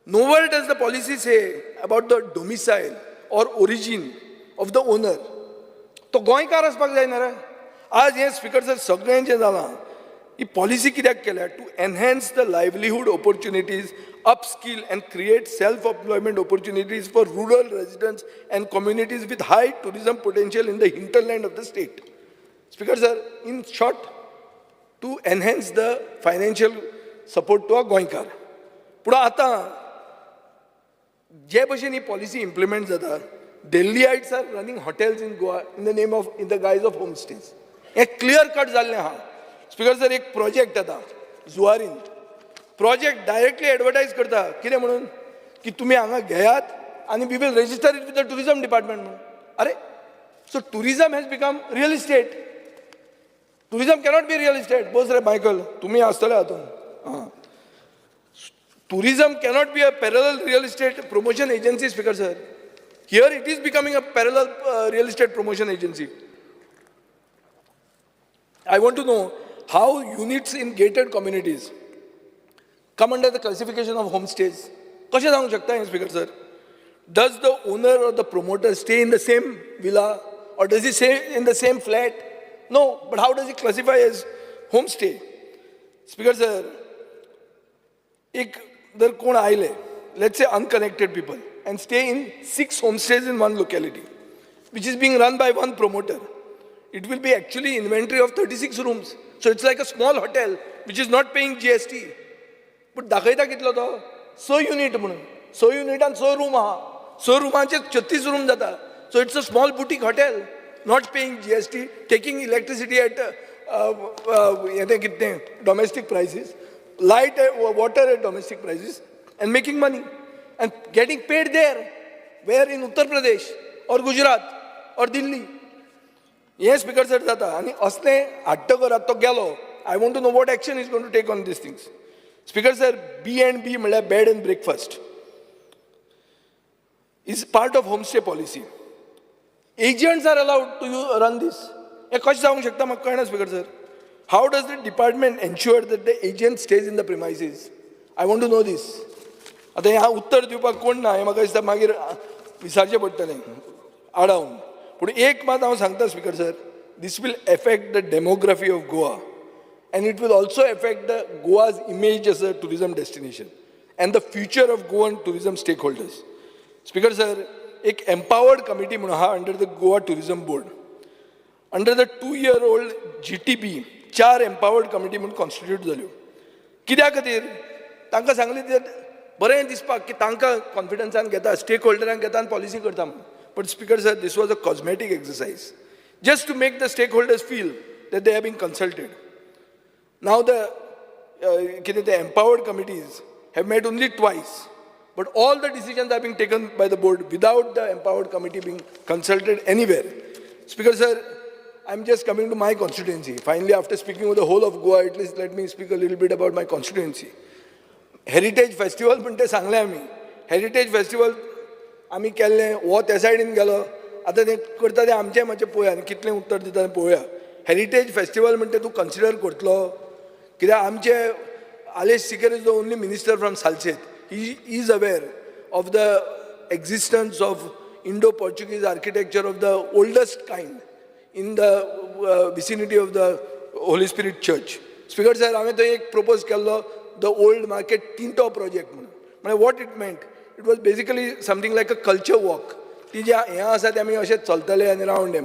Nowhere does the policy say about the domicile or origin of the owner. तो गोंयकार आसपाक जाय न्ही रे. आज हें स्पीकर सर सगळें जें जालां, ही पॉलिसी कित्याक केल्या? To enhance the livelihood opportunities, upskill and create self employment opportunities for rural residents and communities with high tourism potential in the hinterland of the state. Speaker sir, in short, to enhance the financial support to a गोंयकार. पूण आतां जे भशेन ही policy implement जाता, Delhiites are running hotels in Goa in the guise of home stays. हें clear cut जाल्लें आहा. Speaker sir, एक project येता जुवारीन, प्रोजेक्ट डायरेक्टली एडवर्टायज करता कितें म्हणून की तुमी हांगा घेयात आनी we will register it with the tourism department म्हणून. अरे, so tourism has become real estate. Tourism cannot be real estate. Bose रे मायकल, तुमी आसतले हातूंत. आं, tourism cannot be a parallel real estate promotion agency, Speaker sir. Here it is becoming a parallel real estate promotion agency. I want to know how units in gated communities come under the classification of homestays. कशें जावंक शकता हें speaker sir? Does the owner or the promoter stay in the same villa or does he stay in the same flat? No, but how does he classify as home stay. Speaker sir, एक जर कोण आयले, let's say unconnected people, and stay in six home stays in one locality which is being run by one promoter, it will be actually inventory of 36 rooms. So it's like a small hotel which is not paying GST. पूण दाखयता कितलो तो स unit म्हणून. स युनिटान स room आहा, स रुमाचे 36 रूम जाता. So it's a small boutique hotel, not paying GST, taking electricity at हें तें कितें domestic prices, light, water at domestic prices, and making money and getting paid there, where in Uttar Pradesh or Gujarat or Delhi. हें speaker sir जाता आनी असलें हाडटकर आतां तो गेलो. I want to know what action is going to take on these things. Speaker sir, B and B म्हणल्यार bed and breakfast is part of homestay policy. Agents are allowed to you run this. हें कशें जावंक शकता म्हाका कळना, Speaker sir. How does the department ensure that the agent stays in the premises? I want to know this. आतां हें उत्तर दिवपाक कोण ना, हें म्हाका दिसता मागीर विचारचें पडटलें आडावन. पूण एक मात हांव सांगता, Speaker sir, this will affect the demography of Goa and it will also affect the Goa's image as a tourism destination and the future of Goan tourism stakeholders. Speaker sir, एक एम्पावर्ड कमिटी म्हणून आहा under the Goa Tourism Board. Under the 2 year old GTB चार empowered committee म्हणून constitute जाल्यो. कित्या खातीर? तांकां सांगलें ते बरें दिसपाक की तांकां कॉन्फिडन्सान घेता, स्टेक होल्डरांक घेता आनी पॉलिसी करता म्हणून. But Speaker sir, this was a cosmetic exercise just to make the stakeholders feel that they have been consulted. Now the कितें ते empowered committees have met only twice, but all the decisions are being taken by the board without the empowered committee being consulted anywhere. Speaker sir, I'm just coming to my constituency. Finally, after speaking with the whole of Goa, at least let me speak a little bit about my constituency. Heritage festival म्हण तें सांगलें आमी. Heritage festival आमी केल्लें, हो त्या सायडीन गेलो. आतां तें करता तें आमचें मातशें पळोवया आनी कितलें उत्तर दिता तें पळोवया. हेरिटेज फेस्टिवल म्हणटा तूं कन्सिडर करतलो कित्याक आमचे Aleixo Sequeira is the only minister from Salcete. He is aware of the existence of Indo Portuguese architecture of the oldest kind in the vicinity of the Holy Spirit Church. Speaker sir, हांवें थंय एक propose केल्लो, the old market tinto project म्हणून. म्हळ्यार what it meant, it was basically something like a culture walk. ती जे हें आसा ते आमी अशें चलतले आनी रावंड हें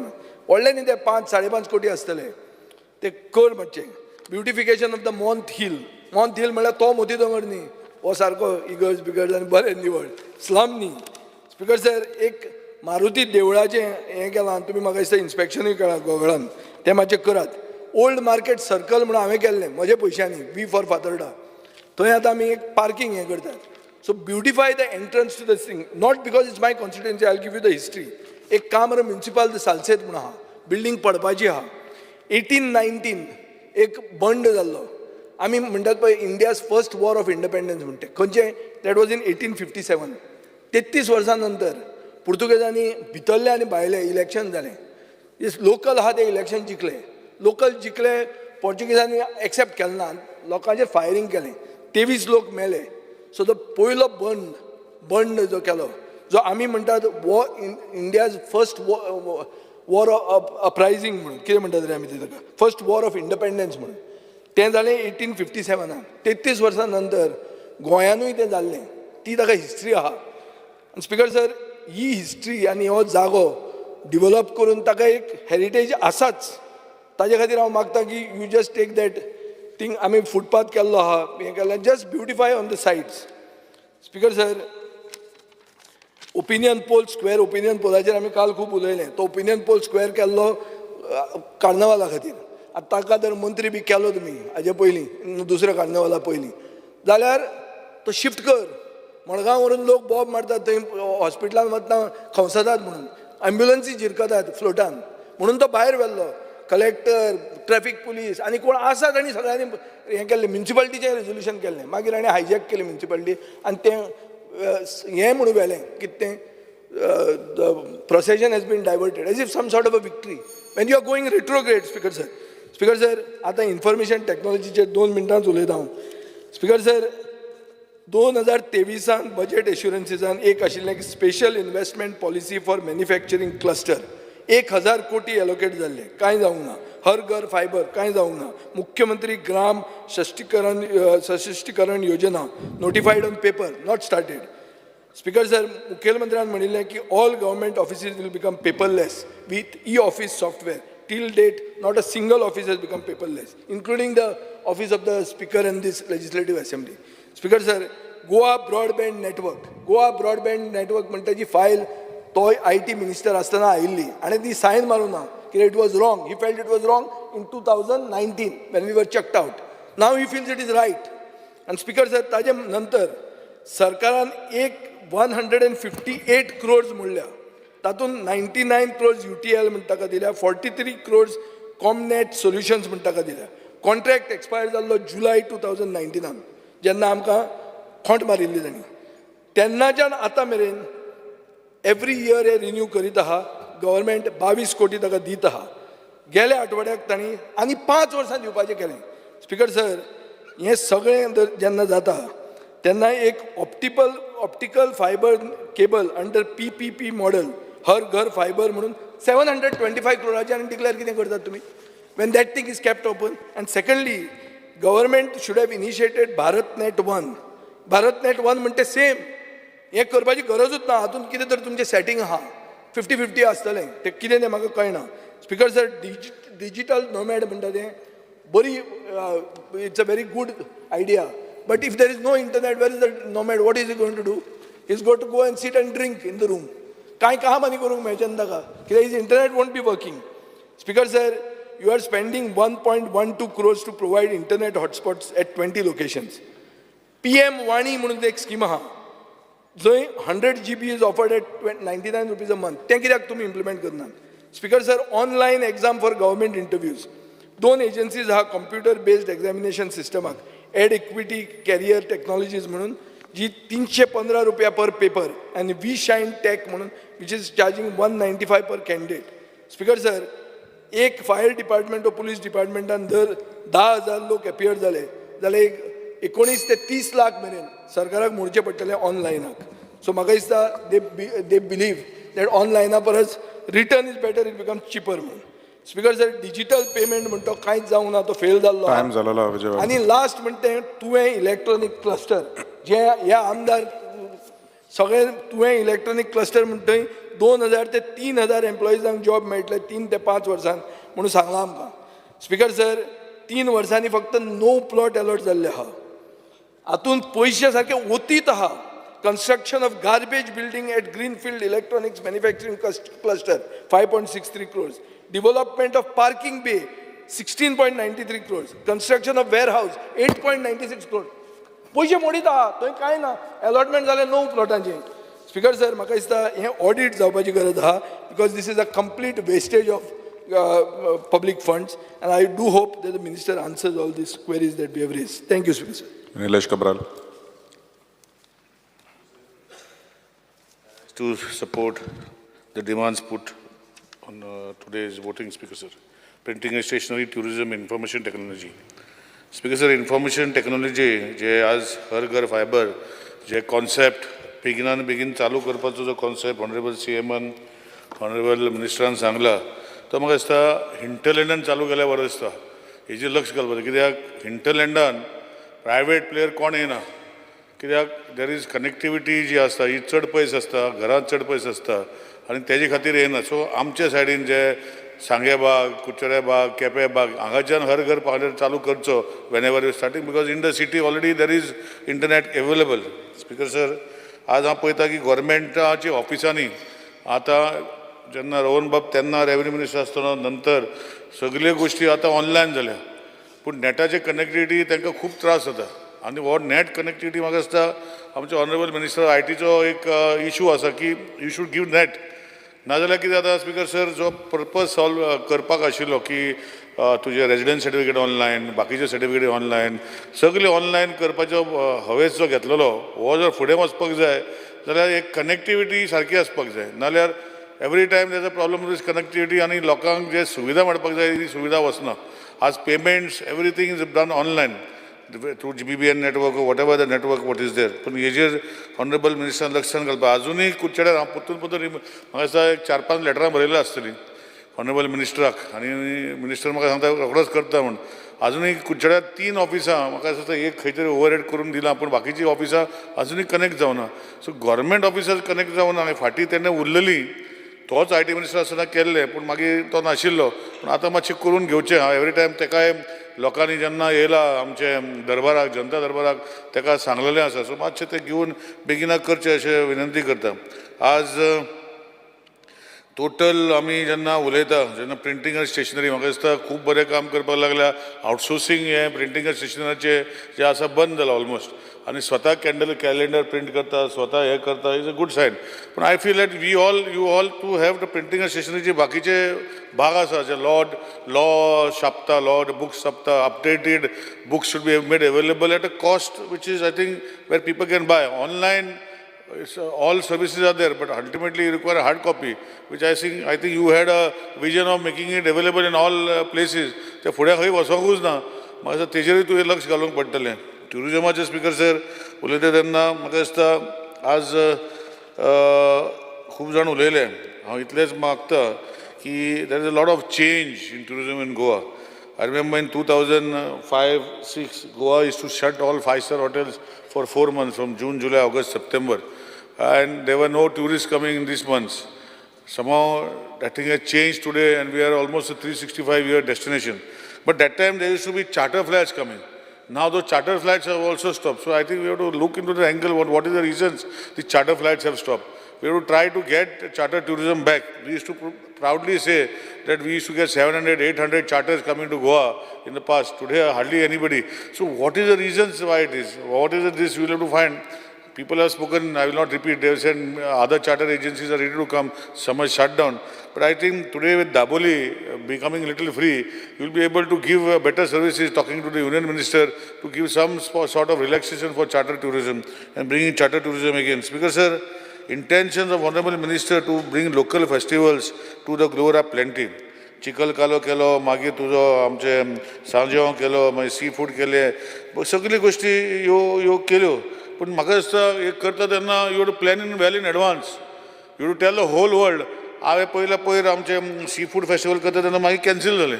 व्हडलें न्ही, ते 5-5.5 कोटी आसतले. ते कर मातशें beautification of the Mont Hill. Mont Hill म्हळ्यार तो मोती दोंगर न्ही, हो सारको इगर्ज बिगर्ज आनी बरें निवळ, स्लम न्ही. स्पिकर सर, एक मारुती देवळाचें हें केलां तुमी, म्हाका दिसता इन्स्पेक्शनूय केलां गोगळान, तें मातशें करात. ओल्ड मार्केट सर्कल म्हणून हांवें केल्लें म्हज्या पयशांनी, वी फॉर फातर्डा, थंय आतां आमी एक पार्कींग हें करतात. So beautify the entrance to the thing. Not because it's my constituency, I give you the history. एक काम्र म्युन्सिपाल सालसेत म्हणून आहा, बिल्डींग पडपाची आहा. 1819 एक बंड जाल्लो, आमी म्हणटात पळय India's first war of independence म्हणटे खंयचें, that was in 1857. 33 वर्सां नंतर पुर्तुगेजांनी भितरले आनी भायले इलेक्शन जालें. लोकल आहा ते इलेक्शन जिखले, लोकल जिखले. पोर्चुगीजांनी एक्सेप्ट केलें ना, लोकांचेर फायरींग केलें, 23 लोक मेले. सो तो पयलो बंड जो केलो, जो आमी म्हणटात वो India's first war of uprising म्हणून, कितें म्हणटात रे आमी ते ताका, फर्स्ट वॉर ऑफ इंडिपेंडन्स म्हणून, तें जालें 1857आन. 33 वर्सां नंतर गोंयानूय तें जाल्लें. ती ताका हिस्ट्री आहा. आनी स्पिकर सर, ही हिस्ट्री आनी हो जागो डिवलप करून ताका एक हेरिटेज आसाच. ताजे खातीर हांव मागता की you just take that thing. आमी फुटपाथ केल्लो आहा, हें केल्लें, just beautify on the sides. Speaker sir, opinion poll square, opinion पोलाचेर आमी काल खूब उलयले. तो ओपिनियन पोल स्क्वेअर केल्लो कार्नवाला खातीर. आतां ताका जर मंत्री बी केलो तुमी हाजे पयलीं, दुसऱ्या कार्नवाला पयलीं, जाल्यार तो शिफ्ट कर. मडगांव व्हरून लोक बॉब मारतात थंय, हॉस्पिटलान वतना खंवसतात म्हणून, एम्ब्युलन्सी झिरकतात फ्लोटान म्हणून तो भायर व्हेल्लो. कलेक्टर, ट्रॅफिक पुलीस आनी कोण आसा तांणी सगळ्यांनी हें केल्लें, म्युन्सिपालिटीचें रेजोल्युशन केल्लें. मागीर हाणें हायजॅक केलें म्युन्सिपालिटी आनी तें हें म्हणून व्हेलें कितें तें, the procession has been diverted, as if some sort of a victory when you are going retrograde. Speaker sir, Speaker sir, आतां इन्फॉर्मेशन टॅक्नॉलॉजीचेर 2 मिनटांच उलयता हांव. स्पिकर सर, 2023आन बजेट एश्युरन्सीसान एक आशिल्लें की special investment policy for manufacturing cluster. 1000 कोटी allocate जाल्ले, कांय जावंक ना. हर घर फायबर कांय जावंक ना. मुख्यमंत्री ग्राम सशक्तीकरण योजना notified on paper, not started. Speaker sir, मुखेलमंत्र्यान म्हणिल्लें की all government offices will become paperless with e office software. Till date not a single office has become paperless, including the office of the speaker and this legislative assembly. Speaker sir, Goa broadband network, Goa broadband network म्हणटा जी file तोय I T minister आसतना आयिल्ली आनी ती sign मारूंक ना, कित्याक it was wrong. He felt it was wrong in 2019 when we were chucked out. Now he feels it is right. आनी स्पीकर सर, ताजे नंतर सरकारान एक 158 क्रोर्स म्हणल्या, तातूंत 99 क्रोर्स UTL म्हण ताका दिल्या, 43 क्रोर्स कॉमनॅट सोल्युशन्स म्हण ताका दिल्या. कॉन्ट्रॅक्ट एक्सपायर जाल्लो जुलय 2019, जेन्ना आमकां खोंट मारिल्ली तांणी. तेन्नाच्यान आतां मेरेन एवरी इयर हे रिन्यू करीत आहा. गव्हर्मेंट 22 कोटी ताका दीत आहा. गेल्या आठवड्याक तांणी आनी 5 वर्सां दिवपाचें केलें. स्पीकर सर, हें सगळें जेन्ना जाता तेन्ना एक optical fibre cable under PPP model हर घर फायबर म्हणून 725 क्रोराचे आनी डिक्लेअर कितें करतात तुमी when that thing is kept open? And secondly, government should have initiated BharatNet 1. BharatNet 1 म्हणटे same हें करपाची गरजूच ना. हातूंत कितें तर तुमचें सेटींग आहा, 50-50 आसतलें, तें कितें तें म्हाका कळना. स्पीकर सर, डिजिटल नोमॅड म्हणटा तें बरी, it's a very good idea, but if there is no internet, where is the nomad? What is he going to do? Is go to go and sit and drink in the room. कांय काम आनी करूंक मेळचें ना ताका, कित्याक his internet won't be working. Speaker sir, you are spending 1.12 crores to provide internet hotspots at 20 locations. PM वाणी म्हणून एक स्कीम आहा, जंय 100 GB is offered at ₹99 a month. तें कित्याक तुमी इम्प्लिमेंट करनात? Speaker sir, online exam for government interviews, दोन agencies आहा कंप्युटर बेस्ड एग्जामिनेशन सिस्टमाक, एड इक्विटी कॅरियर टॅक्नॉलॉजीज म्हणून जी 315 रुपया पर पेपर आनी we shine टॅक म्हणून which is charging 195 per candidate. Speaker sir, एक फायर डिपार्टमेंट वा पुलीस डिपार्टमेंटान जर 10,000 लोक एपियर जाले जाल्यार एक 19 ते 30 लाख मेरेन सरकाराक मोडचें पडटलें ऑनलायनाक. सो म्हाका दिसता they believe that ऑनलायना परस written is better, it become cheaper म्हणून. स्पीकर सर, डिजिटल पेमेंट म्हणटा तो कांयच जावंक ना, तो फेल जाल्लो आहा. टायम जालेलो विजय बाब. आनी लास्ट म्हणटा तें तुवें इलेक्ट्रॉनीक क्लस्टर, जे हे आमदार सगळे तुवें इलेक्ट्रॉनीक क्लस्टर म्हणटा थंय 2000 ते 3000 एम्प्लॉइजांक जॉब मेळटले 3 ते 5 वर्सान म्हणून सांगलां आमकां. स्पीकर सर, 3 वर्सांनी फक्त 9 प्लॉट अलॉट जाल्ले आहा. हातूंत पयशे सारके ओतीत आहा. Construction of garbage building at Greenfield electronics manufacturing cluster 5.63 crores, development of parking bay 16.93 crores, construction of warehouse 8.96 crore. पयशे मोडीत आहा, थंय कांय ना. अलॉटमेंट जालें 9 प्लॉटांचें. स्पीकर सर, म्हाका दिसता हें ऑडीट जावपाची गरज आहा, because this is a complete wastage of public funds, and I do hope that the minister answers all these queries that we have raised. Thank you, Speaker sir. Nilesh Cabral. To support the demands put on today's voting, Speaker sir. Printing and stationery, tourism, information technology. Speaker sir, information technology जे आज हर घर fibre जे concept बेगिनान बेगीन चालू करपाचो जो concept honourable C एमान, honourable मिनिस्टरान सांगला, तो म्हाका दिसता हिंटरलँडान चालू केल्यार बरो दिसता. हेजेर लक्ष घालपाचें, कित्याक हिंटरलँडान प्रायवेट प्लेयर कोण येना, कित्याक there is connectivity जी आसता ही चड पयस आसता, घरांत चड पयस आसता आनी तेजे खातीर येना. सो आमच्या सायडीन जे सांगे बाग, कुडचडे बाग, केपें बाग, हांगाच्यान हर घर फायबर चालू करचो whenever you starting, because in the city already there is internet available. Speaker sir, आज हांव पळयता की गोवोरमेंटाच्या ऑफिसांनी आतां जेन्ना रोहन बाब तेन्ना रेवेन्यू मिनिस्टर आसतना नंतर सगल्यो गोश्टी आतां ऑनलायन जाल्या, पूण नॅटाचे कनेक्टिविटी तांकां खूब त्रास जाता. आनी हो नॅट कनेक्टिविटी म्हाका दिसता आमचे ऑनरेबल मिनिस्टर I टीचो एक इशू आसा की you should give net. नाजाल्यार कितें जाता स्पीकर सर, जो पर्पज सॉल्व करपाक आशिल्लो की तुजें रेजिडन्स सर्टिफिकेट ऑनलायन, बाकीचे सर्टिफिकेट ऑनलायन, सगळे ऑनलायन करपाचो हवेस जो घेतलेलो हो जर फुडें वचपाक जाय जाल्यार एक कनेक्टिविटी सारकी आसपाक जाय. नाल्यार every time there a problem with connectivity आनी लोकांक जे सुविधा मेळपाक जाय ती सुविधा वचना. आज payments everything is done online through GBN network, whatever the network what is there. पूण हेजेर ऑनरेबल मिनिस्टरान लक्षान घालपाक. आजुनूय कुडचड्यार हांव परतून परतून म्हाका दिसता एक 4-5 लेटरां बरयल्या आसतलीं. ऑनरेबल मिनिस्टराक आनी मिनिस्टर म्हाका सांगता रोखडोच करता म्हूण. आजुनूय कुडचड्यार 3 ऑफिसां म्हाका दिसता एक खंय तरी ओवरहेड करून दिलां, पूण बाकीचीं ऑफिसां आजुनूय कनेक्ट जावना. सो गव्हर्मेंट ऑफिसां कनेक्ट जावना, फाटीं तेन्ना उरलेलीं तोच IT minister आसतना केल्लें, पूण मागीर तो नाशिल्लो. पूण आतां मातशें करून घेवचें. हांव एवरी टायम तेकाय लोकांनी जेन्ना येयला आमचे दरबाराक, जनता दरबाराक, तेका सांगलेलें आसा. सो मातशें तें घेवन बेगिना करचें अशें विनंती करता. आज टोटल आमी जेन्ना उलयता जेन्ना प्रिंटींग आनी स्टेशनरी म्हाका दिसता खूब बरें काम करपाक लागल्या. आउटसोर्सिंग हें प्रिंटींग आनी स्टेशनरीचें जें आसा बंद जालां ऑलमोस्ट, आनी स्वता कॅलेंडर प्रिंट करता, स्वता हें करता, is a good Sion. पूण I feel that we all you all to have the printing आनी स्टेशनरीचे बाकीचे भाग आसा, जे लॉ छापता, लॉ बुक्स छापता, updated books should be made available at a cost which is I think where people can buy. Online it's, all services are there, but ultimately you require a hard copy, which I think you had a vision of making it available in all places. ते फुडें खंय वचोंकूच ना, म्हाका दिसता तेजेरूय तुवें लक्ष घालूंक पडटलें. ट्युरिजमाचे स्पीकर सर उलयता तेन्ना म्हाका दिसता आज खूब जाण उलयले. हांव इतलेंच मागता की there is a lot of change in tourism in Goa. I remember in 2005-6, Goa used to shut all 5-star hotels for 4 months from June, July, August, September. And there were no tourists coming in these months. Somehow that thing has changed today and we are almost a 365-year destination. But that time there used to be charter flights coming. Now those charter flights have also stopped. So I think we have to look into the angle, what is the reasons the charter flights have stopped. We have to try to get charter tourism back. We used to proudly say that we used to get 700, 800 charters coming to Goa in the past. Today, hardly anybody. So what is the reasons why it is? What is it this we will have to find? People have spoken, I will not repeat, they have said other charter agencies are ready to come, some are shut down. But I think today with Dabolim becoming little free, you will be able to give better services, talking to the union minister to give some sort of relaxation for charter tourism and bringing charter tourism again. Speaker sir, intentions of Honorable Minister to bring local festivals to the globe are plenty. Chikhal kalo केलो, मागीर तुजो आमचे सांजेव केलो, मागीर sea food केले, सगळी गोश्टी ह्यो ह्यो केल्यो. पूण म्हाका दिसता एक करता तेन्ना you to plan in well in advance. You to tell the whole world. हांवें पयले पयर आमचें सी फूड फेस्टिवल करता तेन्ना मागीर कॅन्सील जालें.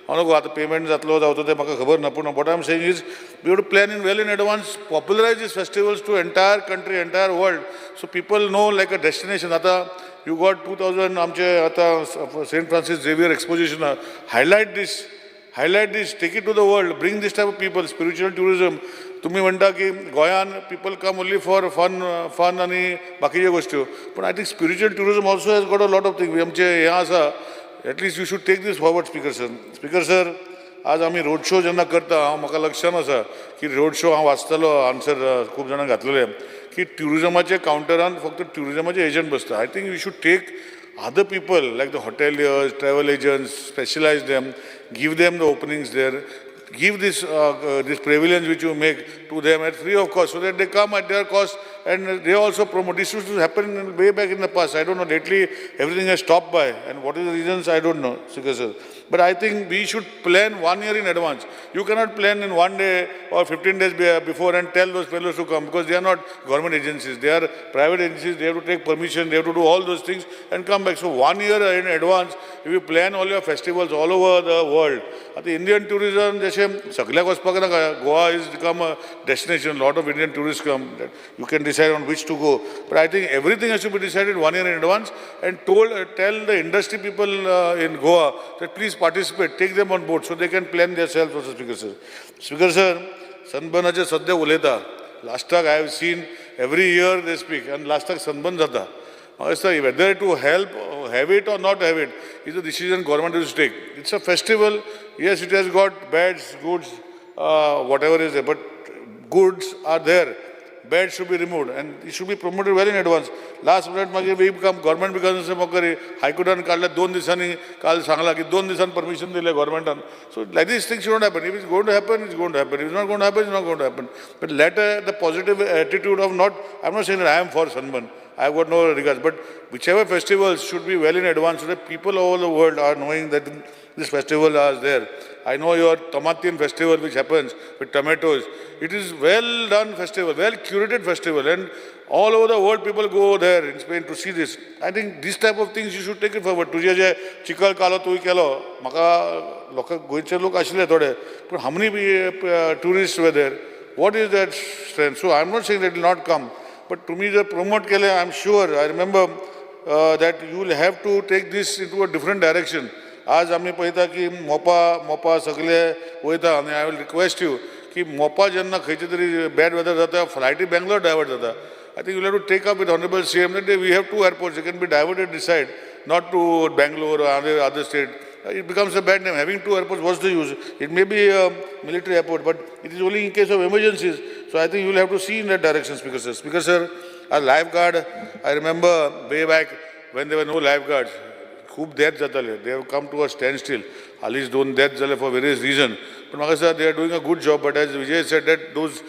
हांव नको आतां पेमेंट जातलो जावचो तें म्हाका खबर ना, पूण what I am saying is you to plan in well in advance, popularise these festivals to entire country, entire world, so people know like a destination. आतां you got 2000 आमचे आतां Saint Francis Xavier exposition, highlight this, take it to the world, bring this type of people, spiritual tourism. तुमी म्हणटा की गोंयान people come only for fun आनी बाकीच्यो गोश्ट्यो, पूण I think spiritual tourism also has got a lot of thing. आमचें हें आसा, at least you should take this forward. Speaker sir, speaker sir, आज आमी रोड शो जेन्ना करता, हांव म्हाका लक्षान आसा की रोड शो हांव वाचतालो, आन्सर खूब जाणां घातलेले की ट्युरिजमाच्या कावंटरान फक्त ट्युरिजमाचे एजंट बसता. I think you should take other people like the hoteliers, travel agents, specialize them, give them the openings there, give this this pavilions which you make to them at free of cost, so that they come at their cost and they also promote. This used to happen way back in the past. I don't know, lately everything has stopped by, and what is the reasons, I don't know, sir. But I think we should plan 1 year in advance. You cannot plan in 1 day or 15 days before and tell those fellows to come, because they are not government agencies, they are private agencies, they have to take permission, they have to do all those things and come back. So 1 year in advance, if you plan all your festivals all over the world. आतां Indian tourism जशें सगळ्याक वचपाक नाका, Goa is become a destination, lot of Indian tourist come, you can decide on which to go. But I think everything has to be decided 1 year in advance and tell the industry people in Goa that please participate, take them on board so they can plan themselves also. Speaker sir. Speaker sir, सनबर्नाचे सद्या उलयता. लास्टाक I have seen every year they speak and लास्टाक sunburn जाता. म्हाका दिसता whether to help, have it or not have it is a decision government is take. It's a festival, yes, it has got bads, goods, whatever is there, but goods are there. Bad should be removed and it should be promoted well in advance. Last minute मागीर we become, government becomes mockery. हायकोर्टान काडल्या 2 दिसांनी, काल सांगला की 2 दिसांनी permission दिलें गव्हर्मेंटान. So like these things should not happen. If it's going to happen, it's going to happen. If it's not going to happen, it's not going to happen. But let the positive attitude of not, I'm not saying that I am for sunburn, I have got no regards, but whichever festivals should be well in advance so that people all over the world are knowing that this festival are there. I know your Tomatin festival which happens with tomatoes. It is well done festival, well curated festival, and all over the world people go there in Spain to see this. I think this type of things you should take it forward. तुजे जे चिखल कालो तुवें केलो, म्हाका लोकांक गोंयचे लोक आशिल्ले थोडे, पूण how many tourist were there? What is that strength? So I am not saying that will not come, but तुमी जर promote केले, I am sure, I remember that you will have to take this into a different direction. आज आमी पळयता की मोपा सगळे वयता आनी I will request you की मोपा जेन्ना खंयचे तरी बॅड वेदर जाता, फ्लायटी बेंगलोर डायवर्ट जाता. I think you have to take up with honourable CM that we have two airports, they can be diverted this side, not to Bangalore or other state. It becomes a bad name. Having two airports, what's the use? It may be a military airport, but it is only in case of emergencies. So I think you will have to see in that direction, Speaker sir. Speaker sir, a lifeguard, I remember way back when there were no lifeguards, खूब death जाताले. They have come to a standstill. हालींच दोन death जाले for various reason. But म्हाका दिसता they are doing a good job. But as Vijay said that those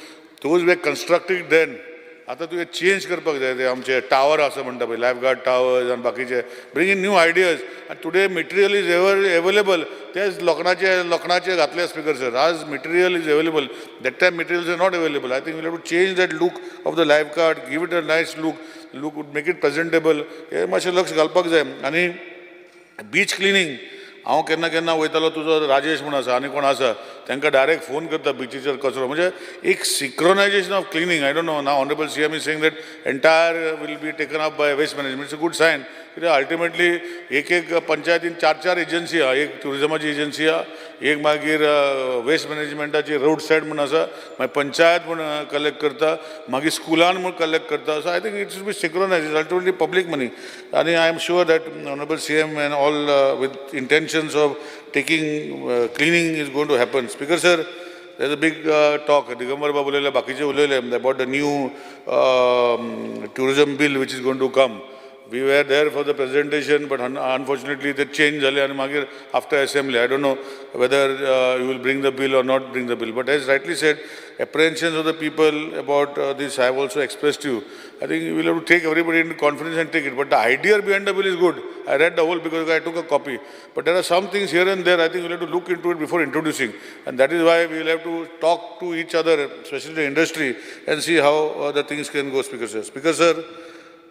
were constructed then. आतां तुवें change करपाक जाय ते आमचे टावर आसा म्हणटा पळय, लायफगार्ड टावर्स आनी बाकीचे, bring in new ideas. आनी today material is ever available. तेच लोखणाचे घातले स्पीकर सर. आज material is available, that time materials are not available. I think we'll have to change that look of the lifeguard, give it a nice look, make it presentable. हें मातशें लक्ष घालपाक जाय. आनी beach cleaning, हांव केन्ना केन्ना वयतालो, तुजो राजेश म्हूण आसा आनी कोण आसा, तांकां डायरेक्ट फोन करता बिचीचेर कचरो, म्हणजे एक synchronisation of cleaning. I don't know, now honourable CM is saying that entire will be taken up by waste management. It's a good sign. कित्याक अल्टिमेटली एक एक पंचायतीन चार चार एजन्सी आहा, एक ट्युरिजमाची एजन्सी आहा, एक मागीर वेस्ट मॅनेजमेंटाची रोड सायड म्हूण आसा, मागीर पंचायत म्हूण कलेक्ट करता, मागीर स्कुलान म्हूण कलेक्ट करता. So I think it should be synchronise, ultimately public money. आनी I am sure that honourable CM and all with intentions of taking cleaning is going to happen. Speaker sir, there is a big talk, Digambar बाब उलयले, बाकीचे उलयले about the new tourism bill which is going to come. We were there for the presentation, but unfortunately they change जाले आनी मागीर after assembly, I don't know whether you will bring the bill or not bring the bill. But as rightly said, apprehensions of the people about this I have also expressed to you. I think we will have to take everybody into confidence and take it. But the idea behind the bill is good. I read the whole because I took a copy. But there are some things here and there, I think we will have to look into it before introducing. And that is why we will have to talk to each other, especially the industry, and see how the things can go, Speaker sir. Speaker sir,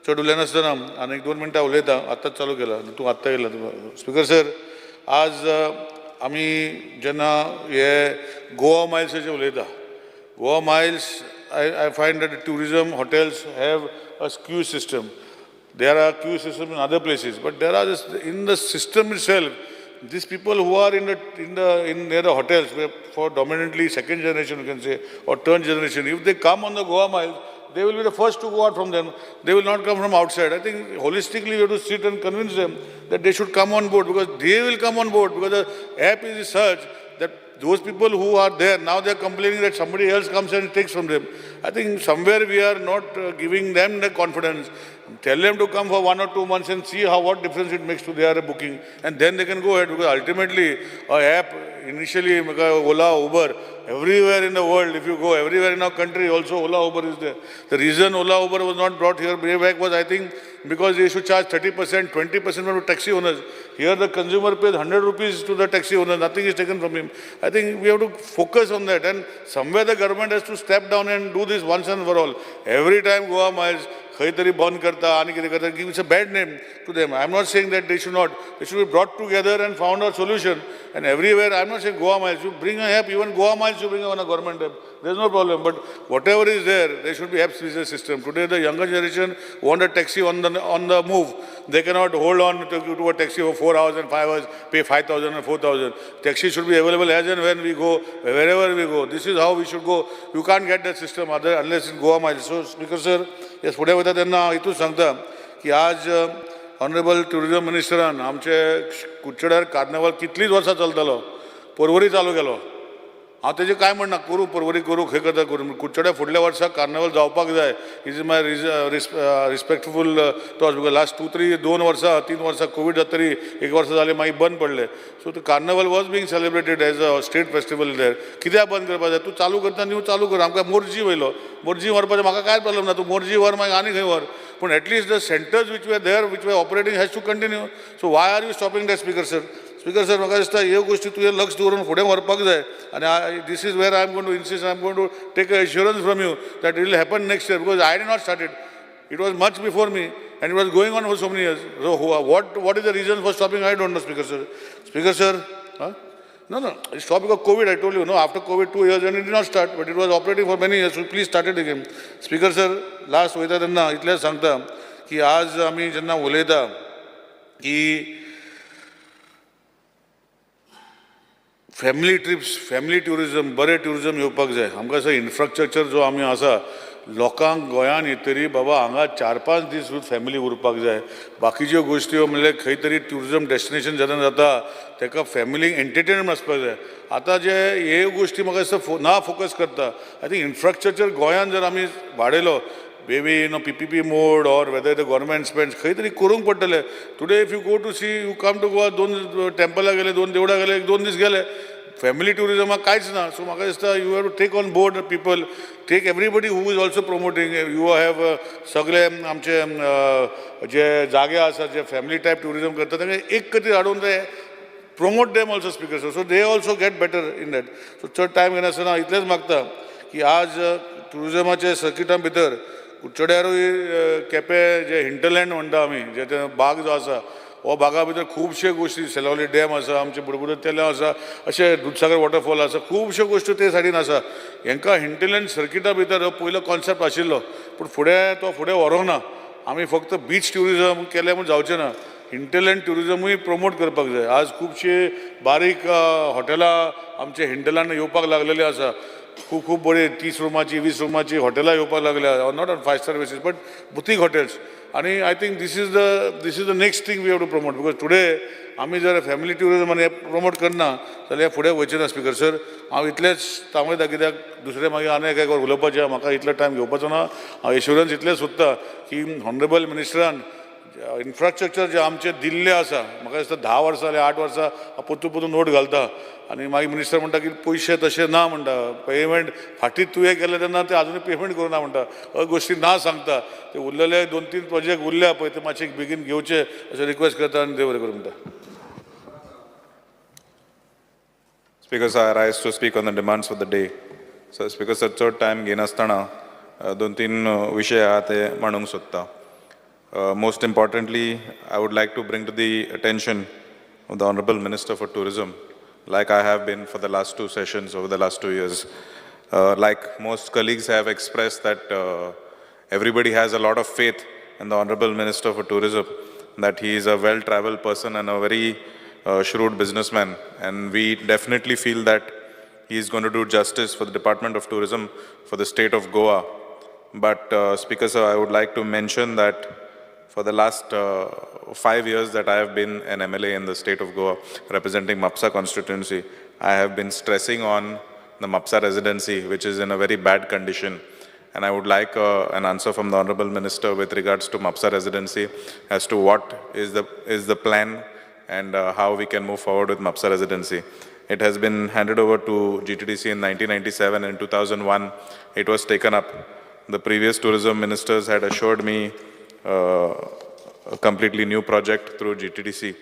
चड उलयनासतना आनी एक 2 मिनटां उलयता, आत्ताच चालू केला, तूं आत्तां येयला. स्पीकर सर, आज आमी जेन्ना हे गोवा मायल्साचेर उलयता, Goa Miles, I find that tourism hotels have a queue system. There are queue system in other places, but there are in the system itself, these people who are in near the hotels, for dominantly second generation you can say, or third generation, if they come on the Goa Miles, they will be the first to go out from them. They will not come from outside. I think holistically we have to sit and convince them that they should come on board, because they will come on board, because the app is such that those people who are there, now they are complaining that somebody else comes and takes from them. I think somewhere we are not giving them the confidence. Tell them to come for 1 or 2 months and see what difference it makes to their booking, and then they can go ahead, because ultimately a app, initially Ola, Uber, everywhere in the world, if you go, everywhere in our country also Ola, Uber is there. The reason Ola, Uber was not brought here way back was, I think, because they should charge 30%, 20% from the taxi owners. Here the consumer pays 100 rupees to the taxi owner, nothing is taken from him. I think we have to focus on that, and somewhere the government has to step down and do this once and for all. Every time Goa Miles, खंय तरी बंद करता आनी कितें करता, gives a bad name to them. I am not saying that they should not. They should be brought together and found a solution. And everywhere, I am not saying Goa Miles, you bring a app, even Goa Miles you bring on a government app. There is no problem. But whatever is there, there should be apps business system. Today the younger generation want a taxi on the move. They cannot hold on to a taxi for 4 hours and 5 hours, pay 5,000 and 4,000. Taxi should be available as and when we go, wherever we go. This is how we should go. You can't get that system other unless in Goa Miles. So, Speaker sir, yes, फुडें वयता तेन्ना हांव हितूच सांगता की आज honourable tourism मिनिस्टरान आमचे कुडचड्यार carnival कितलींच वर्सां चलतालो, परवरी चालू केलो. हांव तेजें कांय म्हणना, करूं परवरी करूं, खंय करता करूं, कुडचड्या फुडल्या वर्सा कार्निवाल जावपाक जाय. Is my respectful thoughts, because last 2-3 2 वर्सां 3 वर्सां कोवीड जातरी 1 वर्सा जालें मागीर बंद पडलें. So the carnival was being celebrated as a state festival there. कित्याक बंद करपाक जाय? तूं चालू करता न्यू चालू कर. आमकां मोरजी वयलो, मोरजी व्हरपाचें म्हाका कांय प्रॉब्लम ना, तूं मोरजी व्हर मागीर आनी खंय व्हर, पूण at least the centres which were there, which were operating has to continue. So why are you stopping that, Speaker sir? Speaker sir, म्हाका दिसता ह्यो गोश्टी तुवें लक्ष दवरून फुडें व्हरपाक जाय आनी this is where I am going to insist, I am going to take assurance from you that it will happen next year, because I did not start it. It was much before me and it was going on for so many years. So what is the reason for stopping? I don't know, Speaker sir. Speaker sir, huh? No, it stopped because COVID, I told you, no, after COVID 2 years and it did not start, but it was operating for many years, so please start it again. Speaker sir, last वयता तेन्ना इतलें सांगता की आज आमी जेन्ना उलयता की फॅमिली ट्रिप्स, फॅमिली ट्युरिजम, बरें ट्युरिजम येवपाक जाय. आमकां असो इन्फ्रास्ट्रक्चर जो आमी आसा, लोकांक गोंयान येतरी बाबा हांगा 4-5 दीस फॅमिली उरपाक जाय. बाकीच्यो गोश्टी म्हणल्यार खंय तरी ट्युरिजम डेस्टिनेशन जेन्ना जाता ताका फॅमिलीक एंटरटेनमेंट आसपाक जाय. आतां जे हे गोश्टी म्हाका दिसता ना फोकस करता. I think infrastructure गोंयान जर आमी वाडयलो, maybe in a PPP mode or whether the government spends, खंय तरी करूंक पडटलें. Today if you go to see, you come to Goa, 2 टेम्पलां गेले, 2 देवळां गेले, 1-2 दीस गेले, फॅमिली ट्युरिजमाक कांयच ना. सो म्हाका दिसता you have to take on board people, take everybody who is also promoting. You have सगळे आमचे जे जागे आसा जे फॅमिली टायप ट्युरिजम करता तांकां एक कती हाडून ते promote them also, Speaker sir, so they also get better in that. So चड टायम घेनासतना इतलेंच मागता की आज ट्युरिजमाचे सर्किटा भितर कुडचड्यारूय केपें जे हिंटरलँड म्हणटा आमी, जे ते बाग जो आसा हो बागा भितर खुबश्यो गोश्टी, सेलोली डॅम आसा, आमचे बुडबुडे तेलां आसा, अशें दुदसागर वॉटरफॉल आसा, खुबश्यो गोश्टी ते सायडीन आसा. हेंकां हिंटरलँड सर्किटा भितर हो पयलो कॉन्सेप्ट आशिल्लो, पूण फुडें तो फुडें व्हरूंक ना. आमी फक्त बीच ट्युरिजम केलें म्हूण जावचें ना, हिंटरलँड ट्युरिजमूय प्रमोट करपाक जाय. आज खुबशीं बारीक हॉटेलां आमचे हिंटरलँड येवपाक लागलेलीं आसा. खूब खूब बरी 30 रुमाची 20 रुमाची हॉटेलां येवपाक लागल्या, not on 5 star basis but boutique hotels. आनी I think this is the next thing we have to promote, because today आमी जर फॅमिली ट्युरिजम आनी प्रमोट करना जाल्यार फुडें वयचें ना. स्पीकर सर, हांव इतलेंच थांबयता कित्याक दुसरें मागीर आनी एक उलोवपाचें, म्हाका इतलो टायम घेवपाचो ना. हांव एश्युरन्स इतलें सोदता की ऑनरेबल मिनिस्टरान इन्फ्रास्ट्रक्चर जे आमचें दिल्लें आसा, म्हाका दिसता 10 वर्सां जाल्यार 8 वर्सां पोत्तू पोत्तू नोट घालता आनी मागीर मिनिस्टर म्हणटा की पयशे तशे ना म्हणटा, पेमेंट फाटीं तुवें केलें तेन्ना ते आजुनूय पेमेंट करूं ना म्हणटा. अ गोश्टी ना सांगता, ते उरलेले 2-3 प्रोजेक्ट उरल्या पळय ते मातशे बेगीन घेवचे अशें रिक्वेस्ट करता आनी देव बरें करूं म्हणटा. Speaker sir, I rise to speak on the demands for the day. So Speaker sir, चड टायम घेनासतना 2-3 विशय आहा ते मांडूंक सोदता. Most importantly, I would like to bring to the attention of the Honorable Minister for Tourism, like I have been for the last 2 sessions over the last 2 years. Like most colleagues have expressed that everybody has a lot of faith in the Honorable Minister for Tourism, that he is a well-traveled person and a very shrewd businessman. And we definitely feel that he is going to do justice for the Department of Tourism for the state of Goa. But Speaker sir, I would like to mention that for the last 5 years that I have been an MLA in the state of Goa, representing Mapsa constituency, I have been stressing on the Mapsa residency, which is in a very bad condition. And I would like an answer from the Honorable Minister with regards to Mapsa residency as to what is the plan and how we can move forward with Mapsa residency. It has been handed over to GTDC in 1997, and in 2001 it was taken up. The previous tourism ministers had assured me a completely new project through GTDC,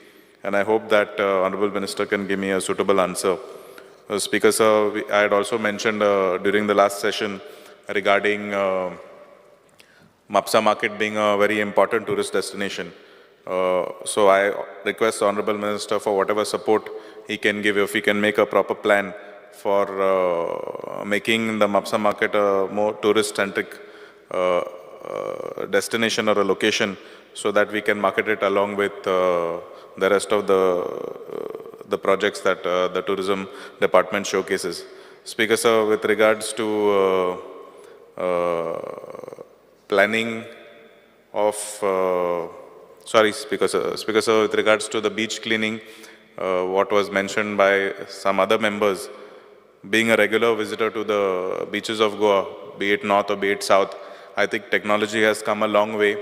and I hope that Honorable Minister can give me a suitable answer. Speaker sir, I had also mentioned during the last session regarding Mapsa market being a very important tourist destination. So I request the Honorable Minister for whatever support he can give, if he can make a proper plan for making the Mapsa market a more tourist-centric destination or a location, so that we can market it along with the rest of the projects that the tourism department showcases. Speaker sir, with regards to planning of, sorry, Speaker sir, with regards to the beach cleaning, what was mentioned by some other members, being a regular visitor to the beaches of Goa, be it north or be it south, I think technology has come a long way,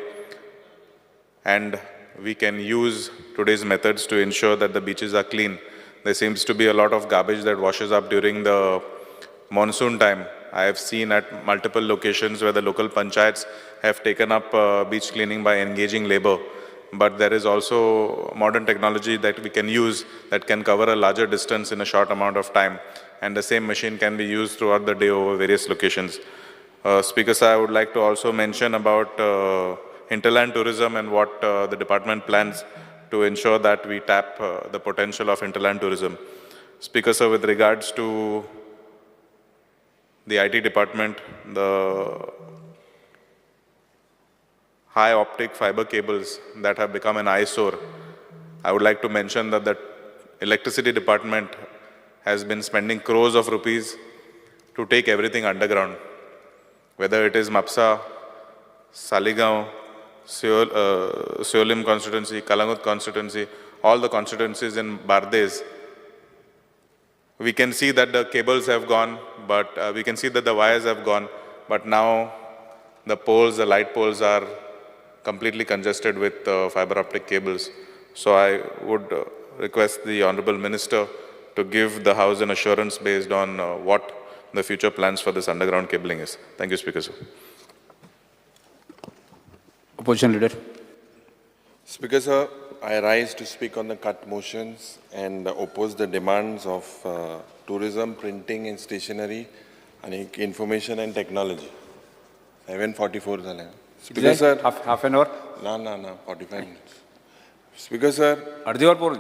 and we can use today's methods to ensure that the beaches are clean. There seems to be a lot of garbage that washes up during the monsoon time. I have seen at multiple locations where the local panchayats have taken up beach cleaning by engaging labor. But there is also modern technology that we can use that can cover a larger distance in a short amount of time. And the same machine can be used throughout the day over various locations. Speaker sir, I would like to also mention about hinterland tourism and what the department plans to ensure that we tap the potential of hinterland tourism. Speaker sir, with regards to the IT department, the high optic fiber cables that have become an eyesore, I would like to mention that the electricity department has been spending crores of rupees to take everything underground, whether it is Mapsa, Saligao, Siolim constituency, Kalangut constituency, all the constituencies in Bardes. We can see that the cables have gone, but we can see that the wires have gone, but now the poles, the light poles are completely congested with fiber optic cables. So I would request the Honorable Minister to give the House an assurance based on what the future plans for this underground cabling is. Thank you, Speaker sir. Opposition Leader. Speaker sir, I rise to speak on the cut motions and oppose the demands of tourism, printing and stationery and information and technology. 7:44 जालें. Speaker sir. Half an hour? ना ना ना, 45 minutes. Speaker sir. अर्धी वर पोर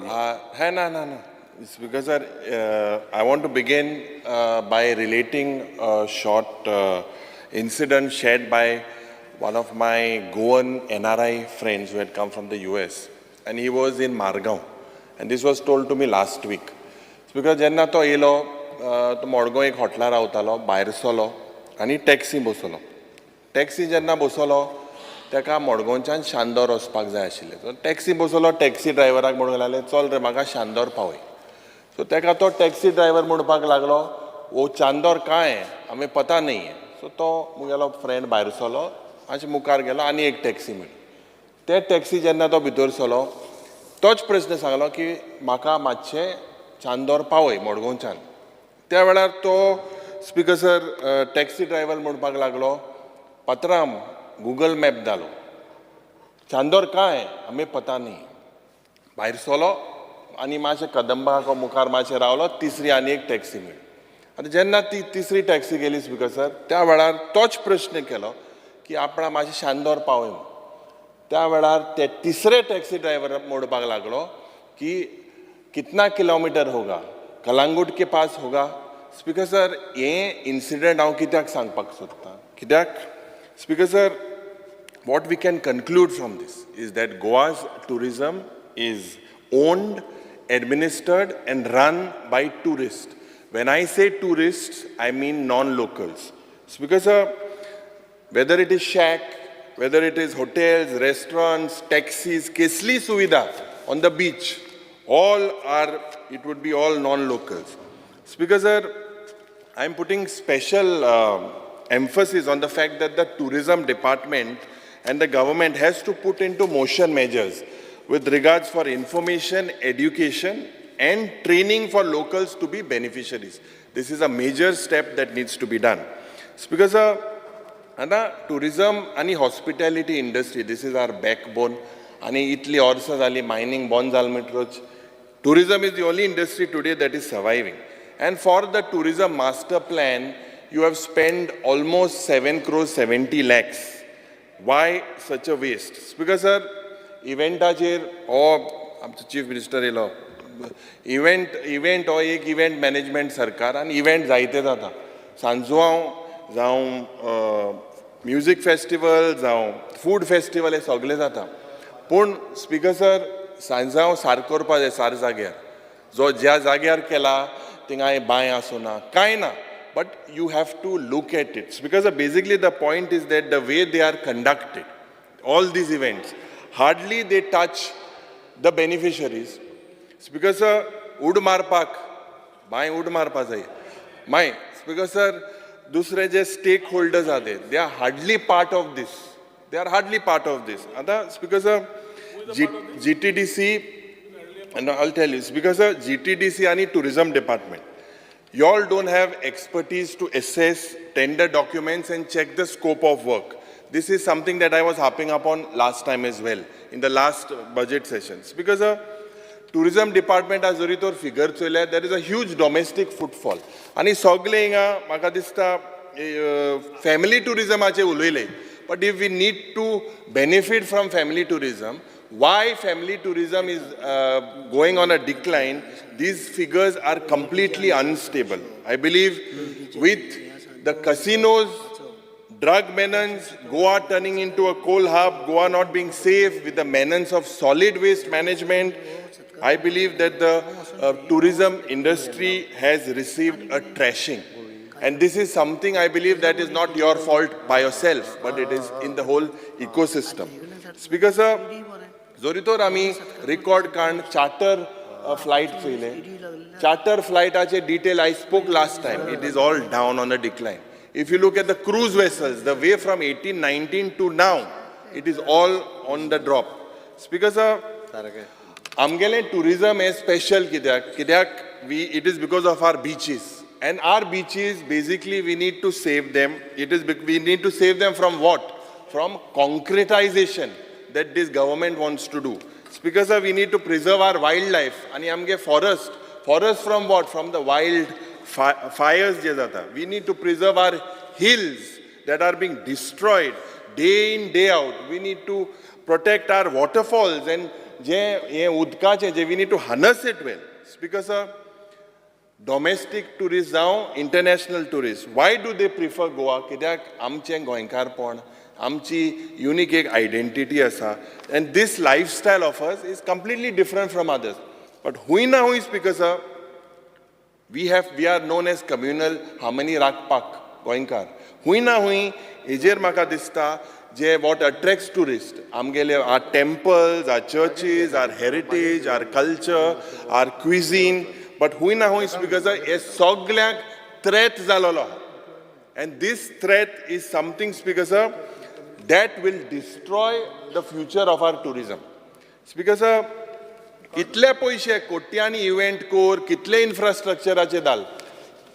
है ना ना ना. Speaker sir, I want to begin by relating a short incident shared by one of my Goan NRI friends who had come from the US, and he was in Margao, and this was told to me last week. Speaker, जेन्ना तो येयलो तो मडगांव एक हॉटलार रावतालो, भायर सरलो आनी taxi बसलो. टॅक्सी जेन्ना बसलो ताका मडगांवच्यान शांदोर वचपाक जाय आशिल्लें. सो टॅक्सी बसलो, टॅक्सी ड्रायव्हराक म्हणूंक लागले, चल रे म्हाका शांदोर पावय. सो ताका तो टॅक्सी ड्रायव्हर म्हणपाक लागलो, वो चांदोर काय आमी पता नहीं है. सो तो मुगेलो फ्रेंड भायर सरलो, मातशें मुखार गेलो आनी एक टॅक्सी मेळ्ळी. ते टॅक्सी जेन्ना तो भितर सरलो तोच प्रस्न सांगलो की म्हाका मातशें चांदोर पावय मडगांवच्यान. त्या वेळार तो स्पीकर सर टॅक्सी ड्रायव्हर म्हणपाक लागलो, पात्राम गुगल मॅप धालो, चांदोर काय आमी पता न्ही. भायर सरलो आनी मातशें कदंबा मुखार मातशें रावलो, तिसरी आनी एक टॅक्सी मेळ्ळी. आनी जेन्ना ती तिसरी टॅक्सी गेली स्पीकर सर, त्या वेळार तोच प्रस्न केलो की आपणा मातशें शांदोर पावय म्हूण. त्या वेळार ते तिसरे टॅक्सी ड्रायव्हर म्हणपाक लागलो की कितना किलोमिटर होगा, कलांगूट के पास होगा. स्पीकर सर, हें इन्सिडंट हांव कित्याक सांगपाक सोदतां, कित्याक speaker sir, what we can conclude from this is that Goa's tourism is owned, administered and run by tourists. When I say tourists, I mean non-locals. Speaker sir, whether it is shack, whether it is hotels, restaurants, taxis, kesli suvidha on the beach, all are, it would be all non-locals. Speaker sir, I am putting special emphasis on the fact that the tourism department and the government has to put into motion measures with regards for information, education, and training for locals to be beneficiaries. This is a major step that needs to be done. Speaker sir, आतां tourism आनी hospitality industry, this is our backbone. आनी इतली वर्सां जाली mining बंद जालें म्हणटकच tourism is the only industry today that is surviving. And for the tourism master plan, you have spent almost 7 crores 70 lakhs. Why such a waste? Speaker sir, इव्हेंटाचेर हो आमचो chief minister येयलो, इव्हेंट हो एक event management सरकार आनी event जायते जाता. सांजवांव जावं म्युजीक फेस्टिवल जावं फूड फेस्टिवल हे सगळे जाता. पूण स्पीकर सर, सांजांव सारको करपा जाय सार जाग्यार, जो ज्या जाग्यार केला थिंगा बांय आसूं ना कांय ना, but you have to look at it. Because basically the point is that the way they are conducted all these events, hardly they touch the beneficiaries. Speaker sir, उड मारपाक बांय उड मारपा जाय. मागीर स्पीकर सर, दुसरे जे स्टेक होल्डर्स आहा ते they are hardly part of this. They are hardly part of this. आतां speaker sir, GTDC, and I'll tell you, speaker sir, GTDC आनी tourism department, you all don't have expertise to assess tender documents and check the scope of work. This is something that I was harping upon last time as well, in the last budget sessions. Because tourism department आज जरी तर figure चोयल्यार there is a huge domestic footfall. आनी सगळे हिंगा म्हाका दिसता family टुरिजमाचे उलयले. But if we need to benefit from family tourism, why family tourism is going on a decline? These figures are completely unstable. I believe with the casinos, drug menace, Goa turning into a coal hub, Goa not being safe, with the menace of solid waste management, I believe that the tourism industry has received a trashing. And this is something I believe that is not your fault by yourself, but it is in the whole ecosystem. Speaker sir, जरी तर आमी record काण charter flight चोयले, charter फ्लायटाचे detail I spoke last time, it is all down on a decline. If you look at the cruise vessels, the way from 1819 to now, it is all on the drop. Speaker sir, आमगेलें tourism हें special कित्याक कित्याक we it is because of our beaches, and our beaches, basically we need to save them. It is we need to save them from what? From concretization that this government wants to do. Speaker sir, we need to preserve our wildlife आनी आमगे forest from what? From the wild fires जे जाता. We need to preserve our hills that are being destroyed day in, day out. We need to protect our waterfalls and जे हे उदकाचें जे we need to harness it well. Speaker sir, domestic tourist जावं international tourist, why do they prefer Goa? कित्याक आमचें गोंयकारपण, आमची unique एक identity आसा, and this lifestyle of us is completely different from others. But हुंय ना हुंय, Speaker sir, we are known as communal harmony राखपाक गोंयकार. हुंय ना हुंय हेजेर म्हाका दिसता जे what attracts tourist आमगेले our temples, our churches, our heritage, our culture, our cuisine. But हुंय ना हुंय, speaker sir, हे सगळ्यांक थ्रेट जालोलो आहा. And this threat is something, Speaker sir, that will destroy the future of our tourism. Speaker sir, कितले पयशे कोट्यांनी event कोर, कितले इन्फ्रास्ट्रक्चराचे घाल,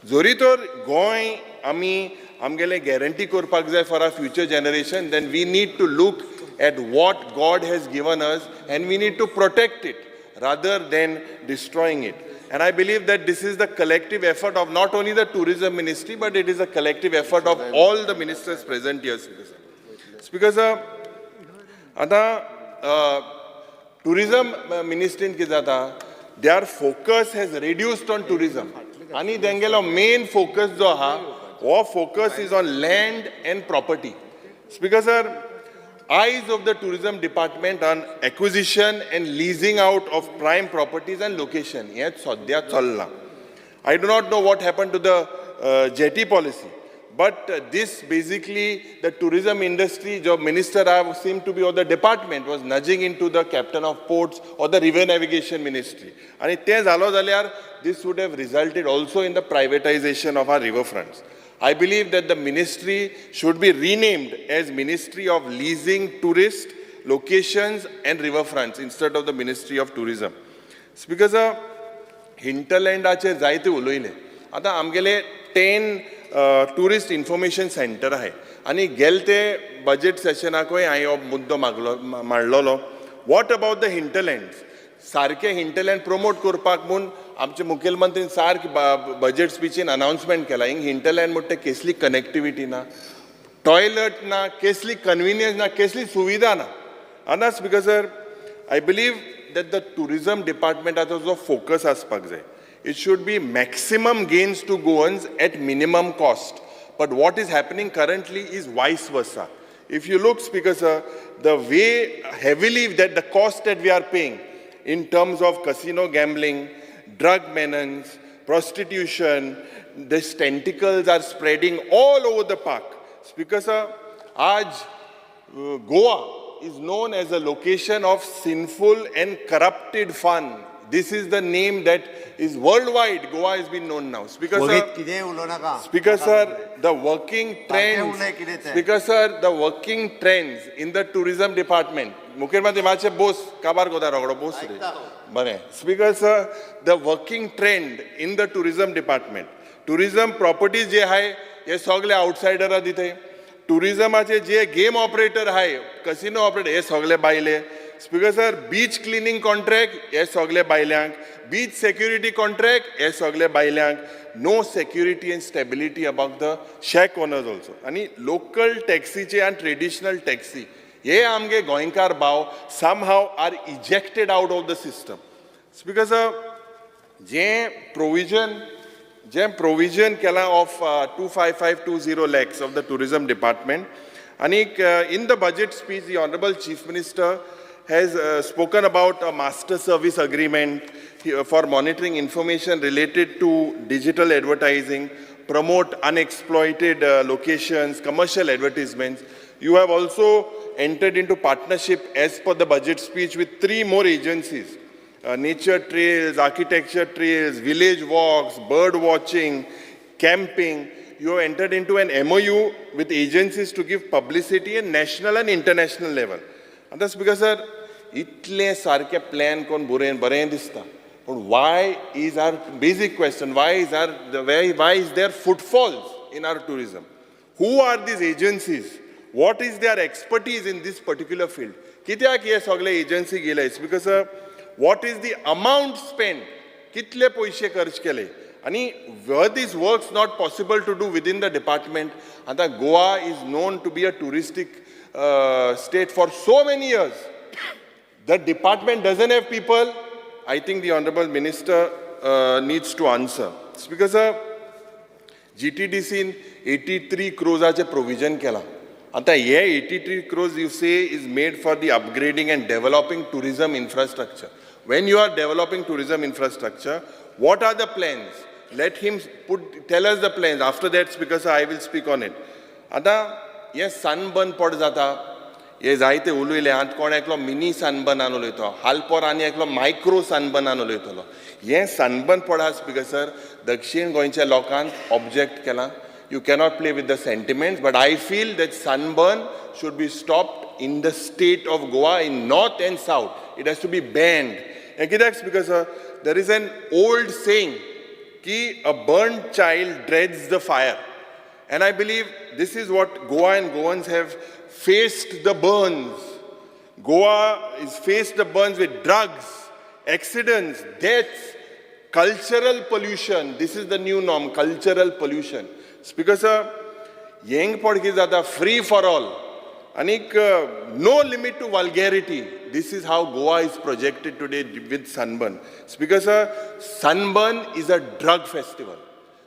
जरी तर गोंय आमी आमगेले गॅरंटी करपाक जाय for our future generation, then we need to look at what God has given us and we need to protect it rather than destroying it. And I believe that this is the collective effort of not only the tourism ministry, but it is a collective effort of all the ministers present here, Speaker sir. Speaker sir, आतां tourism मिनिस्ट्रीन कितें जाता, their focus has reduced on tourism आनी तेंगेलो main focus जो आहा हो focus is on land and property. Speaker sir, eyes of the tourism department on acquisition and leasing out of prime properties and location हें सद्या चल्लां. I do not know what happened to the jetty policy, but this basically the tourism industry, the minister seemed to be, or the department was nudging into the captain of ports or the river navigation ministry. आनी तें जालो जाल्यार this would have resulted also in the privatization of our riverfronts. I believe that the ministry should be renamed as Ministry of Leasing Tourist Locations and Riverfronts instead of the Ministry of Tourism. Speaker sir, हिंटरलँडाचेर जायते उलयले. आतां आमगेले 10 tourist information centre आहाय आनी गेले ते budget सेशनाकूय हांवें हो मुद्दो मागलो मांडलोलो. What about the hinterlands? सारकें हिंटरलँड promote करपाक म्हूण आमचे मुखेलमंत्रीन सारकें बजेट स्पिचीन अनाउन्समेंट केला. हिंग हिंटरलँड म्हणटा ते केसली कनेक्टिविटी ना, टॉयलट ना, केसली कन्विनियन्स ना, केसली सुविधा ना. आतां Speaker sir, I believe that the tourism डिपार्टमेंटाचो जो फोकस आसपाक जाय, it should be maximum gains to Goans at minimum cost. But what is happening currently is vice versa. If you look, Speaker sir, the way heavily that the cost that we are paying in terms of casino gambling, drug menace, prostitution, these tentacles are spreading all over the park. Speaker sir, आज Goa is known as a location of sinful and corrupted fun. This is the name that is worldwide. Goa has been known now. Speaker sir, Speaker sir, the working trends. Speaker sir, the working trends in the tourism department. मुख्यमंत्री मातशे बोस काबार कोता रोकडो बोस रे. बरें. Speaker sir, the working trend in the tourism department. Tourism properties जे आहाय हे सगळे आउटसायडरां दिताय. टुरिजमाचे जे गेम ऑपरेटर आहाय, कसिनो ऑपरेटर, हे सगळे बायले. Speaker sir, beach cleaning contract हे सगळे बायल्यांक, बीच सेक्युरिटी कॉन्ट्रॅक्ट हे सगळे बायल्यांक. No security and stability about the shack owners also. आनी लोकल टॅक्सीचे आनी ट्रेडिशनल टॅक्सी हे आमगे गोंयकार भाव somehow are ejected out of the system. Speaker sir, जें प्रोविजन केलां of 25,520 lakhs of the tourism department, आनीक in the budget speech the honourable Chief Minister has spoken about a master service agreement for monitoring information related to digital advertising, promote unexploited locations, commercial advertisements. You have also entered into partnership as per the budget speech with three more agencies. Nature trails, architecture trails, village walks, bird watching, camping. You have entered into an MOU with agencies to give publicity at national and international level. And that's because, sir, इतले सारके plan करून बरें बरें दिसता, पूण why is our basic question, why is there footfalls in our tourism? Who are these agencies? What is their expertise in this particular field? कित्याक हे सगळे एजन्सी गेले? Because what is the amount spend? कितले पयशे खर्च केले आनी were these works not possible to do within the department? आतां Goa is known to be a touristic state for so many years. The department doesn't have people. I think the honorable minister needs to answer. Speaker sir, GTDC 83 crores provision केला. आता हे 83 crores you say is made for the upgrading and developing tourism infrastructure. When you are developing tourism infrastructure, what are the plans? Let him tell us the plans. After that, Speaker sir, I will speak on it. आता हे sunburn पड जाता, हे जायते उलयले. आतां कोण एकलो मिनी सनबर्नान उलयतो, हालपोर आनी एकलो मायक्रो सनबर्नान उलयतलो. हें सनबर्न पडा, स्पीकर सर, दक्षिण गोंयच्या लोकांक ऑब्जेक्ट केलां. You cannot play with the sentiments, but I feel that sunburn should be stopped in the state of Goa, in north and south. It has to be banned. हें कित्याक, Speaker sir, there is an old saying की a burnt child dreads the fire. And I believe this is what Goa and Goans have faced, the burns. Goa is faced the burns with drugs, accidents, deaths, cultural pollution. This is the new norm, cultural pollution. Speaker sir, हेंग पड कितें जाता, free for all. आनीक no limit to vulgarity. This is how Goa is projected today with sunburn. Speaker sir, sunburn is a drug festival.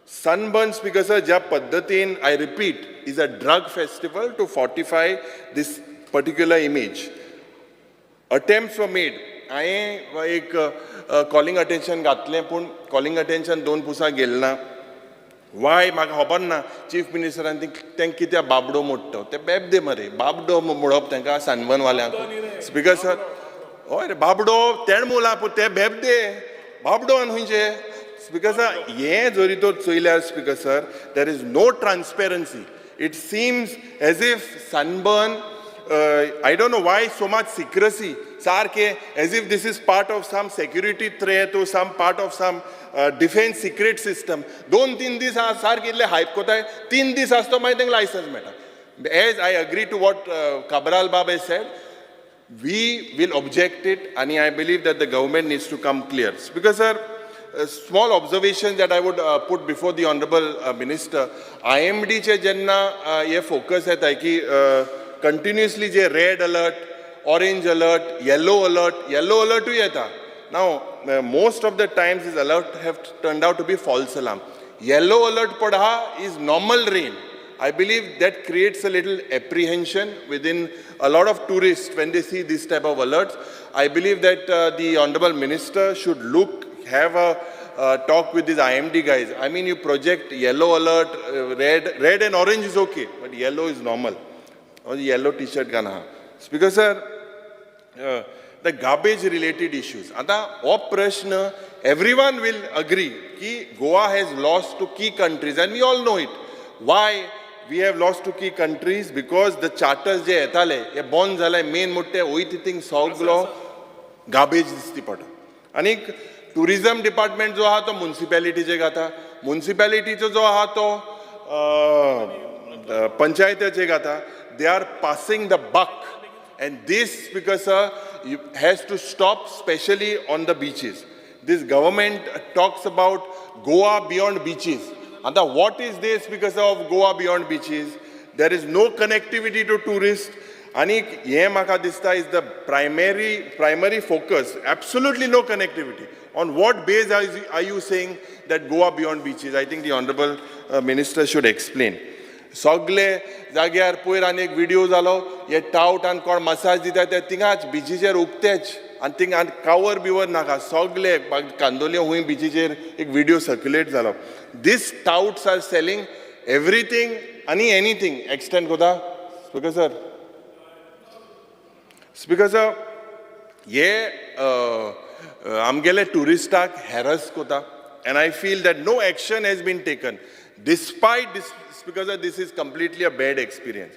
Sunburn, Speaker sir, ज्या पद्दतीन, I repeat, is a drug festival to fortify this particular image. Attempts were made. हांवें एक calling attention घातलें, पूण calling attention दोन पुसां गेलें ना. Y म्हाका खबर ना. चीफ मिनिस्टरान तांकां कित्याक बाबडो मोडटा ते बेबदे मरे. बाबडो मोडप तांकां सनबर्नवाल्यांक, स्पीकर सर. हय रे, बाबडो तेण मोला, पूण ते बेबदे बाबडो. आनी खंयचे, स्पीकर सर, हें जरी तर चोयल्यार, Speaker sir, there is no transparency. It seems as if sunburn, I don't know why so much secrecy. सारके as if this is part of some security threat or some part of some defense secret system. दोन तीन दीस सारके इतले hype कोताय, तीन दीस आसतो, मागीर तांकां लायसन्स मेळटा. As I agree to what Cabral Bab has said, we will object it, and I believe that the government needs to come clear. Because, sir, a small observation that I would put before the honorable minister, IMD चे जेन्ना हे focus येता की continuously जे red alert, orange alert, yellow alert, yellow अलर्टूय येता. Now most of the times this alert have turned out to be false alarm. Yellow alert पडा is normal rain. I believe that creates a little apprehension within a lot of tourists when they see this type of alerts. I believe that the Honorable Minister should look, have a talk with these IMD guys. I mean, you project yellow alert, red and orange is okay, but yellow is normal. Or yellow t-shirt gana. Speaker sir, the garbage related issues. आता हो प्रश्न everyone will agree की Goa has lost to key countries, and we all know it. Why we have lost to key countries? Because the charters जे येताले हे बंद जाले. Main मोठे वयता थिंग सगलो गार्बेज दिसती पडटा. आनीक टुरिजम डिपार्टमेंट जो आहा तो मुन्सिपेलिटीचे घाता, मुन्सिपेलिटीचो जो आहा तो पंचायत्याचे आता, they are passing the buck, and this, Speaker sir, has to stop, specially on the beaches. This government talks about Goa beyond beaches. आतां what is this because of Goa beyond beaches? There is no connectivity to tourist. आनी हें म्हाका दिसता is the primary focus. Absolutely no connectivity. On what base are you saying that Goa beyond beaches? I think the honourable minister should explain. सगले जाग्यार पयर आनी एक video जालो, हे टावट आनी कोण मसाज दिता ते थिंगाच बिचीचेर उक्तेच, आनी थिंगा आनी कावर बिवर नाका. सगले कांदोले हुंय बिचीचेर एक विडियो सर्क्युलेट जालो. These touts are selling everything आनी एनीथींग. एक्सटेंड कोता स्पिकर सर. स्पिकर सर, हे आमगेले ट्युरिस्टाक हॅरस कोता, and I feel that no action has been taken despite this, because this is completely a bad experience.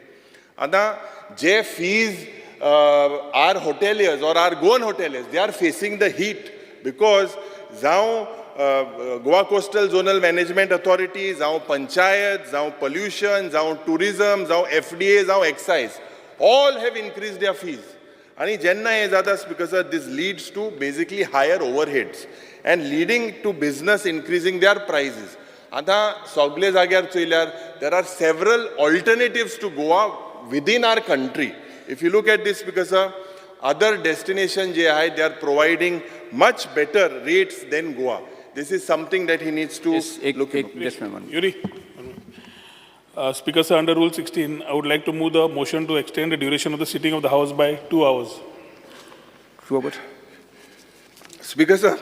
आतां जे fees our hoteliers or our Goan hoteliers, they are facing the heat because जावं Goa coastal zonal management authority, जावं पंचायत, जावं pollution, जावं tourism, जावं FDA, जावं excise, all have increase their fees. आनी जेन्ना हें जाता, Speaker sir, this leads to basically higher overheads and leading to business increasing their prices. आतां सगळे जाग्यार चोयल्यार there are several alternatives to Goa within our country. If you look at this, because other destination जे आहे, they are providing much better rates than Goa. This is something that he needs to look. Yuri. Speaker sir, under Rule 16, I would like to move the motion to extend the duration of the sitting of the House by 2 hours. 2 hours. Speaker sir.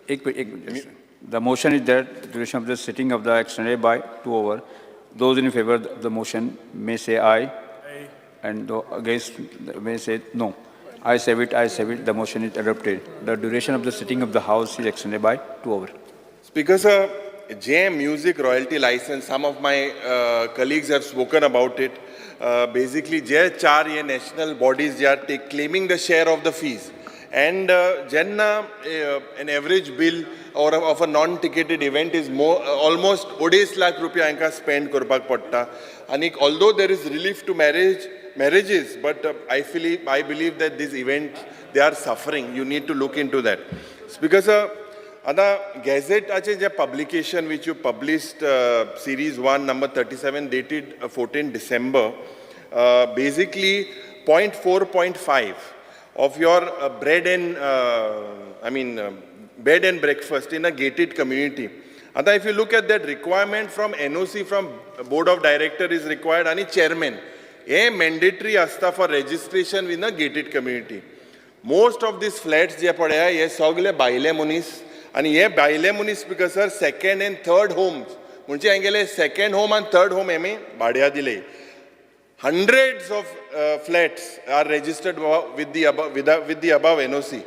एक एक minute. The motion is that the duration of the sitting of the extended by 2 hours. Those in favor of the motion may say aye, aye, and those against may say no. I say it, I say it. The motion is adopted. The duration of the sitting of the House is extended by 2 hours. Speaker sir, J music royalty license, some of my colleagues have spoken about it. Basically, J char ye national bodies, they are claiming the share of the fees. And jenna an average bill or of a non-ticketed event is more, almost 2.5 lakh rupiya anka spend korpak patta. And although there is relief to marriages, but I believe that these events, they are suffering. You need to look into that. Speaker sir, आता गॅझेटाचे J publication which you published, series 1 number 37 dated 14 December, basically 0.4.5 of your bread and I mean bed and breakfast in a gated community. आतां if you look at that requirement from NOC from board of director is required आनी chairman, हे mandatory आसता for registration in a gated community. Most of these flats जे पळय, हे सगळे भायले मनीस, आनी हे भायले मनीस because sir second and third homes, म्हणजे हेंगेले सेकंड होम आनी थर्ड होम हेमी भाड्या दिले. Hundreds of flats are registered with the above NOC.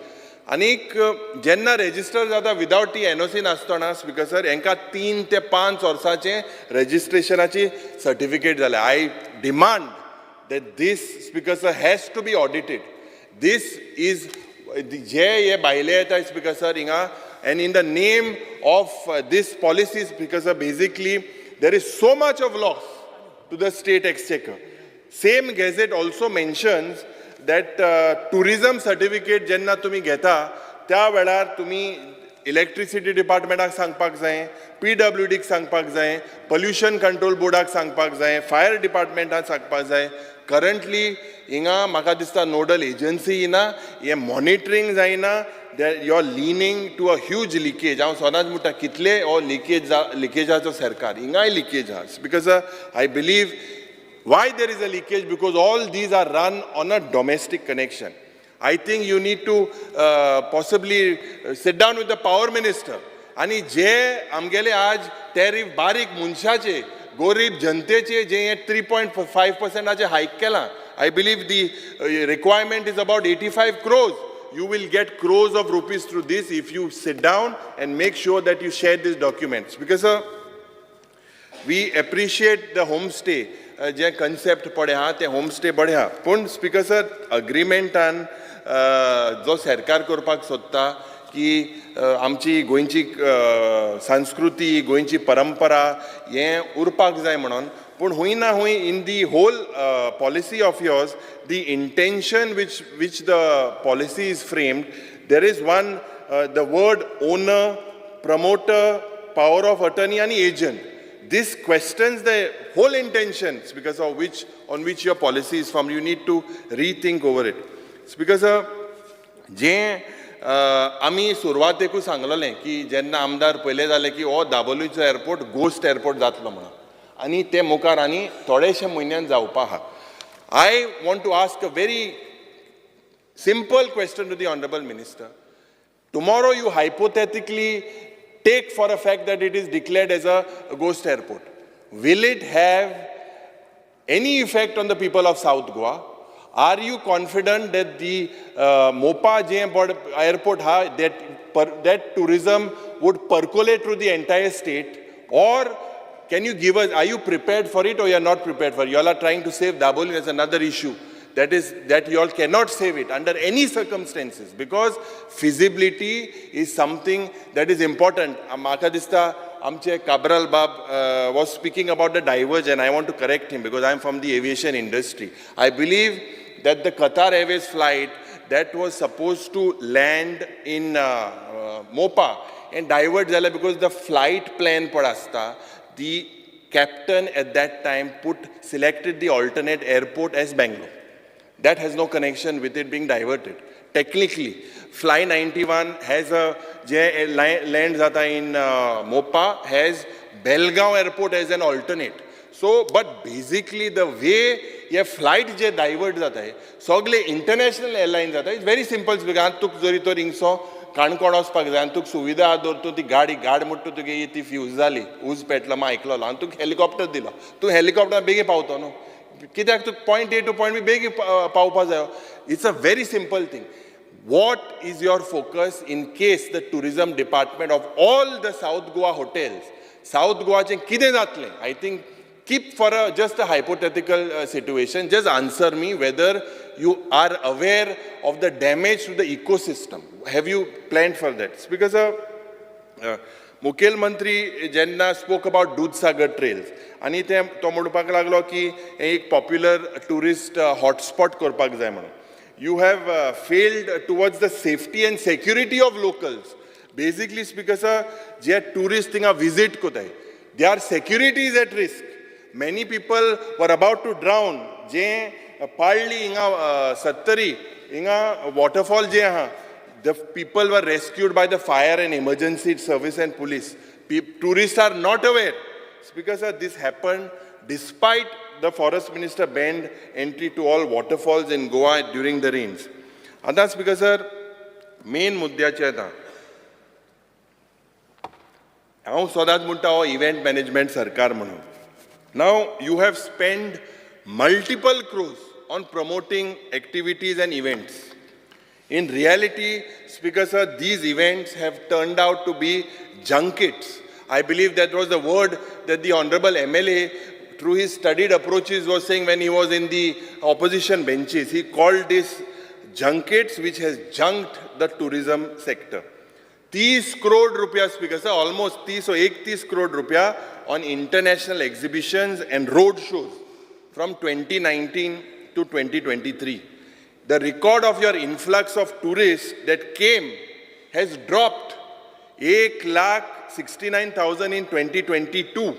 आनीक जेन्ना रेजिस्टर जाता विदावट ती एनओसी नासतना, स्पिकर सर, हेंकां 3 ते 5 वर्सांचें रेजिस्ट्रेशनाची सर्टिफिकेट जाल्या. I demand that this, Speaker sir, has to be audited. This is जे हे भायले येता, स्पिकर सर, हिंगा, and in the name of this policy, Speaker sir, basically there is so much of loss to the state exchequer. Same gazette also mentions that tourism certificate जेन्ना तुमी घेता त्या वेळार तुमी इलेक्ट्रिसिटी डिपार्टमेंटाक सांगपाक जाय, पीडब्ल्यूडीक सांगपाक जाय, पोल्युशन कंट्रोल बोर्डाक सांगपाक जाय, फायर डिपार्टमेंटाक सांगपाक जाय. करंटली हिंगा म्हाका दिसता नोडल एजन्सी ना, हें मॉनिटरींग जायना. You are leaning to a huge leakage. हांव सदांच म्हणटा कितले हो लिकेज, लिकेजाचो सरकार, हिंगाय लिकेज आहा. Because I believe why there is a leakage, because all these are run on a domestic connection. I think you need to possibly sit down with the power minister. आनी जे आमगेले आज tariff बारीक मनशाचे, गोरीब जनतेचे जे हे 3.5%चें हायक केलां, I believe the requirement is about 85 crores. You will get crores of rupees through this if you sit down and make sure that you share these documents. Because we appreciate the homestay J concept पळय आहा तें homestay बरें आहा, पूण speaker sir, अग्रिमेंटान जो सरकार करपाक सोदता की आमची गोंयची संस्कृती, गोंयची परंपरा हें उरपाक जाय म्हणून, पूण हुंय ना हुंय in the whole policy of yours, the intention which the policy is framed, there is one, the word owner, promoter, power of attorney आनी agent. This questions the whole intentions because of which on which your policy is from. You need to rethink over it. It's because जें आमी सुरवातेकूच सांगलेलें की जेन्ना आमदार पयले जाले की हो दाबोलीचो एअरपोर्ट गोस्ट एअरपोर्ट जातलो म्हणून, आनी ते मुखार आनी थोडेशे म्हयन्यान जावपा आहा. I want to ask a very simple question to the honourable minister. Tomorrow you hypothetically take for a fact that it is declared as a ghost airport. Will it have any effect on the people of South Goa? Are you confident that the Mopa J airport, that tourism would percolate through the entire state? Or can you give us, are you prepared for it or you are not prepared for it? You all are trying to save Dabolim, that's another issue. That is, that you all cannot save it under any circumstances because feasibility is something that is important. Maka dista, Amche Cabral Bab was speaking about the diversion. I want to correct him because I am from the aviation industry. I believe that the Qatar Airways flight that was supposed to land in Mopa and divert jala because the flight plan pad asta, the captain at that time selected the alternate airport as Bangalore. That has no connection with it being diverted. Technically, Fly 91 has a land jata in Mopa, has Belgaum airport as an alternate. So, but basically the way ye flight je divert jata hai, sogle international airlines jata, it's very simple. Because tuk zori to ringso Canacona वचपाक जाय आनी तुका सुविधा आहा दवर, तूं ती गाडी गाड म्हणटा तुगे ती फ्यूज जाली, उज पेटलो मागीर आयकलो आनी तुका हेलिकॉप्टर दिलो, तूं हेलिकॉप्टर बेगीन पावतो न्हू, कित्याक तुका point A to point B बेगीन पावपा जायो. It's a very simple thing. What is your focus in case the tourism department of all the South Goa hotels, South गोवाचें कितें जातलें? I think keep for a just a hypothetical situation, just answer me whether you are aware of the damage to the ecosystem. Have you planned for that? It's because मुखेलमंत्री जेन्ना spoke about Dudhsagar trails आनी ते तो म्हणपाक लागलो की एक popular tourist hotspot करपाक जाय म्हणून. You have failed towards the safety and security of locals. Basically Speaker sir, J tourist थिंगा visit कोताय, their security is at risk. Many people were about to drown. जे पाळ्ळी हिंगा सत्तरी हिंगा वॉटरफॉल जे आहा, the people were rescued by the fire and emergency service and police. Tourists are not aware. Speaker sir, this happened despite the forest minister banned entry to all waterfalls in Goa during the rains. आतां Speaker sir, main मुद्द्याचेर येता. हांव सदांच म्हणटा हो event management सरकार म्हणून. Now you have spent multiple crores on promoting activities and events. In reality, Speaker sir, these events have turned out to be junkets. I believe that was the word that the Honorable MLA, through his studied approaches, was saying when he was in the opposition benches. He called this junkets, which has junked the tourism sector. 30 crore rupiah, Speaker sir, almost 30 or 31 crore rupiah on international exhibitions and road shows from 2019 to 2023. The record of your influx of tourists that came has dropped 1,69,000 in 2022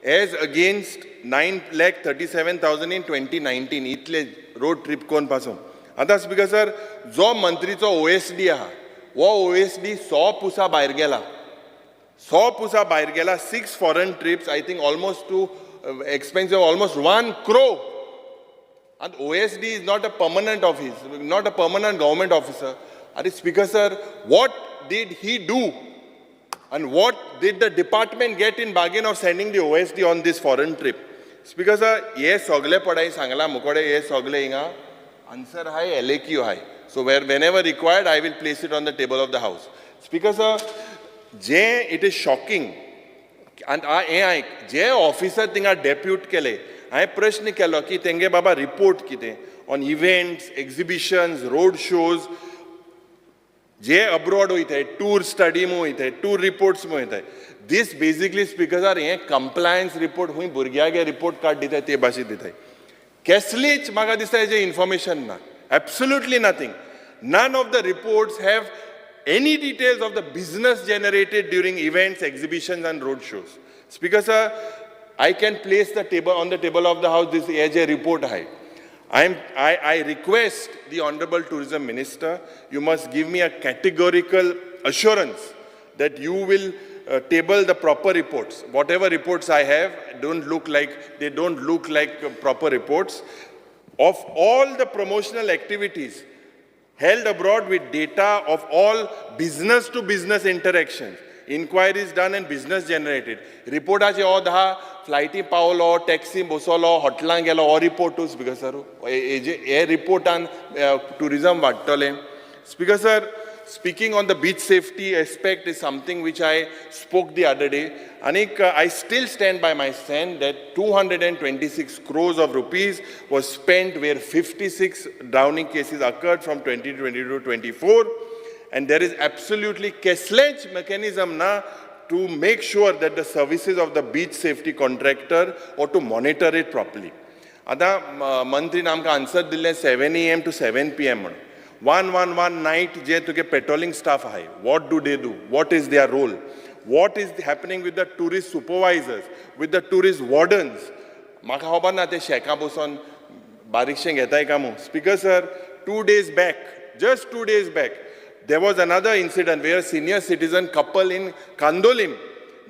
as against 9,37,000 in 2019. इतले road trip कोण पासून. आतां Speaker sir, जो मंत्रीचो OSD आहा, हो OSD 100 पुसा भायर गेला, 100 पुसा भायर गेला. 6 foreign trips, I think almost to expense of almost 1 crore. And OSD is not a permanent office, not a permanent government officer. Are Speaker sir, what did he do? And what did the department get in bargain of sending the OSD on this foreign trip? Speaker sir, हे सगळे पडाय सांगला मुकोडे, हे सगळे हिंगा answer high, LAQ high. So whenever required, I will place it on the table of the house. Speaker sir, J it is shocking. And हें आयक, जे officer थिंगा डेप्यूट केले, हांवें प्रश्न केलो की तेंगे बाबा रिपोर्ट कितें on events, exhibitions, road shows J abroad वयताय, टूर स्टडी वयताय, टूर रिपोर्ट्स वयताय. This basically, Speaker sir, हें कंप्लायन्स रिपोर्ट खूंय भुरग्यागे रिपोर्ट कार्ड दिताय ते भाशेन दिताय. कसलीच म्हाका दिसता हेजें इन्फॉर्मेशन ना, absolutely nothing. None of the reports have any details of the business generated during events, exhibitions and road shows. Speaker sir, I can place the table on the table of the house this हे जे report आहाय. I request the Honorable Tourism Minister, you must give me a categorical assurance that you will table the proper reports. Whatever reports I have don't look like, they don't look like proper reports. Of all the promotional activities held abroad with data of all business to business interactions, inquiries done and business generated. रिपोर्टाचे हो धा फ्लायटी पावलो, taxi बसलो, हॉटेलां गेलो, हो रिपोर्टूच. Speaker sir, हे रिपोर्टान tourism वाडटलें? Speaker sir, speaking on the beach safety aspect is something which I spoke the other day. Anik, I still stand by my stand that 226 crores of rupees was spent where 56 drowning cases occurred from 2022 to 24. And there is absolutely कसलेच mechanism na to make sure that the services of the beach safety contractor or to monitor it properly. आतां मंत्रीन आमकां answer दिल्लें 7 a.m. to 7 p.m. म्हणून. 1 1 1 night जे तुगे patrolling staff आहाय, what do they do? What is their role? What is happening with the tourist supervisors, with the tourist wardens? म्हाका खबर ना ते शेकां बसोन बारीकशें घेताय काय म्हूण. Speaker sir, 2 days back, just 2 days back, there was another incident where senior citizen couple in Candolim,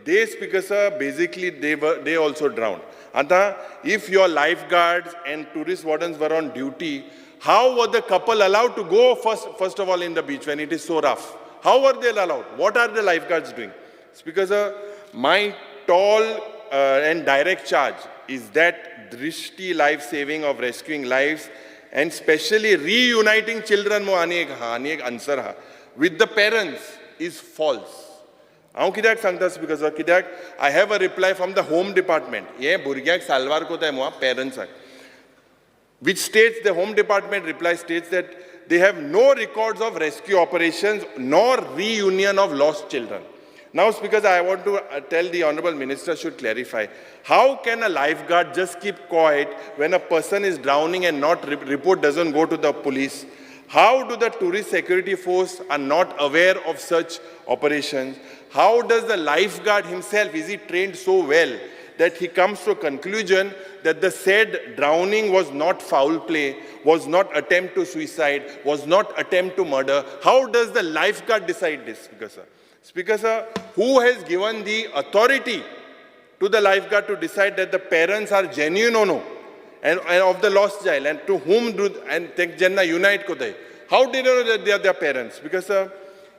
they, Speaker sir, basically they also drowned. आतां if your lifeguards and tourist wardens were on duty, how were the couple allowed to go first of all in the beach when it is so rough? How were they allowed? What are the lifeguards doing? Speaker sir, my tall and direct charge is that Drishti life saving of rescuing lives and specially reuniting children mo आनी एक हा आनी एक answer हा with the parents is false. हांव कित्याक सांगता speaker sir, कित्याक I have a reply from the home department. हे भुरग्याक साल्वार कोताय मुगो पेरंट्साक, which states, the home department reply states that they have no records of rescue operations nor reunion of lost children. Now, because I want to tell the honorable minister should clarify, how can a lifeguard just keep quiet when a person is drowning and not report doesn't go to the police? How do the tourist security force are not aware of such operations? How does the lifeguard himself, is he trained so well that he comes to a conclusion that the said drowning was not foul play, was not attempt to suicide, was not attempt to murder? How does the lifeguard decide this, Speaker sir? Speaker sir, who has given the authority to the lifeguard to decide that the parents are genuine or no, and of the lost child, and to whom do, and ते जेन्ना unite कोताय, how did they know that they are their parents? Because sir,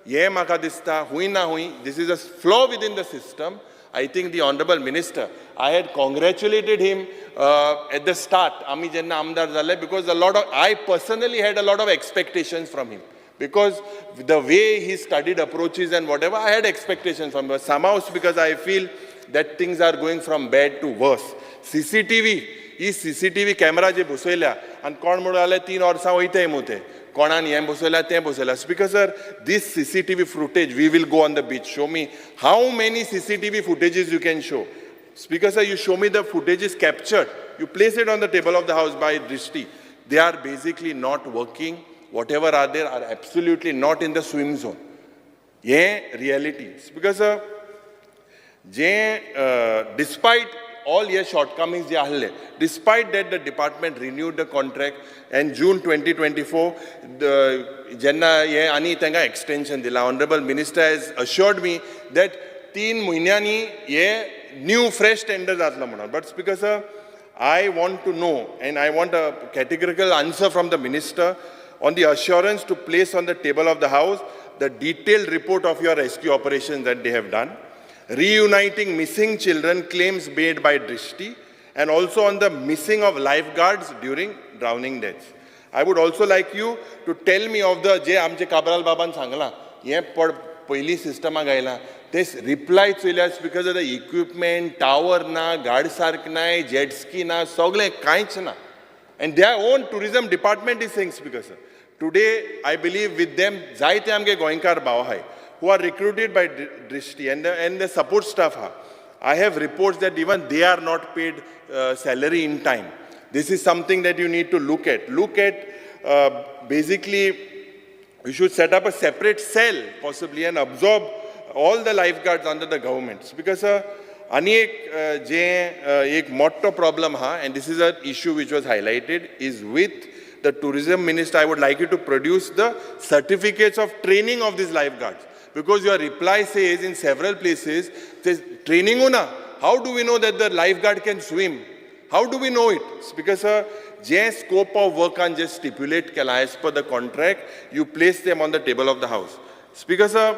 हे म्हाका दिसता हुंय ना हुंय this is a flaw within the system. I think the honorable minister, I had congratulated him at the start, आमी जेन्ना आमदार जाले, because a lot of, I personally had a lot of expectations from him. Because the way he studied approaches and whatever, I had expectations from him. But somehow, because I feel that things are going from bad to worse. CCTV, he CCTV camera जे बसयल्या आनी कोण म्हणून जाल्यार 3 वर्सां वयताय मु ते कोणान हें बसयल्या तें बसयल्या. Speaker sir, this CCTV footage, we will go on the beach, show me how many CCTV footages you can show. Speaker sir, you show me the footage is captured. You place it on the table of the house by Drishti. They are basically not working. Whatever are there are absolutely not in the swim zone. Hey reality. Speaker sir, J despite all hey shortcomings जे आहले, despite that the department renewed the contract and June 2024 जेन्ना हे आनी तांकां extension दिलां. Honourable minister has assured me that 3 म्हयन्यांनी हे new fresh tender जातलो म्हणून. But Speaker sir, I want to know and I want a categorical answer from the minister on the assurance to place on the table of the house the detailed report of your rescue operations that they have done, reuniting missing children claims made by Drishti, and also on the missing of lifeguards during drowning deaths. I would also like you to tell me of the जे आमचे काब्राल बाबान सांगलां हें पड पयलीं सिस्टमाक आयलां ते reply चोयल्यार because of the equipment, tower ना, गार्ड सार्क नाय, जेट स्की ना, सगळें कांयच ना. And their own tourism department is saying, Speaker sir. Today, I believe with them, जायते आमगे गोंयकार भाव आहाय. who are recruited by Drishti and the support staff आहा, I have reports that even they are not paid salary in time. This is something that you need to look at. Look at basically, you should set up a separate cell possibly and absorb all the lifeguards under the government. Because आनी एक जे एक मोठो problem आहा, and this is a issue which was highlighted, is with the tourism minister. I would like you to produce the certificates of training of these lifeguards, because your reply says in several places training ना. How do we know that the lifeguard can swim? How do we know it? Because J scope of वर्कान J stipulate केला as per the contract, you place them on the table of the house. Speaker sir,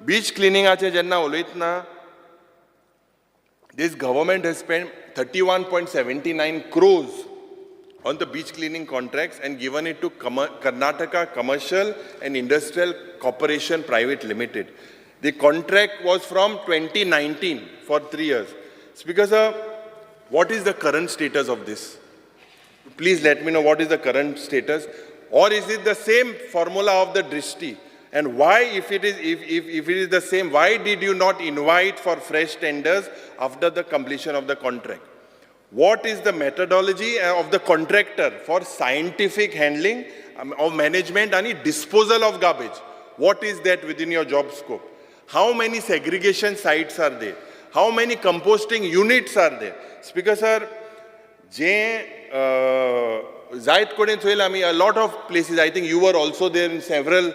beach क्लिनिंगाचे जेन्ना उलयतना, this government has spent 31.79 crores on the beach cleaning contracts and given it to Karnataka Commercial and Industrial Corporation Private Limited. The contract was from 2019 for 3 years. Speaker sir, what is the current status of this? Please let me know what is the current status, or is it the same formula of the Drishti? And why, if it is, if it is the same, why did you not invite for fresh tenders after the completion of the contract? What is the methodology of the contractor for scientific handling of management and disposal of garbage? What is that within your job scope? How many segregation sites are there? How many composting units are there? Speaker sir, जे जायत कडेन चोयला आमी, a lot of places, I think you were also there in several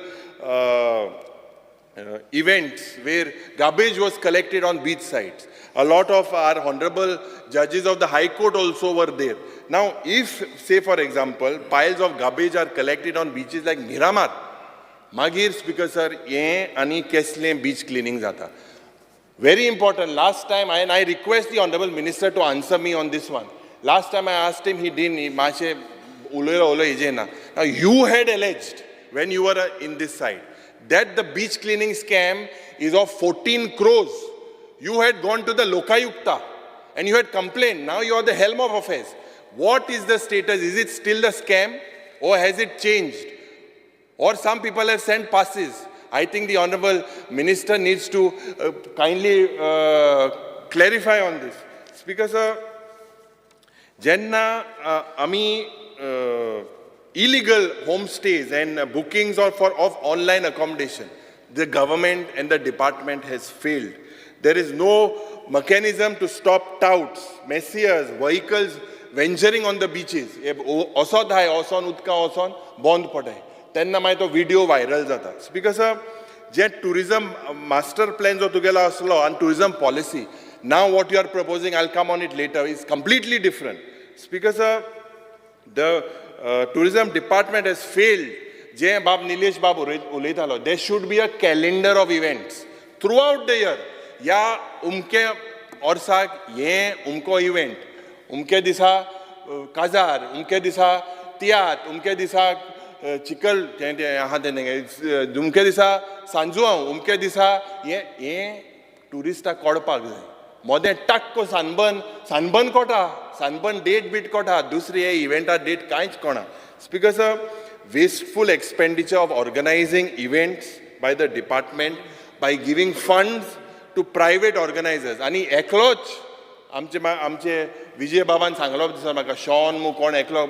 events where garbage was collected on beach sites. A lot of our honorable judges of the High Court also were there. Now, if, say for example, piles of garbage are collected on beaches like Miramar, magir Speaker sir, ye ani kesle beach cleaning jata. Very important. Last time, and I request the honorable minister to answer me on this one. Last time I asked him, he didn't. He mache uloyla uloy ije na. Now, you had alleged when you were in this side that the beach cleaning scam is of 14 crores. You had gone to the Lokayukta and you had complained. Now you are the helm of affairs. What is the status? Is it still the scam or has it changed? Or some people have sent passes. I think the honorable minister needs to kindly clarify on this. Speaker sir, Jenna ami illegal homestays and bookings or for of online accommodation, the government and the department has failed. There is no mechanism to stop touts, messiers, vehicles venturing on the beaches. Osod hai, oson utka oson bond padai. Tenna mai to video viral jata. Speaker sir, je tourism master plan jo tugela aslo and tourism policy, now what you are proposing, I'll come on it later, is completely different. Speaker sir, the tourism department has failed. Je Bab Nilesh Bab ulaytalo, there should be a calendar of events throughout the year. Ya umke orsak ye umko event, umke disa kazar, umke disa tiat, umke disa चिकल उमके दिसा सांजुआंव, उमके दिसा हे हे ट्युरिस्टाक कोडपाक जाय. मोदें टाक्को सानबन, सानबन कोटा, सानबन date beet कोटा, दुसरी हे इव्हेंटा date कांयच कोणा. Speaker sir, wasteful expenditure of organizing events by the department by giving funds to private organizers. आनी एकलोच आमचे आमचे विजय बाबान सांगलो दिसा म्हाका, शॉन मू कोण एकलो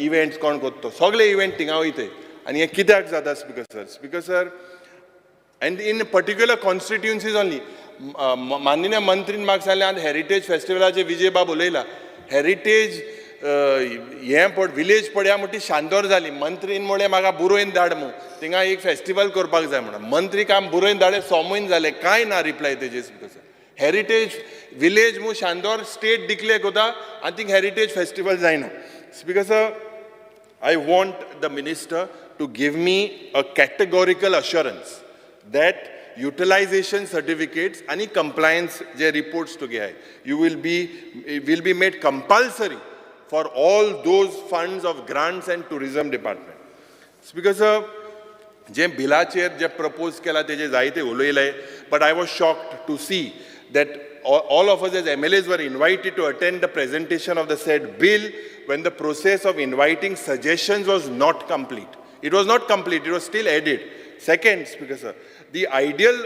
इव्हेंट्स कोण करतो, सगळे इव्हेंट थिंगा वयते. आनी हें कित्याक जाता speaker sir? Speaker sir, and in particular constituencies only. माननीय मंत्रीन म्हाका सांगलें, आनी हेरिटेज फेस्टिवलाचे विजय बाब उलयला, हेरिटेज हें पड विलेज पळया म्हणटी शांतोर जाली. मंत्रीन म्हणलें म्हाका बुरोयन धाड मू, थिंगा एक फेस्टिवल करपाक जाय म्हणून. मंत्री काम बुरोयन धाडले, 6 म्हयने जाले, कांय ना रिप्लाय तेजे. स्पीकर सर, हेरिटेज विलेज मू शांतोर स्टेट डिक्लेअर करता आनी थिंग हेरिटेज फेस्टिवल जायना. Speaker sir, I want the minister to give me a categorical assurance that utilization certificates and compliance je reports to get, you will be made compulsory for all those funds of grants and tourism department. Speaker sir, je bilacher je propose kela teje jaite uloyle, but I was shocked to see that all of us as MLAs were invited to attend the presentation of the said bill when the process of inviting suggestions was not complete. It was not complete, it was still added. Second, Speaker sir, The ideal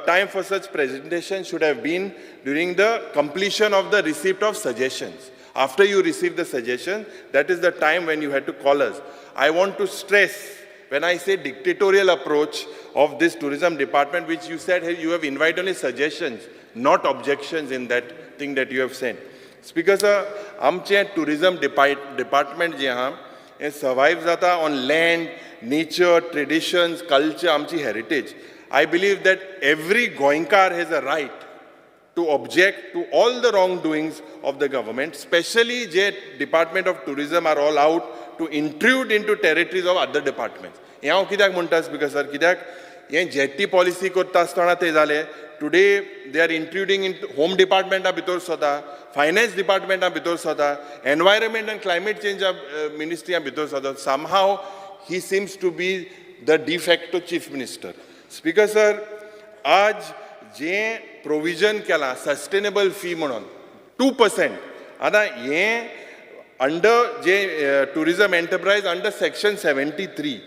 time for such presentation should have been during the completion of the receipt of suggestions. After you receive the suggestion, that is the time when you had to call us. I want to stress, when I say dictatorial approach of this tourism department, which you said, hey, you have invited only suggestions, not objections in that thing that you have sent. Speaker sir, आमचें tourism department जें आहा हें survive जाता on land, nature, traditions, culture, आमची heritage. I believe that every Goenkar has a right to object to all the wrongdoings of the government, especially J Department of Tourism are all out to intrude into territories of other departments. हें हांव कित्याक म्हणटा speaker sir, कित्याक हें jetty policy करता आसतना तें जालें. Today they are intruding in home डिपार्टमेंटा भितर सोता, फायनान्स डिपार्टमेंटा भितर सोता, एनवायरमेंट एंड क्लायमेट चेंजा मिनिस्ट्रिया भितर सोता. Somehow he seems to be the de facto chief minister. Speaker sir, आज जे प्रोविजन केलां सस्टेनेबल फी म्हणून 2%, आतां हें अंडर जे tourism enterprise under section 73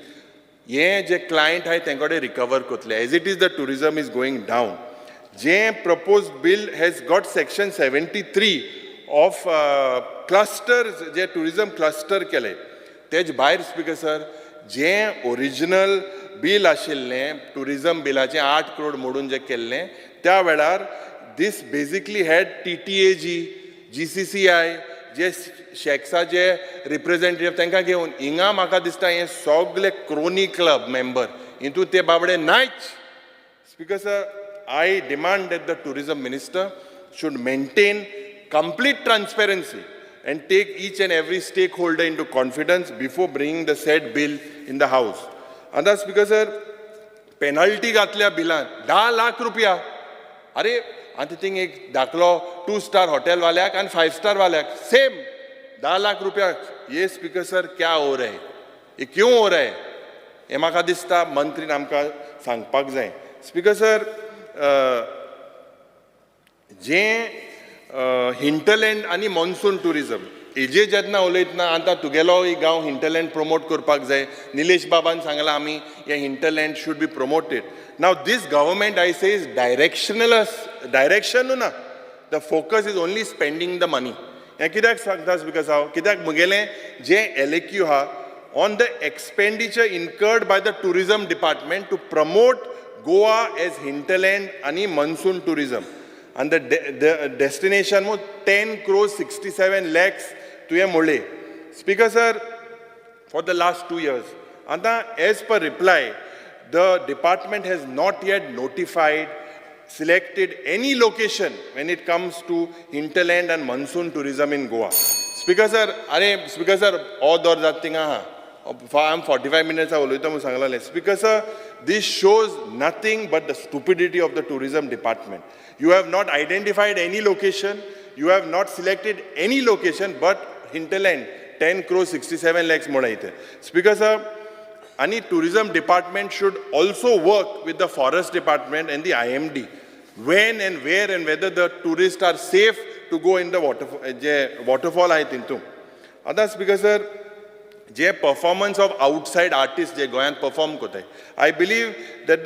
हे जे क्लायंट आहाय तेंचे कडेन रिकवर करतले. As it is, the tourism is going down. J propose bill has got section 73 of cluster, J tourism cluster केले तेज भायर. स्पीकर सर, जे ओरिजिनल बील आशिल्लें टुरिजम बिलाचें 8 करोड मोडून जें केल्लें त्या वेळार, this basically had TTAG, GCCI, जे शॅक्साचे रिप्रेझेंटेटिव तांकां घेवन. हिंगा म्हाका दिसता हे सगळे क्रोनी क्लब मेंबर हितून ते बाबडे नायच. Speaker sir, I demand that the tourism minister should maintain complete transparency and take each and every stakeholder into confidence before bringing the said bill in the house. आतां speaker sir, penalty घातल्या बिलान 10 लाख रुपया. अरे, आतां thing एक धाकलो two star hotel वाल्याक आनी five star वाल्याक same 10 lakh रुपया. ये स्पीकर सर, क्या हो रहा है? ये क्यों हो रहा है? हें म्हाका दिसता मंत्रीन आमकां सांगपाक जाय. स्पीकर सर, जें हिंटरलँड आनी मॉन्सून टुरिजम हेजे जेन्ना उलयतना, आतां तुगेलो गांव हिंटरलँड प्रमोट करपाक जाय. निलेश बाबान सांगलां आमी हें hinterland should be promoted. Now this government, I say, is directionless. डायरेक्शनू ना, the focus is only spending the money. हें कित्याक सांगता because हांव कित्याक म्हगेलें जें एलएक्यू आहा on the expenditure incurred by the tourism department to promote Goa as hinterland आनी monsoon tourism and the destination मु 10 crores 67 lakhs तुवें म्हणले, speaker sir, for the last 2 years. आतां as per reply, the department has not yet notified, selected any location when it comes to hinterland and monsoon tourism in Goa. Speaker sir, अरे speaker sir, हो दर जाता थिंगा आहा. I am 45 minutes उलयता म्हणून सांगलेलें. Speaker sir, this shows nothing but the stupidity of the tourism department. You have not identified any location, you have not selected any location, but hinterland 10 crore 67 lakhs म्हणून इथे. Speaker sir, आणि tourism department should also work with the forest department and the IMD when and where and whether the tourists are safe to go in the water, J waterfall आहे तितून. आतां speaker sir, J performance of outside artist जे गोंयांत perform करताय, I believe that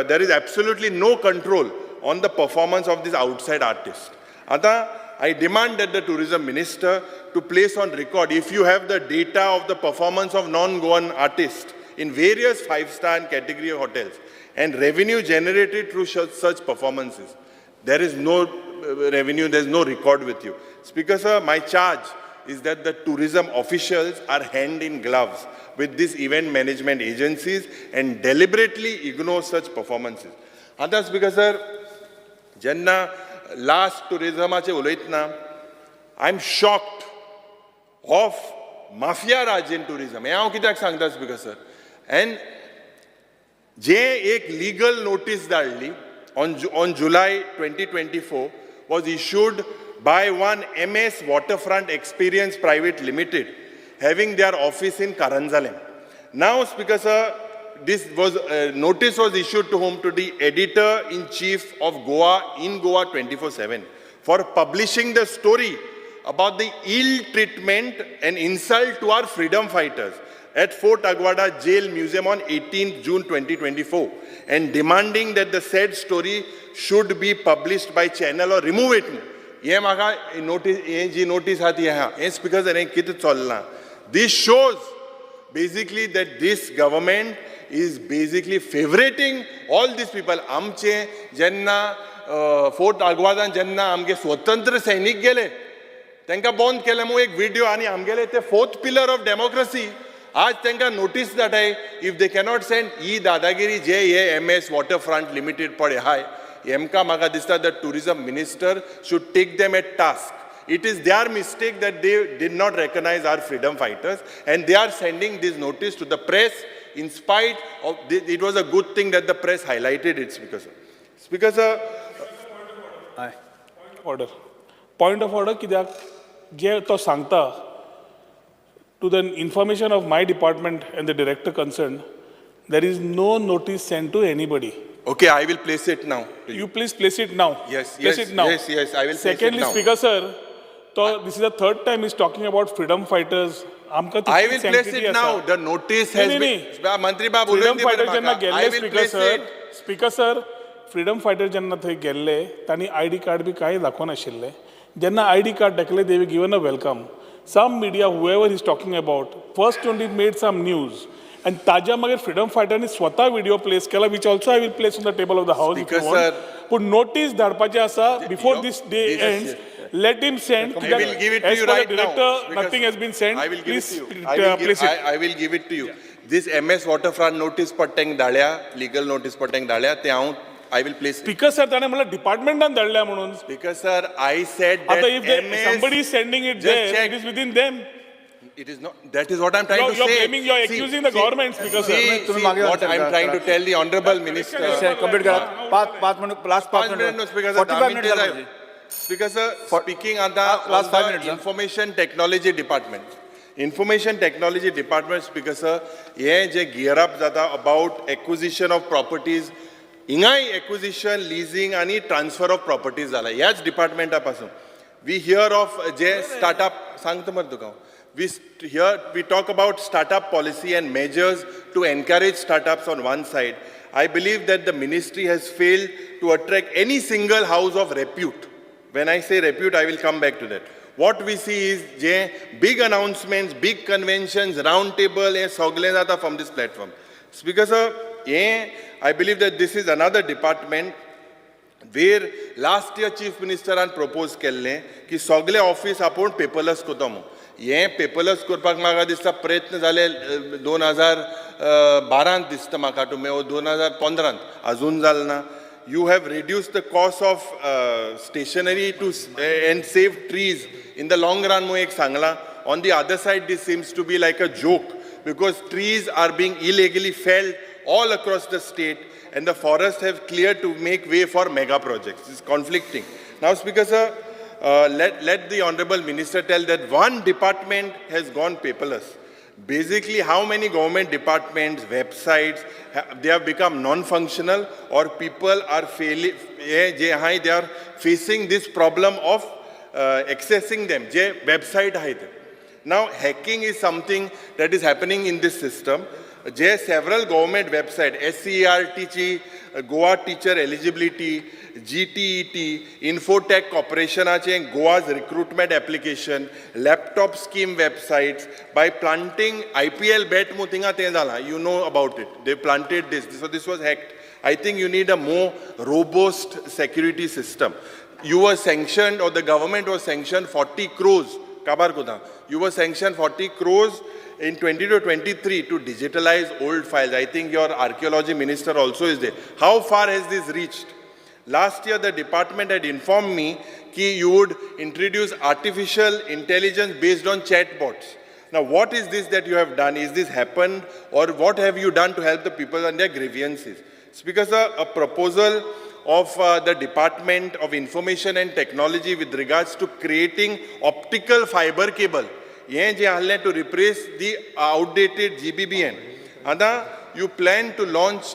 there is absolutely no control on the performance of this outside artist. आतां I demand that the tourism minister to place on record if you have the data of the performance of non-Goan artists in various five-star and category hotels and revenue generated through such performances. There is no revenue, there is no record with you. Speaker sir, my charge is that the tourism officials are hand in gloves with these event management agencies and deliberately ignore such performances. आतां Speaker sir, जेन्ना last टुरिजमाचे उलयतना, I am shocked of mafia Raj in tourism. हें हांव कित्याक सांगता speaker sir, and जे एक legal notice धाडली on July 2024 was issued by one MS Waterfront Experience Private Limited, having their office in Karanzalem. Now, Speaker sir, this was notice was issued to whom? To the editor in chief of Goa in Goa 24/7 for publishing the story about the ill treatment and insult to our freedom fighters. at Fort Aguada Jail Museum on 18 June 2024 and demanding that the said story should be published by channel or remove it. हे म्हाका notice, हे जी notice आहा ती आहा. हें speaker sir, हें कितें चल्लां? This shows basically that this government is basically favoriting all these people. आमचे जेन्ना फोर्ट आगवादान जेन्ना आमगे स्वतंत्र सैनीक गेले, तांकां बंद केले म्हूण एक विडियो. आनी आमगेले ते फोर्थ पिलर ऑफ डेमोक्रेसी, आज तांकां नोटीस धाडाय if they cannot send. ही दादागिरी जे हे M S water front limited पळय हाय, हेमकां म्हाका दिसता the tourism minister should take them at task. It is their mistake that they did not recognize our freedom fighters, and they are sending this notice to the press in spite of it was a good thing that the press highlighted it, Speaker sir. Speaker sir, Order, point of order. कित्याक जे तो सांगता, to the information of my department and the director concerned, there is no notice sent to anybody. Okay, I will place it now. You please place it now. Yes, Place yes, it now. Yes, I will place it Secondly, now. Speaker sir, तो this is the third time he's talking about freedom fighters. आमकां I will place it now. The notice has been. मंत्री बाब, freedom उलोवन दी fighter बरें जेन्ना म्हाका. I गेल्ले, will speaker place sir, it. Speaker sir, freedom fighter जेन्ना थंय गेल्ले, तांणी आयडी कार्ड बी कांय दाखोवनाशिल्लें. जेन्ना आयडी कार्ड दाखयलें, they given a welcome. Some media, whoever is talking about, first only made some news आनी ताज्या मागीर फ्रीडम फायटरांनी स्वता विडियो प्लेस केला, which also I will place on the table of the house. Speaker sir. पूण notice धाडपाचें आसा, before this day ends, let him send. I will give it to As you per the right now. Director, Because nothing has been sent. I will give it Please, to you. I will give, place it. I will give it to you. This MS Waterfront notice पट्टेंक धाडल्या, legal notice पट्टेंक धाडल्या, ते हांव I will place it. Speaker sir, ताणें म्हणल्यार डिपार्टमेंटान धाडल्या म्हणून. Speaker sir, I said that आतां if they, MS somebody is sending it Just there, check. It is within them. It is not. That is what I'm trying You're to say. Blaming, you're See, accusing the see, government, Speaker sir. See, तुम्ही see, मागे what answer I'm करा. Trying to tell the honorable minister. Complete करा. 5 5 minute, last 5 5 minute, no, Speaker sir, forty 10 five minute मिनटां जाले. जाय. Speaker sir, speaking on the, Last on 5 the minutes, huh? Information technology department. Information technology department, Speaker sir, हे जे gear up जाता about acquisition of properties, हिंगाय acquisition, leasing आनी transfer of properties जाला ह्याच डिपार्टमेंटा पासून. We hear of J startup, सांगता मरे तुका हांव. Here we talk about startup policy and measures to encourage startups on one side. I believe that the ministry has failed to attract any single house of repute. When I say repute, I will come back to that. What we see is J big announcements, big conventions, round table, हे सगळें जाता from this platform. Speaker sir, hey I believe that this is another department where last year chief मिनिस्टरान propose केल्लें की सगळे office आपूण paperless करता म्हूण. हें पेपरलेस करपाक म्हाका दिसता प्रयत्न जाले 2012त दिसता म्हाका टू मे, 2015त, अजून जालें ना. You have reduced the cost of stationery to and save trees in the long run म्हूण एक सांगलां. On the other side, this seems to be like a joke because trees are being illegally felled all across the state and the forests have cleared to make way for mega projects. It's conflicting. Now, Speaker sir, let the Honorable Minister tell that one department has gone paperless. Basically, how many government departments, websites, they have become non-functional or people are failing, जे आहाय, they are facing this problem of accessing them, J website आहाय ते. Now, hacking is something that is happening in this system. J several government website, SCERT ची, Goa Teacher Eligibility, GTET, Infotech Corporationाचे Goa's recruitment application, laptop scheme websites, by planting IPL bet म्हूण थिंगा तें जाला, you know about it. They planted this, so this was hacked. I think you need a more robust security system. You were sanctioned, or the government was sanctioned 40 crores, काबार कोता. You were sanctioned 40 crores in 22 23 to digitalize old files. I think your archaeology minister also is there. How far has this reached? Last year, the department had informed me that you would introduce artificial intelligence based on chatbots. Now, what is this that you have done? Is this happened? Or what have you done to help the people on their grievances? Speaker sir, a proposal of the Department of Information and Technology with regards to creating optical fiber cable. हें जें आहलें to replace the outdated GBBN. आतां you plan to launch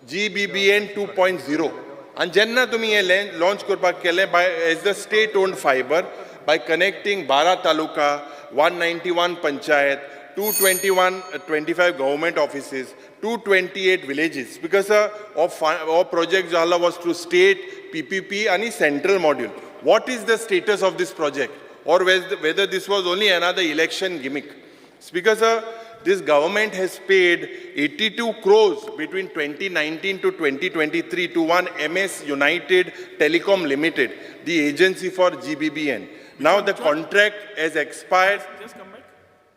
GBBN 2.0 आनी जेन्ना तुमी हें launch करपाक केलें by as the state owned fiber by connecting 12 taluka, 191 panchayat, 221, 25 government offices, 228 villages. Because our project Jala was through state, PPP and central module. What is the status of this project? Or whether this was only another election gimmick? Speaker sir, this government has paid 82 crores between 2019 to 2023 to one MS United Telecom Limited, the agency for GBBN. Now the contract has expired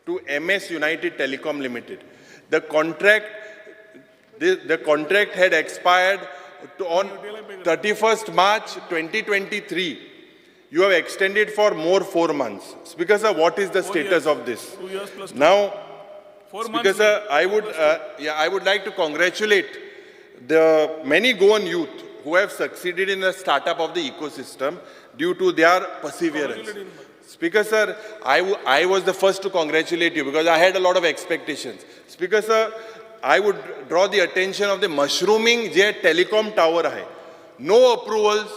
to MS United Telecom Limited. The contract, the contract had expired on 31st March 2023. You have extended for more 4 months. Speaker sir, what is the status of this? 2 years plus two. Now, 4 Speaker months. sir, I would like to congratulate the many Goan youth who have succeeded in the startup of the ecosystem due to their perseverance. Speaker sir, I was the first to congratulate you because I had a lot of expectations. Speaker sir, I would draw the attention of the mushrooming je telecom tower hai. No approvals,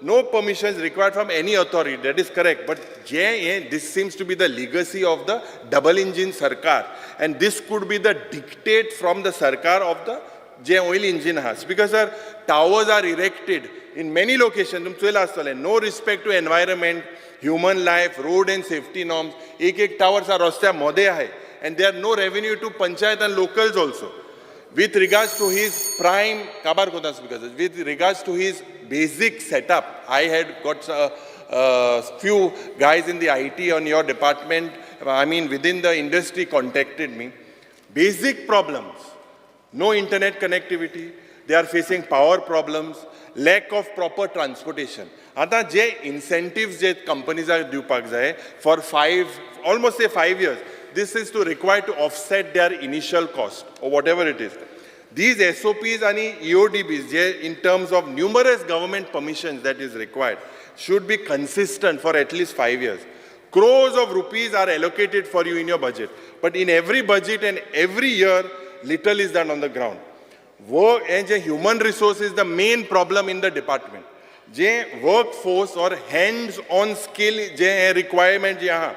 no permissions required from any authority. That is correct. But this seems to be the legacy of the double engine sarkar. And this could be the dictate from the sarkar of the J oil engine has. Because sir, towers are erected in many locations. No respect to environment, human life, road and safety norms. Ek towers are rastya mode hai. And there are no revenue to panchayat and locals also. With regards to his prime, with regards to his basic setup, I had got few guys in the IT on your department, I mean within the industry contacted me. Basic problems, no internet connectivity, they are facing power problems, lack of proper transportation. Ata je incentives je companies are diwpak jai for almost say 5 years, this is to require to offset their initial cost or whatever it is. These SOPs and EODBs, in terms of numerous government permissions that is required, should be consistent for at least 5 years. Crores of rupees are allocated for you in your budget. But in every budget and every year, little is done on the ground. Work and human resource is the main problem in the department. Je workforce or hands-on skill je requirement je.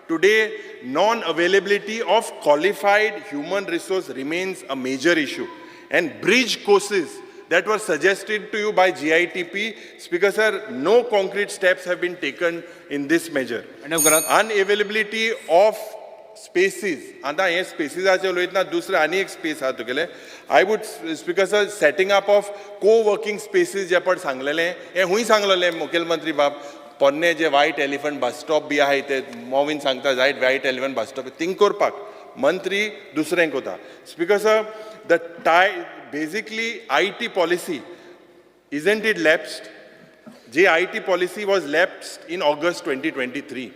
Today, non-availability of qualified human resource remains a major issue. And bridge courses that were suggested to you by GITP, Speaker sir, no concrete steps have been taken in this measure. Unavailability of spaces. Anda ye spaces ache uloitna dusre ani ek space ha tugele. I would, Speaker sir, setting up of co-working spaces je pad sanglele, ye hui sanglele Mukhyamantri bab. Ponne je white elephant bus stop B आहे ते मोविन सांगता जायत white elephant bus stop thing करपाक मंत्री दुसऱ्यांक वता. Speaker sir, the tie basically IT policy isn't it lapsed? J IT policy was lapsed in August 2023.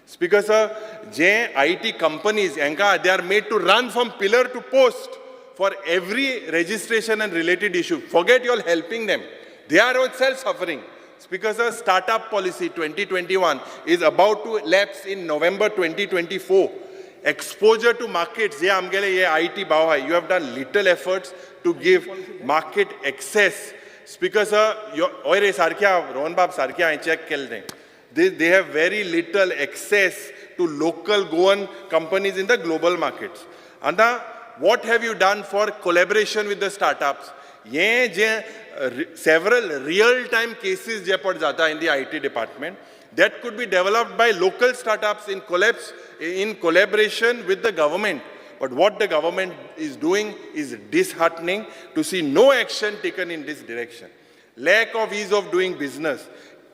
Speaker sir, J IT companies हेंका they are made to run from pillar to post for every registration and related issue. Forget you are helping them, they are itself suffering. Speaker sir, startup policy 2021 is about to lapse in November 2024. Exposure to markets, ye amgele ye IT bhav hai. You have done little efforts to give market access. Speaker sir, oy re sarkhya, Rohan Bab sarkhya I check kel de. They have very little access to local Goan companies in the global markets. And what have you done for collaboration with the startups? Ye je several real-time cases je pad jata in the IT department that could be developed by local startups in collaboration with the government. But what the government is doing is disheartening to see no action taken in this direction. Lack of ease of doing business.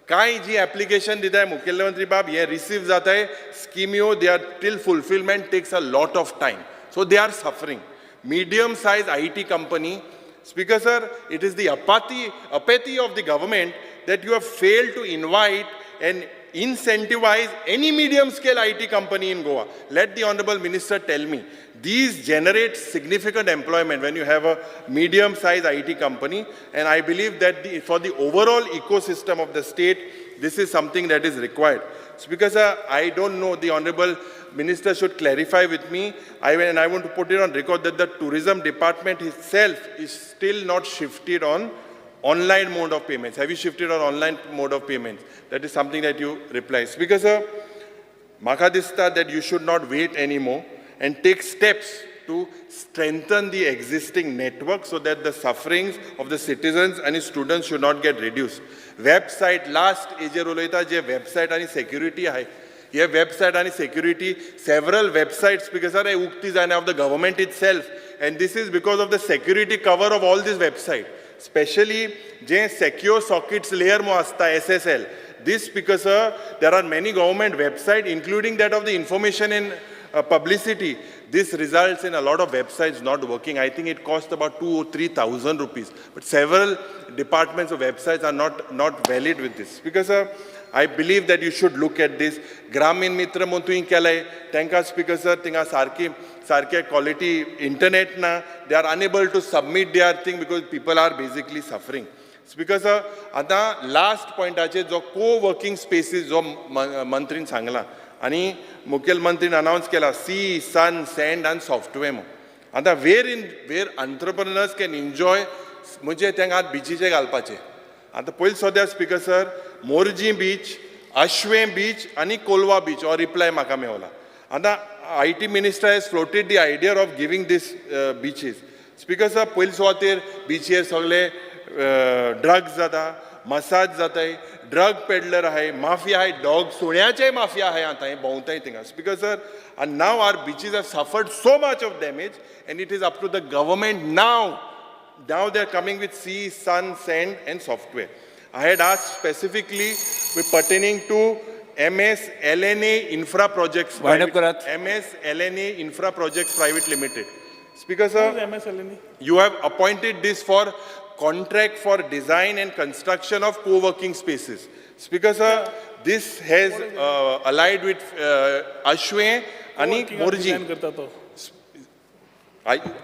Kai ji application dita hai Mukhyamantri Bab ye receive jata hai schemio, their till fulfillment takes a lot of time. So they are suffering. Medium-sized IT company. Speaker sir, it is the apathy of the government that you have failed to invite and incentivize any medium-scale IT company in Goa. Let the Honorable Minister tell me. These generate significant employment when you have a medium-sized IT company, and I believe that for the overall ecosystem of the state, this is something that is required. Speaker sir, I don't know, the Honorable Minister should clarify with me, and I want to put it on record that the tourism department itself is still not shifted on online mode of payments. Have you shifted on online mode of payments? That is something that you reply. Speaker sir, maka dista that you should not wait anymore. and take steps to strengthen the existing network so that the sufferings of the citizens and students should not get reduced. Website last हेजेर उलयता जे website आनी security आहाय, हे website आनी security several websites because हे उक्ती जायना of the government itself, and this is because of the security cover of all this website, specially J secure sockets layer मो आसता SSL. This because there are many government website including that of the information and publicity. This results in a lot of websites not working. I think it costs about 2,000 or 3,000 rupees. But several departments of websites are not valid with this. Because I believe that you should look at this. Gramin Mitra म्हूण तुवें केलें तांकां speaker sir थिंगा सारकी सारके quality internet ना, they are unable to submit their thing because people are basically suffering. Speaker sir आतां last पॉयंटाचेर जो को वर्किंग स्पेसीस जो मंत्रीन सांगला आनी मुखेलमंत्रीन अनावन्स केला सी सन सँड आनी सॉफ्टवेअर म्हूण. आतां where in where entrepreneurs can enjoy म्हणजे तांकां आतां बिचीचे घालपाचे. आतां पयलीं सद्या speaker sir Morjim beach, Ashwem beach आनी कोलवा बीच हो रिप्लाय म्हाका मेवला. आतां IT minister has floated the idea of giving this beaches. Speaker sir पयले सुवातेर बिचीर सगळे ड्रग्स जाता, मसाज जाताय, ड्रग पेडलर आहाय, माफिया आहाय, डॉग सुण्याचे माफिया आहाय आतां हे भोंवताय थिंगा. स्पीकर सर आनी now our beaches have suffered so much of damage and it is up to the government now. Now they are coming with sea, sun, sand and software. I had asked specifically with pertaining to MS LNA Infra Projects Private, MS LNA Infra Projects Private Limited. Speaker sir, MSLNA? You have appointed this for contract for design and construction of co-working spaces. Speaker sir, this has allied with Ashwem and Morjim.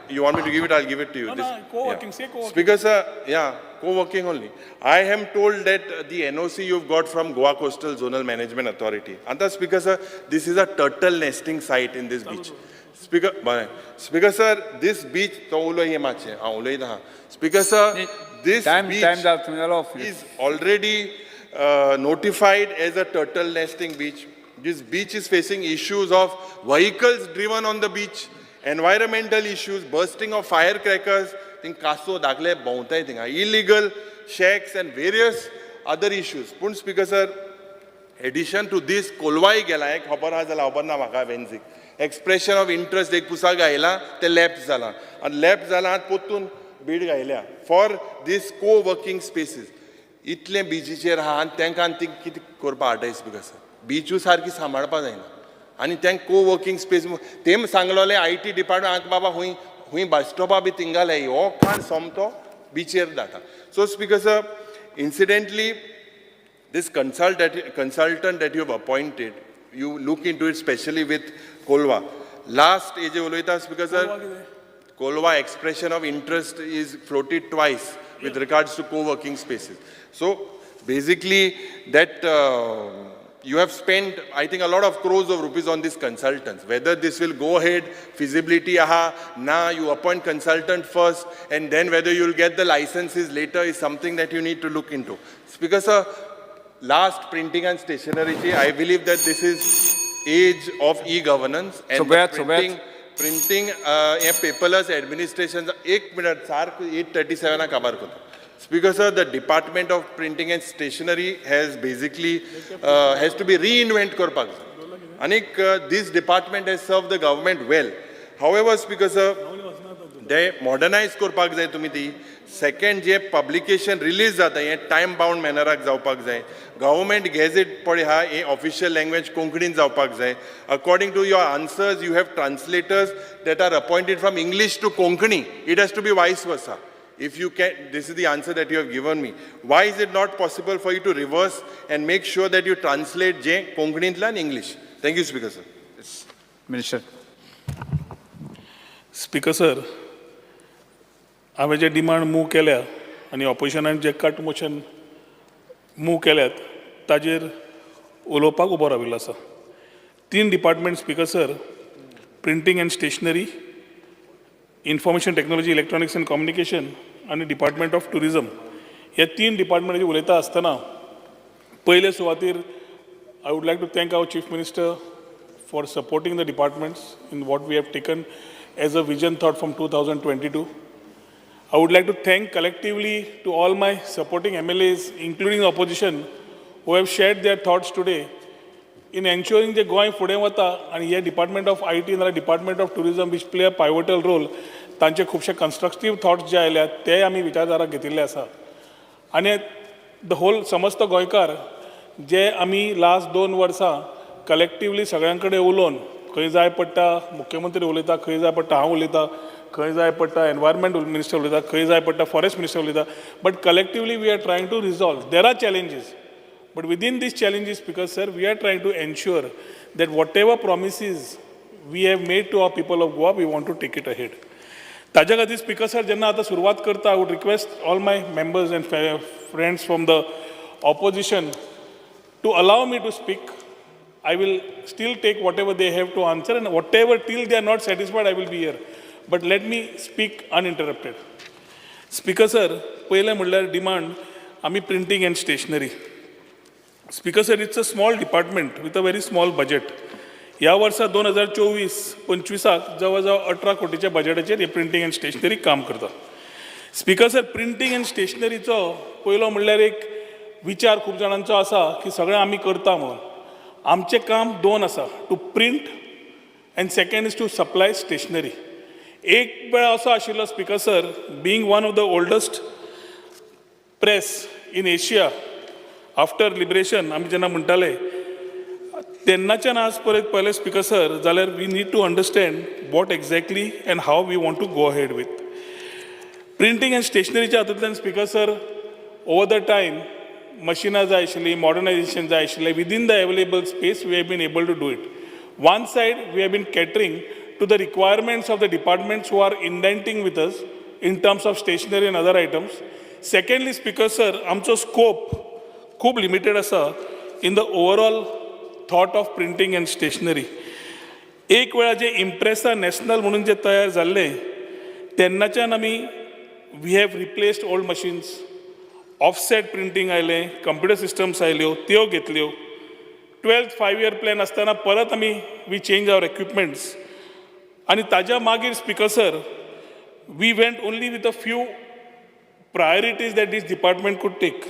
You want me to give it? I'll give it to you. No, no, co-working, say co-working. Speaker sir, yeah, co-working only. I am told that the NOC you've got from Goa Coastal Zonal Management Authority. Anta, Speaker sir, this is a turtle nesting site in this beach. Speaker sir, this beach, Speaker sir, this beach is already notified as a turtle nesting beach. This beach is facing issues of vehicles driven on the beach, environmental issues, bursting of firecrackers, think kaso dakle bhontai thinga, illegal shacks and various other issues. Pun Speaker sir, addition to this, Kolwai gela ek khabar ha jala khabar na maka venzik. Expression of interest ek pusa gaila te lapse jala. And lapse jala potun bid gaila for this co-working spaces. Itle beachicher ha an tenkan tik kit korpa atai Speaker sir. Beachu sarki सांभाळपा जायना आनी तांकां को working space तेम सांगलोले I T department बाबा हुंय हुंय बस स्टॉपा बी थिंगाले हो काण सोमतो बिचेर जाता. So speaker sir, incidentally this consultant that you have appointed, you look into it specially with Colva. Last एजे उलयता speaker sir, Colva expression of interest is floated twice with regards to co-working spaces. So basically that you have spent, I think, a lot of crores of rupees on these consultants. Whether this will go ahead, feasibility, aha, na, you appoint consultant first, and then whether you'll get the licenses later is something that you need to look into. Speaker sir, last printing and stationery, I believe that this is age of e-governance and printing paperless administration. 1 minute, sir, 8:37 kabar kota. Speaker sir, the Department of Printing and Stationery has basically has to be reinvent korpak. Anik, this department has served the government well. However, Speaker sir, they modernize korpak jai tumi ti. Second, je publication release jata ye time bound manner ak javpak jai. Government gazette pade ha ye official language Konkani javpak jai. According to your answers, you have translators that are appointed from English to Konkani. It has to be vice versa. If you can, this is the answer that you have given me. Why is it not possible for you to reverse and make sure that you translate J Konkani and English? Thank you, Speaker sir. Yes. Minister. Speaker sir, हांवें जे demand move केल्या आनी ऑपोजिशनान जे cut motion move केल्यात ताजेर उलोवपाक उबो राविल्लो आसा. 3 department speaker sir, printing and stationery, information technology, electronics and communication आनी डिपार्टमेंट ऑफ ट्युरिजम. ह्या 3 डिपार्टमेंटाचेर उलयता आसतना पयले सुवातेर I would like to thank our chief minister for supporting the departments in what we have taken as a vision thought from 2022. I would like to thank collectively to all my supporting MLAs, including the opposition, who have shared their thoughts today in ensuring जे गोंय फुडें वता आनी हे department of I T नाल्यार department of tourism which play a pivotal role, तांचे खुबशे कन्स्ट्रक्टीव thoughts जे आयल्यात ते आमी विचारधाराक घेतिल्ले आसा. आनी the whole समस्त गोंयकार जे आमी लास्ट 2 वर्सां कलेक्टिवली सगळ्यां कडेन उलोवन, खंय जाय पडटा मुख्यमंत्री उलयता, खंय जाय पडटा हांव उलयता, खंय जाय पडटा एनवायरमेंट मिनिस्टर उलयता, खंय जाय पडटा फॉरेस्ट मिनिस्टर उलयता, but collectively we are trying to resolve. There are challenges, but within these challenges, Speaker sir, we are trying to ensure that whatever promises we have made to our people of Goa, we want to take it ahead. ताज्या खातीर speaker sir, जेन्ना आतां सुरवात करता, I would request all my members and friends from the opposition to allow me to speak. I will still take whatever they have to answer, and whatever till they are not satisfied, I will be here. But let me speak uninterrupted. Speaker sir, पयलें म्हणल्यार demand आमी printing and stationery. Speaker sir, it's a small department with a very small budget. ह्या वर्सा 2024-25 जवळ जवळ 18 कोटीच्या बजेटाचेर हे printing and stationery काम करता. स्पीकर सर, प्रिंटींग अँड स्टेशनरीचो पयलो म्हणल्यार एक विचार खूब जाणांचो आसा की सगळें आमी करता म्हणून. आमचें काम 2 आसा, to print and second is to supply stationery. एक वेळ असो आशिल्लो speaker sir, being one of the oldest press in Asia after liberation, आमी जेन्ना म्हणटाले तेन्नाच्यान आज परत पळयलें स्पीकर सर जाल्यार we need to understand what exactly and how we want to go ahead with printing and स्टेशनरीच्या हातूंतल्यान. Speaker sir, over the time मशिनां जाय आशिल्लीं, मॉडर्नायझेशन जाय आशिल्लें. Within the available space we have been able to do it. One side we have been catering to the requirements of the departments who are indenting with us in terms of stationery and other items. Secondly, Speaker sir, आमचो scope खूब limited आसा in the overall thought of printing and stationery. एक वेळा जे इम्प्रेसा national म्हणून जे तयार जाल्लें तेन्नाच्यान आमी we have replaced old machines, offset printing आयलें, कंप्युटर सिस्टम्स आयल्यो, त्यो घेतल्यो. 12th 5 year plan आसतना परत आमी we change our equipments आनी ताज्या मागीर speaker sir, we went only with a few priorities that this department could take.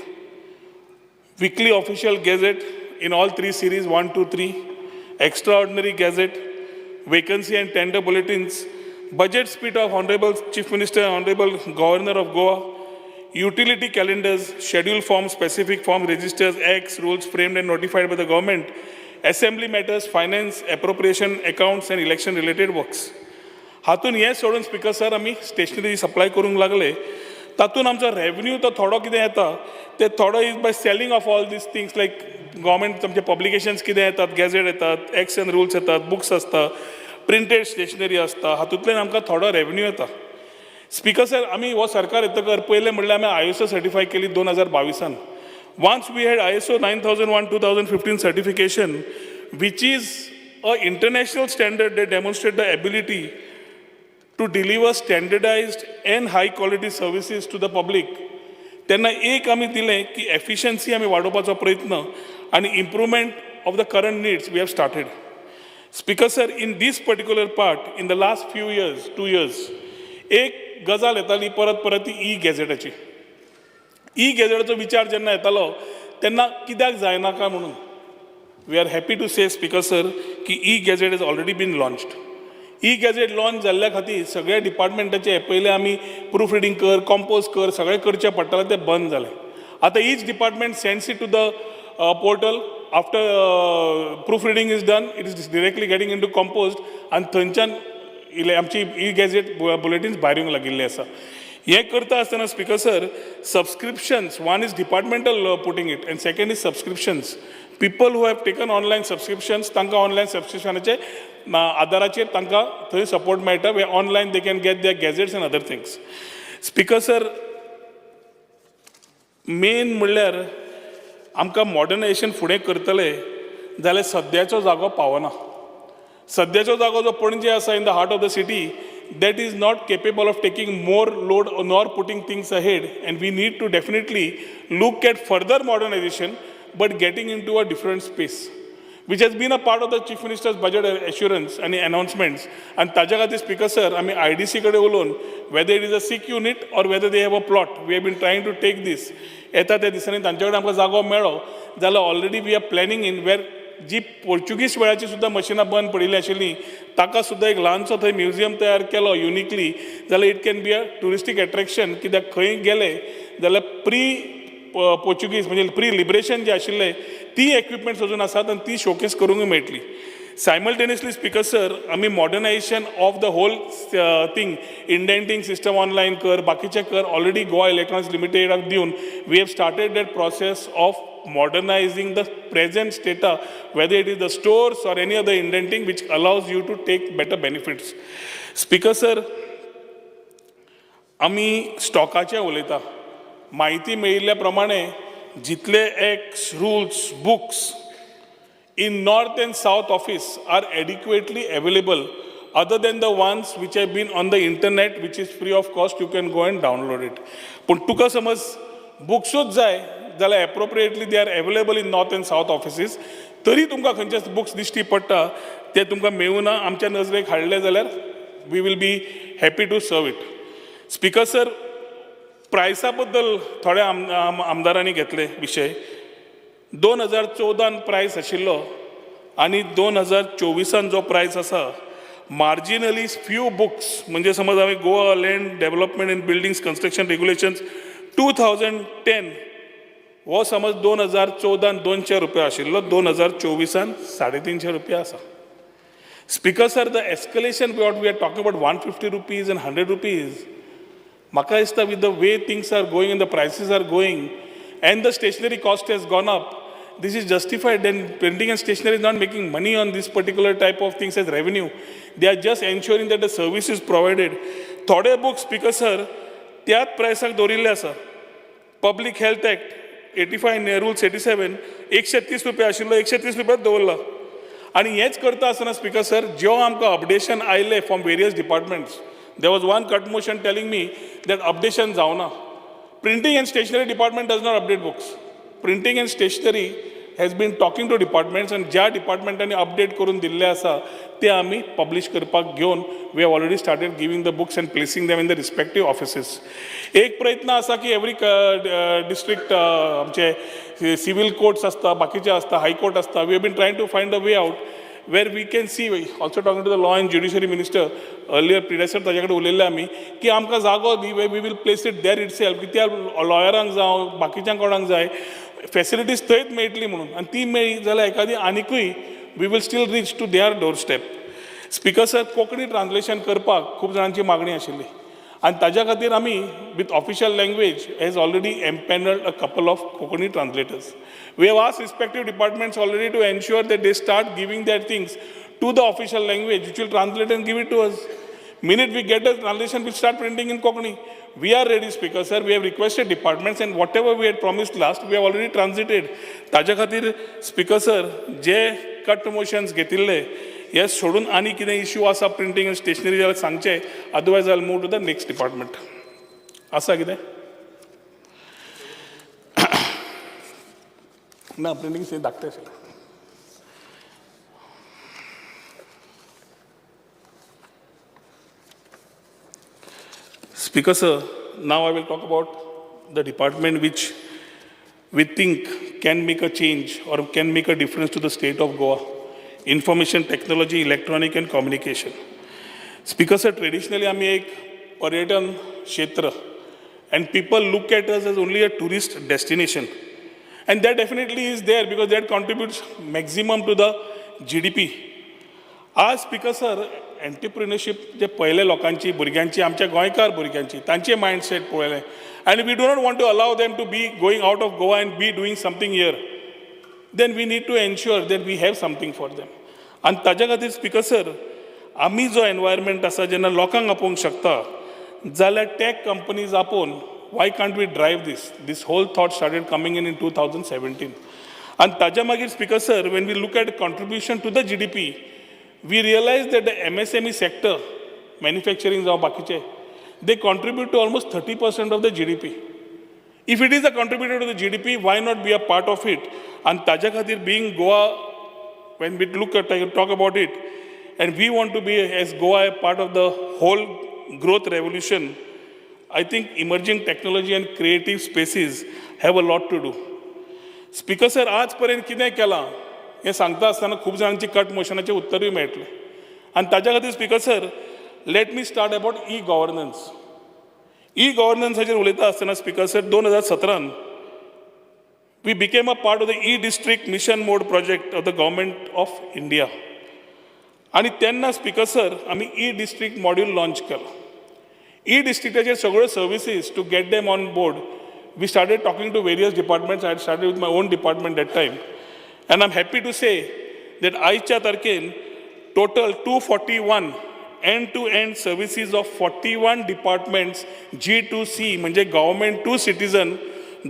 Weekly official gazette in all 3 series, 1, 2, 3, extraordinary gazette, vacancy and tender bulletins, budget speech of Honorable Chief Minister and Honorable Governor of Goa, utility calendars, schedule forms, specific form registers, acts, rules framed and notified by the government, assembly matters, finance, appropriation, accounts and election related works. हातून हें सोडून speaker sir आमी stationery supply करूंक लागले. तातूंत आमचो revenue तो थोडो कितें येता ते थोडो is by selling of all these things, like government आमचे पब्लिकेशन्स कितें येतात, गॅझेट येतात, एक्ट्स एंड रुल्स येतात, बुक्स आसता, प्रिंटेड स्टेशनरी आसता, हातूंतल्यान आमकां थोडो रेवन्यू येता. स्पीकर सर, आमी हो सरकार येतकर पयलें म्हणल्यार आमी ISO certify केली 2022. Once we had ISO 9001:2015 certification, which is a international standard that demonstrate the ability to deliver standardized and high quality services to the public, तेन्ना एक आमी दिलें की एफिशियन्सी आमी वाडोवपाचो प्रयत्न आनी improvement of the current needs we have started. Speaker sir, in this particular part, in the last few years, 2 years, एक गजाल येताली परत परत ती ई गॅझेटाची. ई गॅझेटाचो विचार जेन्ना येतालो तेन्ना कित्याक जायना काय म्हणून. We are happy to say, speaker sir, की e gazette is already been launched. E gazette launch जाल्ल्या खातीर सगळ्या डिपार्टमेंटाचे पयले आमी प्रूफ रिडींग कर, कंपोज कर, सगळें करचें पडटालें, तें बंद जालें. आतां each department sends it to the portal. After proof reading is done, it is directly getting into compose आनी थंयच्यान इल्ले आमची ई गॅझेट बुलेटीन्स भायर येवंक लागिल्ले आसा. हें करता आसतना speaker sir, subscriptions, one is departmental putting it and second is subscriptions. People who have taken online subscriptions, तांकां ऑनलायन सबस्क्रिप्शनाचे आदाराचेर तांकां थंय सपोर्ट मेळटा, way online they can get their gazettes and other things. Speaker sir, main म्हणल्यार आमकां modernisation फुडें करतले जाल्यार सद्याचो जागो पावना. सद्याचो जागो जो पणजे आसा in the heart of the city, that is not capable of taking more load nor putting things ahead, and we need to definitely look at further modernization but getting into a different space. which has been a part of the Chief Minister's budget assurance आनी अनाउन्समेंट्स. आनी ताज्या खातीर speaker sir, आमी IDC कडेन उलोवन, whether it is a sick unit or whether they have a plot, we have been trying to take this. येता त्या दिसांनी तांचे कडेन आमकां जागो मेळ्ळो जाल्यार already we are planning in where जी पोर्चुगीज वेळाची सुद्दां मशिनां बंद पडिल्लीं आशिल्लीं, ताका सुद्दां एक ल्हानसो थंय म्युजियम तयार केलो युनिकली जाल्यार it can be a touristic attraction. कित्याक खंय गेले जाल्यार प्री पोर्चुगीज म्हणजे प्री लिबरेशन जे आशिल्ले ती एक्विपमेंट्स अजून आसात आनी ती शोकेस करूंकय मेळटली. सायमल्टेनियसली स्पीकर सर, आमी modernisation of the whole thing, indenting system online कर, बाकीचें कर, ऑलरेडी गोवा इलेक्ट्रॉनिक्स लिमिटेडाक दिवन we have started that process of modernizing the present state, whether it is the stores or any other indenting which allows you to take better benefits. Speaker sir, आमी स्टॉकाचे उलयता. म्हायती मेळिल्ल्या प्रमाणे जितले acts, rules, books in north and south office are adequately available, other than the ones which have been on the internet, which is free of cost, you can go and download it. पूण तुका समज बुक्सूच जाय जाल्यार appropriately they are available in north and south offices. तरी तुमकां खंयचे books दिश्टी पडटा ते तुमकां मेळूना, आमच्या नजरेक हाडले जाल्यार we will be happy to serve it. Speaker sir, प्रायसा बद्दल थोड्या आमदारांनी घेतले विशय. 2014 प्रायस आशिल्लो आनी 2024 जो प्रायस आसा, मार्जिनली फ्यू बुक्स, म्हणजे समज हांवें Goa Land Development and Buildings Construction Regulations 2010 हो समज 2014 200 रुपया आशिल्लो, 2024 350 रुपया आसा. Speaker sir, the escalation what we are talking about, ₹150 and ₹100, म्हाका दिसता with the way things are going and the prices are going and the stationery cost has gone up, this is justified. Then printing and stationery is not making money on this particular type of things as revenue. They are just ensuring that the service is provided. थोडे books speaker sir त्याच प्रायसाक दवरिल्ले आसा. Public Health Act 85, Rules 87, 130 रुपया आशिल्लो, 130 रुपयाच दवरला. आनी हेंच करता आसतना स्पीकर सर, जेव्हा आमकां अपडेशन आयलें from various departments, there was one cut motion telling me that updation जावना. Printing and Stationery Department does not update books. Printing and Stationery has been talking to departments आनी ज्या डिपार्टमेंटांनी update करून दिल्ले आसा ते आमी पब्लिश करपाक घेवन we have already started giving the books and placing them in the respective offices. एक प्रयत्न आसा की एवरी डिस्ट्रिक्ट आमचे सिवील कोर्ट्स आसता, बाकीचे आसता, हायकोर्ट आसता, we have been trying to find a way out where we can see, also talking to the Law and Judiciary Minister earlier, predecessor, ताच्या कडेन उलयल्ले आमी की आमकां जागो दी where we will place it there itself, की त्या लॉयरांक जावं बाकीच्यांक कोणाक जाय फॅसिलिटीज थंयच मेळटली म्हणून. आनी ती मेळ्ळी जाल्यार एखादी आनिकूय we will still reach to their door step. Speaker sir, Konkani translation करपाक खूब जाणांची मागणी आशिल्ली आनी ताज्या खातीर आमी with official language has already empanelled a couple of Konkani translators. We have asked respective departments already to ensure that they start giving their things to the official language, which will translate and give it to us. Minute we get the translation, we'll start printing in Konkani. We are ready, Speaker sir. We have requested departments and whatever we had promised last, we have already transited. ताज्या खातीर speaker sir, जे cut motions घेतिल्ले हे सोडून आनी कितें issue आसा printing आनी stationery जाल्यार सांगचे, otherwise I move to the next department. आसा कितें ना? प्रिंटींग धाकटें आशिल्लें. Speaker sir, now I will talk about the department which we think can make a change or can make a difference to the state of Goa: Information Technology, Electronic and Communication. Speaker sir, traditionally आमी एक पर्यटन क्षेत्र and people look at us as only a tourist destination. And that definitely is there because that contributes maximum to the GDP. आज speaker sir, एंटरप्रिनरशीप जे पयले लोकांची, भुरग्यांची, आमच्या गोंयकार भुरग्यांची, तांचे मायंडसेट पळयलें आनी we do not want to allow them to be going out of Goa and be doing something here, then we need to ensure that we have something for them. आनी ताज्या खातीर स्पीकर सर, आमी जो environment आसा जेन्ना लोकांक आपोवंक शकता जाल्यार टॅक कंपनीज आपोवन Y can't we drive this? This whole thought started coming in 2017. आनी ताज्या मागीर Speaker sir, when we look at contribution to the GDP, we realize that the MSME sector, manufacturing जावं बाकीचे, they contribute to almost 30% of the GDP. If it is a contributor to the GDP, why not be a part of it? आनी ताज्या खातीर being Goa when we look at talk about it, and we want to be, as Goa, a part of the whole growth revolution. I think emerging technology and creative spaces have a lot to do. Speaker sir, आज पर्यंत कितें केलां हें सांगता आसतना खूब जाणांची cut मोशनाचें उत्तरूय मेळटलें आनी ताच्या खातीर, Speaker sir, let me start about e governance. E गव्हर्नन्साचेर उलयता आसतना, स्पीकर सर, 2017न we became a part of the e district mission mode project of the Government of India. आनी तेन्ना, स्पीकर सर, आमी ई डिस्ट्रिक्ट मॉड्यूल लॉन्च केलो. E डिस्ट्रिक्टाचेर सगळ्यो services, to get them on board, we started talking to various departments. I started with my own department that time, and I am happy to say that आयच्या तारखेन total 241 end to end services of 41 departments, G to C म्हणजे government to citizen,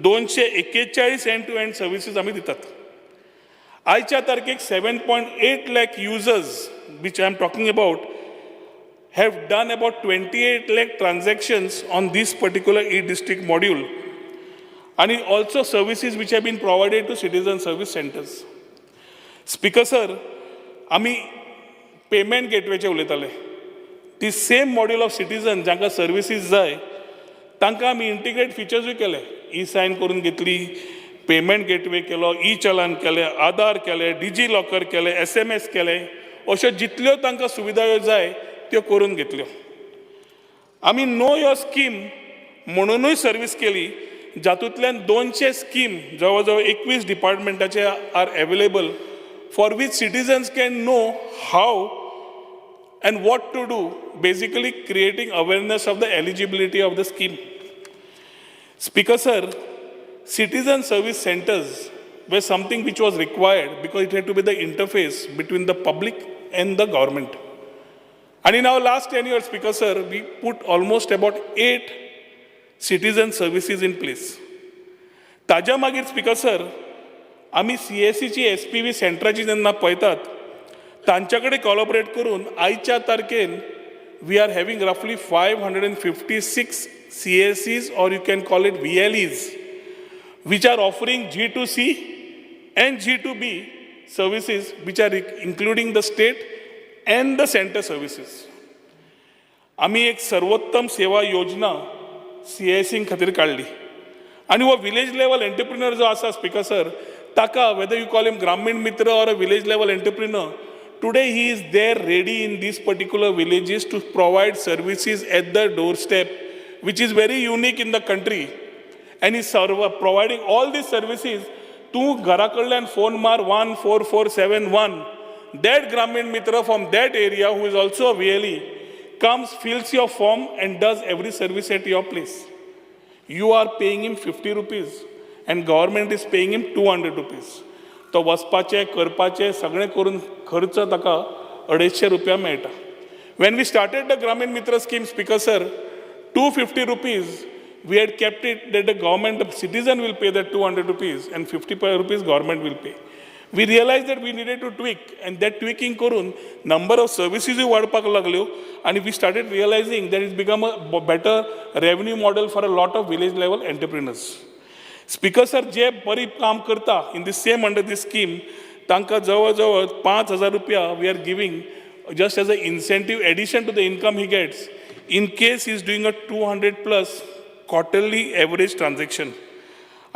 241 and to and services आमी दितात. आयच्या तारखेक 7.8 lakh users, which I am talking about, have done about 28 lakh transactions on this particular e-district module, and also services which have been provided to citizen service centers. Speaker sir, आमी payment गेटवेचे उलयताले. ती same module of citizen जांकां services जाय तांकां आमी integrate फिचर्सूय केले. E sign करून घेतली, पेमेंट गेटवे केलो, ई चलान केले, आधार केले, डिजी लॉकर केले, एसएमएस केले, अश्यो जितल्यो तांकां सुविधायो जाय त्यो करून घेतल्यो. आमी नो your scheme म्हणुनूय सर्वीस केली, जातूंतल्यान 200 स्कीम जवळ जवळ 21 डिपार्टमेंटाचे are available, for which citizens can know how and what to do, basically creating awareness of the eligibility of the scheme. Speaker sir, citizen service centers were something which was required because it had to be the interface between the public and the government. And in our last 10 years, Speaker sir, we put almost about eight citizen services in place. ताज्या मागीर, speaker sir, आमी सीएससीची SPV सेंटराची जेन्ना पळयतात, तांच्या कडेन collaborate करून आयच्या तारखेन we are having roughly 556 CSCs, or you can call it VLEs, which are offering G to C and G to B services, which are including the state and the center services. आमी एक सर्वोत्तम सेवा योजना CSC खातीर काडली आनी हो village level entrepreneur जो आसा, स्पीकर सर, ताका, whether you call him Gramin Mitra or a village level entrepreneur, today he is there ready in these particular villages to provide services at the doorstep, which is very unique in the country, and is providing all these services. तूं घरा कडल्यान phone मार 14471, that Gramin Mitra from that area, who is also a VLE, comes, fills your form and does every service at your place. You are paying him 50 rupees and government is paying him 200 rupees. तो वचपाचें, करपाचें, सगळें करून खर्च ताका 250 रुपया मेळटा. When we started the Gramin Mitra scheme, Speaker sir, 250 rupees we had kept it that the government, the citizen will pay that 200 rupees and 50 rupees government will pay. We realized that we needed to tweak, and that tweaking करून number of services वाडपाक लागल्यो and we started realizing that it's become a better revenue model for a lot of village level entrepreneurs. Speaker sir, जे बरी काम करता in the same under this scheme, तांकां जवळ जवळ 5,000 रुपया we are giving just as a incentive, addition to the income he gets, in case he is doing a 200 plus quarterly average transaction.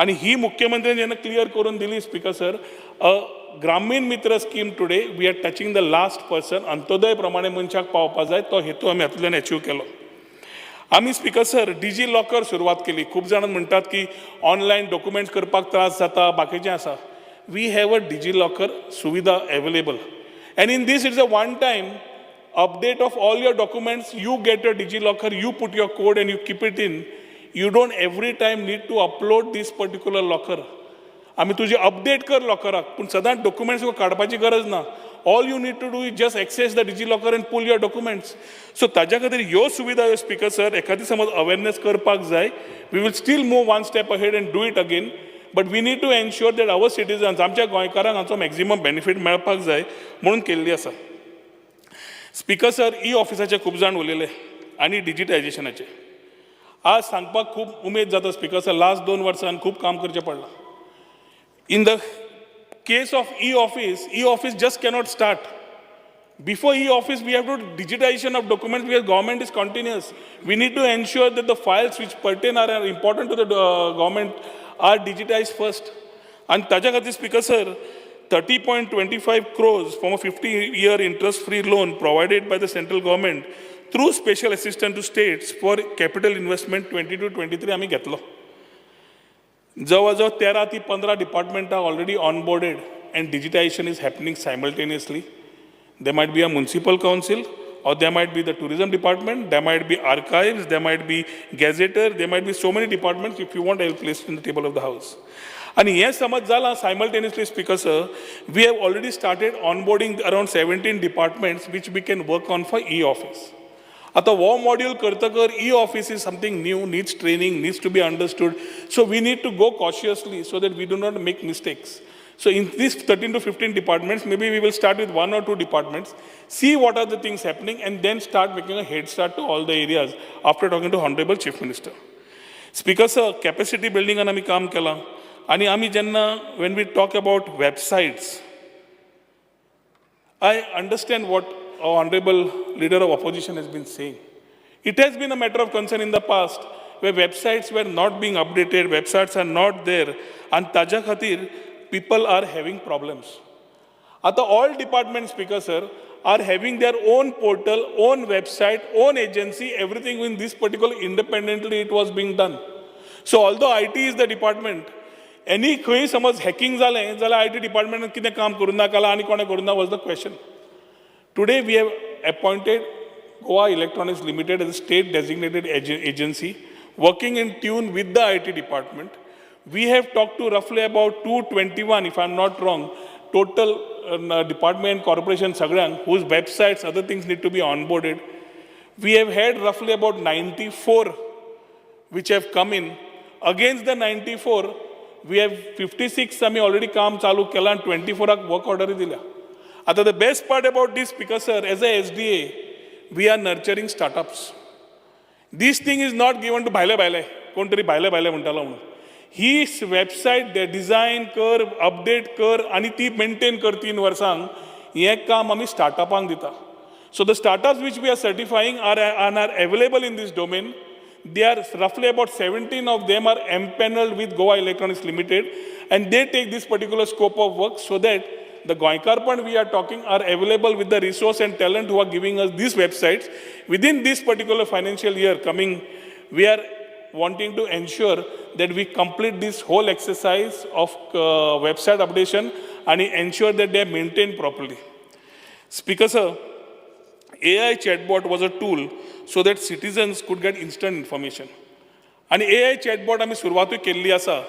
आणि ही मुख्यमंत्र्यांनी जेन्ना क्लियर करून दिली, Speaker sir, Gramin Mitra scheme, today we are touching the last person. Antyodaya प्रमाणे मनशाक पावपा जाय, तो हेतू आमी हातूंतल्यान अचीव केलो. आमी, स्पीकर सर, डिजी लॉकर सुरवात केली. खूब जाण म्हणटात की ऑनलायन डॉक्युमेंट्स करपाक त्रास जाता, बाकीचें आसा. We have a Digi Locker Suvidha available, and in this it's a one time update of all your documents. You get your DigiLocker, you put your code and you keep it in. You don't every time need to upload this particular locker. आमी तुजे update कर लॉकराक, पूण सदांच documents तुका काडपाची गरज ना. All you need to do is just access the Digi Locker and pull your documents. So ताज्या खातीर ह्यो सुविधा ह्यो, स्पीकर सर, एखादी समज अवेरनेस करपाक जाय, we will still move one step ahead and do it again, but we need to ensure that our citizens, आमच्या गोंयकारांक हाचो मॅक्झिमम बेनिफीट मेळपाक जाय म्हणून केल्ली आसा. स्पीकर सर, ई ऑफिसाचे खूब जाण उलयले आनी डिजिटायजेशनाचे. आज सांगपाक खूब उमेद जाता, स्पीकर सर, लास्ट 2 वर्सांन खूब काम करचें पडलां. In the Case of e office, e office just cannot start. Before e-office, we have to do digitization of documents because government is continuous. We need to ensure that the files which pertain are important to the government are digitized first. And ताज्या खातीर, Speaker sir, 30.25 crores from a 50-year interest-free loan provided by the central government through special assistance to states for capital investment 22-23 आमी घेतलो. जवळ जवळ 13 ती 15 डिपार्टमेंटां already onboarded and digitization is happening simultaneously. There might be a municipal council, or there might be the tourism department, there might be archives, there might be gazetteer, there might be so many departments. If you want, I will place it in the table of the house. आणि हें समज जालां, simultaneously, Speaker sir, we have already started onboarding around 17 departments which we can work on for e office. आतां हो module करतकर, e office is something new, needs training, needs to be understood, so we need to go cautiously so that we do not make mistakes. So in these 13 to 15 departments, maybe we will start with one or two departments, see what are the things happening, and then start making a head start to all the areas after talking to Honorable Chief Minister. Speaker sir, capacity बिल्डिंगान आमी काम केलां आनी आमी जेन्ना, when we talk about websites, I understand what our honorable leader of opposition has been saying. It has been a matter of concern in the past where websites were not being updated, websites are not there, and ताज्या खातीर people are having problems. आता all departments, Speaker sir, are having their own portal, own website, own agency, everything in this particular independently it was being done. So although IT is the department, any खंय समज hacking जालें जाल्यार IT डिपार्टमेंटान कितें काम करूं ना काल आनी कोणें करूं ना was the question. Today we have appointed Goa Electronics Limited as a state designated agency working in tune with the IT department. We have talked to roughly about 221, if I'm not wrong, total department, corporation सगळ्यांक whose websites, other things need to be onboarded. We have had roughly about 94 which have come in. Against the 94, we have 56 आमी already काम चालू केलां आनी 24 work order दिल्या. आतां the best part about this, Speaker sir, as a SDA, we are nurturing startups. This thing is not given to भायले भायले कोण तरी भायले भायले म्हणटालो म्हणून. ही वेबसायट डिझायन कर, अपडेट कर आनी ती मेंटेन कर 3 वर्सांक, हें काम आमी स्टार्टअपांक दिता. So the startups which we are certifying are available in this domain. They are roughly about 17 of them are empaneled with Goa Electronics Limited, and they take this particular scope of work so that the गोंयकारपण we are talking are available with the resource and talent who are giving us these websites. Within this particular financial year coming, we are wanting to ensure that we complete this whole exercise of website updation and ensure that they are maintained properly. Speaker sir, AI chatbot was a tool so that citizens could get instant information. आणि AI chatbot आमी सुरवातूय केल्ली आसा.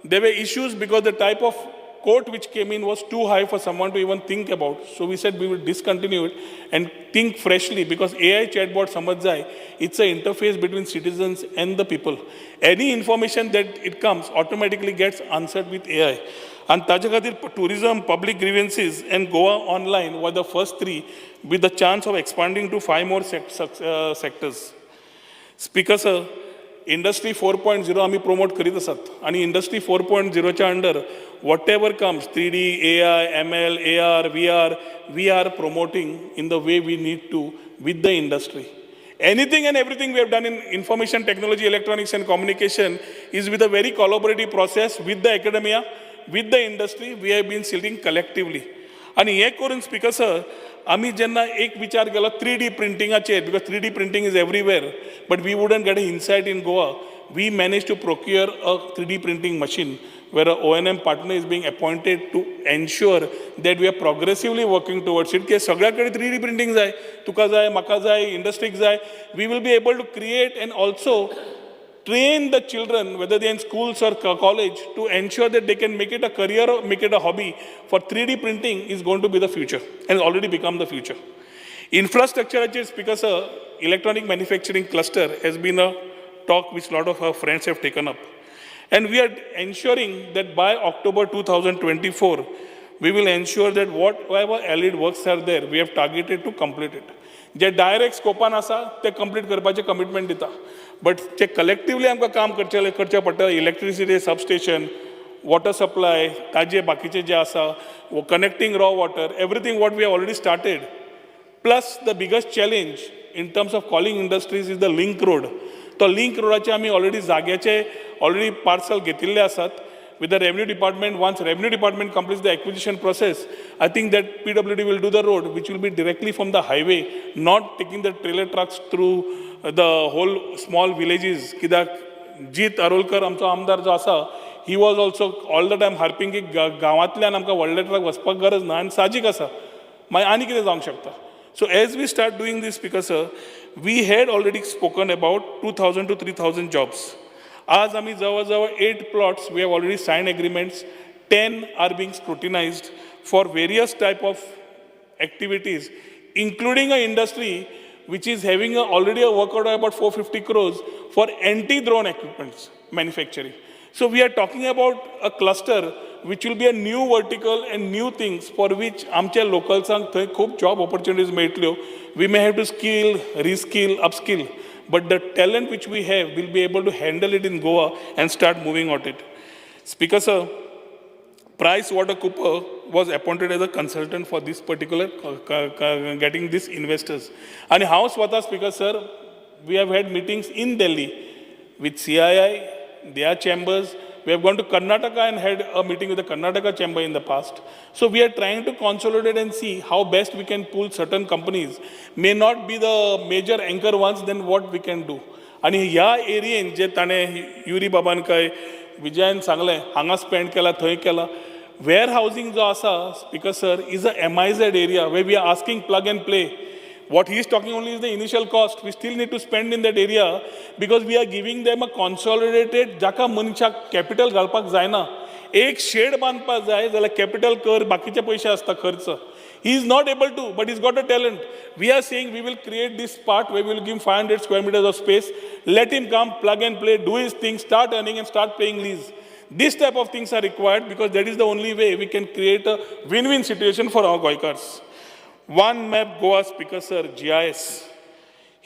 There were issues because the type of quote which came in was too high for someone to even think about. So we said we will discontinue it and think freshly because AI chatbot समज जाय, it's an interface between citizens and the people. Any information that it comes automatically gets answered with AI. आणि ताजे खातीर tourism, public grievances and Goa Online were the first three, with the chance of expanding to five more sectors. Speaker sir, Industry 4.0 आमी promote करीत आसात आनी industry 4.0च्या under whatever comes, 3D, AI, ML, AR, VR, we are promoting in the way we need to with the industry. Anything and everything we have done in information technology, electronics and communication is with a very collaborative process with the academia, with the industry. We have been sitting collectively. आनी हें करून, speaker sir, आमी जेन्ना एक विचार केलो 3D प्रिंटिंगाचेर, because 3D printing is everywhere but we wouldn't get a insight in Goa, we manage to procure a 3D printing machine where a O&M partner is being appointed to ensure that we are progressively working towards it, की सगळ्या कडेन 3D printing जाय, तुका जाय, म्हाका जाय, इंडस्ट्रीक जाय. We will be able to create and also train the children, whether they're in schools or college, to ensure that they can make it a career or make it a hobby. For 3D printing is going to be the future and has already become the future. Infrastructure, Speaker sir, electronic manufacturing cluster has been a talk which a lot of our friends have taken up. And we are ensuring that by October 2024, we will ensure that whatever allied works are there, we have targeted to complete it. जे direct स्कोपान आसा ते complete करपाचें commitment दिता, but J collectively आमकां काम करचें करचें पडटा, electricity substation, Water supply ताजे बाकीचे जे आसा, connecting raw water, everything what we have already started. Plus the biggest challenge in terms of calling industries is the link road. तो लिंक रोडाचे आमी ऑलरेडी जाग्याचे ऑलरेडी पार्सल घेतिल्ले आसात with the revenue department. Once revenue department completes the acquisition process, I think that PWD will do the road, which will be directly from the highway, not taking the trailer trucks through the whole small villages. कित्याक जीत आरोलकर आमचो आमदार जो आसा, he was also all the time harping की गांवांतल्यान आमकां व्हडले truck वचपाक गरज ना. आनी साहजीक आसा, मागीर आनी कितें जावंक शकता. So as we start doing this, Speaker sir, we had already spoken about 2,000 to 3,000 jobs. आज आमी जवळ जवळ eight plots we have already sign agreements, 10 are being scrutinized for various type of activities, including a industry which is having already a work order about 450 crores for anti-drone equipments manufacturing. So we are talking about a cluster which will be a new vertical and new things for which आमच्या localसांक थंय खूब job opportunities मेळटल्यो. We may have to skill, reskill, upskill, but the talent which we have will be able to handle it in Goa and start moving on it. Speaker sir, Price Water Cooper was appointed as a consultant for this particular getting these investors. And हांव स्वता, Speaker sir, we have had meetings in Delhi with CII, their chambers. We have gone to Karnataka and had a meeting with the Karnataka chamber in the past. So we are trying to consolidate and see how best we can pull certain companies. May not be the major anchor ones, then what we can do. आणि ह्या एरियेन जे ताणें युरी बाबान काय विजयान सांगलें, हांगा spend केला, थंय केला, वेअर हावजींग जो आसा, Speaker sir, is a MIZ area where we are asking plug and play. What he is talking only is the initial cost. We still need to spend in that area because we are giving them a consolidated, जाका मनशाक capital घालपाक जायना. एक shade बांदपाक जाय जाल्यार capital कर, बाकीचे पयशे आसता खर्च. He is not able to, but he's got a talent. We are saying we will create this part where we will give 500 square meters of space. Let him come, plug and play, do his thing, start earning and start paying lease. This type of things are required because that is the only way we can create a win-win situation for our Goikars. One Map Goa, Speaker sir, GIS.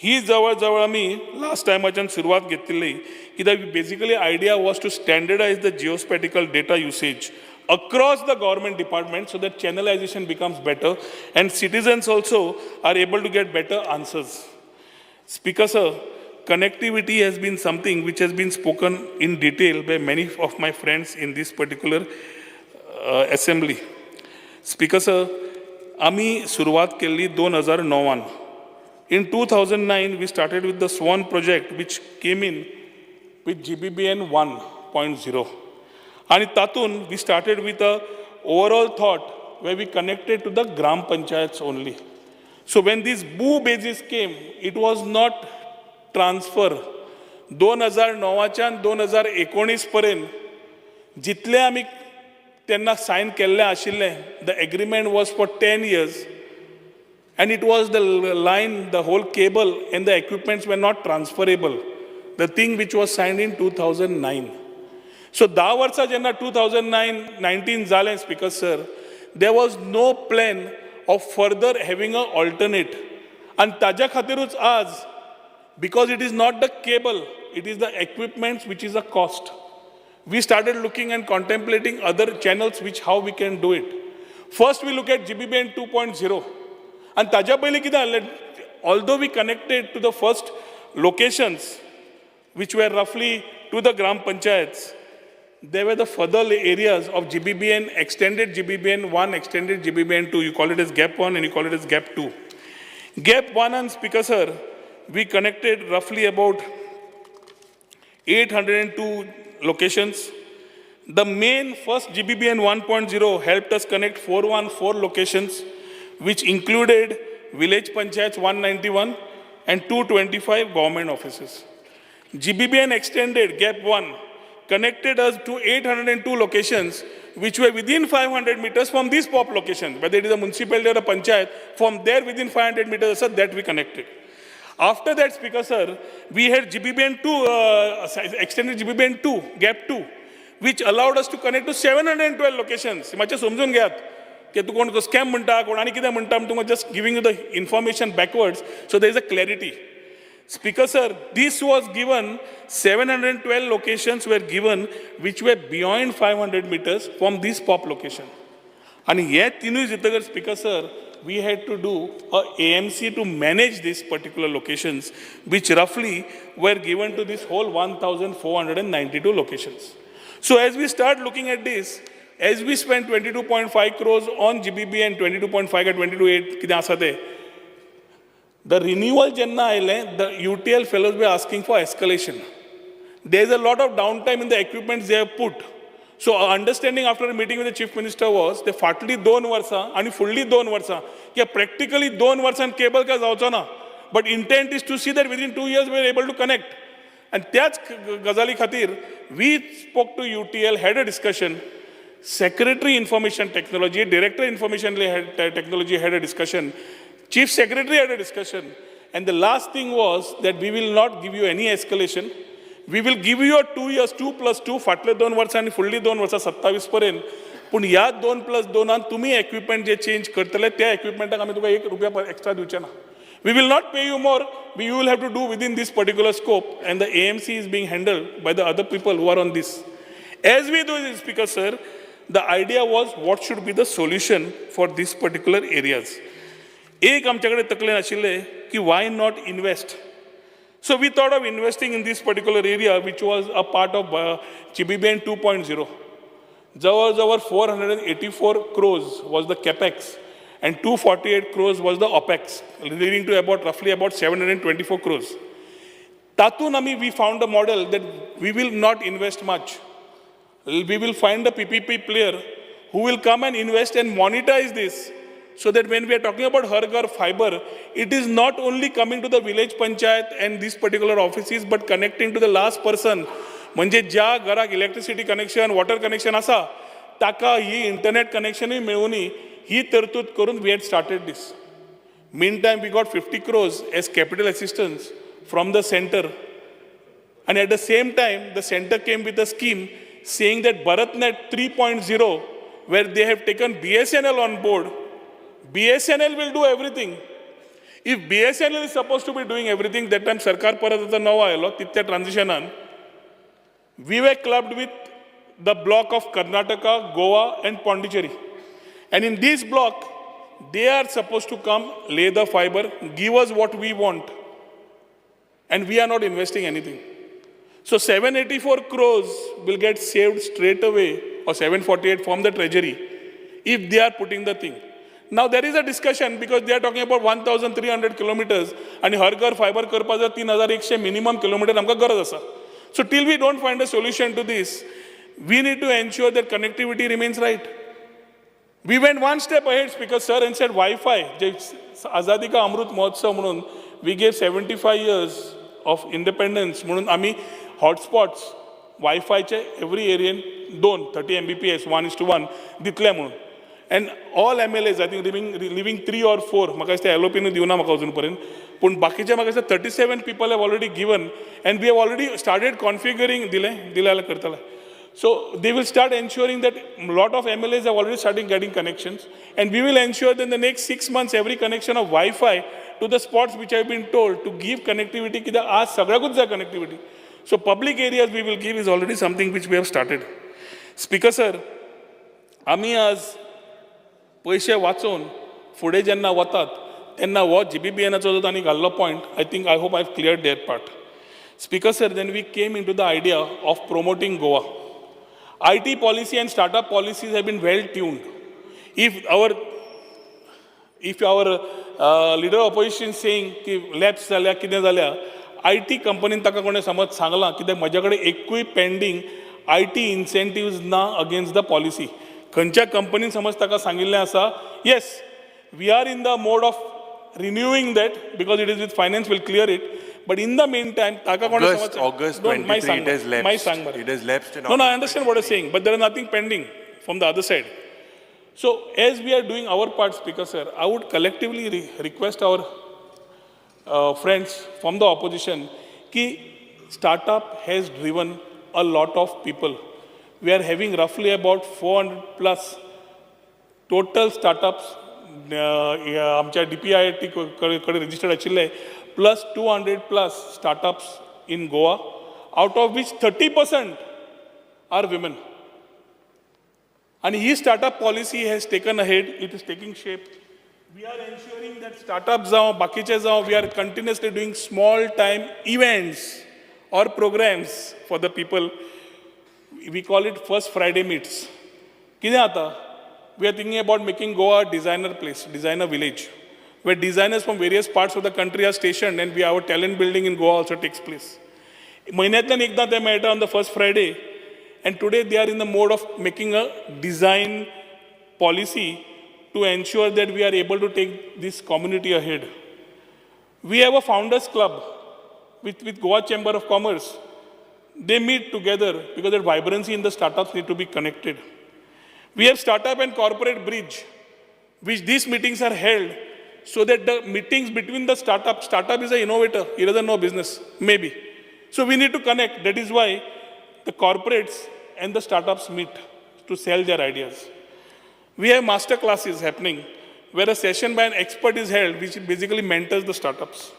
ही जवळ जवळ आमी last टायमाच्यान सुरवात घेतिल्ली, कित्याक basically idea was to standardize the geospatial data usage across the government department so that channelization becomes better and citizens also are able to get better answers. Speaker sir, connectivity has been something which has been spoken in detail by many of my friends in this particular assembly. Speaker sir, आमी सुरवात केल्ली 2009न. In 2009, we started with the SWAN project, which came in with GBBN 1.0. आणि तातून we started with a overall thought where we connected to the Gram Panchayats only. So when this Bhu basis came, it was not transfer. 2009च्यान 2019 पर्यंत जितले आमी तेन्ना sign केल्ले आशिल्ले, the agreement was for 10 years and it was the line, the whole cable and the equipments were not transferable, the thing which was signed in 2009. So 10 वर्सां जेन्ना 2009-19 जालें, Speaker sir, there was no plan of further having a alternate. आनी ताज्या खातीरूच आज, because it is not the cable, it is the equipments which is a cost, we started looking and contemplating other channels which how we can do it. First, we look at GBBN 2.0. आनी ताज्या पयलीं कितें जालें, although we connected to the first locations which were roughly to the Gram Panchayats, there were the further areas of GBBN, extended GBBN 1, extended GBBN 2. You call it as GAP 1 and you call it as GAP 2. GAP 1 and, Speaker sir, we connected roughly about 802 locations. The main first GBBN 1.0 helped us connect 414 locations, which included village panchayats 191 and 225 government offices. GBBN extended GAP 1 connected us to 802 locations which were within 500 meters from these POP locations, whether it is a municipality or a panchayat, from there within 500 meters, sir, that we connected. After that, Speaker sir, we had GBBN 2, extended GBBN 2, GAP 2, which allowed us to connect to 712 locations. मातशें समजून घेयात की तूं कोण scam म्हणटा, कोण आनी कितें म्हणटा, तुमकां just giving you the information backwards, so there is a clarity. Speaker sir, this was given, 712 locations were given which were beyond 500 meters from this POP location. आणि हे तिनूय जातकर, Speaker sir, we had to do a AMC to manage this particular locations, which roughly were given to this whole 1492 locations. So as we start looking at this, as we spend 22.5 crores on GBB and 22.5 काय 22.8 कितें आसा ते, the renewal जेन्ना आयलें, the UTL fellows were asking for escalation. There is a lot of downtime in the equipment they have put. So understanding after a meeting with the Chief Minister was ते फाटली 2 वर्सां आनी फुडली 2 वर्सां की practically 2 वर्सान केबल काय जावचो ना, but intent is to see that within 2 years we are able to connect. आनी त्याच गजाली खातीर we spoke to UTL, had a discussion. Secretary Information Technology, Director Information Technology had a discussion, Chief Secretary had a discussion, and the last thing was that we will not give you any escalation. We will give you a 2 years, 2 plus 2, फाटले 2 वर्सां आनी फुडली 2 वर्सां 27 पर्यंत. पूण ह्या 2 plus 2नान तुमी equipment जे change करतले, त्या एक्विपमेंटाक आमी तुका 1 रुपया एक्स्ट्रा दिवचे ना. We will not pay you more. You will have to do within this particular scope, and the AMC is being handled by the other people who are on this. As we do this, Speaker sir, the idea was what should be the solution for these particular areas. एक आमच्याकडे तकलेन आशिल्लें की why not invest? So we thought of investing in this particular area, which was a part of GBBN 2.0. जवळ जवळ 484 crores was the capex and 248 crores was the opex, leading to about roughly about 724 crores. तातून आमी we found a model that we will not invest much. We will find a PPP player who will come and invest and monetize this, so that when we are talking about Har Ghar fiber, it is not only coming to the village panchayat and these particular offices, but connecting to the last person. म्हणजे ज्या घराक electricity connection, water connection आसा, ताका ही internet कनेक्शनूय मेळुनी, ही तरतूद करून we had started this. Meantime, we got 50 crores as capital assistance from the center. And at the same time, the center came with a scheme saying that BharatNet 3.0, where they have taken BSNL on board, BSNL will do everything. If BSNL is supposed to be doing everything, that time सरकार परत आतां नवो आयलो, तितल्या ट्रान्झिशनान we were clubbed with the block of Karnataka, Goa, and Pondicherry. And in this block, they are supposed to come, lay the fiber, give us what we want. And we are not investing anything. So 784 crores will get saved straight away, or 748 from the treasury, if they are putting the thing. Now there is a discussion because they are talking about 1,300 kilometers आणि हर घर fibre करपा जाय 3100 minimum kilometre आमकां गरज आसा. So till we don't find a solution to this, we need to ensure that connectivity remains right. We went one step ahead, Speaker sir, and said Wi-Fi, जे आझादी का अमृत महोत्सव म्हणून we gave 75 years of independence म्हणून आम्ही hotspots वायफायचे every Ariane दोन 30 Mbps 1:1 दितले म्हणून, and all MLAs, I think leaving three or four, म्हाका दिसता एलओपीनू दिवना म्हाका अजून पर्यंत, पूण बाकीचे म्हाका दिसता 37 people have already given and we have already started configuring. दिलें दिलें जाल्यार करतले. So they will start ensuring that lot of MLAs have already started getting connections, and we will ensure that in the next 6 months every connection of Wi-Fi to the spots which have been told to give connectivity, कित्याक आज सगळ्याकूच जाय connectivity. So public areas we will give is already something which we have started. Speaker sir, आमी आज पयशे वाचोवन फुडें जेन्ना वतात तेन्ना हो जीबीबीएनाचो जो तांणी घाल्लो point, I think, I hope I clear that part. Speaker sir, then we came into the idea of promoting Goa. IT policy and startup policies have been well tuned. If our leader of opposition saying की lapse जाल्या, कितें जाल्या, I T कंपनीन ताका कोणें समज सांगलां कित्याक म्हज्या कडेन एकूय पेंडींग I T इन्सेंटिव्ज ना अगेन्स्ट the policy. खंयच्या कंपनीन समज ताका सांगिल्लें आसा, yes, we are in the mode of renewing that because it is with finance, will clear it, but in the meantime ताका कोणें August, समज August Don't- मागीर 23, सांग it has मागीर lapsed. सांग मरे. It has lapsed in No, no, I August. Understand what you're saying, but there is nothing pending from the other side. So, as we are doing our part, Speaker sir, I would collectively request our friends from the opposition ki startup has driven a lot of people. We are having roughly about 400 plus total startups आमच्या DPIIT कडेन registered आशिल्ले. plus 200 plus startups in Goa, out of which 30% are women. And he startup policy has taken ahead, it is taking shape. We are ensuring that startups जावं बाकीचे जावं, we are continuously doing small time events or programs for the people. We call it First Friday meets. कितें जाता, we are thinking about making Goa a designer place, designer village, where designers from various parts of the country are stationed and we our talent building in Goa also takes place. म्हयन्यांतल्यान एकदां ते मेळटा on the first Friday, and today they are in the mode of making a design policy to ensure that we are able to take this community ahead. We have a founders club with Goa Chamber of Commerce. They meet together because the vibrancy in the startups need to be connected. We have startup and corporate bridge, which these meetings are held so that the meetings between the startup, startup is an innovator, he doesn't know business, maybe. So we need to connect. That is why the corporates and the startups meet to sell their ideas. We have master classes happening where a session by an expert is held, which basically mentors the startups.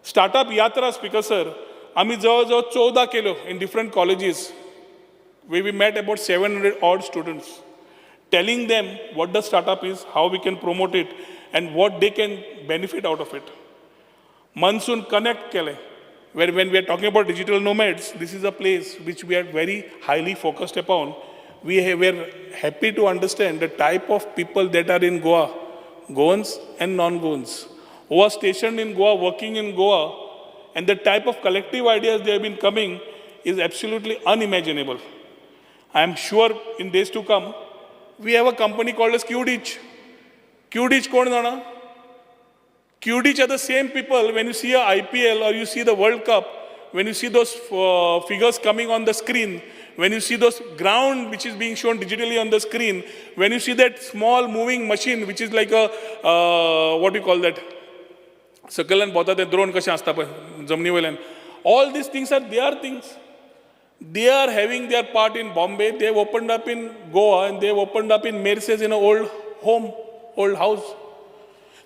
Startup Yatra, Speaker sir, आम्ही जवळजवळ 14 केल्यो in different colleges, where we met about 700 odd students, telling them what the startup is, how we can promote it, and what they can benefit out of it. Monsoon Connect केले, where when we are talking about digital nomads, this is a place which we are very highly focused upon. We are happy to understand the type of people that are in Goa, Goans and non-Goans, who are stationed in Goa, working in Goa, and the type of collective ideas they have been coming is absolutely unimaginable. I am sure in days to come, we have a company called as Qditch. Qditch कोण जाणा? Qditch are the same people when you see a IPL or you see the World Cup, when you see those figures coming on the screen, when you see those ground which is being shown digitally on the screen, when you see that small moving machine which is like a, what do you call that? सकयल्यान भोंवता ते drone कशें आसता पळय जमनी वयल्यान. All these things are their things. They are having their part in Bombay. They have opened up in Goa and they have opened up in Merces in an old home, old house.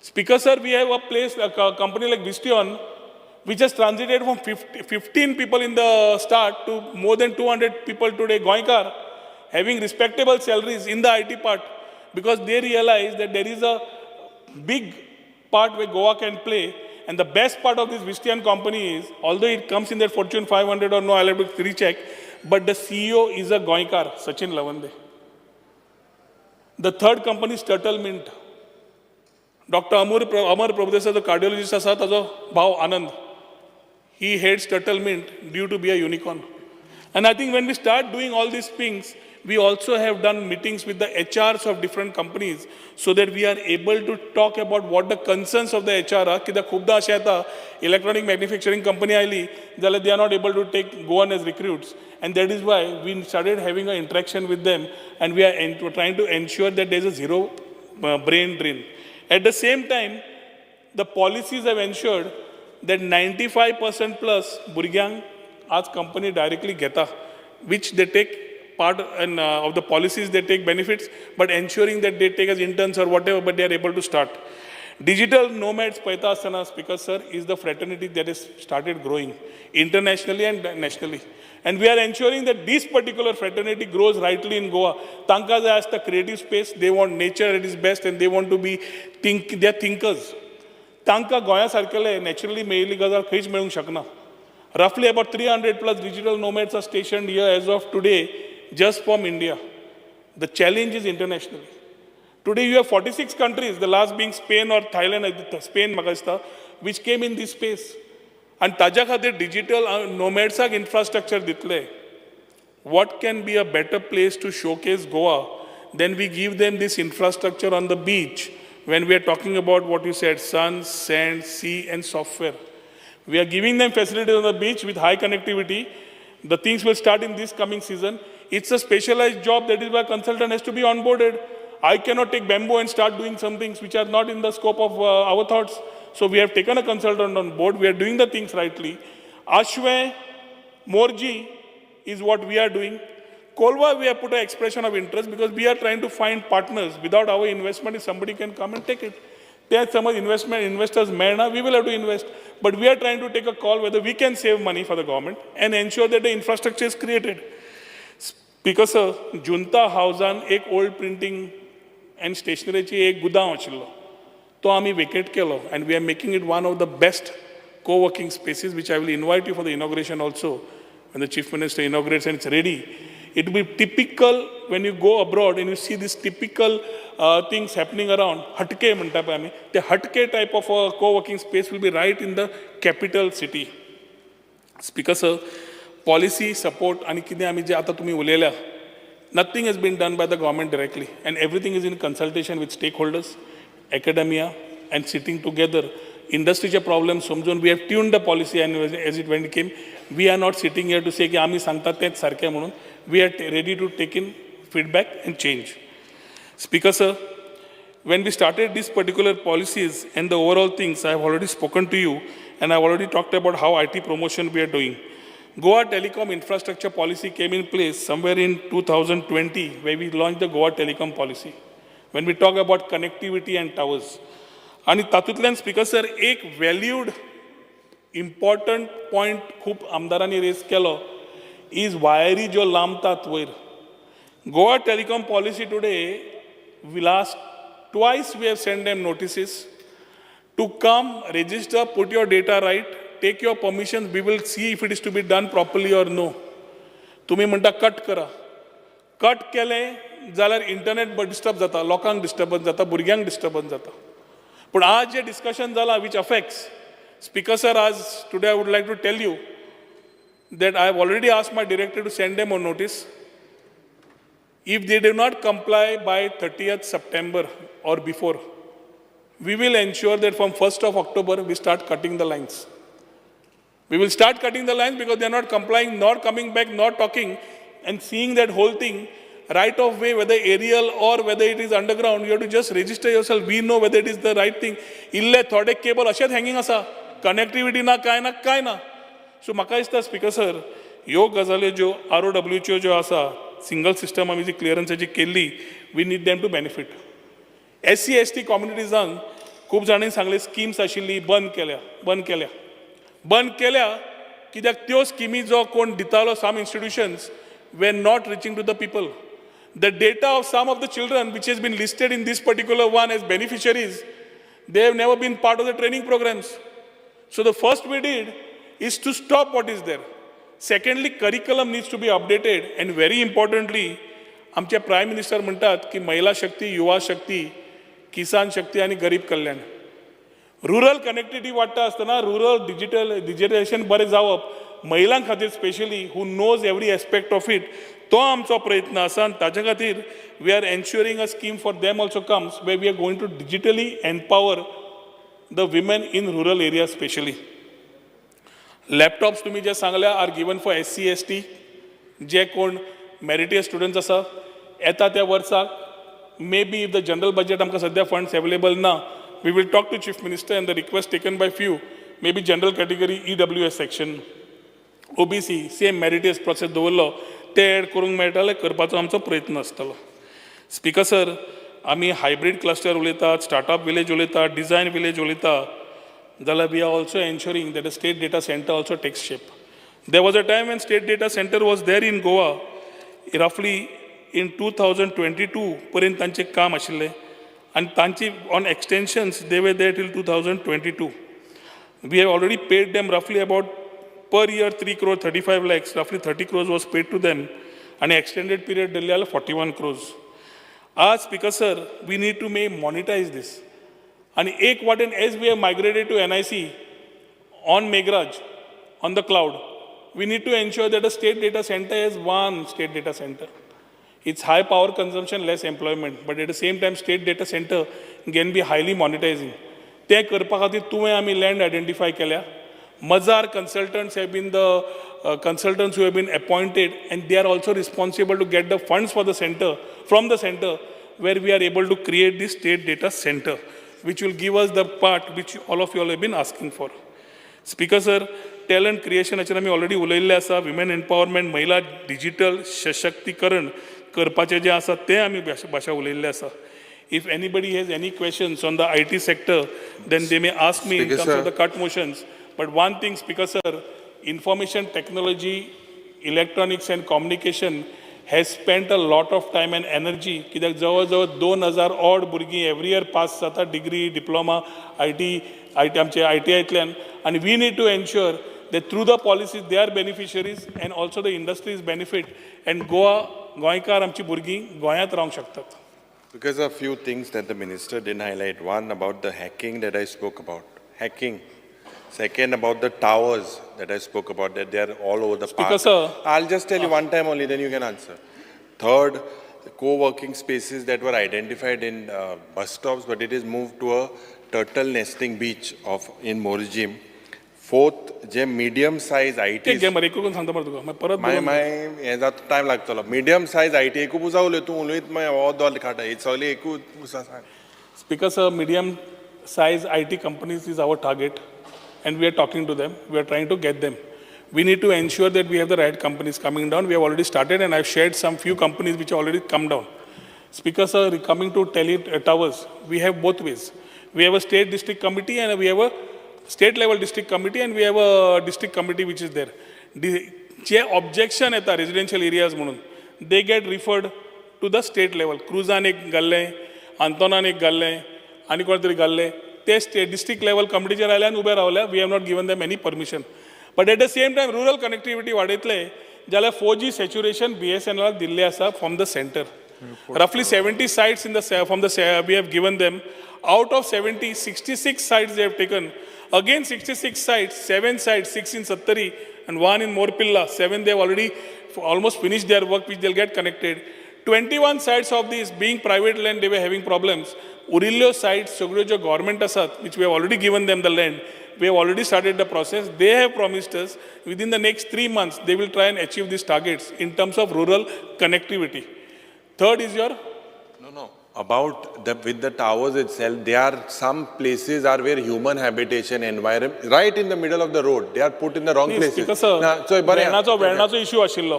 Speaker sir, we have a place, a company like Visteon, which has transited from 50, 15 people in the start to more than 200 people today, Goenkar, having respectable salaries in the IT part, because they realize that there is a big part where Goa can play. And the best part of this Visteon company is, although it comes in their Fortune 500 or no, I'll have to recheck, but the CEO is a Goenkar, Sachin Lavande. The third company is Turtle Mint. Dr. Amar Prabhudesai, the cardiologist आसा ताजो भाव आनंद. He heads Turtle Mint, due to be a unicorn. And I think when we start doing all these things, we also have done meetings with the HRs of different companies so that we are able to talk about what the concerns of the HR are. कित्याक खुबदां अशें येता, electronic manufacturing company आयली जाल्यार they are not able to take Goan as recruits. And that is why we started having an interaction with them, and we are trying to ensure that there is a zero brain drain. At the same time, the policies have ensured that 95% plus भुरग्यांक आज company directly घेता, which they take part in, of the policies, they take benefits, but ensuring that they take as interns or whatever, but they are able to start. Digital nomads पळयता आसतना, Speaker sir, is the fraternity that has started growing internationally and nationally. And we are ensuring that this particular fraternity grows rightly in Goa. तांकां जाय आसता creative space, they want nature at its best, and they want to be, think, they are thinkers. तांकां गोंया सारकेले naturally मेळिल्ली गजाल खंयच मेळूंक शकना. Roughly about 300 plus digital nomads are stationed here as of today, just from India. The challenge is internationally. Today you have 46 countries, the last being Spain or Thailand, Spain म्हाका दिसता, which came in this space. आनी ताज्या खातीर digital नोमॅड्साक infrastructure दितले. What can be a better place to showcase Goa than we give them this infrastructure on the beach when we are talking about what you said, sun, sand, sea and software. We are giving them facilities on the beach with high connectivity. The things will start in this coming season. It's a specialized job, that is why consultant has to be onboarded. I cannot take bamboo and start doing some things which are not in the scope of our thoughts. So we have taken a consultant on board. We are doing the things rightly. Ashwem, Morji is what we are doing. Kolwa, we have put an expression of interest because we are trying to find partners. Without our investment, if somebody can come and take it. ते समज investment investors मेळना, we will have to invest, but we are trying to take a call whether we can save money for the government and ensure that the infrastructure is created. Speaker sir, जुंता हावजान एक old printing and स्टेशनरीची एक गुदांव आशिल्लो, तो आमी vacate केलो and we are making it one of the best co-working spaces, which I will invite you for the inauguration also when the Chief Minister inaugurates and it's ready. It will be typical when you go abroad and you see these typical things happening around. हटके म्हणटा पळय आमी, ते हटके type of a co-working space will be right in the capital city. Speaker sir, policy support आनी कितें आमी जे आतां तुमी उलयल्या, nothing has been done by the government directly and everything is in consultation with stakeholders, academia and sitting together. इंडस्ट्रीचे problem समजून we have tuned the policy and as it when came, we are not sitting here to say की आमी सांगता तेच सारकें म्हणून. We are ready to take in feedback and change. Speaker sir, when we started these particular policies and the overall things, I have already spoken to you and I've already talked about how IT promotion we are doing. Goa Telecom Infrastructure Policy came in place somewhere in 2020, where we launched the Goa Telecom Policy. When we talk about connectivity and towers. आणि तातूंतल्यान speaker sir, एक valued important point खूब आमदारांनी rays केलो is वायरी ज्यो लांबतात वयर. Goa Telecom Policy today, we last twice we have sent them notices to come register, put your data right, take your permissions. We will see if it is to be done properly or no. तुम्ही म्हणटा cut करा. Cut केलें जाल्यार internet disturb जाता, लोकांक disturbance जाता, भुरग्यांक disturbance जाता. पूण आज जे डिस्कशन जालां which affects, speaker sir, आज today I would like to tell you that I have already asked my director to send them a notice. If they do not comply by 30th September or before, we will ensure that from 1st of October we start cutting the lines. We will start cutting the lines because they are not complying, not coming back, not talking, and seeing that whole thing right of way, whether aerial or whether it is underground, you have to just register yourself. We know whether it is the right thing. इल्ले थोडे cable अशेच hanging आसा, connectivity ना, काय ना, काय ना. So म्हाका दिसता स्पीकर सर, ह्यो गजाली ज्यो आर ओ डब्ल्यूच्यो ज्यो आसा, सिंगल सिस्टम आमी जी क्लियरन्साची केल्ली, we need them to benefit. SC ST कम्युनिटीजांक खूब जाणांनी सांगले, स्किम्स आशिल्ली बंद केल्या, बंद केल्या, बंद केल्या. कित्याक त्यो स्किमी जो कोण दितालो, some institutions were not reaching to the people. The data of some of the children which has been listed in this particular one as beneficiaries, they have never been part of the training programs. So the first we did is to stop what is there. Secondly, curriculum needs to be updated and very importantly, आमचे prime minister म्हणटात की महिला शक्ती, युवा शक्ती, किसान शक्ती आनी गरीब कल्याण. रुरल कनेक्टिविटी वाडटा आसतना रुरल डिजिटलायझेशन बरें जावप महिलां खातीर specially, who knows every aspect of it, तो आमचो प्रयत्न आसा. आनी ताच्या खातीर we are ensuring a scheme for them also comes, where we are going to digitally empower the women in rural area specially. Laptops तुम्ही जे सांगल्या are given for SC ST, जे कोण मेरिटियस स्टुडंट्स आसा. येता त्या वर्साक maybe if the general budget आमकां सद्या funds available ना, we will talk to Chief Minister and the request taken by few, maybe general category, EWS section, OBC, same meritorious process दवरलो, ते एड करूंक मेळटाले, करपाचो आमचो प्रयत्न आसतलो. स्पीकर सर, आमी हायब्रीड क्लस्टर उलयतात, स्टार्टअप विलेज उलयतात, डिझायन विलेज उलयता, जाल्यार we are also ensuring that a state data center also takes shape. There was a time when state data center was there in Goa, roughly in 2022 पर्यंत तांचें काम आशिल्लें आनी तांची on extensions they were there till 2022. We have already paid them roughly about per year 3 crore 35 lakhs, roughly 30 crores was paid to them आणि extended period दिल्ले जाल्यार 41 crores. आज speaker sir, we need to may monetize this. आणि एक वाटेन as we have migrated to NIC on Meghraj, on the cloud, we need to ensure that a state data center is one state data center. It's high power consumption, less employment, but at the same time state data center can be highly monetizing. ते करपा खातीर तुवें आमी land identify केल्या. Mazar consultants have been the consultants who have been appointed and they are also responsible to get the funds for the center, from the center, where we are able to create this state data center, which will give us the part which all of you all have been asking for. Speaker sir, talent क्रिएशनाचेर आमी already उलयल्ले आसा. Women empowerment, महिला digital सशक्तीकरण करपाचें जें आसा तें आमी भाशा उलयल्लें आसा. If anybody has any questions on the IT sector, then they may ask me in Speaker, terms sir. Of the cut motions. But one thing, Speaker sir, information technology, electronics and communication has spent a lot of time and energy, कित्याक जवळ जवळ 2000 odd भुरगीं every year pass जाता degree, diploma, IT आमचे आयटीआयतल्यान, आनी we need to ensure that through the policies they are beneficiaries and also the industries benefit and Goa गोंयकार आमची भुरगीं गोंयांत रावंक शकतात. Because a few things that the minister didn't highlight. One, about the hacking that I spoke about. Hacking. Second, about the towers that I spoke about, that they are all over the Speaker, park. Sir. I'll just tell you one time only, then you can answer. Third, the co-working spaces that were identified in bus stops, but it is moved to a turtle nesting beach of in Morjim. Fourth, J medium size ते ITs. घे मरे, एकूण सांगता मरे तुका मागीर परत मागीर बरोवन. मागीर हें जाता, टायम लागतलो. मिडियम सायज IT एकू पुजा उलय तूं उलयत मागीर हो दोल काडटा हे सगळें एकूच पुजा सांग. Speaker sir, medium size IT companies is our target, and we are talking to them. We are trying to get them. We need to ensure that we have the right companies coming down. We have already started, and I've shared some few companies which have already come down. Speaker sir, coming to tele towers, we have both ways. We have a state district committee and we have a state level district committee and we have a district committee which is there. J objection येता residential areas म्हणून, they get referred to the state level. क्रुजान एक घाल्लें, आंतोनान एक घाल्लें, आनी कोण तरी घाल्लें. ते स्टेट डिस्ट्रिक्ट लेवल कमिटीचेर आयले आनी उबे रावले. We have not given them any permission, but at the same time rural connectivity वाडयतले जाल्यार 4G saturation बीएसएनएलाक दिल्लें आसा from the centre. Roughly 70 sites in the from the we have given them. Out of 70, 66 sites they have taken. Again 66 sites, 7 sites, 6 in Sattari and 1 in Morpilla, 7 they have already almost finished their work, which they'll get connected. 21 sites of these being private land, they were having problems. उरिल्ल्यो sites सगळ्यो ज्यो government आसात, which we have already given them the land, we have already started the process. They have promised us within the next 3 months they will try and achieve these targets in terms of rural connectivity. Third is your No. About the with the towers itself, there are some places are where human habitation environment right in the middle of the road. They are put in the wrong places. Speaker sir, ना, so बरें. वेर्णाचो वेर्णाचो issue आशिल्लो.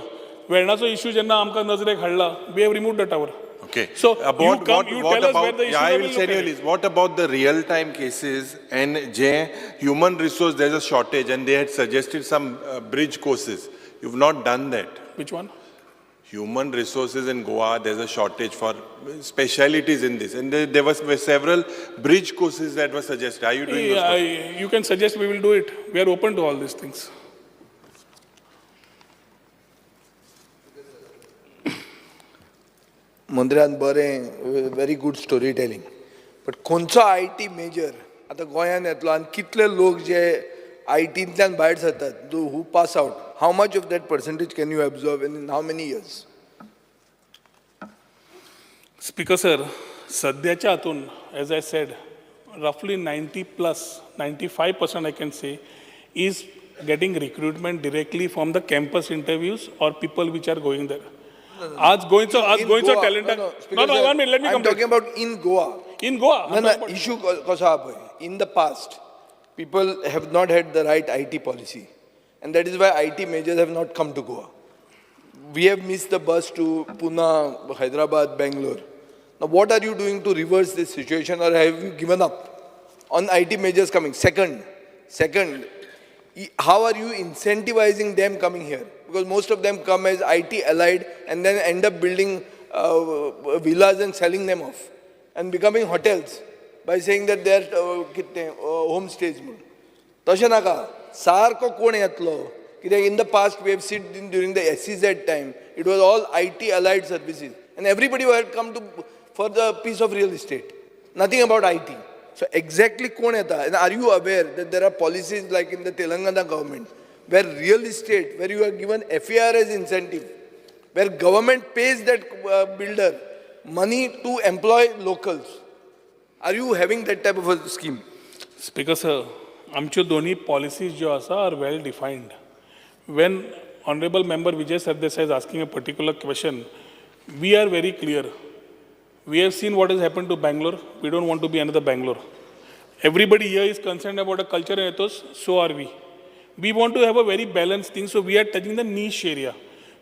वेर्णाचो issue जेन्ना आमकां नजरेक हाडला, we have remove the tower. Okay. So about you come, what, you what tell us about, where the issue yeah, I is, will we'll send look you a at it. List. What about the real-time cases and J human resource? There's a shortage, and they had suggested some bridge courses. You've not done that. Which one? Human resources in Goa, there's a shortage for specialities in this. And there was were several bridge courses that were suggested. Are you doing those Yeah, courses? You can suggest, we will do it. We are open to all these things. मंत्र्यान बरें, very good story telling, but खंयचो IT major आतां गोंयांत येतलो आनी कितले लोक जे आयटींतल्यान भायर सरतात, who pass out, how much of that percentage can you absorb in how many years? Speaker sir, सद्याच्या हातून, as I said, roughly 90 plus, 95% I can say, is getting recruitment directly from the campus interviews or people which are going there. आज गोंयचो आज गोंयचो talent. No, one minute, let me I am talking about in Goa. In Goa. ना ना, issue कसो आहा पळय, in the past people have not had the right IT policy, and that is why IT majors have not come to Goa. We have missed the bus to Pune, Hyderabad, Bangalore. Now, what are you doing to reverse this situation, or have you given up on IT majors coming? Second, how are you incentivizing them coming here? Because most of them come as IT allied and then end up building villas and selling them off and becoming hotels by saying that they are कितें home stays म्हणून. तशें नाका, सारको कोण येतलो, कित्याक in the past we have seen during the SEZ time it was all IT allied services and everybody had come to for the piece of real estate, nothing about IT. So exactly कोण येता, and are you aware that there are policies like in the Telangana government where real estate, where you are given FAR as incentive, where government pays that builder money to employ locals? Are you having that type of a scheme? Speaker sir, आमच्यो दोन्ही policies ज्यो आसा are well defined. When honourable member Vijay Sardesai is asking a particular question, we are very clear. We have seen what has happened to Bangalore. We don't want to be another Bangalore. Everybody here is concerned about a culture and ethos, so are we. We want to have a very balanced thing, so we are touching the niche area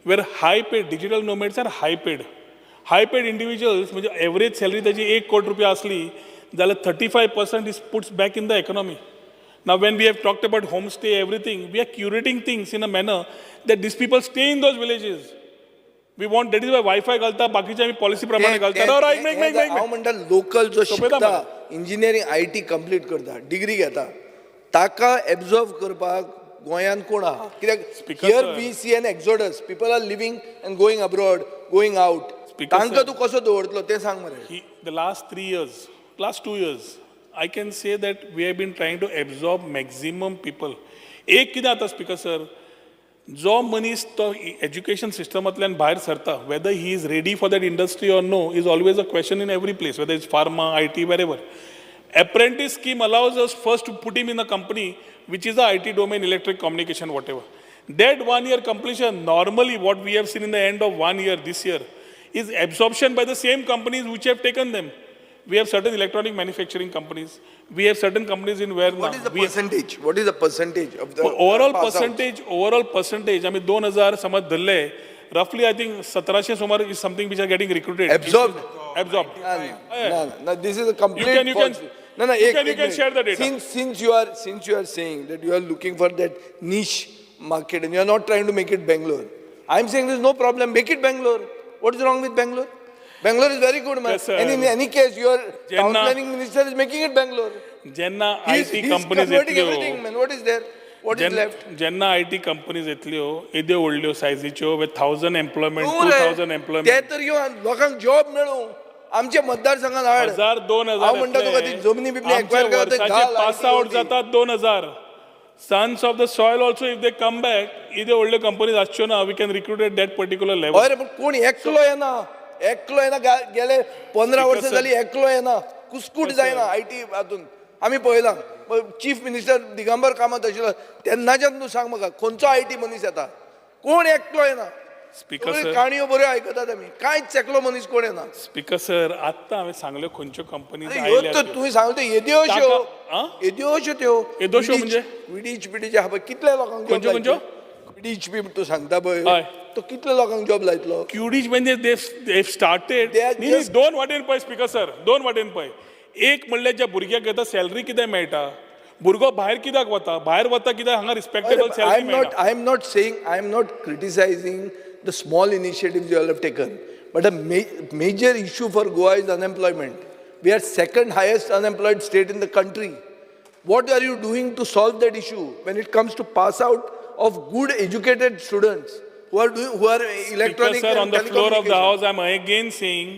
where high paid digital nomads are high paid. High paid individuals म्हणजे average salary ताची 1 कोटी रुपया आसली जाल्यार 35% is puts back in the economy. Now, when we have talked about homestay, everything, we are curating things in a manner that these people stay in those villages. We want, that is why Wi-Fi घालता, बाकीचे आमी policy प्रमाणे घालता. राव, राव, एक minute, एक minute. हांव म्हणटा local जो सोंपयता शिकता, मरे. इंजिनियरींग I T complete करता, डिग्री घेता, ताका एब्जॉर्ब करपाक गोंयांत कोण आहा? कित्याक Speaker here sir. We see an exodus. People are leaving and going abroad, going out. Speaker तांकां sir. तूं कसो दवरतलो तें सांग मरे. The last 3 years, last 2 years, I can say that we have been trying to absorb maximum people. एक कितें जाता speaker sir, जो मनीस तो एज्युकेशन सिस्टमांतल्यान भायर सरता, whether he is ready for that industry or no is always a question in every place, whether is pharma, IT, wherever. Apprentice scheme allows us first to put him in a company which is a IT domain, electric communication, whatever. That one year completion, normally what we have seen in the end of one year this year is absorption by the same companies which have taken them. We have certain electronic manufacturing companies. We have certain companies in where What is the percentage? What is the percentage of the overall pass outs? Percentage, overall percentage आमी 2000 समज धरले, roughly I think 1700 सुमार is something which are getting recruited. Absorbed? Absorbed. No, no, no, this is a complete You can- false. No, you ek, can- you ek can minute. Share the data. Since you are saying that you are looking for that niche market and you are not trying to make it Bangalore, I am saying there is no problem. Make it Bangalore. What is wrong with Bangalore? Bangalore is very good, man. Yes, sir. And in any case, your town planning minister is making it Bangalore. जेन्ना He's, I T he's companies converting येतल्यो everything, man. What is there? What is left? जेन्ना I T companies येतल्यो येद्यो व्हडल्यो सायजीच्यो with 1,000 employment, तूं two रे, thousand ते employment, तर घेवन लोकांक job मेळूं, आमच्या मतदारसंघात हाड. हजार, 2000 हांव म्हणटा तुका ती जमनी बिमनी एक्वायर कर, थंय घाल पास IT out OT. जातात 2000. Sons of the soil also, if they come back, येद्यो व्हडल्यो कंपनीज आसच्यो ना, we can recruit at that particular level. हय रे, पूण कोण एकलो येना, एकलो येना. गेले 15 वर्सां sir. जाली एकलो येना, कुस्कूट जायना I T हातून. आमी पळयलां, चीफ मिनिस्टर दिगंबर कामत आशिल्लो तेन्नाच्यान. तूं सांग म्हाका, खंयचो I T मनीस येता? कोण एकलो येना. स्पीकर सगळ्यो सर, काणयो बऱ्यो आयकतात आमी, कांयच एकलो मनीस कोण येना. स्पीकर सर, आत्तां हांवें सांगल्यो खंयच्यो कंपनीज अरे, ह्यो आयल्या तर त्यो. तुवें सांगलें त्यो येद्योश्यो. ताका- आं? येद्योश्यो त्यो. येद्योश्यो म्हणजे? विडीच बिडीच आहा पळय, कितल्या लोकांक जॉब? खंयच्यो, खंयच्यो? विडीच बी तूं सांगता पळय, हय. तो कितल्या लोकांक जॉब लायतलो? क्युडीज म्हणजे they started. They are just- दोन वाटेन पळय स्पीकर सर, दोन वाटेन पळय. एक म्हणल्यार ज्या भुरग्याक येता सॅलरी कितें मेळटा, भुरगो भायर कित्याक वता? भायर वता कित्याक? हांगा respectable I salary am not मेळना. I am not saying, I am not criticizing the small initiatives you all have taken, but a major issue for Goa is unemployment. We are second highest unemployed state in the country. What are you doing to solve that issue when it comes to pass out of good educated students who are electronic sir, on and the floor of the telecommunication? House, I am again saying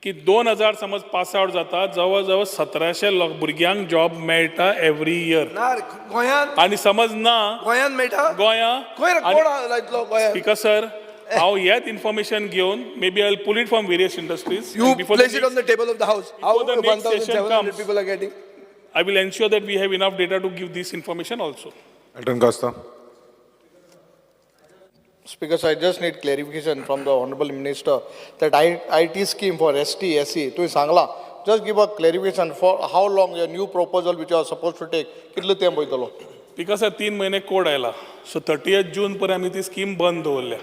की 2000 समज pass out जाता, जवळ जवळ 1700 लोक भुरग्यांक job मेळटा every year. ना रे, गोंयांत आनी समज ना गोंयांत मेळटा? गोंया खंय रे, कोण लायतलो गोंयांत? स्पीकर सर, हांव हेच इन्फॉर्मेशन घेवन maybe I pull it from various industries. You place it on the table of the house. How the next session 1700 comes. People are getting? I will ensure that we have enough data to give this information also. Elton Costa. Speaker, sir, I just need clarification from the Honorable Minister that IT scheme for ST, SC, तुवें सांगला, just give a clarification for how long your new proposal which you are supposed to take, कितलो तेंप वयतलो? Because sir, 3 म्हयने code आयला, so 30 जून पर्यंत आमी ती स्कीम बंद दवरल्या.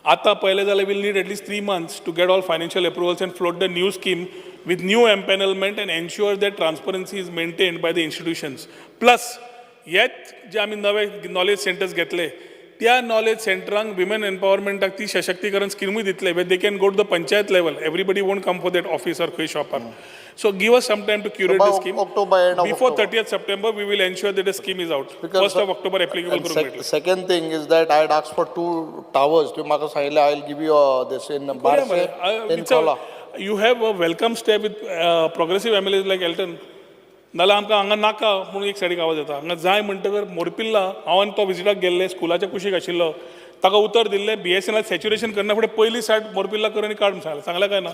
आतां पळयलें जाल्यार we'll need at least 3 months to get all financial approvals and float the new scheme with new empanelment and ensure that transparency is maintained by the institutions. Plus हेच जे आमी नवे नॉलेज सेंटर्स घेतले, त्या नॉलेज सेंटरांक विमेन एम्पावरमेंटाक ती सशक्तीकरण स्किमूय दितले, where they can go to the panchayat level. Everybody won't come for that office or खंय शॉपार. So give us some time to curate by the scheme. October, end of Before October. 30th September, we will ensure that the scheme is out. Because, First of October applicable and करूंक मेळटलें. Second thing is that I had asked for two towers. तुवें म्हाका सांगिल्लें, I will give you this in करूया मरे. Barse, in it's a- Cola. You have a welcome step with progressive MLAs like Elton. नाल्यार आमकां हांगा नाका म्हणून एक सायडीक आवाज येता. हांगा जाय म्हणटकर मोरपिल्ला हांव आनी तो विजिटाक गेल्ले, स्कुलाच्या कुशीक आशिल्लो, ताका उतर दिल्लें, बीएसएनएल सॅच्युरेशन करना फुडें पयली सायड मोरपिल्ला कर आनी काड म्हणून सांगलें. सांगलें काय ना?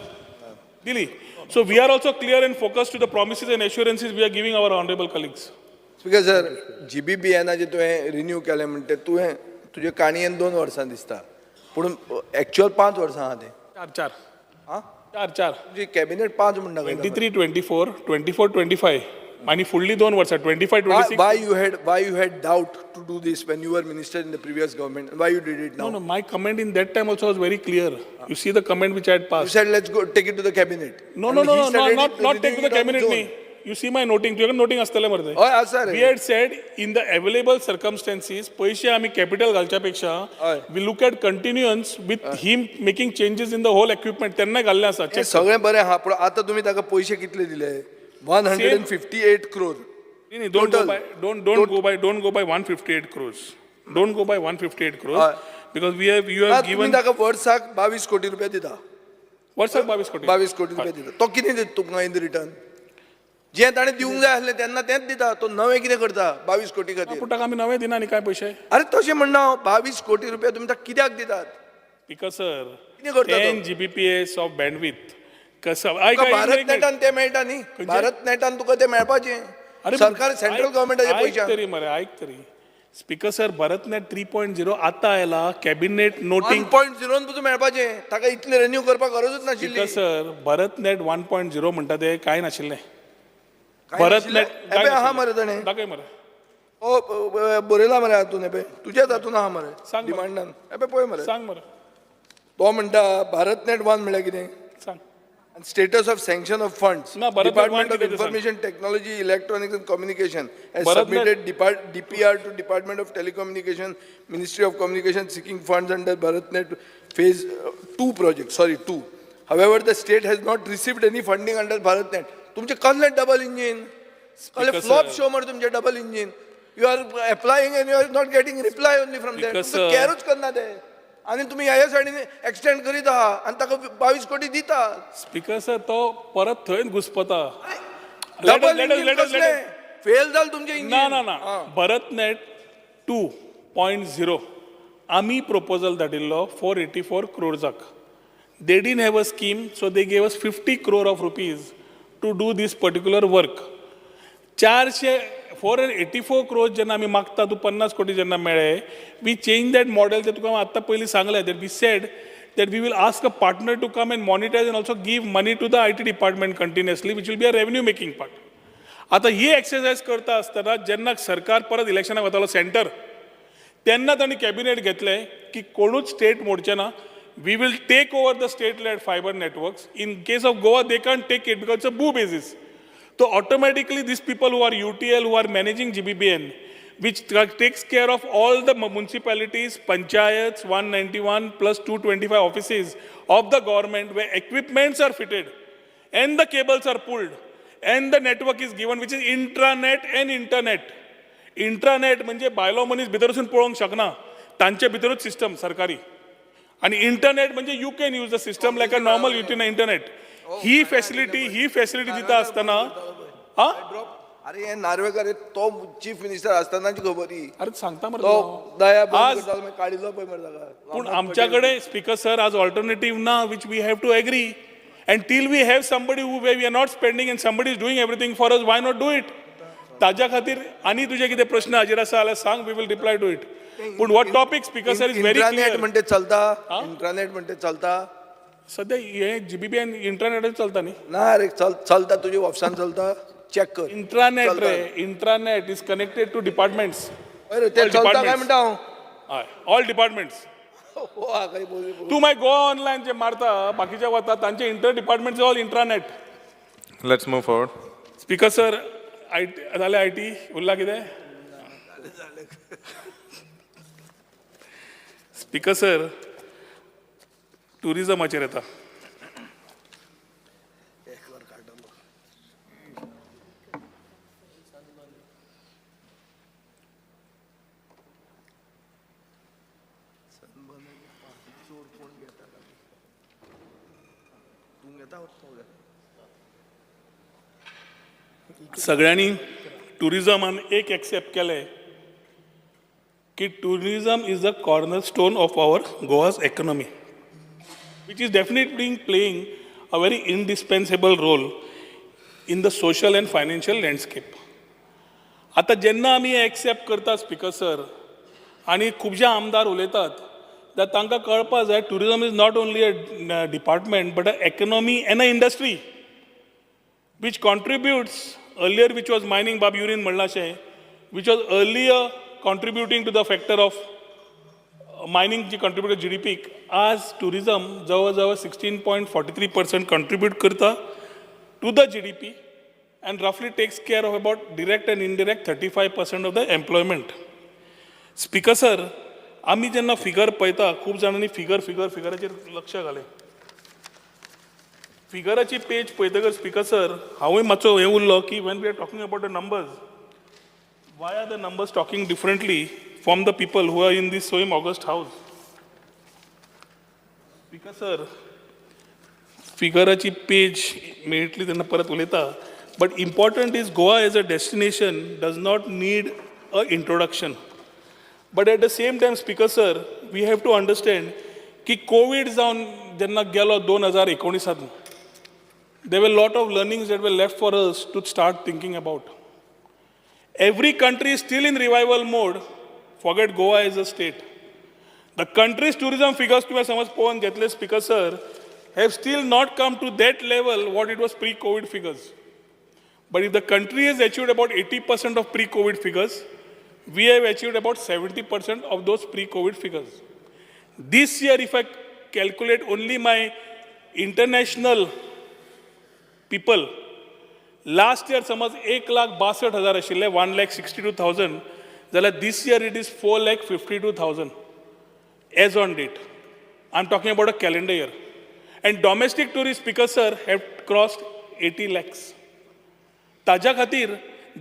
दिली. So we are also clear and focus to the promises and assurances we are giving our honourable colleagues. Speaker sir, जीबीबीएनाचें तुवें रिन्यू केलें म्हणटे तुवें तुजे काणयेन 2 वर्सां दिसता, पूण एक्चुअल 5 वर्सां आहा तें. चार, चार. आं? चार, चार. तुजी कॅबिनेट पांच म्हणटा. 23 24, 24 25. आनी फुडलीं 2 वर्सां 25 26. Why you had doubt to do this when you were minister in the previous government? Why you did it now? No, no, my comment in that time also was very clear. You see the comment which I had passed. You said let's go take it to the cabinet. No, no, no, no, not take to the cabinet न्ही. You see my noting, तुज्या noting आसतलें मरे तें. हय आसा रे. We had said in the available circumstances पयशे आमी कॅपिटल घालच्या पेक्षा we look at continuance with him making changes in the whole equipment तेन्ना घाल्लें आसा. हें सगळें बरें आहा, पूण आतां तुमी ताका पयशे कितले दिले? 158 crore. न्ही, don't go by, don't go by 158 crores. Don't go by 158 crores because we have, you have तुमी given. ताका वर्साक 22 कोटी रुपया दिता. वर्साक 22 कोटी. 22 कोटी रुपया दिता. तो कितें दिता तुमकां इन रिटर्न? जें ताणें दिवंक जाय आसलें तेन्ना तेंच दिता. तो नवें कितें करता 22 कोटी खातीर? पूण ताका आमी नवें दिना न्ही कांय पयशे. अरे तशें म्हणना हांव, 22 कोटी रुपया तुमी ताका कित्याक दितात? Because sir, कितें करता तो? 10 Gbps of bandwidth. कसं तुका भारत नेटान तें मेळटा न्ही, भारत नेटान तुका तें मेळपाचें. सरकार सेंट्रल गव्हर्मेंटाचे पयशे. आयक तरी मरे, आयक तरी. स्पीकर सर, भारतनेट 3.0 आतां आयला, कॅबिनेट नोटींग 1.0 पसून मेळपाचें, ताका इतलें रेन्यू करपाक गरजूच नाशिल्ली. स्पीकर सर, भारतनेट 1.0 म्हणटा तें कांय नाशिल्लें. भारतनेट आहा मरे ताणें, दाखय मरे. ओ बरयला मरे हातून, हें तुज्याच हातून आहा मरे डिमांडान, हें पळय मरे. सांग मरे. तो म्हणटा भारतनेट 1 म्हणल्यार कितें सांग. Status of sanction of funds. No, Bharat Department of Information Technology, Electronics and Communication has Bharat submitted DPR to Department of Telecommunication, Ministry of Communication seeking funds under BharatNet Phase 2 project. Sorry, 2. However, the state has not received any funding under BharatNet. तुमचे कसले double engine? कसले flop show मरे तुमचे double engine? You are applying and you are not getting reply only from them. तुमचं केअरूच करना ते. आनी तुमी ह्या सायडीन एक्सटेंड करीत आहा आनी ताका 22 कोटी दिता. स्पीकर सर, तो परत थंयच घुसपता. डबल इंजीन कसलें? फेल जालें तुमचें इंजीन. ना ना ना, भारतनेट 2.0 आमी प्रपोजल धाडिल्लो 484 क्रोर्साक. They didn't have a scheme, so they gave us 50 crore of rupees to do this particular work. 484 crores जेन्ना आमी मागता, तूं 50 कोटी जेन्ना मेळ्ळे, we change that model. तें तुका हांव आत्तां पयलीं सांगलें, that we said that we will ask a partner to come and monetize and also give money to the IT department continuously, which will be a revenue making part. आतां ही exercise करता आसतना जेन्ना सरकार परत इलेक्शनाक वतालो सेंटर, तेन्ना तांणी cabinet घेतलें की कोणूच स्टेट मोडचे ना, we will take over the state led fiber networks. In case of Goa, they can't take it because it's a BOO basis. So automatically these people who are UTL, who are managing GBBN, which takes care of all the municipalities, panchayats, 191 plus 225 offices of the government where equipments are fitted and the cables are pulled and the network is given, which is intranet and internet. Intranet म्हणजे बायलो मनीस भितर वचून पळोवंक शकना, तांचे भितरूच system सरकारी. आनी इंटरनेट म्हणजे you can use the system like a normal internet. He facility दिता आसतना. अरे हे नार्वेकर तो चीफ मिनिस्टर आसतनाची खबर ही. अरे सांगता मरे तो दया काडिल्लो पळय मरे ताका. पूण आमच्या कडेन स्पीकर सर आज ऑल्टरनेटीव ना, which we have to agree. And till we have somebody who we are not spending and somebody is doing everything for us, why not do it? ताज्या खातीर आनी तुजे कितें प्रश्न हाजेर आसा जाल्यार सांग, we will reply to it. पूण what topic speaker sir is very clear. Intranet म्हणटे चलता, इंट्रानेट म्हणटे चलता सध्या. हे जीबीबीएन इंट्रानेटाचेर चलता न्ही? ना रे, चलता तुजे ऑफिसान चलता, चॅक कर. इंट्रानेट रे, intranet is connected to departments. अरे ते चलता काय म्हणटा हांव? हय, ऑल डिपार्टमेंट्स. तूं मागीर गोवा ऑनलायन जे मारता, बाकीचे वता तांचे inter departments all intranet. Let's move forward. Speaker sir, IT जालें, IT उरला कितें? स्पीकर सर, ट्युरिजमाचेर येता. सगळ्यांनी ट्युरिजमान एक एक्सेप्ट केलें की tourism is the corner stone of our Goa's economy, which is definitely playing a very indispensable role in the social and financial landscape. आतां जेन्ना आमी एक्सेप्ट करता स्पीकर सर, आनी खुबशे आमदार उलयतात, जाल्यार तांकां कळपा जाय tourism is not only a department but a economy and a industry which contributes earlier which was mining, बाब युरीन म्हणलां अशें, which was earlier contributing to the factor of mining ji contribute जीडीपीक, आज टुरिजम जवळ जवळ 16.43% contribute करता to the GDP and roughly takes care of about direct and indirect 35% of the employment. Speaker sir, आमी जेन्ना figure पळयता, खूब जाणांनी figure figure फिगराचेर लक्ष घालें. फिगराची पेज पळयतकर, स्पीकर सर, हांवूय मातसो हें उरलो की when we are talking about the numbers, why are the numbers talking differently from the people who are in this same august house? Speaker sir, फिगराची page मेळटली तेन्ना परत उलयता, but important is Goa as a destination does not need a introduction. But at the same time, Speaker sir, we have to understand की Covid जावन जेन्ना गेलो 2019, there were lot of learnings that were left for us to start thinking about. Every country is still in revival mode. Forget Goa as a state. The country's tourism figures, तुवें समज पळोवन घेतले, Speaker sir, have still not come to that level what it was pre-COVID figures. But if the country has achieved about 80% of pre-COVID figures, we have achieved about 70% of those pre-COVID figures. This year, if I calculate only my international people, last year समज 1,62,000 आशिल्ले, 1,62,000, जाल्यार this year it is 4,52,000 as on date. I am talking about a calendar year. And domestic tourist, Speaker sir, have crossed 80 lakhs. ताज्या खातीर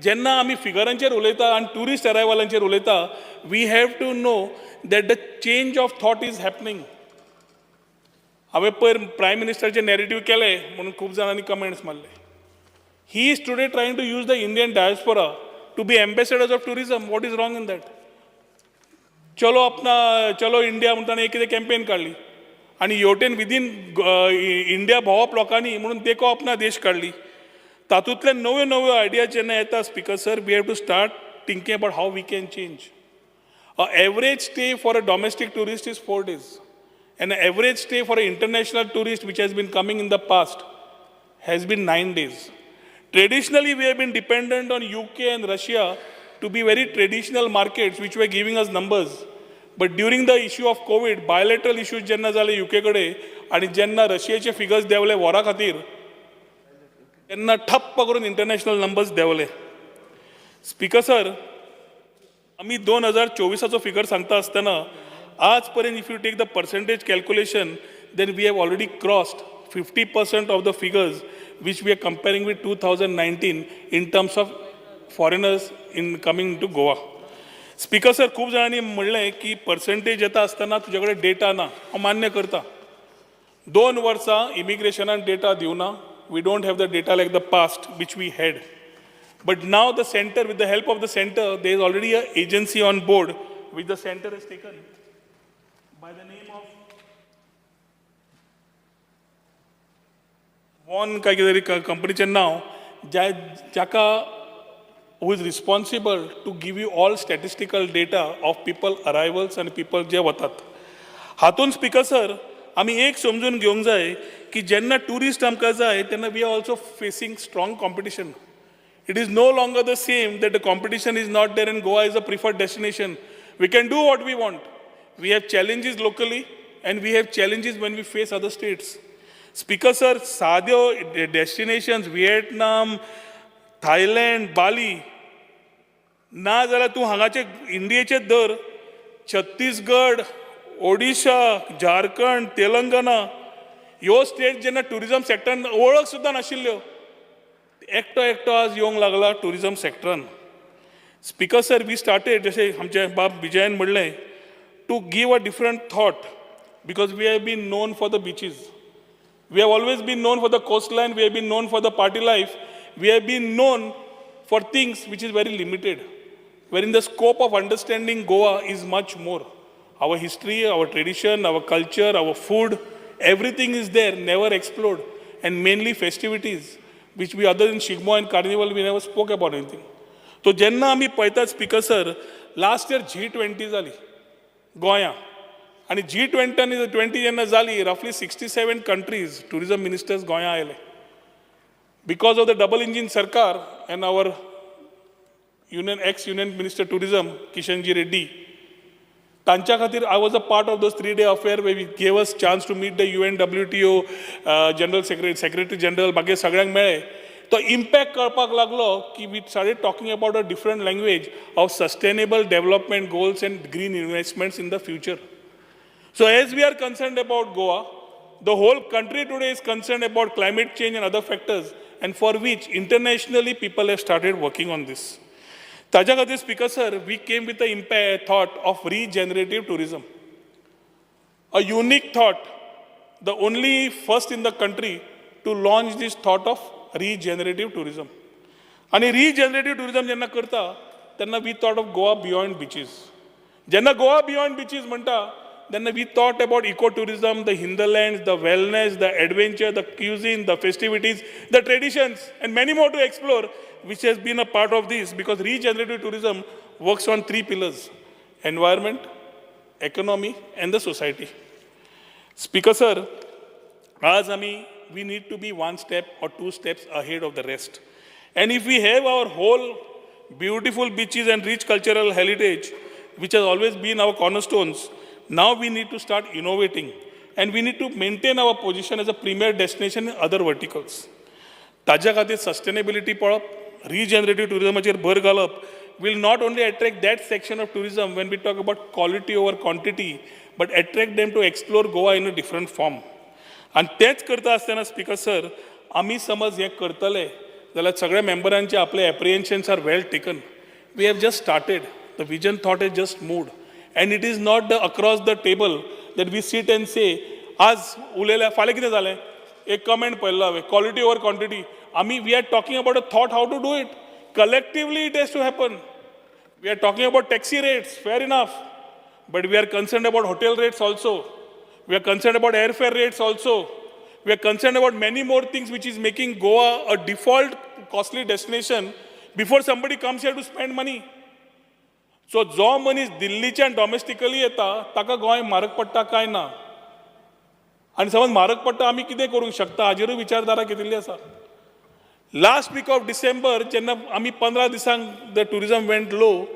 जेन्ना आमी फिगरांचेर उलयता आनी tourist अरायवलांचेर उलयता, we have to know that the change of thought is happening. हांवें पयर prime मिनिस्टराचें narrative केलें म्हणून खूब जाणांनी कमेंट्स मारले. He is today trying to use the Indian diaspora to be ambassadors of tourism. What is wrong in that? चलो अपना चलो इंडिया म्हणून एक कितें कॅम्पेन काडली आनी हेवटेन विदीन इंडिया भोंवप लोकांनी म्हणून देखो अपना देश काडली. तातूंतले नव्यो नव्यो आयडिया जेन्ना येता, Speaker sir, we have to start thinking about how we can change. A average stay for a domestic tourist is 4 days, and average stay for a international tourist, which has been coming in the past, has been 9 days. Traditionally, we have been dependent on UK and Russia to be very traditional markets which were giving us numbers. But during the issue of COVID, bilateral issues जेन्ना जाले UK कडेन आनी जेन्ना रशियेचे figures देंवले वॉरा खातीर, तेन्ना ठप्प करून international numbers देंवले. Speaker sir, आमी 2024चो फिगर सांगता आसतना आज पर्यंत, if you take the percentage calculation, then we have already crossed 50% of the figures which we are comparing with 2019 in terms of foreigners in coming to Goa. Speaker sir, खूब जाणांनी म्हणलें की percentage येता आसतना तुजे कडेन डेटा ना. हांव मान्य करता, 2 वर्सां इमिग्रेशनान डेटा दिवना. We don't have the data like the past which we had. But now the center, with the help of the center, there is already an agency on board which the center has taken by the name of von काय कितें तरी कंपनीचें नांव, ज्या जाका who is responsible to give you all statistical data of people arrivals and people जे वतात. हातून, speaker sir, आमी एक समजून घेवंक जाय की जेन्ना ट्युरिस्ट आमकां जाय तेन्ना we are also facing strong competition. It is no longer the same that the competition is not there and Goa is a preferred destination. We can do what we want. We have challenges locally and we have challenges when we face other states. Speaker sir, साद्यो destinations Vietnam, Thailand, बाली ना जाल्यार तूं हांगाचे इंडियेचे धर, छत्तीसगड, ओडिशा, झारखंड, तेलंगना, ह्यो state जेन्ना tourism सेक्टरान वळख सुद्दां नाशिल्ल्यो, एकटो एकटो आज येवंक लागला ट्युरिजम सेक्टरान. स्पीकर सर, we started, जशें आमचे बाब विजयान म्हणलें, to give a different thought, because we have been known for the beaches. We have always been known for the coastline, we have been known for the party life, we have been known for things which is very limited, wherein the scope of understanding Goa is much more. Our history, our tradition, our culture, our food, everything is there, never explored, and mainly festivities, which we, other than Shigmo and Carnival, we never spoke about anything. तो जेन्ना आमी पळयतात, speaker sir, last year G20 जाली गोंया आनी G twenty जेन्ना जाली, roughly 67 countries tourism ministers गोंया आयले. Because of the double engine सरकार and our union ex union minister tourism Kishanji Reddy, तांच्या खातीर I was a part of those 3-day affair where we gave us chance to meet the UNWTO general secretary general, बाकी सगळ्यांक मेळ्ळे. तो impact कळपाक लागलो की we started talking about a different language of sustainable development goals and green investments in the future. So as we are concerned about Goa, the whole country today is concerned about climate change and other factors, and for which internationally people have started working on this. ताज्या खातीर Speaker sir, we came with the impact thought of regenerative tourism. A unique thought, the only first in the country to launch this thought of regenerative tourism. आनी रिजनरेटीव tourism जेन्ना करता तेन्ना we thought of Goa beyond beaches. जेन्ना Goa beyond beaches म्हणटा तेन्ना we thought about eco tourism, the hinterlands, the wellness, the adventure, the cuisine, the festivities, the traditions and many more to explore, which has been a part of this, because regenerative tourism works on three pillars: environment, economy and the society. Speaker sir, आज आमी we need to be one step or two steps ahead of the rest. And if we have our whole beautiful beaches and rich cultural heritage, which has always been our cornerstones, now we need to start innovating and we need to maintain our position as a premier destination in other verticals. ताज्या खातीर sustainability पळोवप, रिजनरेटीव टुरिजमाचेर भर घालप will not only attract that section of tourism when we talk about quality over quantity, but attract them to explore Goa in a different form. आनी तेंच करता आसतना speaker sir, आमी समज हें करतले जाल्यार सगळ्या मेंबरांचे आपले apprehensions are well taken. We have just started. The vision thought is just moved, and it is not the across the table that we sit and say, आज उलयल्या फाल्यां कितें जालें. एक कमेंट पळयल्लो हांवें, क्वॉलिटी ओवर क्वॉन्टिटी. आमी we are talking about a thought how to do it. Collectively it has to happen. We are talking about taxi rates, fair enough, but we are concerned about hotel rates also. We are concerned about airfare rates also. We are concerned about many more things which is making Goa a default costly destination before somebody comes here to spend money. So जो मनीस दिल्लीच्यान डॉमेस्टिकली येता ताका गोंय म्हारग पडटा काय ना, आनी समज म्हारग पडटा आमी कितें करूंक शकता हाजेरूय विचारधारा घेतिल्ली आसा. लास्ट वीक ऑफ डिसेंबर जेन्ना आमी 15 दिसांक the tourism went low,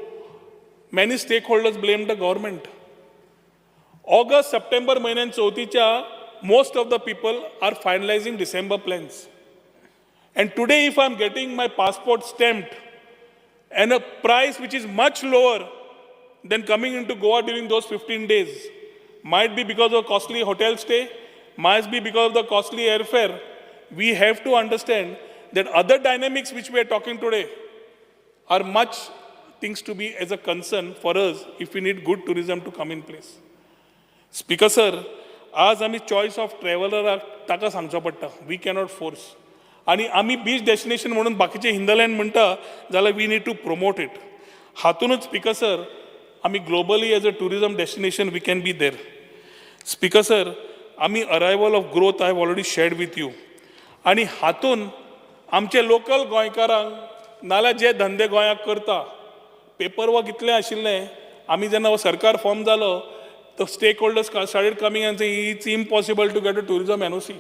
many stakeholders blame the government. August September म्हयन्यान चवथीच्या most of the people are finalizing December plans. And today if I am getting my passport stamped and a price which is much lower than coming into Goa during those 15 days, might be because of costly hotel stay, might be because of the costly airfare. We have to understand that other dynamics which we are talking today are much things to be as a concern for us if we need good tourism to come in place. Speaker sir, आज आमी choice of ट्रॅव्हलराक ताका सांगचो पडटा, we cannot force. आनी आमी beach destination म्हणून बाकीचे हिंदलँड म्हणटा जाल्यार we need to promote it. हातूनच स्पीकर सर, आमी globally as a tourism destination we can be there. Speaker sir, आमी arrival of growth I have already shared with you. आनी हातून आमचे लोकल गोंयकारांक नाल्यार जे धंदे गोंयाक करता, पेपर वर्क इतलें आशिल्लें. आमी जेन्ना हो सरकार फॉर्म जालो, the stakeholders started coming and saying it's impossible to get a tourism NOC.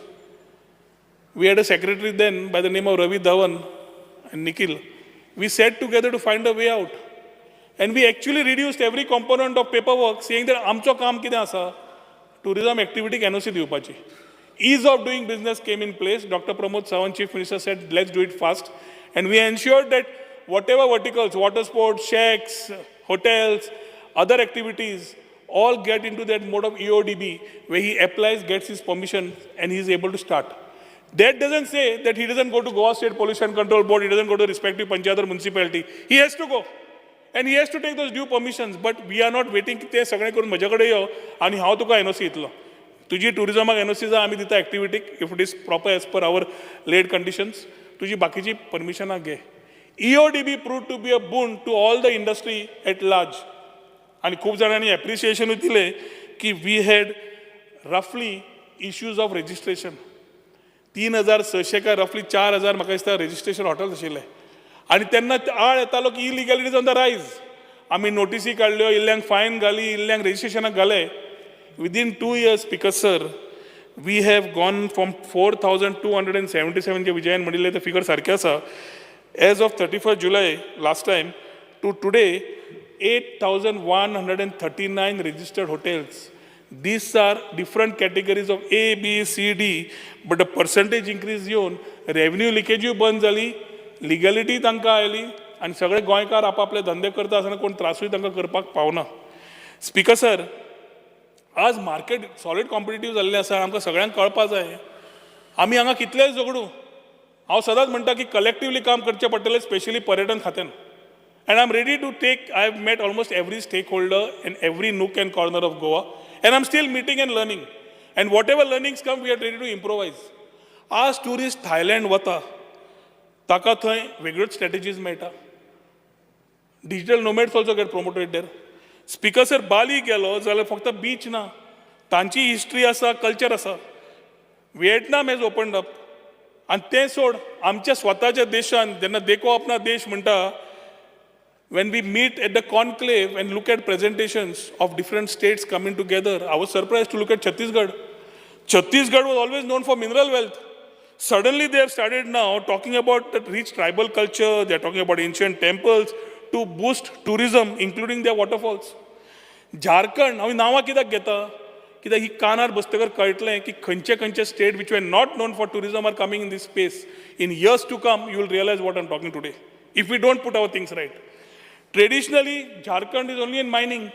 We had a secretary then by the name of Ravi Dhawan and Nikhil. We sat together to find a way out. And we actually reduced every component of paperwork, saying that आमचो काम कितें आसा, tourism activity NOC दिवपाची. Ease of doing business came in place. Dr. Pramod Sawant, Chief Minister, said, let's do it fast. And we ensured that whatever verticals, water sports, shacks, hotels, other activities, all get into that mode of EODB, where he applies, gets his permission, and he is able to start. That doesn't say that he doesn't go to Goa State Pollution Control Board, he doesn't go to respective panchayat or municipality. He has to go. And he has to take those due permissions. But we are not waiting की ते सगळें करून म्हजे कडेन यो आनी हांव तुका एनओसी दितलो. तुजी टुरिजमाक एनओसी जाय, आमी दिता एक्टिविटीक, if it is proper as per our laid conditions. तुजी बाकीची परमिशनां घे. EODB prove to be a boon to all the industry at large. आनी खूब जाणांनी एप्रिसिएशनूय दिलें की we had roughly issues of registration 3600 काय रफली 4000 म्हाका दिसता रजिस्ट्रेशन हॉटेल्स आशिल्ले आनी तेन्ना आळ येतालो की illegalities on the rise. आमी नोटिसी काडल्यो, इल्ल्यांक फायन घाली, इल्ल्यांक रजिस्ट्रेशनाक घाले. Within 2 years, Speaker sir, We have gone from 4277, जे विजयान म्हणिल्लें ते फिगर सारकें आसा, as of 31 July last time to today, 8139 registered hotels. These are different categories of A, B, C, D, but the percentage increase येवन revenue लिकेजूय बंद जाली, legality तांकां आयली आनी सगळे गोंयकार आपापले धंदे करता आसतना कोण त्रासूय तांकां करपाक पावना. स्पिकर सर, आज मार्केट सॉलिड कॉम्पिटिटीव जाल्लें आसा. आमकां सगळ्यांक कळपा जाय, आमी हांगा कितलेय झगडूं, हांव सदांच म्हणटा की कलेक्टिवली काम करचें पडटलें, स्पेशली पर्यटन खात्यान. And I am ready to take, I have met almost every stakeholder in every nook and corner of Goa and I am still meeting and learning, and whatever learnings come, we are ready to improvise. आज tourist Thailand वता, ताका थंय वेगळ्योच strategies मेळटा. Digital nomads also get promoted there. Speaker sir, बाली गेलो जाल्यार फक्त beach ना, तांची हिस्ट्री आसा, कल्चर आसा. Vietnam has opened up. आनी तें सोड, आमच्या स्वताच्या देशान जेन्ना "देखो अपना देश" म्हणटा, when we meet at the conclave and look at presentations of different states coming together, I was surprised to look at Chhattisgarh. Chhattisgarh was always known for mineral wealth. Suddenly they have started now talking about the rich tribal culture, they are talking about ancient temples to boost tourism, including their waterfalls. Jharkhand, हांव नांवां कित्याक घेता? कित्याक ही कानार बसतकर कळटलें की खंयचे खंयचे state which were not known for tourism are coming in this space. In years to come, you will realize what I'm talking today, if we don't put our things right. Traditionally, Jharkhand is only in mining.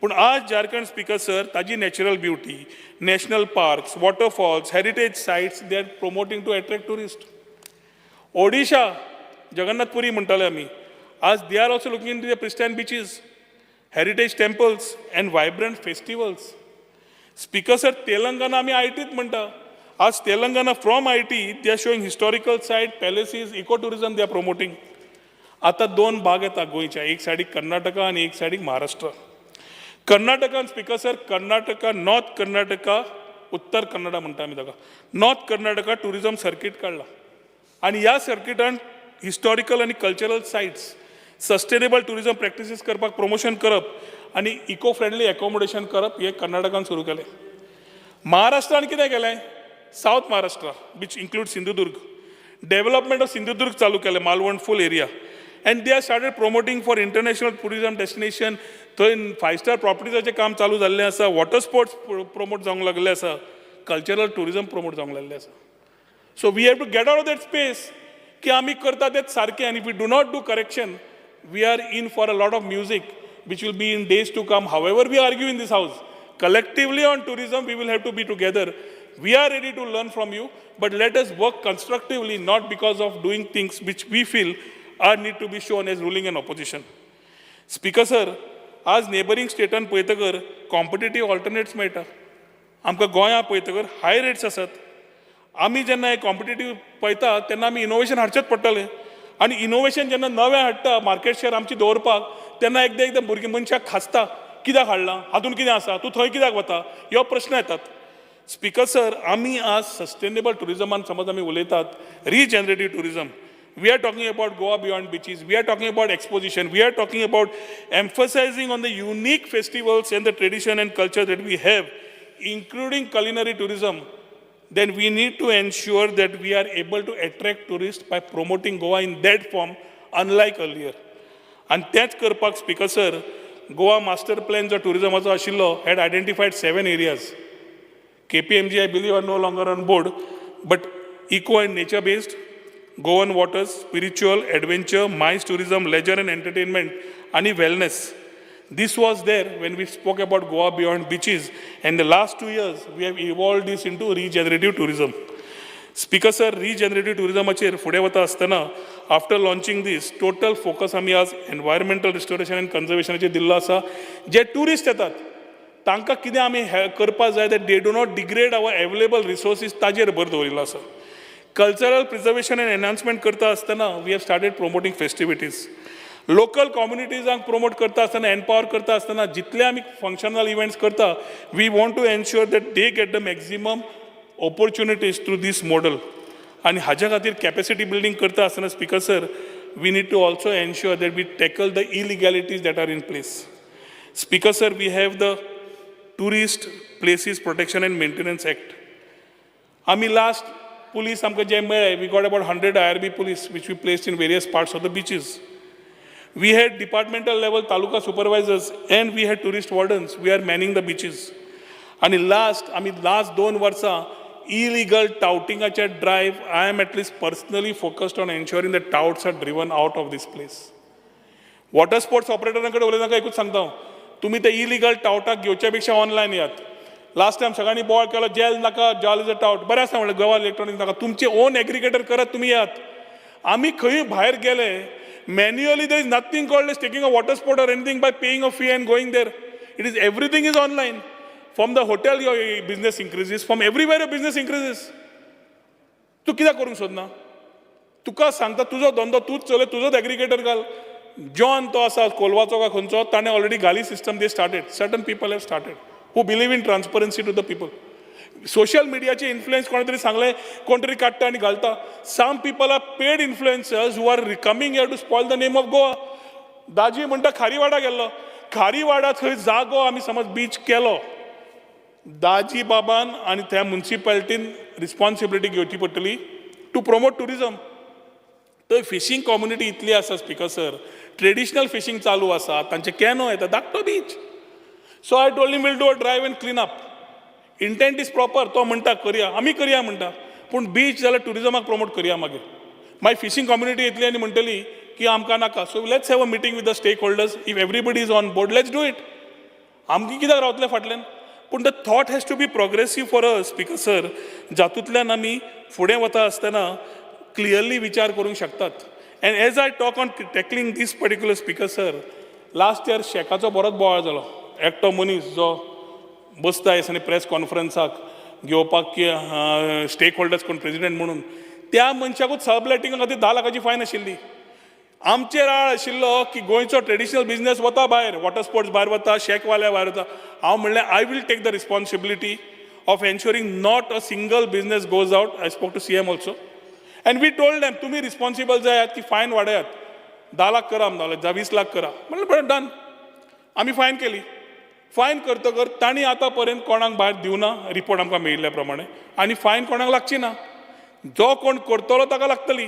पूण आज Jharkhand, speaker sir, ताजी natural beauty, national parks, waterfalls, heritage sites, they are promoting to attract tourist. Odisha, Jagannathpuri म्हणटाले आमी, आज they are also looking to the pristine beaches, heritage temples and vibrant festivals. Speaker sir, Telangana आमी आयटीत म्हणटा. आज Telangana, from IT they are showing historical site, palaces, eco tourism they are promoting. आतां दोन भाग येता गोंयच्या, एक सायडीक कर्नाटका आनी एक सायडीक महाराष्ट्र. कर्नाटकान, speaker sir, Karnataka, north Karnataka, Uttara Kannada म्हणटा आमी ताका, नॉर्थ कर्नाटका टुरिजम सर्कीट काडला आनी ह्या सर्किटान हिस्टॉरिकल आनी cultural sites, sustainable tourism practices करपाक प्रमोशन करप आनी इको फ्रेंडली एकोमोडेशन करप हें कर्नाटकान सुरू केलें. महाराष्ट्रान कितें केलें? South Maharashtra, which include Sindhudurg, development of Sindhudurg चालू केलें, Malvan full area, and they are started promoting for international tourism destination. थंय फायव स्टार प्रॉपर्टीजाचें काम चालू जाल्लें आसा, वॉटर स्पोर्ट्स प्रमोट जावंक लागल्ले आसा, कल्चरल टुरिजम प्रमोट जावंक लागल्लें आसा. So we have to get out of that space की आमी करता तेच सारकें, आनी if we do not do correction, we are in for a lot of music which will be in days to come. However we argue in this house, collectively on tourism, we will have to be together. We are ready to learn from you, but let us work constructively, not because of doing things which we feel are need to be shown as ruling and opposition. Speaker sir, आज neighbouring स्टेटान पळयतकर competitive alternates मेळटा. आमकां गोंया पळयतकर हाय rates आसात. आमी जेन्ना हे competitive पळयता तेन्ना आमी इनोवेशन हाडचेंच पडटलें. आनी इनोवेशन जेन्ना नवें हाडटा मार्केट शेअर आमची दवरपाक, तेन्ना एकदां एकदां भुरगीं मनशाक खासता, कित्याक हाडलां हातून, कितें आसा, तूं थंय कित्याक वता, ह्यो प्रश्न येतात. स्पिकर सर, आमी आज सस्टेनेबल टुरिजमान समज आमी उलयतात, regenerative tourism, we are talking about Goa beyond beaches, we are talking about exposition, we are talking about emphasizing on the unique festivals and the tradition and culture that we have, including culinary tourism, then we need to ensure that we are able to attract tourists by promoting Goa in that form, unlike earlier. आनी तेंच करपाक, speaker sir, Goa master plan जो टुरिजमाचो आशिल्लो had identified seven areas. KPMG, I believe, are no longer on board, but eco and nature based, Goan waters, spiritual, adventure, MICE tourism, leisure and entertainment, and wellness. This was there when we spoke about Goa beyond beaches, and the last 2 years we have evolved this into regenerative tourism. Speaker sir, regenerative टुरिजमाचेर फुडें वता आसतना, after launching this, total focus आमी आज environmental restoration आनी कन्जर्वेशनाचेर दिल्लो आसा. जे tourist येतात तांकां कितें आमी करपाक जाय that they do not degrade our available resources, ताजेर भर दवरिल्लो आसा. कल्चरल प्रिजर्वेशन एंड एनहान्समेंट करता आसतना we have started promoting festivities. Local कम्युनिटीजांक promote करता आसतना, एम्पावर करता आसतना, जितले आमी फंक्शनल इव्हेंट्स करता, we want to ensure that they get the maximum opportunities through this model. आनी हाज्या खातीर कॅपॅसिटी बिल्डींग करता आसतना, Speaker sir, we need to also ensure that we tackle the illegalities that are in place. Speaker sir, we have the Tourist Places Protection and Maintenance Act. आमी last police आमकां जे मेळ्ळे, we got about 100 IRB police which we placed in various parts of the beaches. We had departmental level taluka supervisors and we had tourist wardens. We are manning the beaches. आणि last आमी last 2 वर्सां illegal टावटिंगाचे drive, I am at least personally focused on ensuring the touts are driven out of this place. Water sports ऑपरेटरां कडेन उलयतना एकूच सांगता हांव, तुमी ते इलिगल टावटाक घेवच्या पेक्षा ऑनलायन येयात. लास्ट टायम सगळ्यांनी बोवाळ केलो, जेल नाका, जेल is a tout. बरें आसा म्हणलें, गोवा इलेक्ट्रॉनिक्स नाका, तुमचे ओन एग्रीगेटर करात, तुमी येयात. आमी खंय भायर गेले manually, there is nothing called as taking a water sport or anything by paying a fee and going there. It is everything is online. From the hotel your business increases, from everywhere your business increases. तूं कित्याक करूंक सोदना? तुका सांगता, तुजो धंदो तूंच चलय, तुजोच एग्रीगेटर घाल. जॉन तो आसा कोलवाचो काय खंयचो, ताणें ऑलरेडी घाली system. They started, certain people have started who believe in transparency to the people. Social मिडियाचे इन्फ्लुएन्स कोणे तरी सांगलें, कोण तरी काडटा आनी घालता. Some people are paid influencers who are coming here to spoil the name of Goa. दाजी म्हणटा खारीवाडा गेल्लो. खारीवाडा थंय जागो आमी समज बीच केलो, दाजी बाबान आनी त्या मुन्सिपालिटीन रिस्पॉन्सिबिलिटी घेवची पडटली टू प्रमोट ट्युरिजम. थंय फिशींग कम्युनिटी इतली आसा स्पिकर सर, ट्रेडिशनल फिशींग चालू आसा, तांचे कॅनो येता, धाकटो beach. So I told him we'll do a drive and clean up. Intent is proper. तो म्हणटा करया, आमी करया म्हणटा, पूण बीच जाल्यार ट्युरिजमाक प्रमोट करया. मागीर मागीर फिशींग कम्युनिटी येतली आनी म्हणटली की आमकां नाका. So let's have a meeting with the stakeholders. If everybody is on board, let's do it. आमकां कित्याक रावतले फाटल्यान? पूण the thought has to be progressive for us, Speaker sir, जातूंतल्यान आमी फुडें वता आसतना क्लियरली विचार करूंक शकतात. And as I talk on tackling this particular, Speaker sir, last year शॅकाचो बरोच बोवाळ जालो. एकटो मनीस जो बसता आनी प्रेस कॉन्फरन्साक घेवपाक की स्टेक होल्डर्स कोण प्रेजिडेंट म्हणून, त्या मनशाकूच सब लेटिंगा खातीर 10 लाखाची फायन आशिल्ली. आमचेर आळ आशिल्लो की गोंयचो ट्रेडिशनल बिजनेस वता भायर, वॉटर स्पोर्ट्स भायर वता, शॅकवाले भायर वता. हांव म्हणलें, I will take the responsibility of ensuring not a single business goes out. I spoke to CM also and we told them, तुमी रिस्पॉन्सिबल जायात की फायन वाडयात, 10 लाख करा, जाल्यार 20 लाख करा. म्हणलें बरें, डन. आमी फायन केली. फायन करतकर तांणी आतां पर्यंत कोणाक भायर दिवना, रिपोर्ट आमकां मेळिल्ल्या प्रमाणे, आनी फायन कोणाक लागची ना. जो कोण करतलो ताका लागतली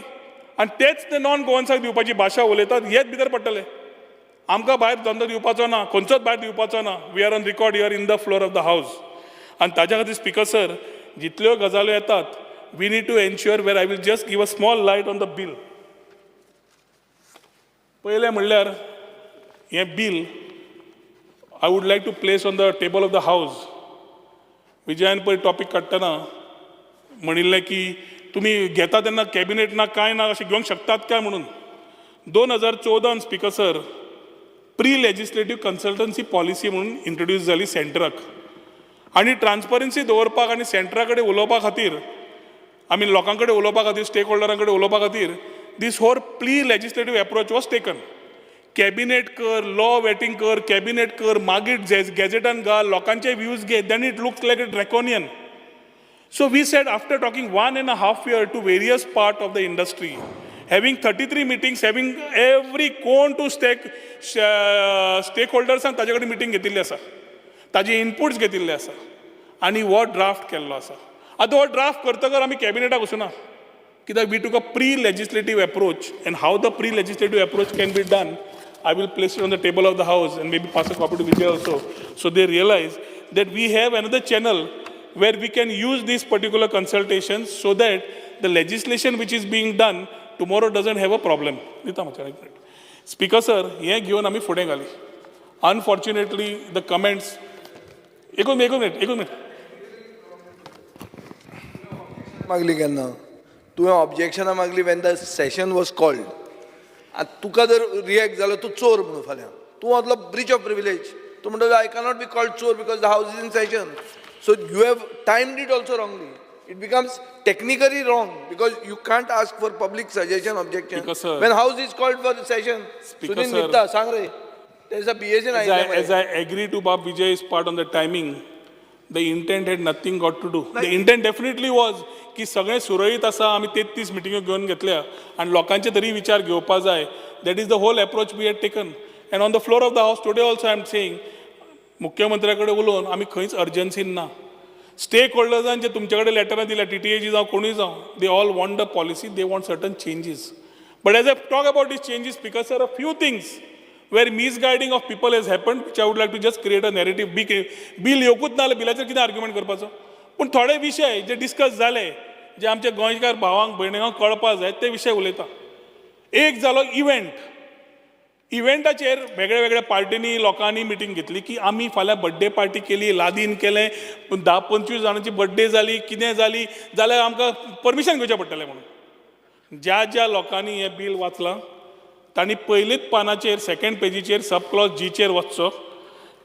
आनी तेच ते नॉन गोवन्साक दिवपाची भाशा उलयतात, हेच भितर पडटले. आमकां भायर धंदो दिवपाचो ना, खंयचोच भायर दिवपाचो ना. We are on record here in the floor of the house. आनी ताज्या खातीर स्पिकर सर, जितल्यो गजाल्यो येतात, we need to ensure where I will just give a small light on the bill. पयलें म्हणल्यार हें bill I would like to place on the table of the house. विजयान पयर topic काडटना म्हणिल्लें की तुमी घेता तेन्ना कॅबिनेट ना कांय ना, अशें घेवंक शकतात काय म्हणून. 2014, Speaker sir, pre legislative consultancy policy म्हणून इंट्रोड्यूस जाली सेंटराक आनी ट्रान्सपरन्सी दवरपाक आनी सेंटरा कडेन उलोवपा खातीर, आमी लोकां कडेन उलोवपा खातीर, स्टेक होल्डरां कडेन उलोवपा खातीर, this whole pre legislative approach was taken. Cabinet कर, लॉ वेटिंग कर, कॅबिनेट कर, मागीर गॅझेटान घाल, लोकांचे व्यूज घे, then it looks like a draconian. So we said, after talking 1.5 year to various part of the industry, having 33 meetings, having every कोण two stake होल्डर्सान ताजे कडेन मिटींग घेतिल्ली आसा, ताजे इनपुट्स घेतिल्ले आसा आनी हो ड्राफ्ट केल्लो आसा. आतां हो ड्राफ्ट करतकर आमी कॅबिनेटाक वचूना, कित्याक we took a pre legislative approach, and how the pre legislative approach can be done, I will place it on the table of the house and maybe pass a copy to Vijay also, so they realize that we have another channel where we can use these particular consultations so that the legislation which is being done tomorrow doesn't have a problem. दिता म्हाका एक minute. Speaker sir, हें घेवन आमी फुडें घाली. Unfortunately the comments, एकूच एकूच मिनिट, एकूच मिनिट. मागली केन्ना तुवें ऑब्जेक्शनां मागली? When the session was called. आतां तुका जर रिएक्ट जालो, तूं चोर म्हणून फाल्यां तूं वतलो, ब्रीच ऑफ प्रिविलेज. तूं म्हणटा I cannot be called चोर because the house is in session. So you have timed it also wrongly. It becomes technically wrong because you can't ask for public suggestion, objection Speaker, sir. when house is called for session. Speaker, Sunil sir. न्हिदता, सांग रे, तेजा BSN. As I agree to Bab Vijay's part on the timing, the intent had nothing got to do. The intent definitely was की सगळें सुरळीत आसा, आमी 33 मिटिंग्यो घेवन घेतल्या आनी लोकांचे तरी विचार घेवपा जाय. That is the whole approach we had taken. And on the floor of the house today also I am saying, मुख्यमंत्र्या कडेन उलोवन आमी खंयच अर्जन्सीन ना. स्टेक होल्डर्सान जे तुमचे कडेन लेटरां दिल्या, टीटीएजी जावं कोणूय जावं, they all want the policy, they want certain changes. But as I talk about these changes, because there are few things where misguiding of people has happened, which I would like to just create a narrative. Bill येवकूच ना जाल्यार बिलाचेर कितें argument करपाचो? पूण थोडे विशय जे discuss जाले, जे आमच्या गोंयकार भावांक भयणींक कळपा जाय, ते विशय उलयता. एक जालो इव्हेंट. इव्हेंटाचेर वेगळ्या वेगळ्या पार्टींनी लोकांनी मिटींग घेतली की आमी फाल्यां बड्डे पार्टी केली, लादीन केलें, 10-25 जाणांची बड्डे जाली, कितें जाली जाल्यार आमकां परमिशन घेवचें पडटलें म्हणून. ज्या ज्या लोकांनी हें बील वाचलां तांणी पयलीच पानाचेर सेकंड पेजीचेर सब क्लॉज जीचेर वचचो.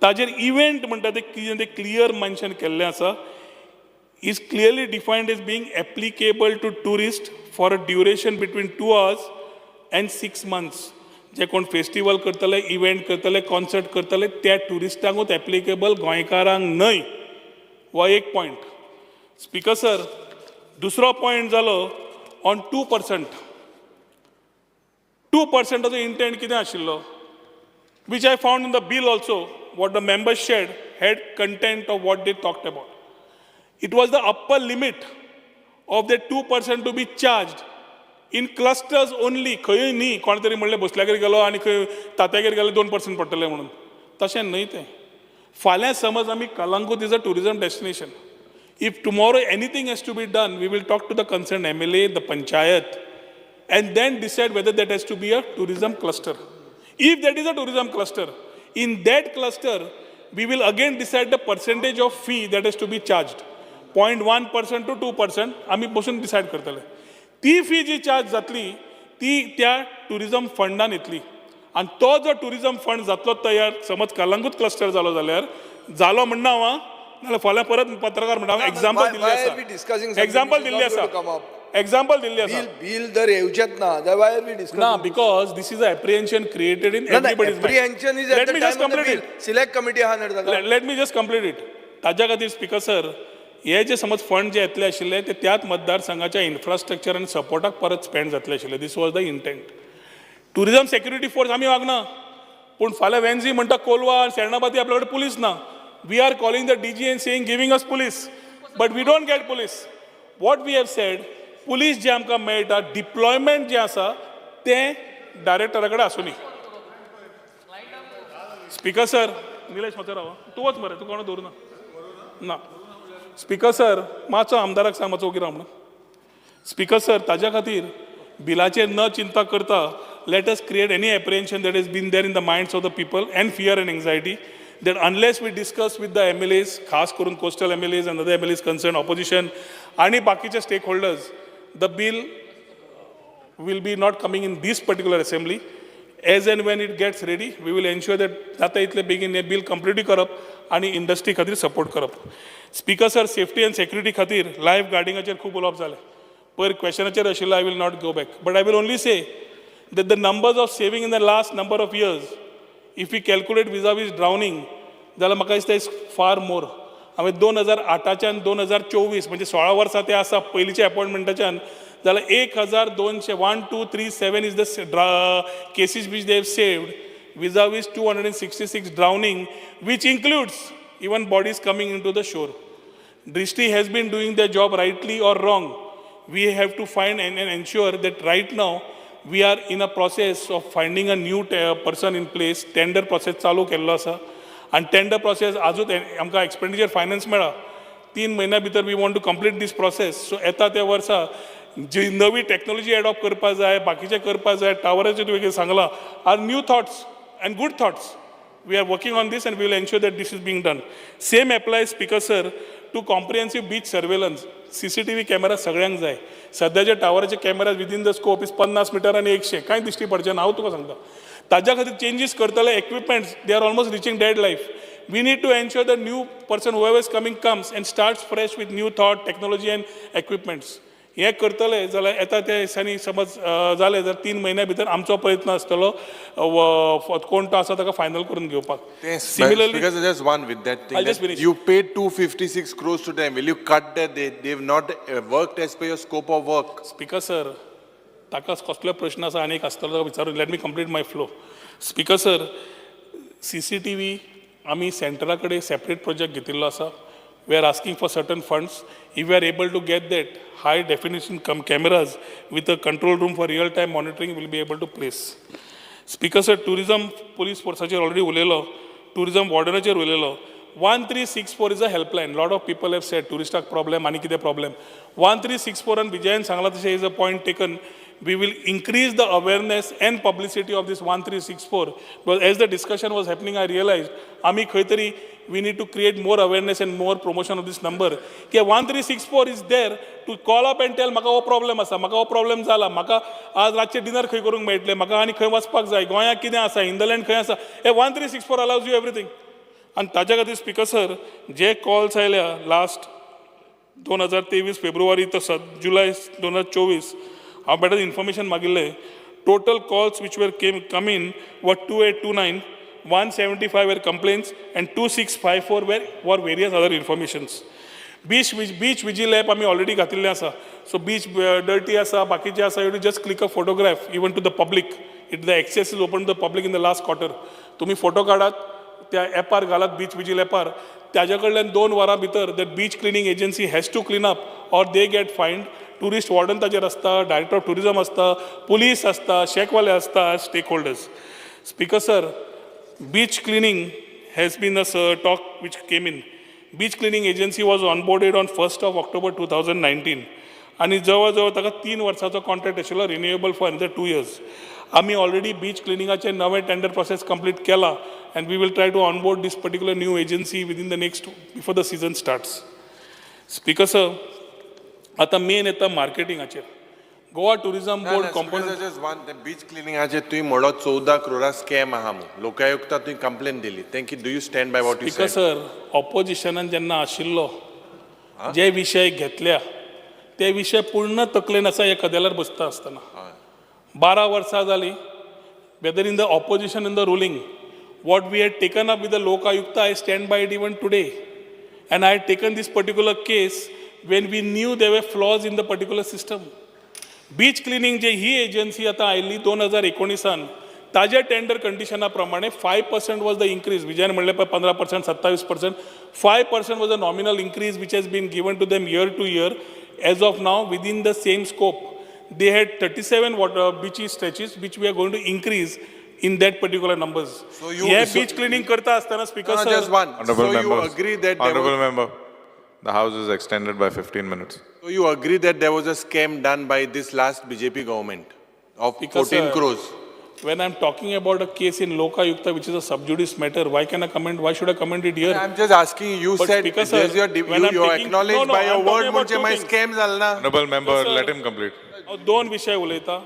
ताजेर इव्हेंट म्हणटा तें कितें तें क्लियर मेन्शन केल्लें आसा. Is clearly defined as being applicable to tourist for a duration between 2 hours and 6 months. जे कोण फेस्टिवल करतले, इव्हेंट करतले, कॉन्सर्ट करतले, त्या ट्युरिस्टांकूच एप्लिकेबल, गोंयकारांक न्हय. हो एक पॉयंट, स्पीकर सर. दुसरो पॉयंट जालो ऑन 2%. 2%चो इंटेंट कितें आशिल्लो, which I found in the bill also, what the members shared had content of what they talked about. It was the upper limit of the 2% to be charged in clusters only. खंयूय न्ही. कोण तरी म्हणलें भोसल्यागेर गेलो आनी खंय तात्यागेर गेले 2% पडटले म्हणून. तशें न्हय तें. फाल्यां समज आमी, Calangute is a tourism destination. If tomorrow anything has to be done, we will talk to the concerned MLA, the panchayat, and then decide whether that has to be a tourism cluster. If that is a tourism cluster, in that cluster, we will again decide the percentage of fee that has to be charged. 0.1% to 2% आमी बसून decide करतले. ती fee जी charge जातली ती त्या tourism फंडान येतली आनी तो जो टुरिझम फंड जातलो तयार, समज कलंगूट क्लस्टर जालो जाल्यार, जालो म्हणना हांव आं, नाल्यार फाल्यां परत पत्रकार म्हणटा. एग्जाम्पल दिल्लें आसा, एग्जाम्पल दिल्लें आसा, एग्जाम्पल दिल्लें आसा. बील जर येवचेच ना जाल्यार why are we discussing? ना, because this is a apprehension created in everybody's. Apprehension is at Let the me just time of the complete bill. it. Select committee आहा न्ही ताका. Let me just complete it. ताज्या खातीर speaker sir, हे जे समज fund जे येतले आशिल्ले ते त्याच मतदारसंघाच्या इन्फ्रास्ट्रक्चर आनी सपोर्टाक परत स्पेंड जातले आशिल्ले. This was the intent. Tourism security force आमी मागना, पूण फाल्यां वेन्झी म्हणटा कोलवा सेर्नाबाती आपल्या कडेन पुलीस ना. We are calling the DG and saying, giving us police, but we don't get police. What we have said, police जे आमकां मेळटा, डिप्लॉयमेंट जें आसा तें डायरेक्टरा कडेन आसूं न्ही. स्पीकर सर, निलेश, मातसो राव. तूं वच मरे, तूं कोणा दवरुना ना. स्पीकर सर, मातसो आमदाराक सांग मातसो ओगी राव म्हणून. स्पीकर सर, ताज्या खातीर बिलाचेर न चिंता करता, let us clear any apprehension that is been there in the minds of the people and fear and anxiety that unless we discuss with the MLAs, खास करून coastal MLAs and other MLAs concerned, opposition आणि बाकीचे stake holders, the bill will be not coming in this particular assembly. As and when it gets ready, we will ensure that जाता इतले बेगीन हें bill complete करप आनी industry खातीर support करप. Speaker sir, safety and security खातीर life गार्डिंगाचेर खूब उलोवप जालें. पयर क्वेशनाचेर आशिल्लो. I will not go back, but I will only say that the numbers of saving in the last number of years, if we calculate vis-a-vis drowning, जाल्यार म्हाका दिसता is far more. हांवें 2008च्यान 2024, म्हणजे 16 वर्सां ते आसा पयलींच्या अपॉयंटमेंटाच्यान, जाल्यार 1200, 1237 is the cases which they have saved vis-a-vis 266 drowning, which includes even bodies coming into the shore. Drishti has been doing their job rightly or wrong. We have to find and ensure that right now we are in a process of finding a new person in place. Tender process चालू केल्लो आसा आनी tender process आजूच आमकां expenditure finance मेळ्ळा. 3 म्हयन्या भितर we want to complete this process. So येता त्या वर्सा जी नवी टॅक्नोलॉजी एडॉप्ट करपा जाय, बाकीचें करपा जाय, टावराचें तुवें कितें सांगलां are new thoughts and good thoughts. We are working on this and we will ensure that this is being done. Same applies, Speaker sir, to comprehensive beach surveillance. CCTV camera सगळ्यांक जाय. सद्याचे टावराचे camera within the scope is 50 meter आनी 100, कांय दिश्टी पडचें ना. हांव तुका सांगता, ताज्या खातीर चेंजीस करतले. Equipments, they are almost reaching dead life. We need to ensure the new person, whoever is coming, comes and starts fresh with new thought, technology and equipments. हें करतले जाल्यार येता त्या दिसांनी समज जालें जाल्यार 3 म्हयन्या भितर आमचो प्रयत्न आसतलो कोण तो आसा ताका फायनल करून घेवपाक. Similarly, Because there's one with that thing I'll just that finish. you paid 256 crores to them. Will you cut that? They've not worked as per your scope of work. Speaker sir, ताका कसलो प्रश्न आसा आनी एक आसतलो ताका विचारून. Let me complete my flow. Speaker sir, CCTV आमी सेंट्रला कडेन सेपरेट प्रोजेक्ट घेतिल्लो आसा. We are asking for certain funds. If we are able to get that high definition cameras with a control room for real time monitoring, will be able to place. Speaker sir, tourism police फोर्साचेर already उलयलो, tourism वॉर्डनाचेर उलयलो. 1364 is a helpline. Lot of people have said ट्युरिस्टाक problem आनी कितें problem. 1364 विजयान सांगलां तशें is a point taken. We will increase the awareness and publicity of this 1364, because as the discussion was happening, I realized आमी खंय तरी we need to create more awareness and more promotion of this number, की 1364 is there to call up and tell म्हाका हो problem आसा, म्हाका हो problem जाला, म्हाका आज रातचें डिनर खंय करूंक मेळटलें, म्हाका आनी खंय वचपाक जाय, गोंयांत कितें आसा, हिंदरलँड खंय आसा. हे 1364 allows you everything. आनी ताच्या खातीर स्पिकर सर, जे कॉल्स आयल्या लास्ट 2023 फेब्रुवारी तो जुलय 2024, हांव बेटर इन्फॉर्मेशन मागिल्लें. Total calls which were came come in were 2829, 175 were complaints and 2654 were various other informations. Beach vigil app आमी ऑलरेडी घातिल्लें आसा. सो बीच डर्टी आसा, बाकीचे आसा, you just click a photograph. Even to the public, it the access is open to the public in the last quarter. तुमी photo काडात, त्या एपार घालात, बीच विजील एपार. ताज्या कडल्यान 2 वरां भितर that beach cleaning agency has to clean up or they get fined. Tourist warden ताजेर आसता, डायरेक्टर ऑफ टुरिजम आसता, पुलीस आसता, शॅकवाले आसता, stake holders. Speaker sir, beach cleaning has been a talk which came in. Beach cleaning agency was onboarded on 1st of October 2019 आनी जवळ जवळ ताका 3 वर्साचो कॉन्ट्रॅक्ट आशिल्लो, renewable for another 2 years. आमी ऑलरेडी बीच क्लिनिंगाचे नवे टेंडर प्रोसेस कंप्लीट केला and we will try to onboard this particular new agency within the next, before the season starts. Speaker sir, आतां मेन येता मार्केटिंगाचेर Goa tourism board component. Just one, beach क्लिनिंगाचेर तुवें म्हणलो 14 क्रोरा scam आहा म्हणून, लोकायुक्ता तुवें कंप्लेन दिली तेंकी, do you stand by what you speaker said? Sir, ऑपोजिशनान जेन्ना आशिल्लो, जे विशय घेतल्या ते विशय पूर्ण तकलेन आसा. ह्या कदेलार बसता आसतना 12 वर्सां जालीं, whether in the opposition, in the ruling, what we had taken up with the Lokayukta, I stand by it even today. And I had taken this particular case when we knew there were flaws in the particular system. Beach cleaning J he agency आतां आयिल्ली 2019, ताज्या tender कंडिशना प्रमाणे 5% was the increase. विजयान म्हणलें पळय 15%, 27%. 5% was a nominal increase which has been given to them year to year. As of now, within the same scope, they had 37 water beaches stretches which we are going to increase in that particular numbers. So you- hey so- beach cleaning करता आसतना speaker No, sir, just one. Honorable So you members, agree that there Honorable was, member, the House is extended by 15 minutes. So you agree that there was a scam done by this last BJP government of Because, 14 sir, crores? When I'm talking about a case in Lokayukta, which is a sub judice matter, why can I comment? Why should I comment it here? I'm just asking, you But said, Speaker sir, there's your, when you I'm you taking- acknowledge No, no, by your I'm talking word about म्हणजे two my things. scam जाला ना. Honorable member, sir. Let him complete. हांव दोन विशय उलयता.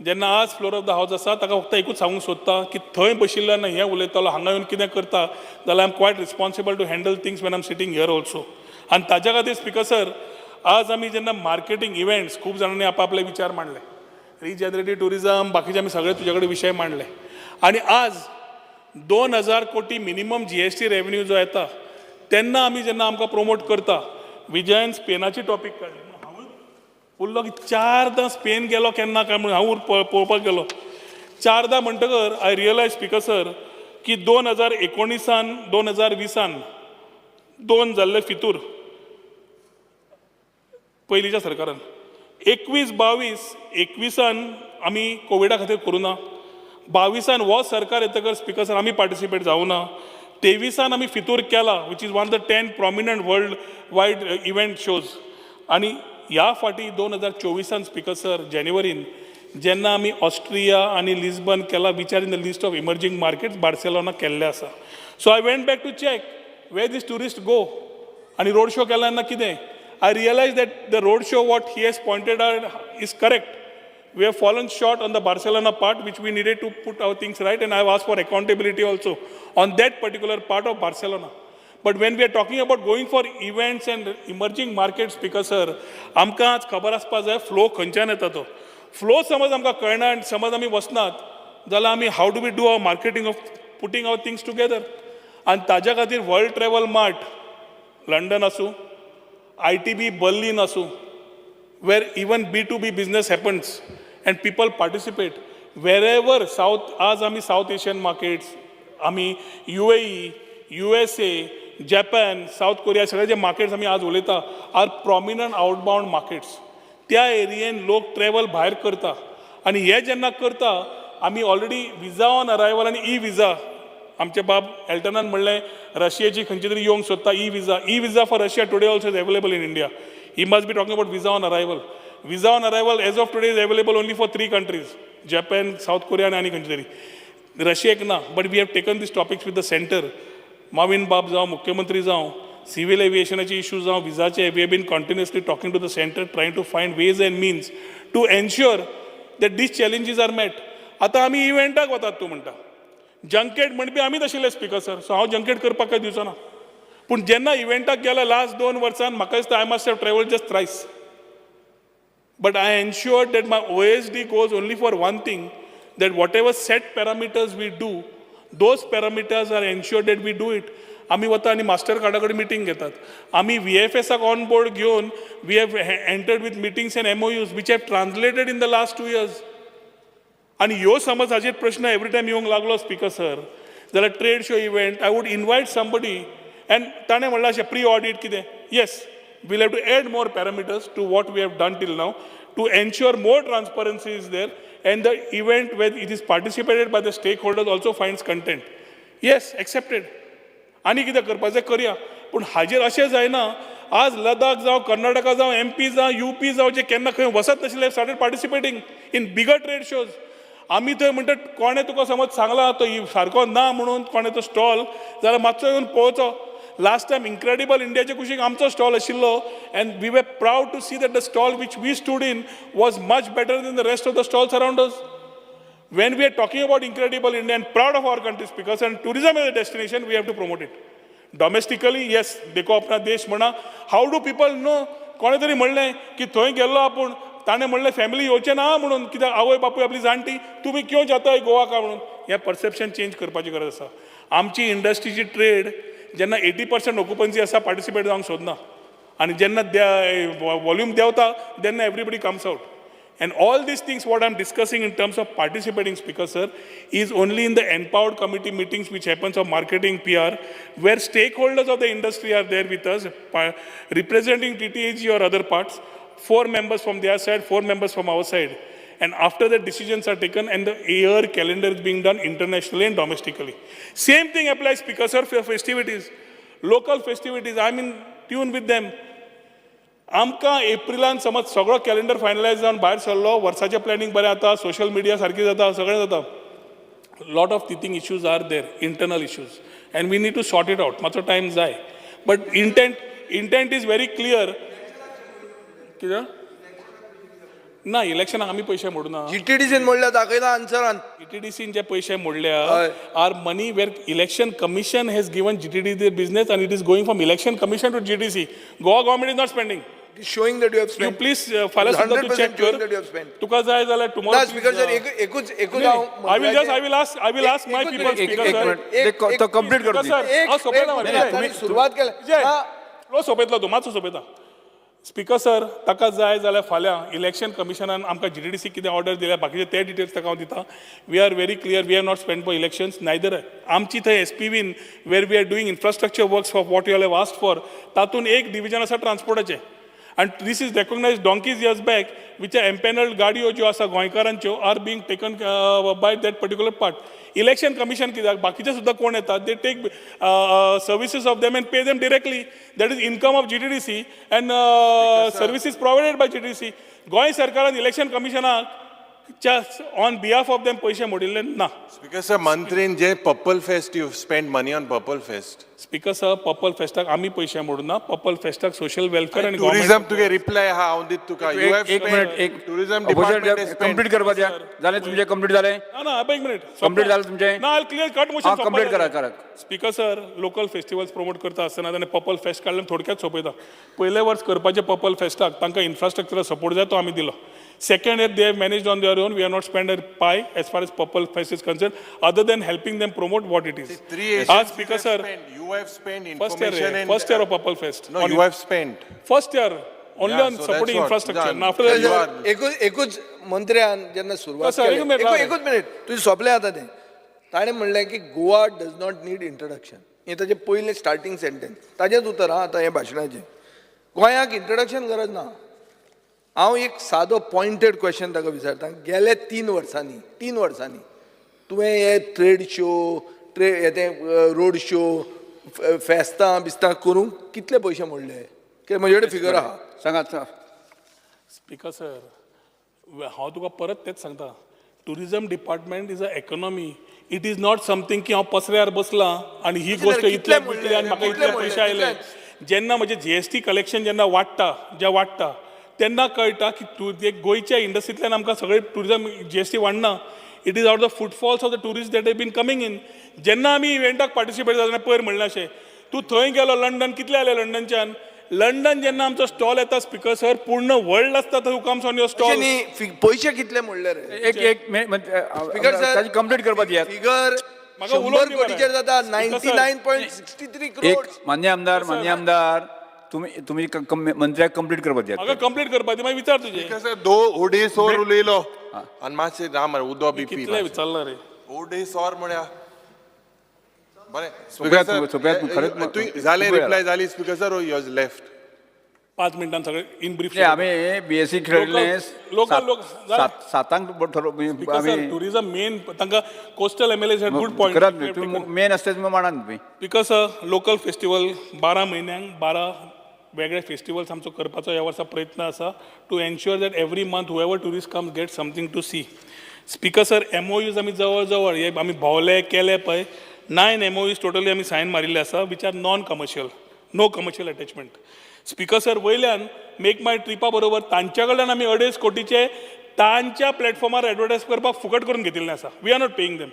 जेन्ना आज floor of the house आसा, ताका फक्त एकूच सांगूंक सोदता की थंय बशिल्ल्यान हें उलयतालो, हांगा येवन कितें करता जाल्यार I am quite responsible to handle things when am sitting here also. आनी ताज्या खातीर स्पिकर सर, आज आमी जेन्ना मार्केटींग इव्हेंट्स, खूब जाणांनी आपआपले विचार मांडले, रिजनरेटीव टुरिजम, बाकीचे आमी सगळे तुजे कडेन विशय मांडले आनी आज 2000 कोटी मिनिमम जीएसटी रेवेन्यू जो येता, तेन्ना आमी जेन्ना आमकां promote करता, विजयान स्पेनाची टॉपीक काडली म्हणून हांवूय उरलो की चारदां स्पेन गेलो केन्ना काय म्हणून हांव पळोवपाक गेलो चारदां. म्हणटकर I realise, speaker sir, की 2019, 2020 दोन जाल्ले फितूर पयलींच्या सरकारान. 21, 22, 21 आमी कोविडा खातीर करूं ना. 22 हो सरकार येतकर, स्पिकर सर, आमी पार्टिसिपेट जावं ना. 23 आमी फितूर केला, which is one of the 10 prominent world wide event shows. आनी ह्या फाटी 2024 स्पिकर सर, जानेवारीन जेन्ना आमी ऑस्ट्रिया आनी लिस्बन केला, which are in the list of emerging markets, Barcelona केल्ले आसा. So I went back to check where this tourist go आनी रोड शो केला ना कितें. I realize that the road show what he has pointed out is correct. We have fallen short on the Barcelona part, which we needed to put our things right, and I have asked for accountability also on that particular part of Barcelona. But when we are talking about going for events and emerging markets, Speaker sir, आमकां आज खबर आसपा जाय flow खंयच्यान येता तो. Flow समज आमकां कळना आनी समज आमी वचनात जाल्यार आमी how do we do our marketing of putting our things together? आनी ताज्या खातीर वर्ल्ड ट्रॅवल मार्ट लंडन आसूं, आयटीबी बर्लिन आसूं, where even B2B business happens and people participate. Wherever South, आज आमी South Asian markets, आमी UAE, USA, Japan, South Korea, सगळे जे markets आमी आज उलयता are prominent outbound markets. त्या एरियेन लोक ट्रॅवल भायर करता आनी हे जेन्ना करता, आमी ऑलरेडी विजा ऑन अरायवल आनी ई विजा, आमचे बाब एल्टनान म्हणलें, रशियेची खंयची तरी येवंक सोदता e visa. E visa for Russia today also is available in India. He must be talking about visa on arrival. Visa on arrival as of today is available only for three countries, Japan, South Korea आनी खंयची तरी. रशियेक ना. But we have taken this topics with the centre. Mauvin बाब जावं, मुख्यमंत्री जावं, civil एविएशनाचे issue जावं, विजाचे, we have been continuously talking to the centre, trying to find ways and means to ensure that these challenges are met. आतां आमी इव्हेंटाक वतात. तूं म्हणटा जंकेट म्हणपी आमीच आशिल्ले स्पिकर सर. सो हांव जंकेट करपाक काय दिवचो ना. पूण जेन्ना इव्हेंटाक गेला लास्ट 2 वर्सान, म्हाका दिसता I must have travel just thrice, but I ensure that my OSD goes only for one thing, that whatever set parameters we do, those parameters are ensured that we do it. आमी वता आनी master कार्डा कडेन meeting घेतात. आमी V F एसाक on board घेवन we have entered with meetings and MOUs which have translated in the last 2 years. आनी ह्यो समज हाजेर प्रश्न एवरी टायम येवंक लागलो स्पिकर सर, जाल्यार trade show event, I would invite somebody and ताणें म्हणलां अशें प्री ऑडिट कितें, yes, we'll have to add more parameters to what we have done till now to ensure more transparency is there and the event where it is participated by the stakeholders also finds content. Yes, accepted. आनी कितें करपाचें करया, पूण हाजेर अशें जायना. आज लडाख जावं, कर्नाटका जावं, एमपी जावं, युपी जावं, जे केन्ना खंय वचत नाशिल्ले started participating in bigger trade shows. आमी थंय म्हणटात, कोणें तुका समज सांगलां तो सारको ना म्हणून कोणें तो स्टॉल, जाल्यार मातसो येवन पळोवचो. लास्ट टायम इनक्रेडिबल इंडियाच्या कुशीक आमचो स्टॉल आशिल्लो and we were proud to see that the stall which we stood in was much better than the rest of the stalls around us. When we are talking about Incredible India and proud of our country, Speaker, and tourism as a destination, we have to promote it. Domestically, yes, देखो अपना देश म्हणा. How do people know? कोणें तरी म्हणलें की थंय गेल्लो आपूण, ताणें म्हणलें फॅमिली येवचें ना म्हणून, कित्याक आवय बापूय आपली जाणटी, तुमी क्यों जाताय गोवा का म्हणून. हें परसेप्शन चेंज करपाची गरज आसा. आमची इंडस्ट्रीची ट्रेड जेन्ना 80% ऑक्युपन्सी आसा, पार्टिसिपेट जावंक सोदना आनी जेन्ना वॉल्यूम देंवता तेन्ना everybody comes out. And all these things, what I'm discussing in terms of participating, Speaker sir, is only in the empowered committee meetings which happens of marketing, PR, where stakeholders of the industry are there with us, representing TTAG or other parts, four members from their side, four members from our side. And after that, decisions are taken and the year calendar is being done internationally and domestically. Same thing applies, Speaker sir, for festivities. Local festivities, I'm in tune with them. आमकां एप्रिलान समज सगळो calendar finalise जावन भायर सरलो, वर्साचें planning बरें जाता, social media सारकी जाता, सगळें जाता. Lot of teething issues are there, internal issues, and we need to sort it out. मातसो टायम जाय, but intent is very clear. कितें ना, इलेक्शनाक आमी पयशे मोडना. जीटीडीसीन मोडल्या, दाखयला आन्सरान. जीटीडीसीन जे पयशे मोडल्या are money where Election Commission has given GTD business and it is going from Election Commission to GTDC. Goa government is not spending. Showing that you have you spent. Please फाल्यां सुद्दां तूं check 100% showing कर. that you have spent. तुका जाय जाल्यार tomorrow. ना speaker sir, एकूच एकूच हांव I will just I will ask my people, Speaker एक सर. मिनिट, तो कंप्लीट करू दी. सर, हांव सोंपयला मरे. तांणी सुरवात केल्या. फ्लो सोंपयतलो तूं, मातसो सोंपयता. स्पीकर सर, ताका जाय जाल्यार फाल्यां इलेक्शन कमिशनान आमकां जीटीडीसी कितें ऑर्डर दिल्या, बाकीचे ते डिटेल्स ताका हांव दिता. We are very clear, we are not spend for elections neither. आमची थंय एसपीवीन where we are doing infrastructure works for what you have asked for, तातूंत एक डिविजन आसा ट्रान्सपोर्टाचें आनी this is recognise donkeys years back, which are empanelled गाडयो ज्यो आसा गोंयकारांच्यो are being taken by that particular part. Election Commission कित्याक, बाकीचे सुद्दां कोण येतात, they take services of them and pay them directly. That is income of GTDC and services provided by GTDC. Goa सरकारान election कमिशनाक on behalf of them पयशे मोडिल्ले ना. स्पीकर सर, मंत्रीन जे purple fest, you spend money on purple fest. Speaker sir, purple फेस्टाक आमी पयशे Moderna. Purple फेस्टाक social welfare आनी टुरिझम, तुगे रिप्लाय आहा, हांव दित तुका. You have एक मिनिट, एक टुरिझम डिपार्टमेंट. कंप्लीट करपा द्या. जालें तुमचें? कंप्लीट जालें? ना ना, एक मिनिट. कंप्लीट जालें तुमचें? ना, क्लियर कट मोशन. हा, कंप्लीट करा, करा. Speaker sir, local festivals promote करता आसतना ताणें पर्पल फेस्ट काडलें. थोडक्यात सोंपयता. पयलें वर्स करपाचें पर्पल फेस्टाक तांकां इन्फ्रास्ट्रक्चर सपोर्ट जाय, तो आमी दिलो. Second year they have managed on their own. We are not spend a pie as far as Purple Fest is concern, other than helping them promote what it is. आज speaker sir, You have spent first year, information and first year of Purple Fest. No, you have spent. First year only Yeah, on so that's supporting what. infrastructure. Done. After that, You are- एकूच एकूच मंत्र्यान जेन्ना सुरवात sir, केली, एकूच minute राव. एकूच minute, तुझें सोंपलें आतां तें. ताणें म्हणलें की Goa does not need introduction. हें ताजें पयलें स्टार्टींग सेंटेन्स, ताजेंच उतर आं आतां हें भाशणाचें. गोंयाक इंट्रोडक्शन गरज ना. हांव एक सादो पॉयंटेड क्वेश्चन ताका विचारता. गेले 3 वर्सांनी तुवें हे ट्रेड शो, हे ते रोड शो, फेस्तां बिस्तां करूंक कितले पयशे मोडले? कित्याक म्हजे कडेन फिगर आहा. सांगात. स्पीकर सर, हांव तुका परत तेंच सांगता, tourism department is a economy. It is not something की हांव पसऱ्यार बसलां आनी ही गोश्ट कितले इतले मोडले? विकली आनी म्हाका कितले इतले मोडले? पयशे आयले. जेन्ना म्हजे जीएसटी कलेक्शन जेन्ना वाडटा, जे वाडटा तेन्ना कळटा की तूं ते गोंयच्या इंडस्ट्रींतल्यान आमकां सगळे टुरिजम जीएसटी वाडना. It is out the footfalls of the tourist that have been coming in. जेन्ना आमी इव्हेंटाक पार्टिसिपेट जाता, पयर म्हणलें अशें, तूं थंय गेलो लंडन, कितले आयले लंडनच्यान? लंडन जेन्ना आमचो स्टॉल येता स्पीकर सर, पूर्ण वर्ल्ड आसता who comes on your stall. न्ही, पयशे कितले मोडले रे? एक एक स्पीकर सर, ताजी कंप्लीट करपाक दियात. फिगर म्हाका उलोवंक 100 दी मरे. कोटीचेर जाता. Speaker sir. 99.63 एक क्रोड. मान्य आमदार, मान्य आमदार, तुम्ही तुम्ही मंत्र्याक कंप्लीट करपाक दियात. म्हाका कंप्लीट करपा दी, मागीर विचार तुजें. दो उडे सोर उलयलो आनी मातशें राव मरे, उदो बी पी. कितले विचारला रे? उडे सोर म्हळ्या बरें. सोंपयात, सोंपयात, खरेंच. तुवें जालें, रिप्लाय जाली स्पीकर सर, युअर्स लेफ्ट. 5 मिनटान सगळें इन ब्रीफ. नाही, आम्ही बीएससी खेळले. लोकल लोक सातांक ठरव आम्ही. टुरिझम मेन तांकां coastal MLA had good point. करात न्ही तुम्ही, मेन आसता तुमी मांडात तुमी. Because local festival, 12 म्हयन्यांक 12 वेगळे फेस्टिवल्स आमचो करपाचो ह्या वर्सा प्रयत्न आसा, to ensure that every month whoever tourist comes get something to see. Speaker sir, MOUs आमी जवळ जवळ हे आमी भोंवले केले पळय, नायन एमओयूज टोटली आमी सायन मारिल्ले आसा, which are non commercial, no commercial attachment. Speaker sir, वयल्यान मेक माय ट्रिपा बरोबर तांच्या कडल्यान आमी 2.5 कोटीचे तांच्या प्लॅटफॉर्मार एडवर्टायज करपाक फुकट करून घेतिल्लें आसा. We are not paying them,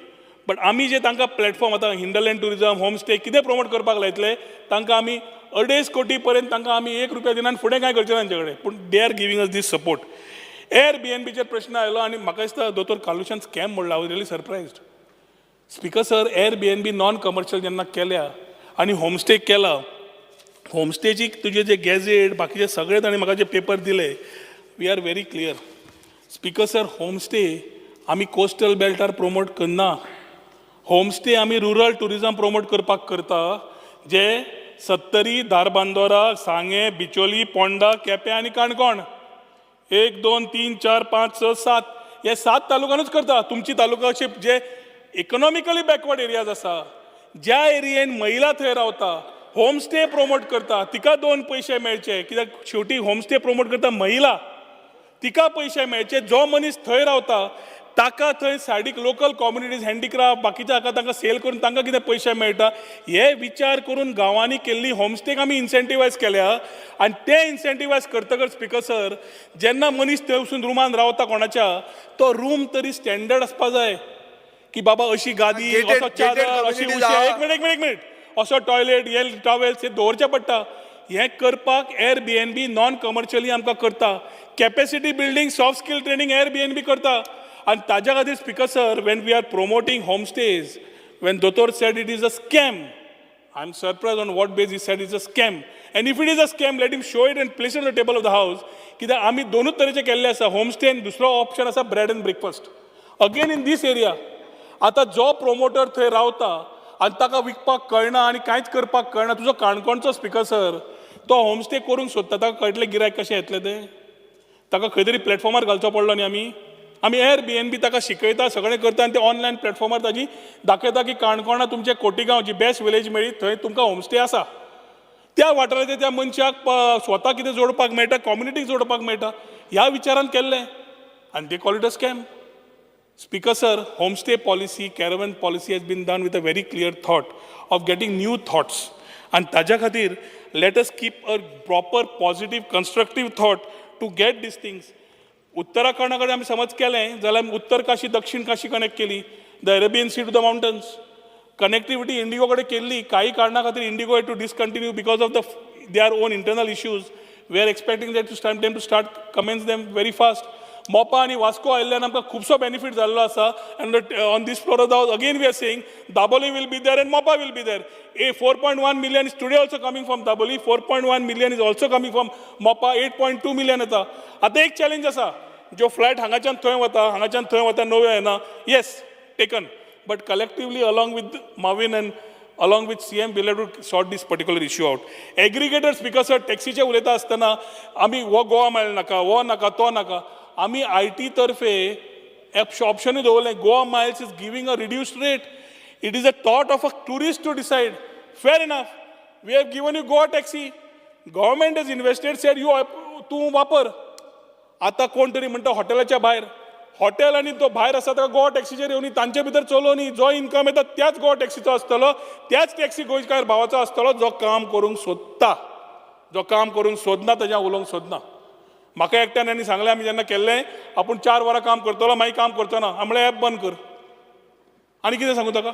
but आमी जे तांकां प्लॅटफॉर्म आतां हिंडरलँड टुरिजम, होम स्टे कितें प्रमोट करपाक लायतले, तांकां आमी 2.5 कोटी पर्यंत तांकां आमी 1 रुपया दिना आनी फुडें कांय करचे ना तांचे कडेन, पूण they are giving us this support. Air बीएनबीचेर प्रश्न आयलो आनी म्हाका दिसता दोतोर कार्लुशान स्कॅम म्हणला. हांव really surprised, Speaker sir. Airbnb non commercial जेन्ना केल्या आनी होमस्टे केला, होमस्टेची तुजे जे गॅझेट बाकीचे सगळे तांणी म्हाका जे पेपर दिले, we are very clear, Speaker sir. Homestay आमी कोस्टल बेल्टार प्रमोट करना. होमस्टे आमी रुरल टुरिजम प्रमोट करपाक करता, जे सत्तरी, धारबांदोरा, सांगें, बिचोली, पोंडा, केपें आनी काणकोण. एक, दोन, तीन, चार, पांच, स, सात, हे सात तालुकानूच करता. तुमची तालुका अशे जे इकॉनॉमिकली बॅकवर्ड एरियाज आसा, ज्या एरियेन महिला थंय रावता, होमस्टे प्रमोट करता, तिका दोन पयशे मेळचे. कित्याक शेवटी होमस्टे प्रमोट करता महिला, तिका पयशे मेळचे. जो मनीस थंय रावता ताका थंय सायडीक लोकल कॉम्युनिटीज, हँडीक्राफ्ट, बाकीच्या हाका तांकां सेल करून तांकां कितें पयशे मेळटा, हे विचार करून गांवांनी केल्ली होमस्टेक आमी इन्सेंटिवायज केल्या. आनी ते इन्सेंटिवायज करतकच स्पीकर सर, जेन्ना मनीस थंय वचून रुमान रावता कोणाच्या, तो रूम तरी स्टँडर्ड आसपा जाय की बाबा अशी गादी, असो gated चादर, अशी communities उशी, आहा. एक मिनिट, एक मिनिट, एक मिनिट, असो टॉयलेट, हे टॉवेल्स हे दवरचें पडटा. हें करपाक air B N B non commercially आमकां करता. Capacity building, soft skill training Airbnb करता. आनी ताज्या खातीर Speaker sir, when we are promoting homestays, when दोतोर said it is a scam, I am surprised on what base he said it's a scam. And if it is a scam, let him show it and place it on the table of the house. कित्याक आमी दोनूच तरेचे केल्ले आसा, homestay आनी दुसरो option आसा bread and breakfast. Again in this area आतां जो प्रोमोटर थंय रावता आनी ताका विकपाक कळना आनी कांयच करपाक कळना, तुजो काणकोणचो स्पीकर सर, तो होमस्टे करूंक सोदता, ताका कळटलें गिरायक कशें येतलें तें? ताका खंय तरी प्लॅटफॉर्मार घालचो पडलो न्ही. आमी एअर बी एन बी ताका शिकयता, सगळें करता आनी ते ऑनलायन प्लॅटफॉर्मार ताजी दाखयता की काणकोणा तुमचे कोटिगांव जी बेस्ट विलेज मेळ्ळी, थंय तुमकां होमस्टे आसा. त्या वाठाराचेर त्या मनशाक स्वता कितें जोडपाक मेळटा, कॉम्युनिटीक जोडपाक मेळटा, ह्या विचारान केल्लें आनी they call it a scam. Speaker sir, homestay policy, caravan policy has been done with a very clear thought of getting new thoughts. आनी ताज्या खातीर let us keep a proper, positive, constructive thought to get these things. उत्तराखंडा कडेन आमी समज केलें जाल्यार आमी उत्तर काशी, दक्षिण काशी कनेक्ट केली, the Arabian Sea to the mountains. Connectivity Indigo कडेन केल्ली, काही कारणा खातीर IndiGo to discontinue because of their own internal issues. We are expecting that to start them to start commence them very fast. Mopa आनी वास्को आयिल्ल्यान आमकां खुबसो benefit जाल्लो आसा. And on this floor of the house again we are saying Dabolim will be there and Mopa will be there. A 4.1 million is today also coming from Dabolim, 4.1 million is also coming from Mopa, 8.2 million येता. आतां एक challenge आसा, ज्यो flight हांगाच्यान थंय वता, हांगाच्यान थंय वता, नव्यो येना. Yes, taken, but collectively along with Mavin and Along with CM we'll have to sort this particular issue out. Aggregator, Speaker sir, टॅक्सीचे उलयता आसतना आमी हो गोवा मायल नाका, हो नाका, तो नाका. आमी IT तर्फे ऑप्शनूय दवरलें. Goa Miles is giving a reduced rate. It is a thought of a tourist to decide. Fair enough, we have given you Goa Taxi. Government has invested, said you तूं वापर. आतां कोण तरी म्हणटा हॉटेलाच्या भायर हॉटेल आनी तो भायर आसा ताका गोवा टॅक्सीचेर येवनी, तांचे भितर चलोवनी. जो इन्कम येता त्याच गोवा टॅक्सीचो आसतलो, त्याच टॅक्सी गोंयकार भावाचो आसतलो जो काम करूंक सोदता. जो काम करूंक सोदना ताज्या उलोवंक सोदना. म्हाका एकट्यान आनी सांगलें, आमी जेन्ना केल्लें, आपूण 4 वरां काम करतलो, मागीर काम करचो ना. हांवें म्हणलें, एप बंद कर. आनी कितें सांगू ताका?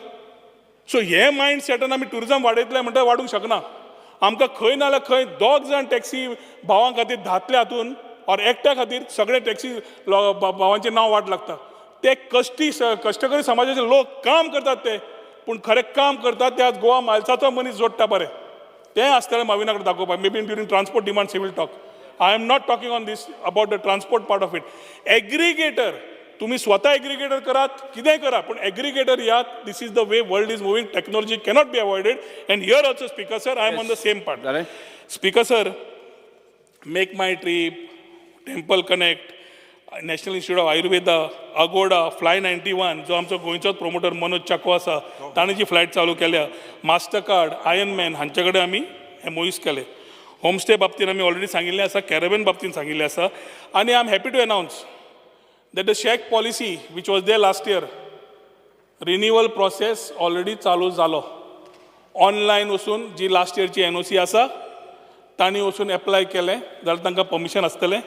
सो हे मायंड सेटान आमी ट्युरिजम वाडयतले म्हणटा, वाडूंक शकना. आमकां खंय ना जाल्यार खंय दोग जाण टॅक्सी भावां खातीर धातले हातून ऑर एकट्या खातीर सगळे टॅक्सी भावांचें नांव वाट लागता. ते कश्टी कश्टकरी समाजाचे लोक काम करतात ते, पूण खरें काम करतात ते आज गोवा मायल्साचो मनीस जोडटा बरें. तें आसतलें माविना कडेन दाखोवपाक. Maybe during transport demand he will talk. I am not talking on this about the transport part of it. Aggregator, तुम्ही स्वता एग्रीगेटर करात, कितेंय करा, पूण एग्रीगेटर यात. This is the way world is moving. Technology cannot be avoided. And here also, speaker sir, I am on the same part. Speaker sir, make my trip, temple connect, national institute of Ayurveda, Agoda, fly 91, जो आमचो गोंयचोच promoter Manoj चाको आसा, ताणें जी flight चालू केल्या, master card, iron man हांचे कडेन आमी एमओयूज केले. होमस्टे बाबतीन आमी ऑलरेडी सांगिल्लें आसा, कॅरबेन बाबतीन सांगिल्लें आसा. आनी I am happy to announce that the shack policy which was there last year, renewal process already चालू जालो. ऑनलायन वचून जी लास्ट इयरची एनओसी आसा तांणी वचून एप्लाय केलें जाल्यार तांकां परमिशन आसतलें.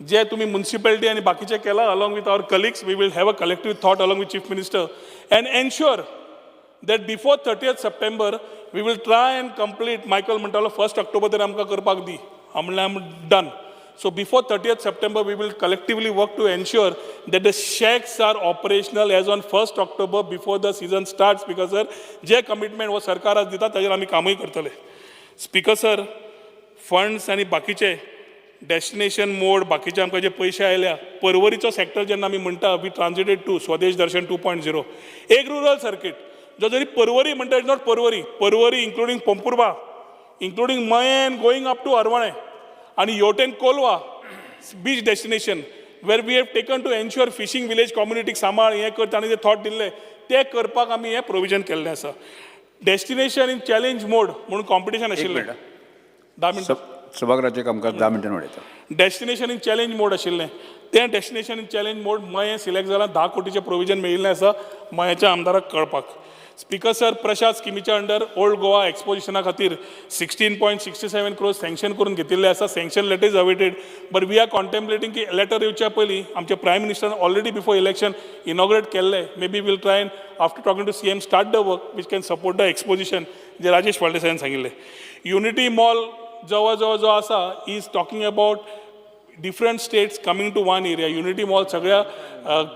जे तुमी मुन्सिपेलिटी आनी बाकीचें केलां, along with our colleagues we will have a collective thought along with Chief Minister and ensure that before 30th September we will try and complete. Michael म्हणटालो, फर्स्ट ऑक्टोबर तरी आमकां करपाक दी. हांव म्हणलें, आम done. So before 30th September we will collectively work to ensure that the shacks are operational as on 1st October, before the season starts. Because sir, J commitment हो सरकार आज दिता ताजेर आमी कामूय करतले. स्पीकर सर, फंड्स आनी बाकीचे destination मोड, बाकीचे आमकां जे पयशे आयल्या, परवरीचो सेक्टर जेन्ना आमी म्हणटा, we transited to Swadesh Darshan 2.0, एक रुरल सर्कीट जो जरी परवरी म्हणटा, it's not Porvorim, Porvorim including Pomburpa, including Mayem, going up to Arvalem आनी हेवटेन Colva beach destination, where we have taken to ensure fishing village कम्युनिटीक सांबाळ हें कर. ताणें जे थॉट दिल्ले ते करपाक आमी हें प्रोविजन केल्लें आसा. डेस्टिनेशन इन चॅलेंज मोड म्हणून कॉम्पिटिशन आशिल्लें. 10 मिनटां. सभागृहाचें कामकाज 10 मिनटां वाडयता. डेस्टिनेशन इन चॅलेंज मोड आशिल्लें तें. Destination in challenge mode Mayem select जालां. 10 कोटीचें प्रोविजन मेळिल्लें आसा मयेंच्या आमदाराक कळपाक. स्पीकर सर, प्रशाद स्किमीच्या अंडर ओल्ड गोवा एक्सपोजिशना खातीर 16.67 crores sanction करून घेतिल्ले आसा. Sanction letter is awaited, but we are contemplating की लेटर येवच्या पयलीं आमचे प्रायम मिनिस्टरान ऑलरेडी बिफोर इलेक्शन इनॉग्रेट केल्ले, maybe we'll try and after talking to CM start the work which can support the exposition जे राजेश फळदेसायान सांगिल्लें. युनिटी मॉल जवळ जवळ जो आसा is talking about different states coming to one area. Unity mall सगळ्या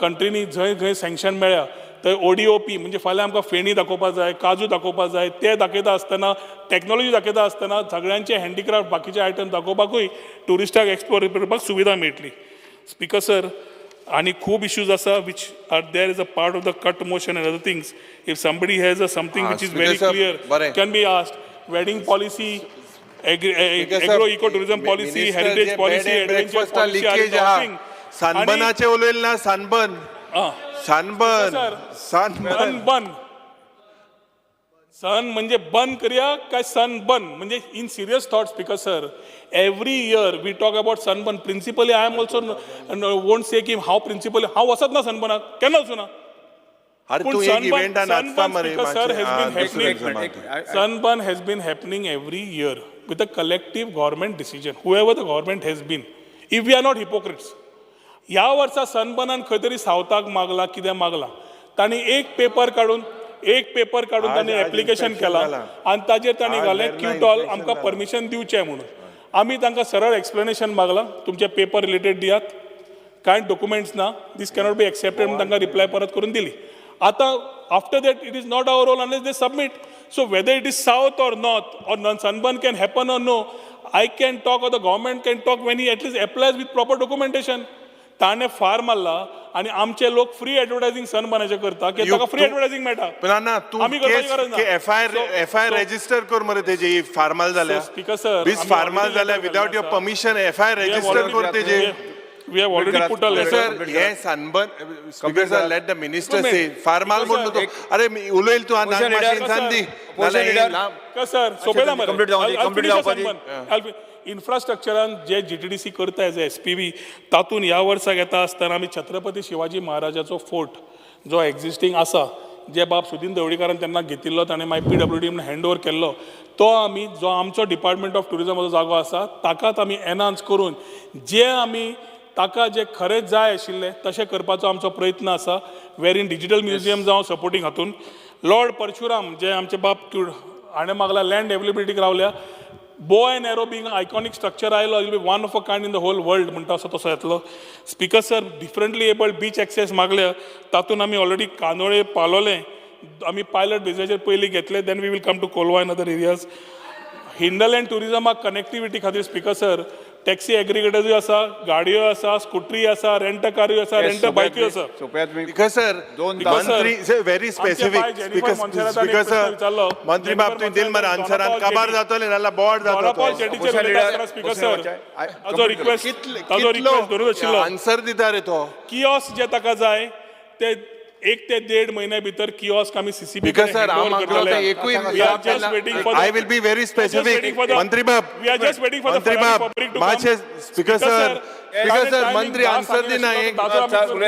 कंट्रीनी जंय खंय sanction मेळ्ळ्या थंय ओडीओपी म्हणजे फाल्यां आमकां फेणी दाखोवपाक जाय, काजू दाखोवपाक जाय, ते दाखयता आसतना, टॅक्नोलॉजी दाखयता आसतना सगळ्यांचे हँडीक्राफ्ट, बाकीचे आयटम दाखोवपाकूय ट्युरिस्टाक एक्सप्लोर करपाक सुविधा मेळटली. स्पीकर सर, आनी खूब इश्यूज आसा which are there is a part of the cut motion and other things. If somebody has a something which is Speaker very sir, clear बरें. Can be asked. Wedding policy, Speaker sir, agro eco tourism policy, minister heritage J policy, bed and adventure breakfast policy, leakage आहा. सनबर्नाचे उलयल ना, sunburn, sunburn, sunburn. Sunburn, सन म्हणजे बंद करया काय सन बन म्हणजे? In serious thought, Speaker sir, every year we talk about sunburn. Principally I am also won't say की हांव principally हांव वचत ना सनबर्नाक, केन्ना वचूं ना. अरे पूण तूं एक इव्हेंटान नाचता मरे. Sir, has been दुसरो एक happening, sunburn has been happening every year with a collective government decision, whoever the government has been, if we are not hypocrites. ह्या वर्सा सनबर्नान खंय तरी सावथाक मागला, कितें मागला, तांणी एक पेपर काडून आज- तांणी आज एप्लिकेशन inspection केलां जालां. आनी ताजेर तांणी आज घालें वेर्ना क्युटॉल inspection आमकां जालां. परमिशन दिवचें म्हणून. आमी तांकां सरळ एक्सप्लेनेशन मागलां, तुमचे पेपर रिलेटेड दियात, कांय डॉक्युमेंट्स ना, दीस कॅनॉट बी एक्सेप्टेड म्हणून तांकां रिप्लाय परत करून दिली. आतां after that it is not our role unless they submit. So whether it is south or north or non sunburn can happen or no, I can talk or the government can talk when he at least applies with proper documentation. ताणें फार मारला आनी आमचे लोक free एडवर्टायझींग सनबर्नाचें करता की ताका free एडवर्टायझींग मेळटा. ना ना, तूं आमी करपाची गरज ना. एफआयआर रेजिस्टर कर मरे तेजी फार्माल जाल्यार. स्पीकर सर, बीस फार्माल जाल्यार without your permission FIR register कर तेजी. We have already put a letter. Sir, हे sunburn, speaker sir, let the minister say. फार्माल म्हणून तूं अरे उलयल तूं मातशें इंसान दी. सर, सोंपें मरे. इन्फ्रास्ट्रक्चरान जे GTDC करता एज SPV, तातूंत ह्या वर्साक येता आसतना आमी छत्रपती शिवाजी महाराजाचो फोर्ट जो एग्जिस्टींग आसा, जे बाब सुदीन ढवळीकारान तेन्ना घेतिल्लो, ताणें मागीर PWD म्हणून हँड ओवर केल्लो, तो आमी जो आमचो डिपार्टमेंट ऑफ ट्युरिजमाचो जागो आसा ताकाच आमी एनहान्स करून जे आमी ताका जे खरेंच जाय आशिल्लें तशें करपाचो आमचो प्रयत्न आसा. वेर इन डिजिटल म्युझियम जावं सपोर्टींग हातून लॉर्ड परशुराम जे आमचे बाब हाणें मागला लँड एवेलेबिलिटीक रावल्या. Bow and arrow being iconic structure आयलो, will be one of a kind in the whole world म्हणटा असो तसो येतलो. Speaker sir, differently abled beach access मागल्या, तातूंत आमी ऑलरेडी कांदोळे पालोलें आमी पायलट बेजाचेर पयलीं घेतले, then we will come to Colva and other areas. Hinterland ट्युरिजमाक connectivity खातीर स्पीकर सर, टॅक्सी एग्रिगेटर्सूय आसा, गाडयो आसा, स्कुटरी आसा, रेंट कारूय आसा, रेंट बायक्यूय आसा. स्पीकर सर, मंत्री व्हेरी स्पेसिफीक. स्पीकर सर, मंत्री बाब तुवें दिल मरे आन्सरान काबार जातोले नाल्यार बोर्ड जातो. स्पीकर सर, ताजो रिक्वेस्ट धरून आशिल्लो. आन्सर दिता रे तो. कियोस्क जे ताका जाय ते 1 ते 1.5 महिन्या भितर कियोस्क आमी CCB. Speaker sir, I will be very specific. मंत्री बाब, we are just waiting for the मंत्री बाब, मातशें स्पीकर सर, स्पीकर सर, मंत्री आन्सर दिना एक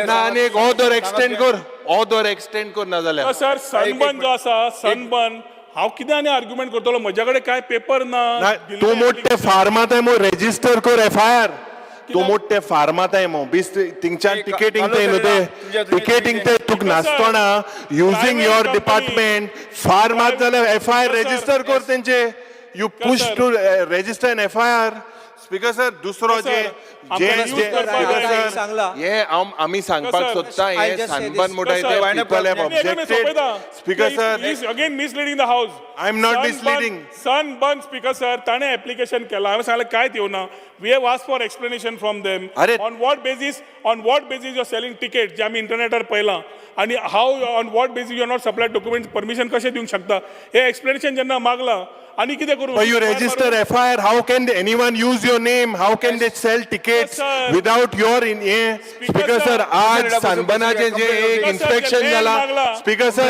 ना आनी एक ऑदर एक्सटेंड कर, ऑदर एक्सटेंड कर ना जाल्यार. सर, सनबर्न जो आसा, सनबर्न हांव कितें आनी आर्ग्युमेंट करतलो, म्हज्या कडेन कांय पेपर ना. तूं मोठे फार्मात मो रेजिस्टर कर एफआयआर. तूं मोठे फार्माताय मो बीस थिंगच्यान टिकेटींग ते न्हू ते टिकेटींग ते तुका नासतना युजींग your department फार्मात जाल्यार एफआयआर रेजिस्टर कर तेंचे. You push to register an FIR. Speaker sir, दुसरो जे जे स्पीकर सर, हे आमी सांगपाक सोदता, हे सनबर्न म्हणटा ते people have objected. Speaker sir, again misleading the house. I am not misleading. Sunburn speaker sir, ताणें एप्लिकेशन केलां, हांवें सांगलें कांयच येवना. We have asked for explanation from them. On what basis, on what basis you are selling ticket जे आमी इंटरनेटार पळयलां, आनी how on what basis you are not supply documents, permission कशें दिवंक शकता, हें एक्सप्लेनेशन जेन्ना मागलां आनी कितें करूं. You register FIR, how can anyone use your name, how can they sell tickets without your in हे. स्पीकर सर, आज सनबर्नाचें जे एक इन्स्पेक्शन जाला, speaker sir,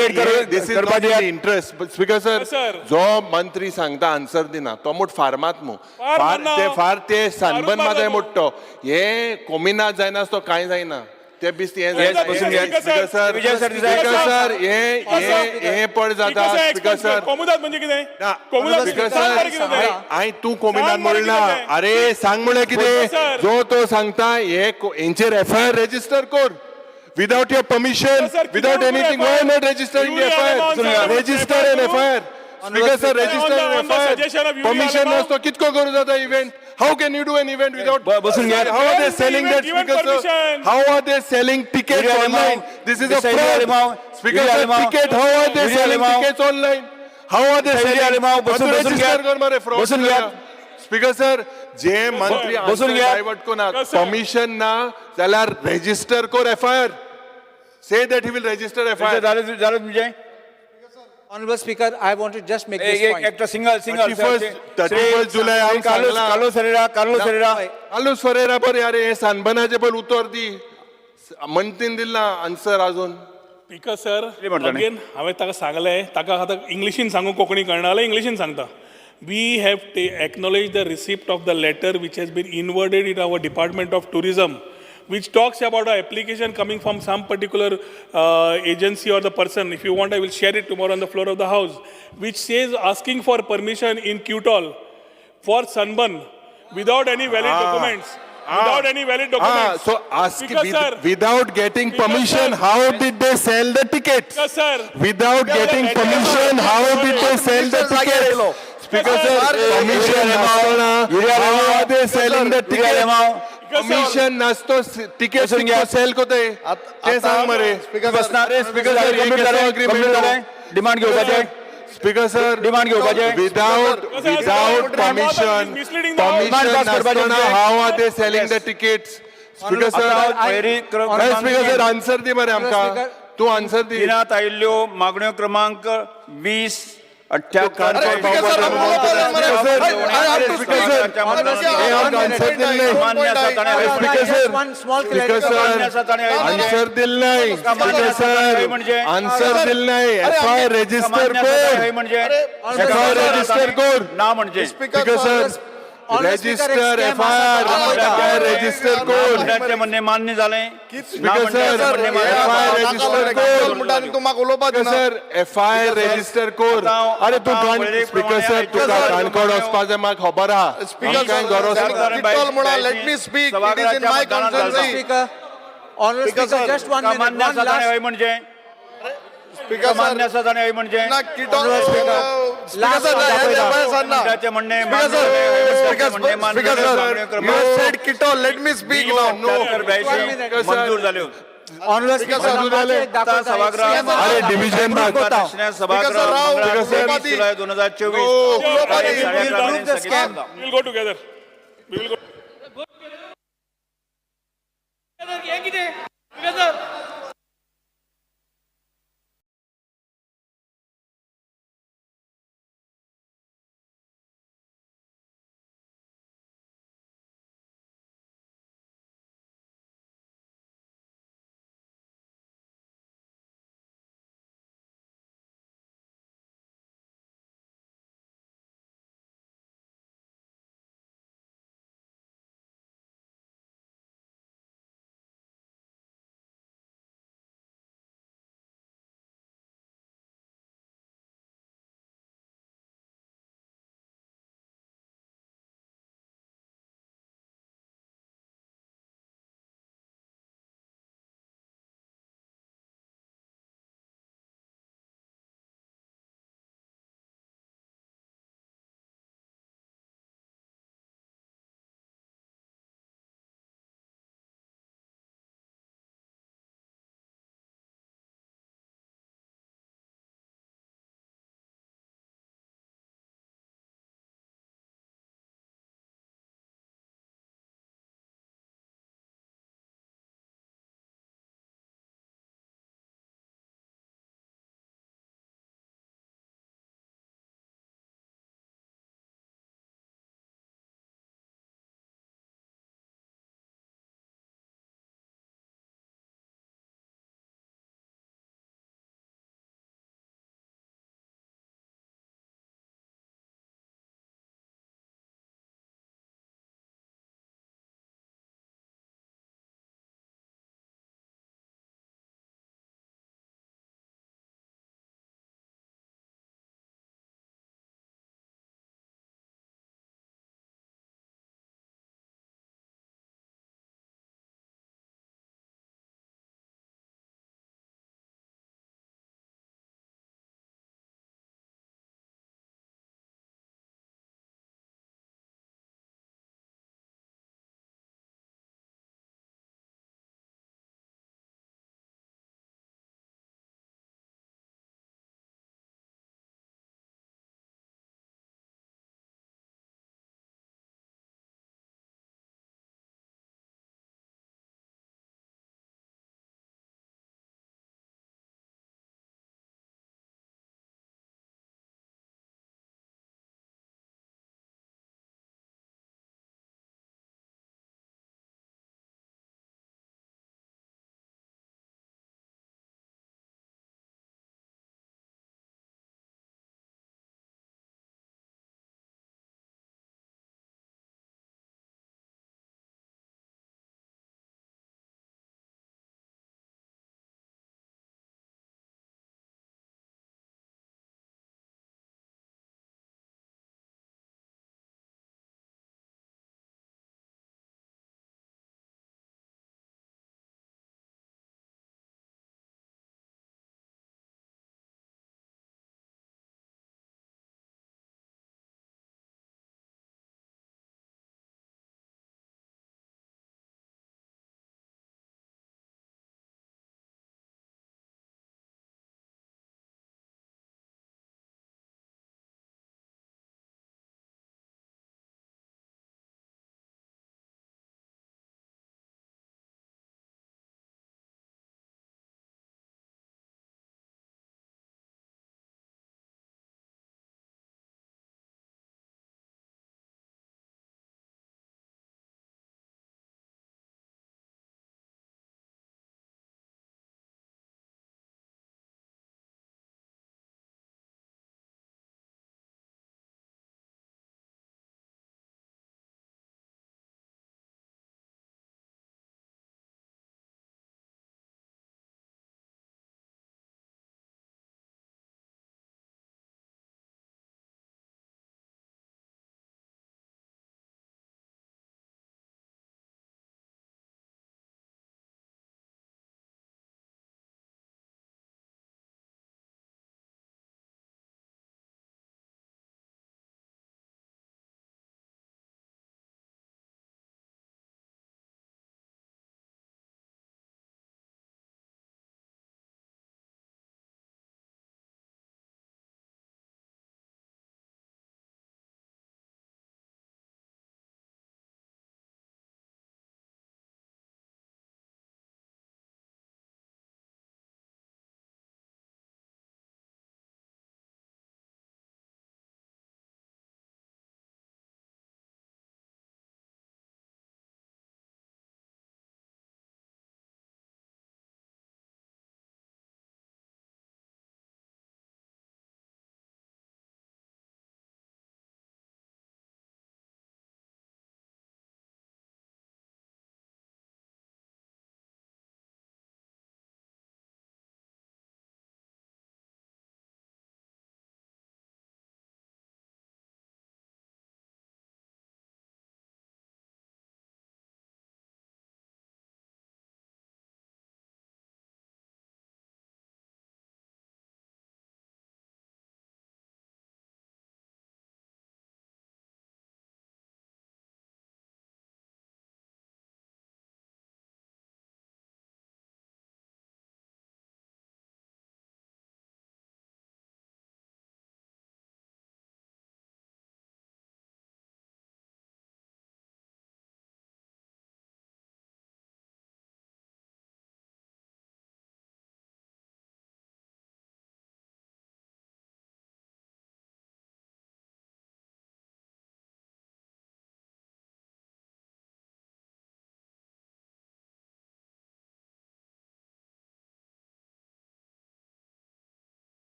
this is not in interest. Speaker sir, जो मंत्री सांगता आन्सर दिना तो मोट फार्मात मू फार ते फार ते सनबर्न मात मोडटो. हे कोमिना जायना तो कांय जायना ते बीस हे जायना. स्पीकर सर, स्पीकर सर, हे हे पड जाता. स्पीकर सर, कोमुदाद म्हणजे कितें? स्पीकर सर, हांवें तूं कोमिनाद म्हणना. अरे सांग म्हणल्यार कितें, जो तो सांगता हे हेंचेर एफआयआर रेजिस्टर कर without your permission, without anything. Why not registering FIR? Register an FIR. Speaker sir, register an FIR. Permission नासतो कितको करूं जाता event? How can you do an event without? How are they selling that, Speaker sir? How are they selling tickets online? This is a fraud. Speaker sir, ticket, how are they selling tickets online? How are they selling? Register कर मरे fraud. Speaker sir, जे मंत्री answer divert कोना, permission ना जाल्यार register कर FIR. Say that he will register FIR. जालें तुमचें? Honorable Speaker, I want to just make this point. Ekta single, single. 31st July हांव सांगलां. Carlos Ferreira, Carlos Ferreira. Carlos Ferreira बरें, अरे हे सनबर्नाचें पयलीं उतर दी. मंत्रीन दिला आन्सर अजून. स्पीकर सर, अगेन हांवें ताका सांगलें, ताका आतां इंग्लिशीन सांगू कोंकणी कळना जाल्यार इंग्लिशीन सांगता. We have acknowledged the receipt of the letter which has been inverted in our Department of Tourism, which talks about an application coming from some particular agency or the person. If you want, I will share it tomorrow on the floor of the house, which says asking for permission in Qtol for sunburn without any valid documents. Without any valid documents. So ask without getting permission, how did they sell the tickets? Sir, without getting permission, how did they sell the tickets? Speaker sir, permission नासतना how are they selling the tickets? Permission नासतो ticket sell कोते ते सांग मरे. Speaker sir, demand घेवपाचें. Speaker sir, demand घेवपाचें. Without permission, permission नासतना how are they selling the tickets? Speaker sir, speaker sir, answer दी मरे आमकां. तूं आन्सर दी. दिनात आयिल्ल्यो मागण्यो क्रमांक 20 78 आन्सर दिल नाही. स्पीकर सर, आन्सर दिल नाही. एफआयआर रजिस्टर कर. म्हणजे एफआयआर रजिस्टर कर. ना म्हणजे speaker sir, register FIR, FIR register कर. म्हणण्याचें म्हणणें मान्य जालें. स्पीकर सर, एफआयआर रजिस्टर कर. तूं म्हाका उलोवपा दिना. सर, एफआयआर रजिस्टर कर. अरे तूं स्पीकर सर, तुका काणकोण वचपाचें म्हाका खबर आहा. Speaker sir, let me speak, it is in my constituency. Honourable Speaker, just one minute, one last. म्हणजे स्पीकर सर, मान्य आसा जाणें म्हणजे ना किटॉल. स्पीकर सर, म्हणटाचें म्हणणें speaker sir, you said Kitol, let me speak now. No, मंजूर जाल्यो. Honourable Speaker, सभागृह अरे डिव्हिजन सभागृह 20 जुलै 2024. We will go together. We will go. हें कितें? Speaker sir,